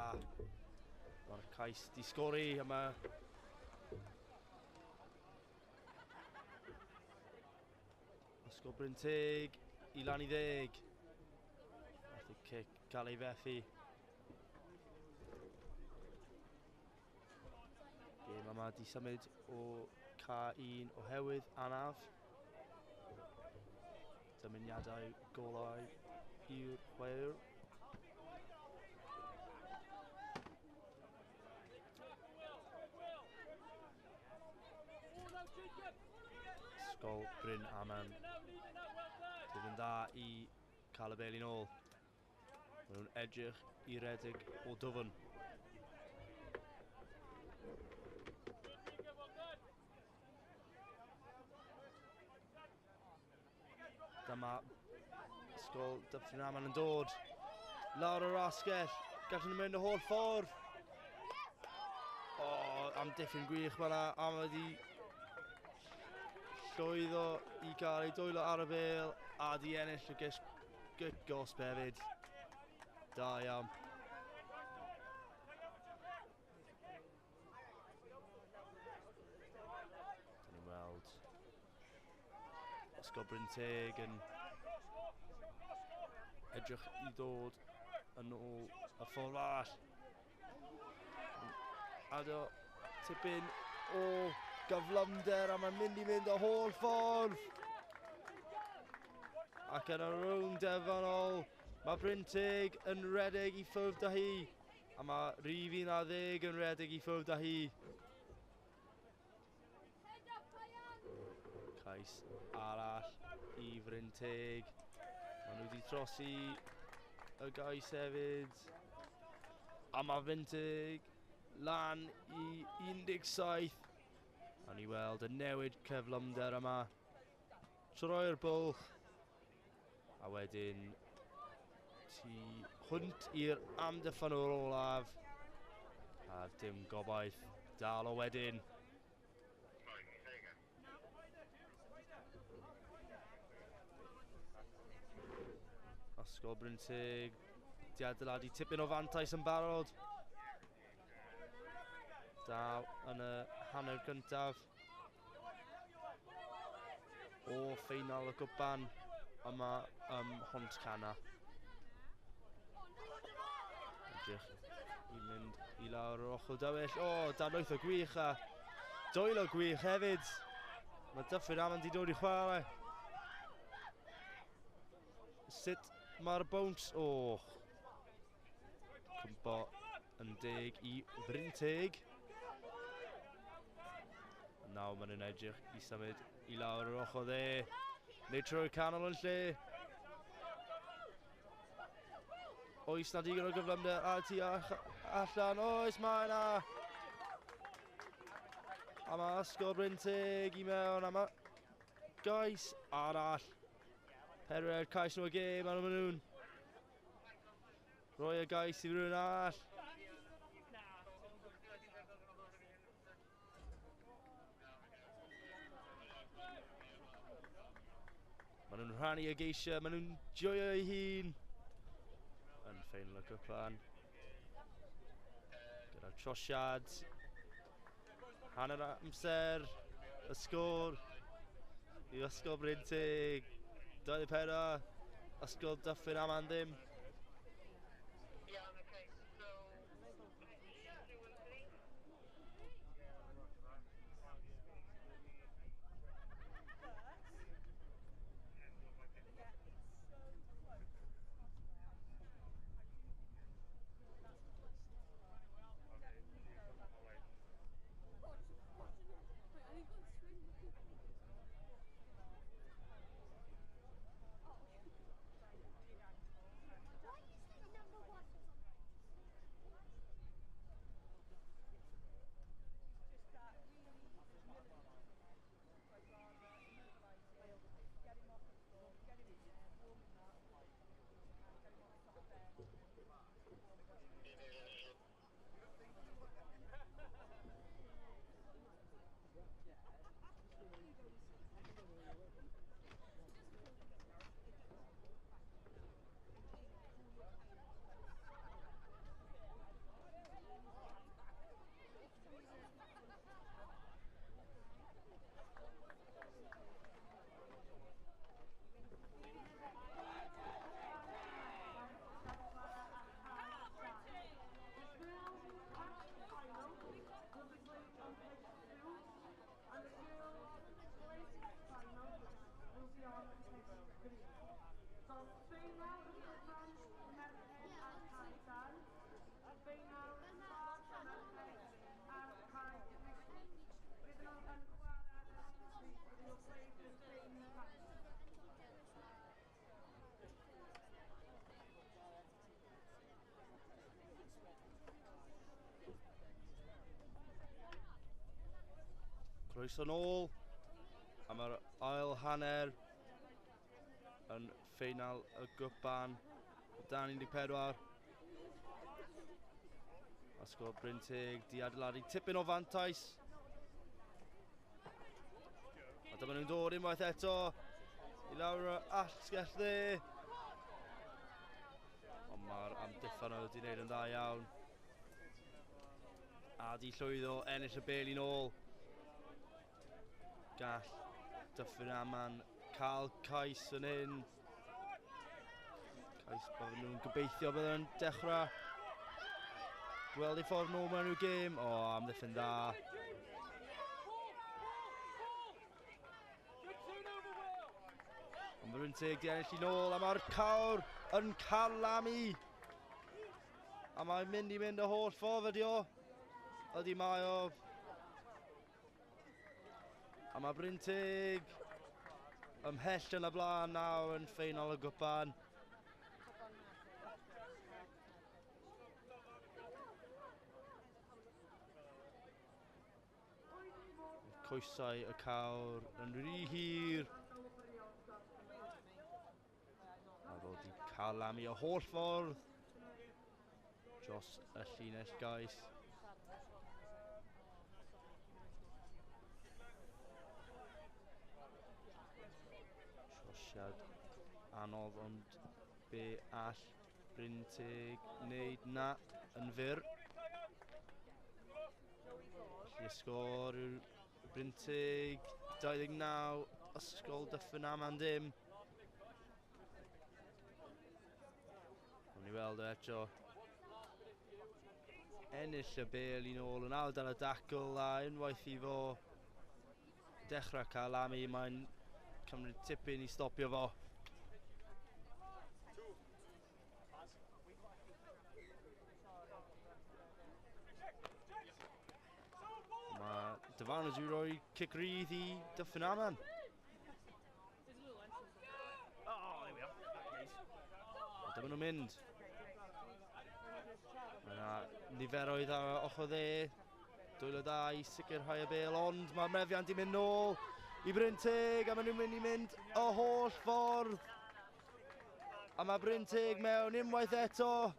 Mae'r cais di sgori a mae Ysgol Brynteg i lan i 10. Nath y cic cael ei fethu. Gêm yma di symud o K1 oherwydd anaf. Dymuniadau golau i'r chwaraewr. Ysgol Brynaman. Sydd yn dda i cael y bel i nôl. Maen nhw'n edrych i redeg o dwfn. Dyma Ysgol Dyffryn Aman yn dod. Lawr o'r asgell. Gallen nhw mynd y holl ffordd. O, amddiffyn gwych fan'na. A mae wedi llwyddo i gael ei dwylo ar y bêl a di ennill y gic gosb hefyd. Da iawn. Dyn ni'n weld Ysgol Brynteg yn edrych i ddod yn ôl y ffordd arall. Ado tipyn o gyflymder a mae'n mynd i mynd y holl ffordd. Ac yn y rownd derfynol, mae Brynteg yn redeg i ffwrdd â hi. A mae rhif 11 yn redeg i ffwrdd â hi. Cais arall i Frynteg. Maen nhw wedi trosi y gais hefyd. A mae Brynteg lan i 17. A ni weld y newid cyflymder yma. Troi'r bwlch. A wedyn tu hwnt i'r amddiffynwr olaf. A dim gobaith dal o wedyn. Ysgol Brynteg di adeiladu tipyn o fantais yn barod. Da yn y hanner gyntaf o ffeinal y gwpan yma ym Mhontcanna. Edrych i mynd i lawr yr ochr dywyll. O, danwyth o gwych a dwylo gwych hefyd. Mae Dyffryn Aman di dod i chwarae. Sut mae'r bounce? O, cwmpo yn deg i Frynteg. Nawr maen nhw'n edrych i symud i lawr yr ochr dde. Neu trwy'r canol yn lle. Oes na digon o gyflymder ar tu allan. Oes, mae yna. A mae Ysgol Brynteg i mewn. A mae gais arall. Pedwar cais nhw y gêm, a maen nhw'n rhoi y gais i rhywun arall. Maen nhw'n rhannu y geisiau, maen nhw'n joio eu hun. Yn ffeinal y cwpan. Gyda'r trosiad. Hanner amser. Y sgôr. I Ysgol Brynteg. 24. Ysgol Dyffryn Aman ddim. Croeso nôl am yr ail hanner yn ffeinal y gwpan o dan 14. Ysgol Brynteg di adeiladu tipyn o fantais. A dyma nhw'n dod unwaith eto i lawr y allsgell dde. Ond mae'r amddiffyn wedi wneud yn dda iawn. A di llwyddo ennill y bêl i nôl. Gall Dyffryn Aman cael cais yn hyn. Cais bydden nhw'n gobeithio bydden nhw'n dechrau gweld eu ffordd nôl mewn i'w gêm. O, amddiffyn dda. Ond mae Brynteg di ennill i nôl a mae'r cawr yn carlamu. A mae'n mynd i mynd y holl ffordd ydi o. Ydi mae o. A mae Brynteg ymhell yn y blaen nawr yn ffeinal y gwpan. Coesau y cawr yn rhy hir. A ddod i carlamu y holl ffordd dros y llinell gais. Trosiad anodd, ond be all Brynteg wneud na yn fyr. Felly y sgôr yw Brynteg 29, Ysgol Dyffryn Aman dim. Ond ni weld o eto. Ennill y bêl i nôl yn awr dan y dacl a unwaith i fo dechrau carlamu, mae'n cymryd tipyn i stopio fo. Mae dyfarnwr wedi rhoi cic rydd i Dyffryn Aman. A dyma nhw'n mynd. Mae yna niferoedd ar ochr dde. Dwylo da i sicrhau y bêl, ond mae'r meddiant i mynd nôl i Brynteg, a maen nhw'n mynd i mynd y holl ffordd. A mae Brynteg mewn unwaith eto.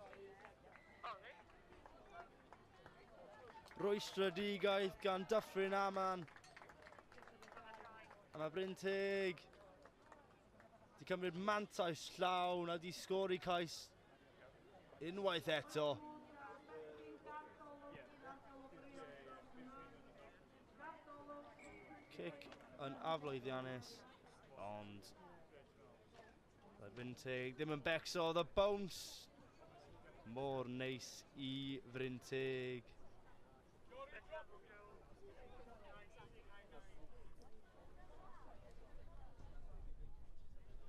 Rwystredigaeth gan Dyffryn Aman. A mae Brynteg di cymryd mantais llawn a di sgori cais unwaith eto. Cic yn aflwyddiannus, ond mae Brynteg ddim yn becso, the bounce mor neis i Frynteg.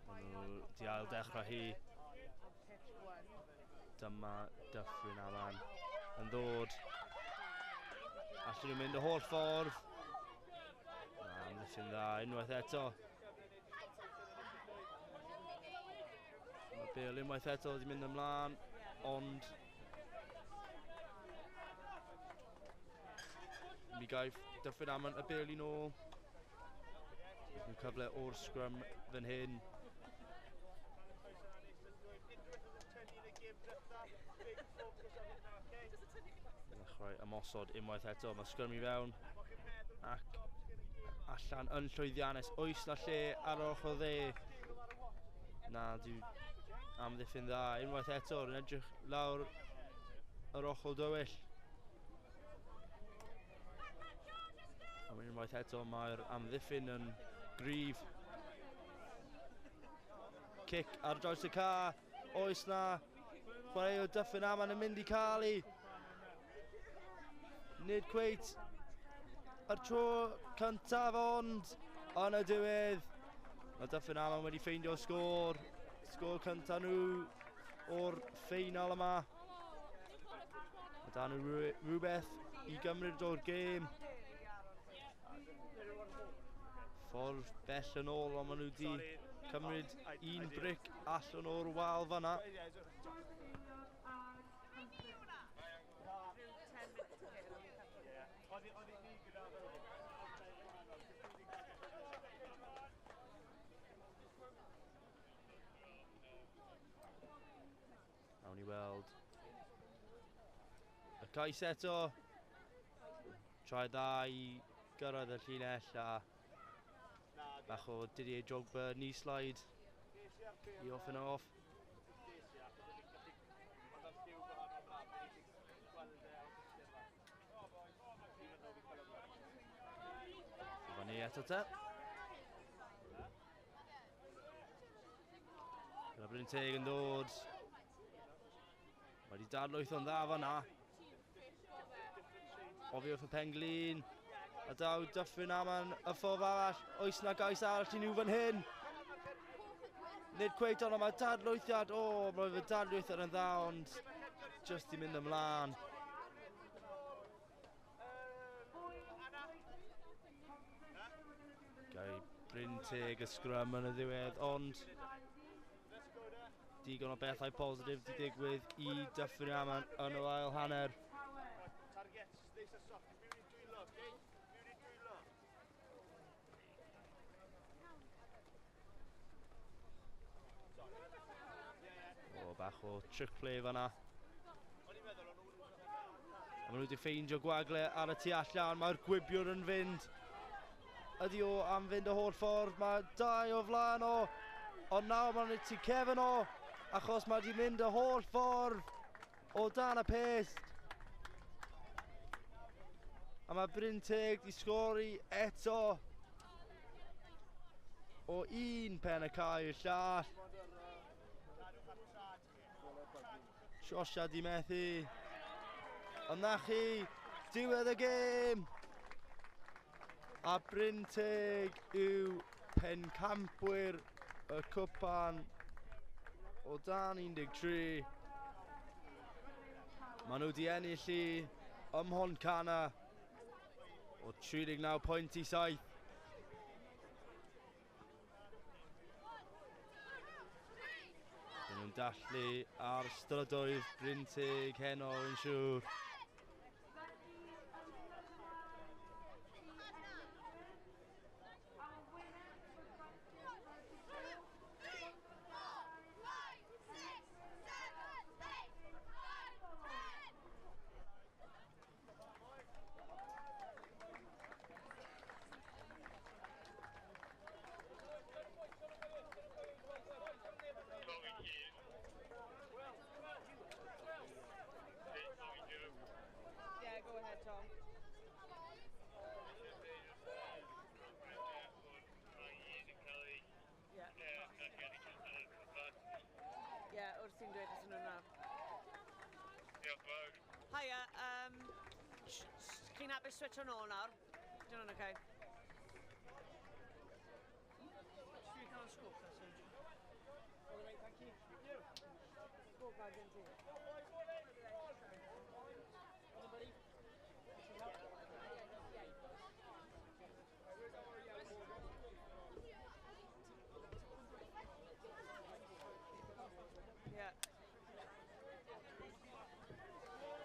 Maen nhw di ail dechrau hi. Dyma Dyffryn Aman yn ddod. Allan nhw'n mynd y holl ffordd. Na, amddiffyn dda unwaith eto. Mae bêl unwaith eto wedi mynd ymlaen, ond mi gaiff Dyffryn Aman y bêl i nôl. Nhw cyfle o'r sgrym fan hyn. Dechrau ymosod unwaith eto. Mae sgrym i fewn ac allan yn llwyddiannus. Oes na lle ar yr ochr dde? Na, dwi amddiffyn dda. Unwaith eto, yn edrych lawr yr ochr dywyll. Ond unwaith eto, mae'r amddiffyn yn gryf. Cic ar draws y ca. Oes na chwaraewr Dyffryn Aman yn mynd i cael ei. Nid cweit yr tro cyntaf, ond yn y diwedd mae Dyffryn Aman wedi ffeindio sgôr. Sgôr cyntaf nhw o'r ffeinal yma. Mae da nhw rhywbeth i gymryd o'r gêm. Ffordd bell yn ôl, ond maen nhw wedi cymryd un bric allan o'r wal fanna. Awn ni weld y cais eto. Trai dda i gyrraedd y llinell a bach o Didier Drogba knee slide i off and off. Fyny eto te. Gyda Brynteg yn dod. Mae wedi dadlwytho'n dda fanna. Oddi wrth y penglin. A daw Dyffryn Aman y ffordd arall. Oes na gais arall i nhw fan hyn? Nid cweit, ond mae dadlwythiad. O, mae fy dadlwythiad yn dda, ond just i mynd ymlaen. Gai Brynteg y sgrym yn y ddiwedd, ond digon o bethau positif di digwydd i Dyffryn Aman yn yr ail hanner. O, bach o trick play fanna. A maen nhw wedi ffeindio gwagle ar y tu allan. Mae'r gwibiwr yn fynd. Ydy o am fynd y holl ffordd. Mae dau o flaen o. Ond nawr mae'n tu cefn o. Achos mae wedi mynd y holl ffordd o dan y pest. A mae Brynteg di sgori eto o un pen y cae i'r llall. Josia di methu. Ond na chi, diwedd y gêm. A Brynteg yw pencampwyr y cwpan o dan 13. Maen nhw wedi ennill i ym Mhontcanna o 39.7. Dyn nhw'n dathlu ar strydoedd Brynteg heno yn siŵr. Yeah, go ahead, Tom. Yeah. Yeah, wrth i'n dweud wrthyn nhw nawr. Hiya, chi'n hapus switch on ôl nawr? Dyn nhw'n okay? Scorecard gen ti. Yeah.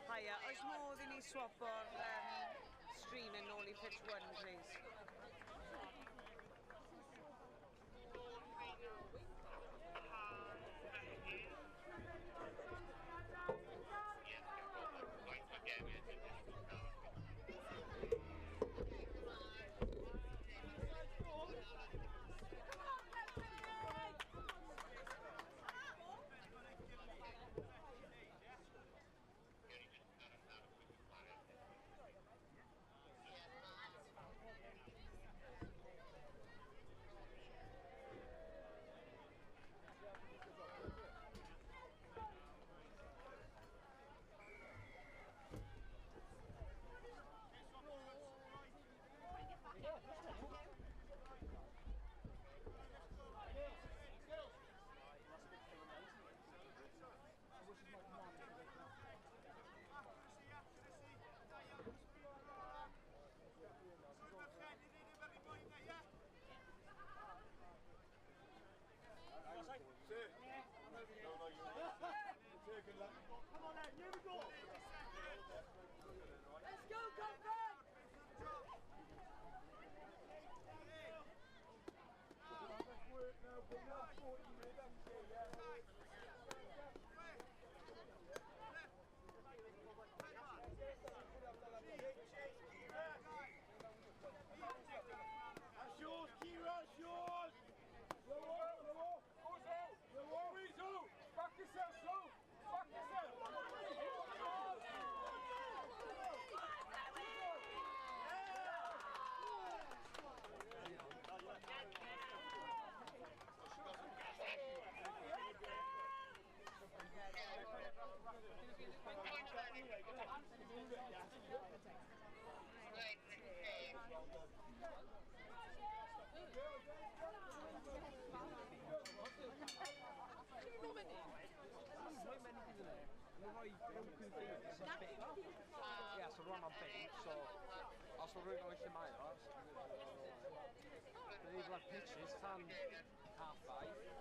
Hiya, oes modd i ni swapo'r streaming nôl i pitch 1, please? Come on, then, here we go. Let's go, Comfort! That's yours, Kira, that's yours! Blow off, blow off. Blow off. Weasel! Back yourself, Sue! Back yourself! Yeah, so rwan am 5, so os o rhywun o'n lle mae o, they've left pitches tan 5:30.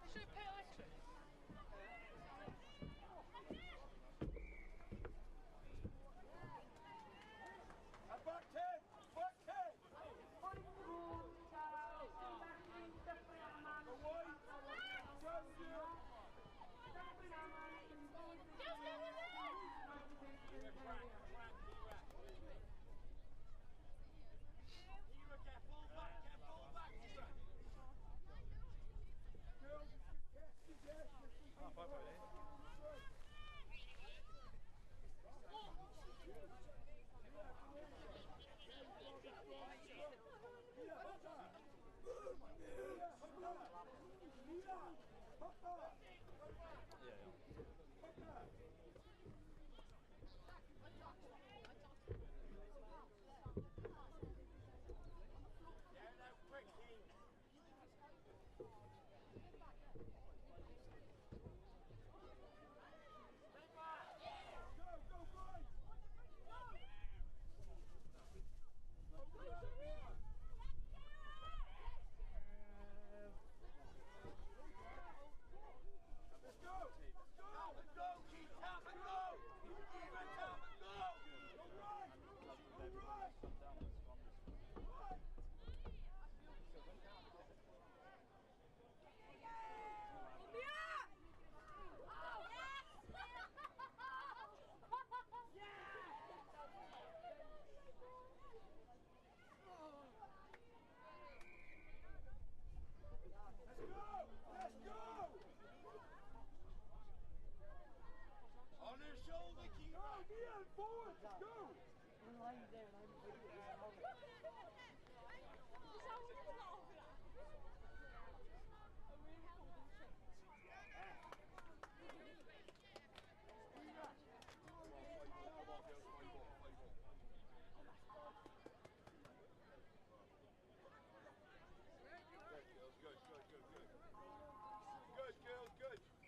Should I pay electric? Back 10! Back 10!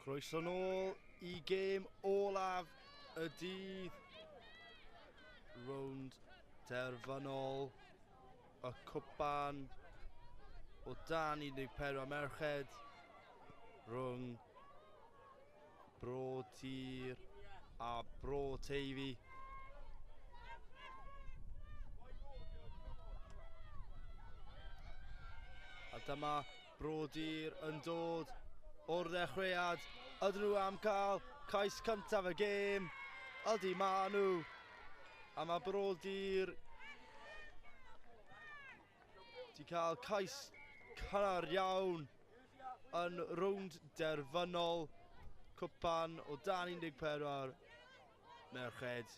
Croeso nôl i gêm olaf y dydd. Rownd derfynol y cwpan o dan 14 merched rhwng Bro Tir a Bro Teifi. A dyma Bro Tir yn dod o'r ddechreuad. Ydyn nhw am cael cais cyntaf y gêm? Ydy, ma nhw. A mae Bro Tir di cael cais cynnar iawn yn rownd derfynol cwpan o dan 14 merched.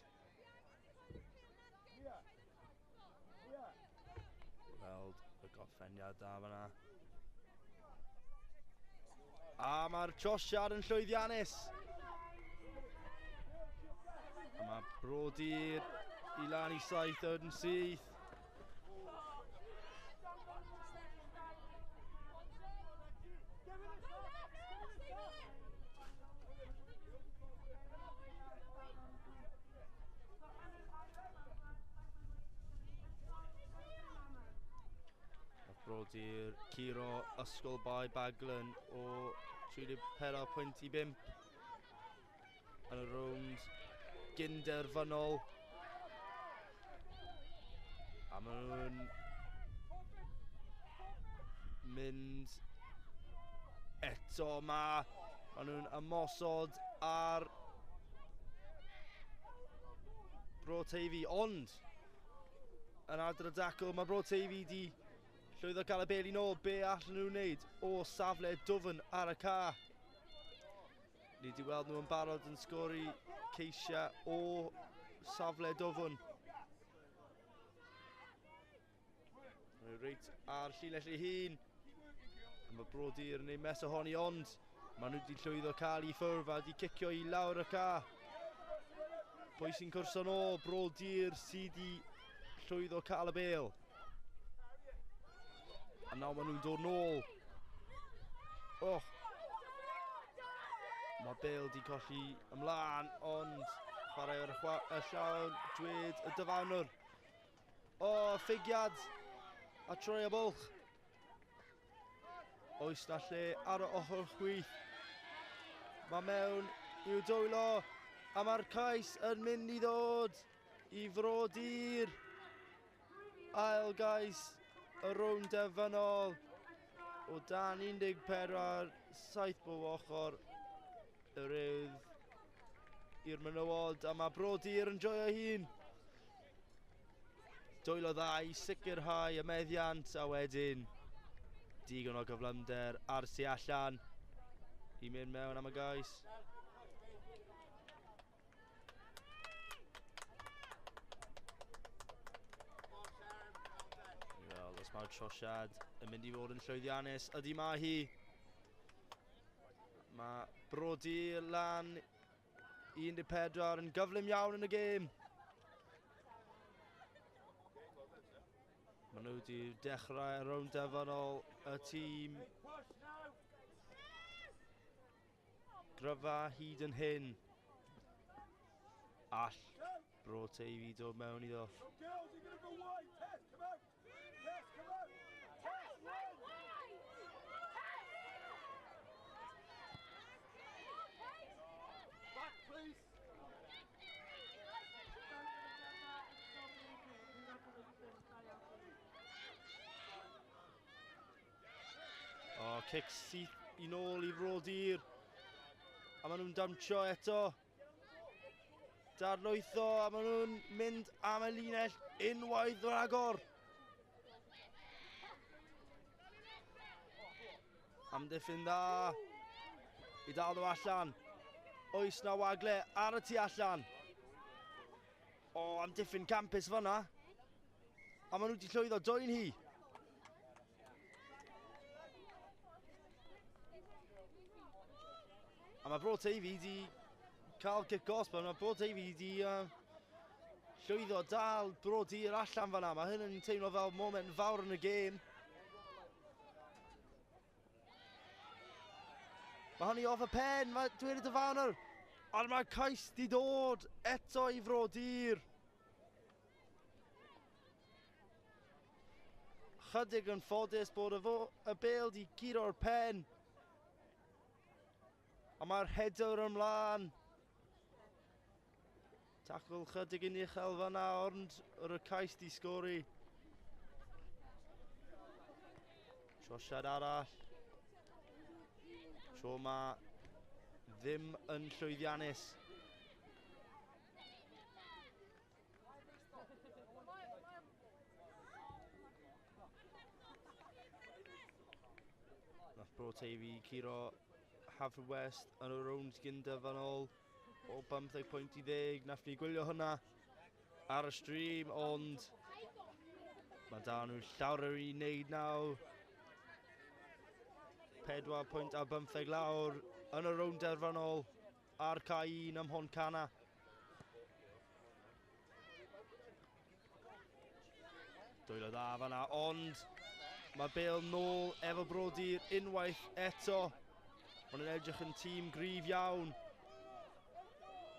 Weld y gorffeniad da fan'na. A mae'r trosiad yn llwyddiannus. A mae Bro Tir i lan i 7 yn syth. Bro Tir curo Ysgol Bae Baglan o 34 pwynt i 5 yn y rownd gynderfynol. A maen nhw'n mynd eto ma. Maen nhw'n ymosod ar Bro Teifi, ond yn adr y dacl mae Bro Teifi di llwyddo cael y bel i nôl. Be allan nhw'n wneud o safle dwfn ar y ca? Ni wedi weld nhw yn barod yn sgori ceisiau o safle dwfn. Maen nhw reit ar llinell ei hun. A mae Bro Tir yn ei mes ohoni, ond maen nhw wedi llwyddo cael i ffwrdd a wedi cicio i lawr y ca. Pwy sy'n cwrso nôl? Bro Tir sydd wedi llwyddo cael y bel. A nawr maen nhw'n dod nôl. Oh. Mae Bale di colli ymlaen, ond chwarae ar y llawn, dwed y dyfarnwr. O, oh, ffigiad a troi y bwlch. Oes na lle ar y ochr chwith. Mae mewn i'w dwylo. A mae'r cais yn mynd i ddod i Frodir. Ail gais y rownd derfynol o dan 14, 7 bob ochr yr Urdd i'r menywod, a mae Brodir yn joio hun. Dwylo dda i sicrhau y meddiant, a wedyn digon o gyflymder ar tu allan i mynd mewn am y gais. Wel, os mae'r trosiad yn mynd i fod yn llwyddiannus, ydy mae hi. Mae Brodir lan 14 yn gyflym iawn yn y gêm. Maen nhw wedi dechrau rownd derfynol y tîm gryfa hyd yn hyn. All Bro Teifi dod mewn iddo. O, cic syth i nôl i Frodir. A maen nhw'n dawnsio eto. Darlwytho, a maen nhw'n mynd am y linell unwaith ragor. Amddiffyn dda i dal nhw allan. Oes na wagle ar y tu allan. O, amddiffyn campus fanna. A maen nhw wedi llwyddo dwyn hi. A mae Bro Teifi wedi cael cic gosb, mae Bro Teifi wedi llwyddo dal Brodir allan fanna. Mae hyn yn teimlo fel moment fawr yn y gêm. Mae hynny off y pen, mae dweud y dyfarnwr. Ond mae cais di dod eto i Frodir. Chydig yn ffodus bod y bêl di guro'r pen. A mae'r header ymlaen. Tacl chydig yn uchel fanna, ond yr cais di sgori. Trosiad arall. Tro ma ddim yn llwyddiannus. Nath Bro Teifi curo Haverfordwest yn y rownd gynderfynol o 15 pwynt i 10. Nath ni gwylio hwnna ar y stream, ond mae da nhw llawer i wneud nawr. 4 pwynt a 15 lawr yn y rownd derfynol ar cae 1 ym Mhontcanna. Dwylo dda fanna, ond mae Bale nôl efo Brodir unwaith eto. Maen nhw'n edrych yn tîm gryf iawn.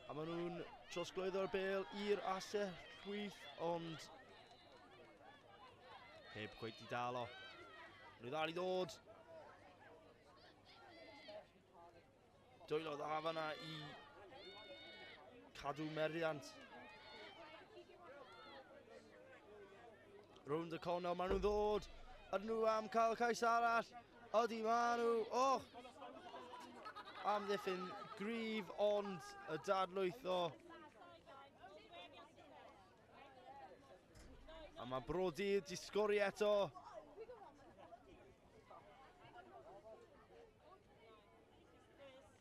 A maen nhw'n trosglwyddo'r bêl i'r asell chwith, ond heb cweit i dal o. Maen nhw ddal i ddod. Dwylo dda fanna i cadw meddiant. Rownd y cornel, maen nhw'n ddod. Ydyn nhw am cael cais arall? Ydy, maen nhw. Och! Amddiffyn gryf, ond y dadlwytho. A mae Brodir di sgori eto.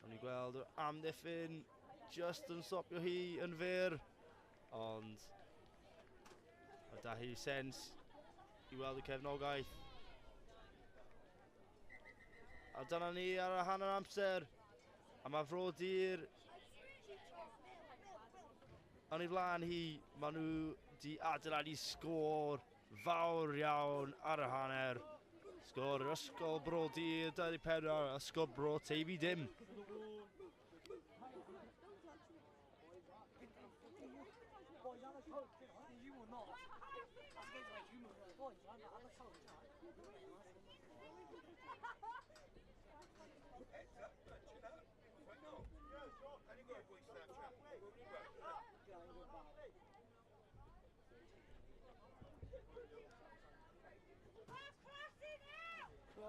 O'n i gweld yr amddiffyn just yn stopio hi yn fyr, ond mae da hi sens i weld y cefnogaeth. A dyna ni ar y hanner amser. A mae Frodir yn ei flaen hi. Maen nhw di adeiladu sgôr fawr iawn ar y hanner. Sgôr yr Ysgol Brodir 24, Ysgol Bro Teifi dim.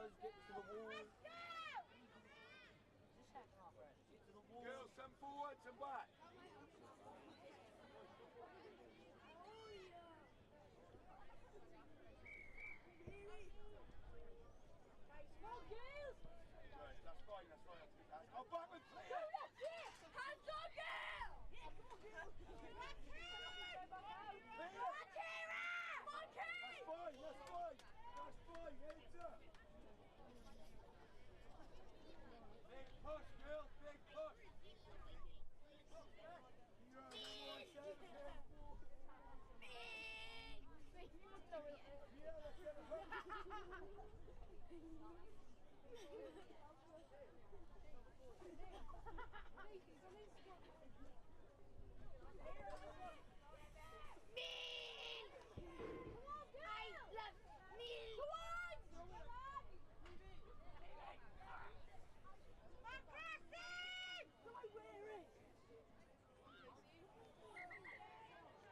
Covers, get to the wall. Get to the wall. Girls, some forward, some back. Come on, girls! Right, that's fine, that's fine. Go back and clear! Hands on, girl! Yeah, come on, girl! Come on, Kira! Come on, Kate! That's fine, that's fine! That's fine, heads up! Big push, girls, big push! I love me. Come on!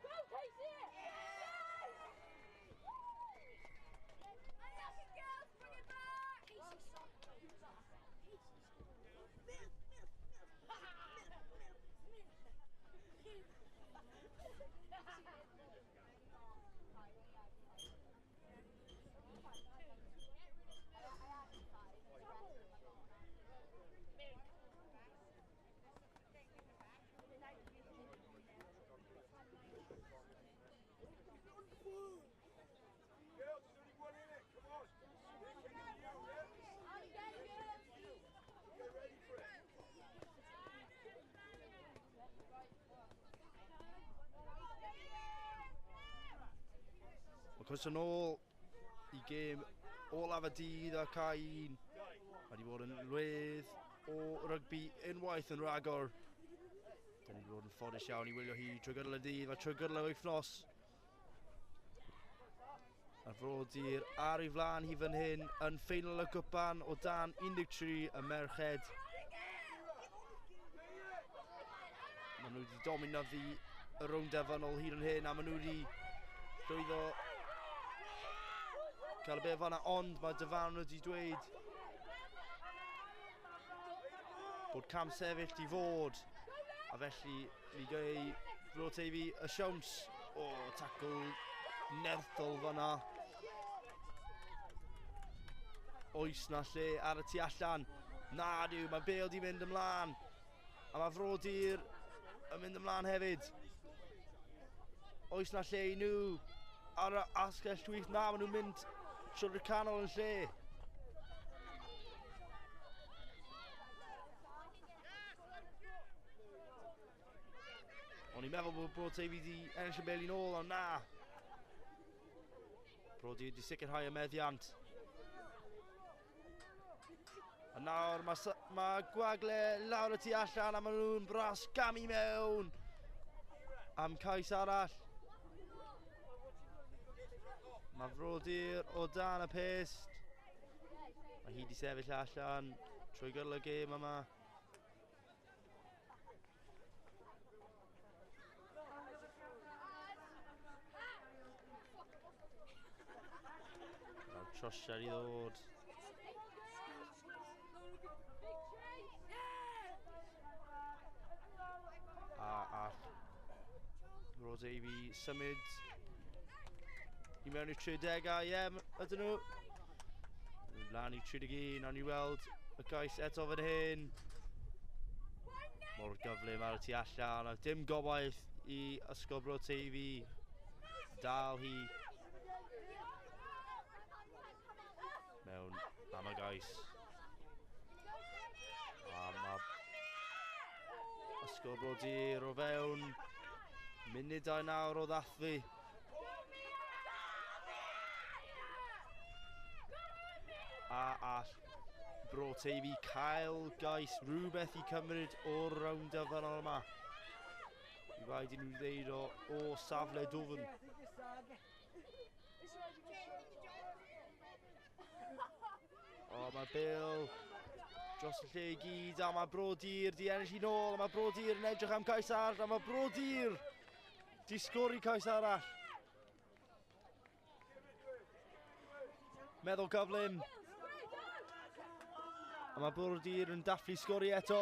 Go, Casey! Yes! Unlucky girls, bring it back! Girls, there's only one in it. Come on. They're kicking you, yeah? Get ready for it. Mae croeso nôl i gêm olaf y dydd a cae un. Mae wedi bod yn lwedd o rygbi unwaith yn rhagor. Da ni wedi bod yn ffodus iawn i wylio hi trwy gydol y dydd a trwy gydol yr wythnos. A'r Frodir ar ei flaen hi fan hyn yn ffeinal y gwpan o dan 13 y merched. Maen nhw wedi dominyddu y rownd derfynol hyd yn hyn a maen nhw wedi llwyddo cael y bêl fan'na, ond mae dyfarnwr wedi dweud bod cam sefyll di fod, a felly mi gei Bro Teifi y siawns. O, tacl nerthol fan'na. Oes na lle ar y tu allan? Na diw, mae Bale di mynd ymlaen. A mae Frodir yn mynd ymlaen hefyd. Oes na lle i nhw ar y asgell chwith? Na, maen nhw'n mynd trwy'r canol yn lle. O'n i'n meddwl bod Bro Teifi wedi ennill y bêl i nôl, ond na. Brodir wedi sicrhau y meddiant. A nawr mae gwagle lawr y tu allan a maen nhw'n bras gam i mewn am cais arall. Mae Frodir o dan y pest. Mae hi wedi sefyll allan trwy gydol y gêm yma. Mae'r trosiad i ddod. A all Bro Teifi symud i mewn i'r 30au, ie, ydyn nhw. Lan i 31, awn ni weld y gais eto fan hyn. Mor gyflym ar y tu allan, a dim gobaith i Ysgol Bro Teifi dal hi mewn am y gais. A mae Ysgol Bro Dir o fewn munudau nawr o ddathlu. A all Bro Teifi cael gais rhywbeth i cymryd o'r rownd derfynol yma. I rhaid i nhw ddeud o safle dwfn. O, mae Bill dros y lle i gyd, a mae Bro Dir di ennill i nôl, a mae Bro Dir yn edrych am cais arall, a mae Bro Dir di sgori cais arall. Meddwl gyflym. A mae Bro Dur yn dathlu sgori eto.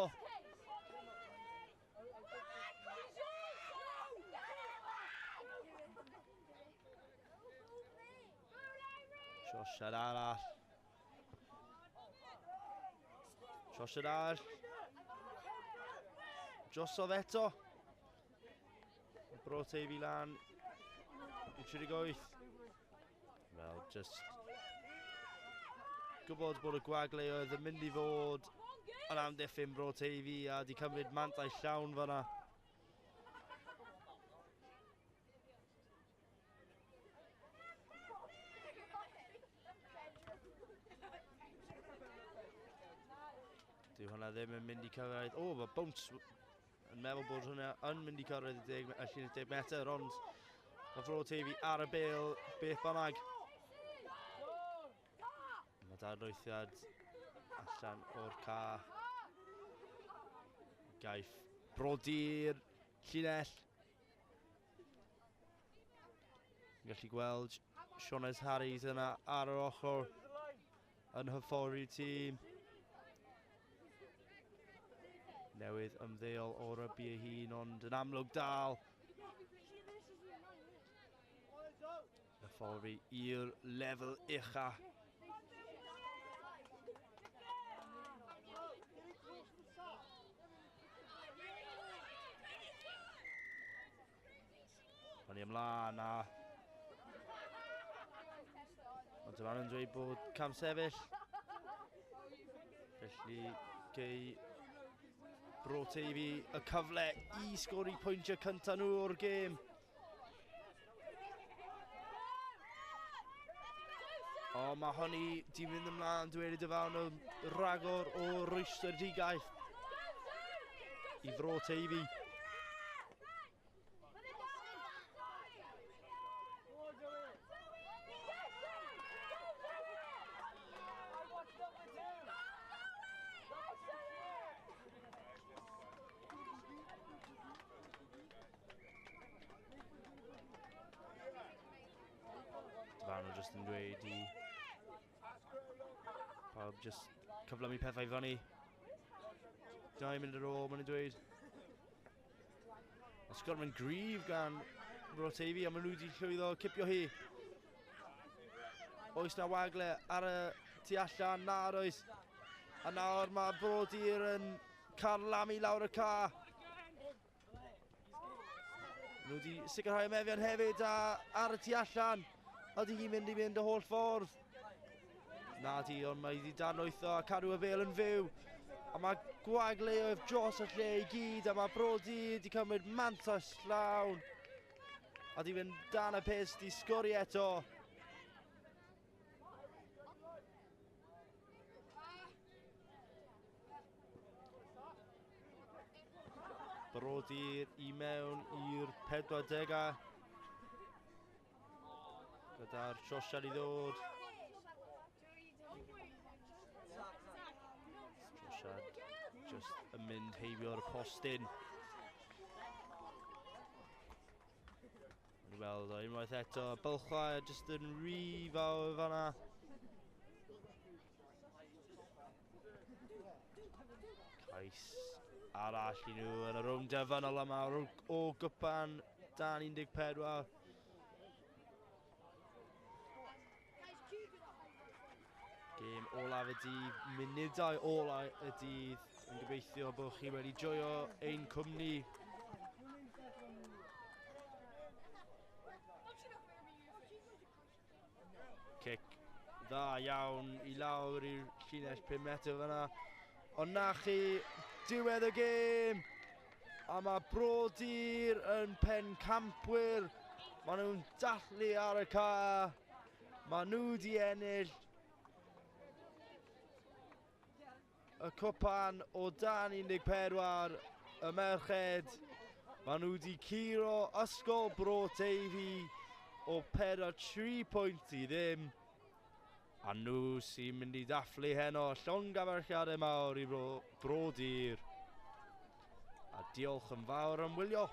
Trosiad arall. Trosiad arall. Drosodd eto. Bro Teifi lan i 38. Wel, just gwybod bod y gwagleoedd yn mynd i fod yn amddiffyn Bro Teifi a di cymryd mantais llawn fanna. Dyw hwnna ddim yn mynd i cyrraedd. O, mae bounce yn meddwl bod hwnna yn mynd i cyrraedd y llinell 10 metr, ond mae Fro Teifi ar y bêl beth bynnag. Mae dadlwythiad allan o'r ca. Gaiff Bro Dur llinell. Yn gallu gweld Siones Harries yna ar yr ochr yn hyfforddi'r tîm. Newydd ymddeol o rygbi ei hun, ond yn amlwg dal hyfforddi i'r lefel ucha. Fyny ymlaen a... Ond dyma nhw'n dweud bod cam sefyll. Felly, gei Bro Teifi y cyfle i sgori pwyntiau cyntaf nhw o'r gêm. O, mae honni di mynd ymlaen, dweud y dyfawn o ragor o rwystredigaeth i Fro Teifi. Dyfarnwr jyst yn dweud i pawb jyst cyflymu pethau fyny. 2 munud ar ôl, maen nhw'n dweud. Mae sgorm yn gryf gan Bro Teifi, a maen nhw wedi llwyddo cipio hi. Oes na wagle ar y tu allan? Na, oes. A nawr mae Bro Dur yn carlamu lawr y ca. Nhw wedi sicrhau y meddiant hefyd a ar y tu allan. Ydy hi'n mynd i fynd y holl ffordd? Na di, ond mae wedi darlwytho a cadw y bêl yn fyw. A mae gwagleoedd dros y lle i gyd, a mae Bro Dur wedi cymryd mantais llawn. A di fynd dan y pyst i sgori eto. Bro Dur i mewn i'r 40au. Gyda'r trosiad i ddod. Trosiad just yn mynd heibio'r postyn. Ni'n weld o unwaith eto, bylchau just yn rhy fawr fanna. Cais arall i nhw yn y rownd derfynol yma o gwpan dan 14. Gêm olaf y dydd, munudau olaf y dydd. Yn gobeithio bod chi wedi joio ein cwmni. Cic dda iawn i lawr i'r llinell 5 metr fyna. Ond na chi, diwedd y gêm! A mae Bro Dur yn pencampwyr. Maen nhw'n dathlu ar y ca. Maen nhw wedi ennill y cwpan o dan 14, y merched. Maen nhw wedi curo Ysgol Bro Teifi o 4-3 pwynt i ddim. A nhw sy'n mynd i dathlu heno llongyfarchiadau mawr i Bro Dur. A diolch yn fawr am wylio.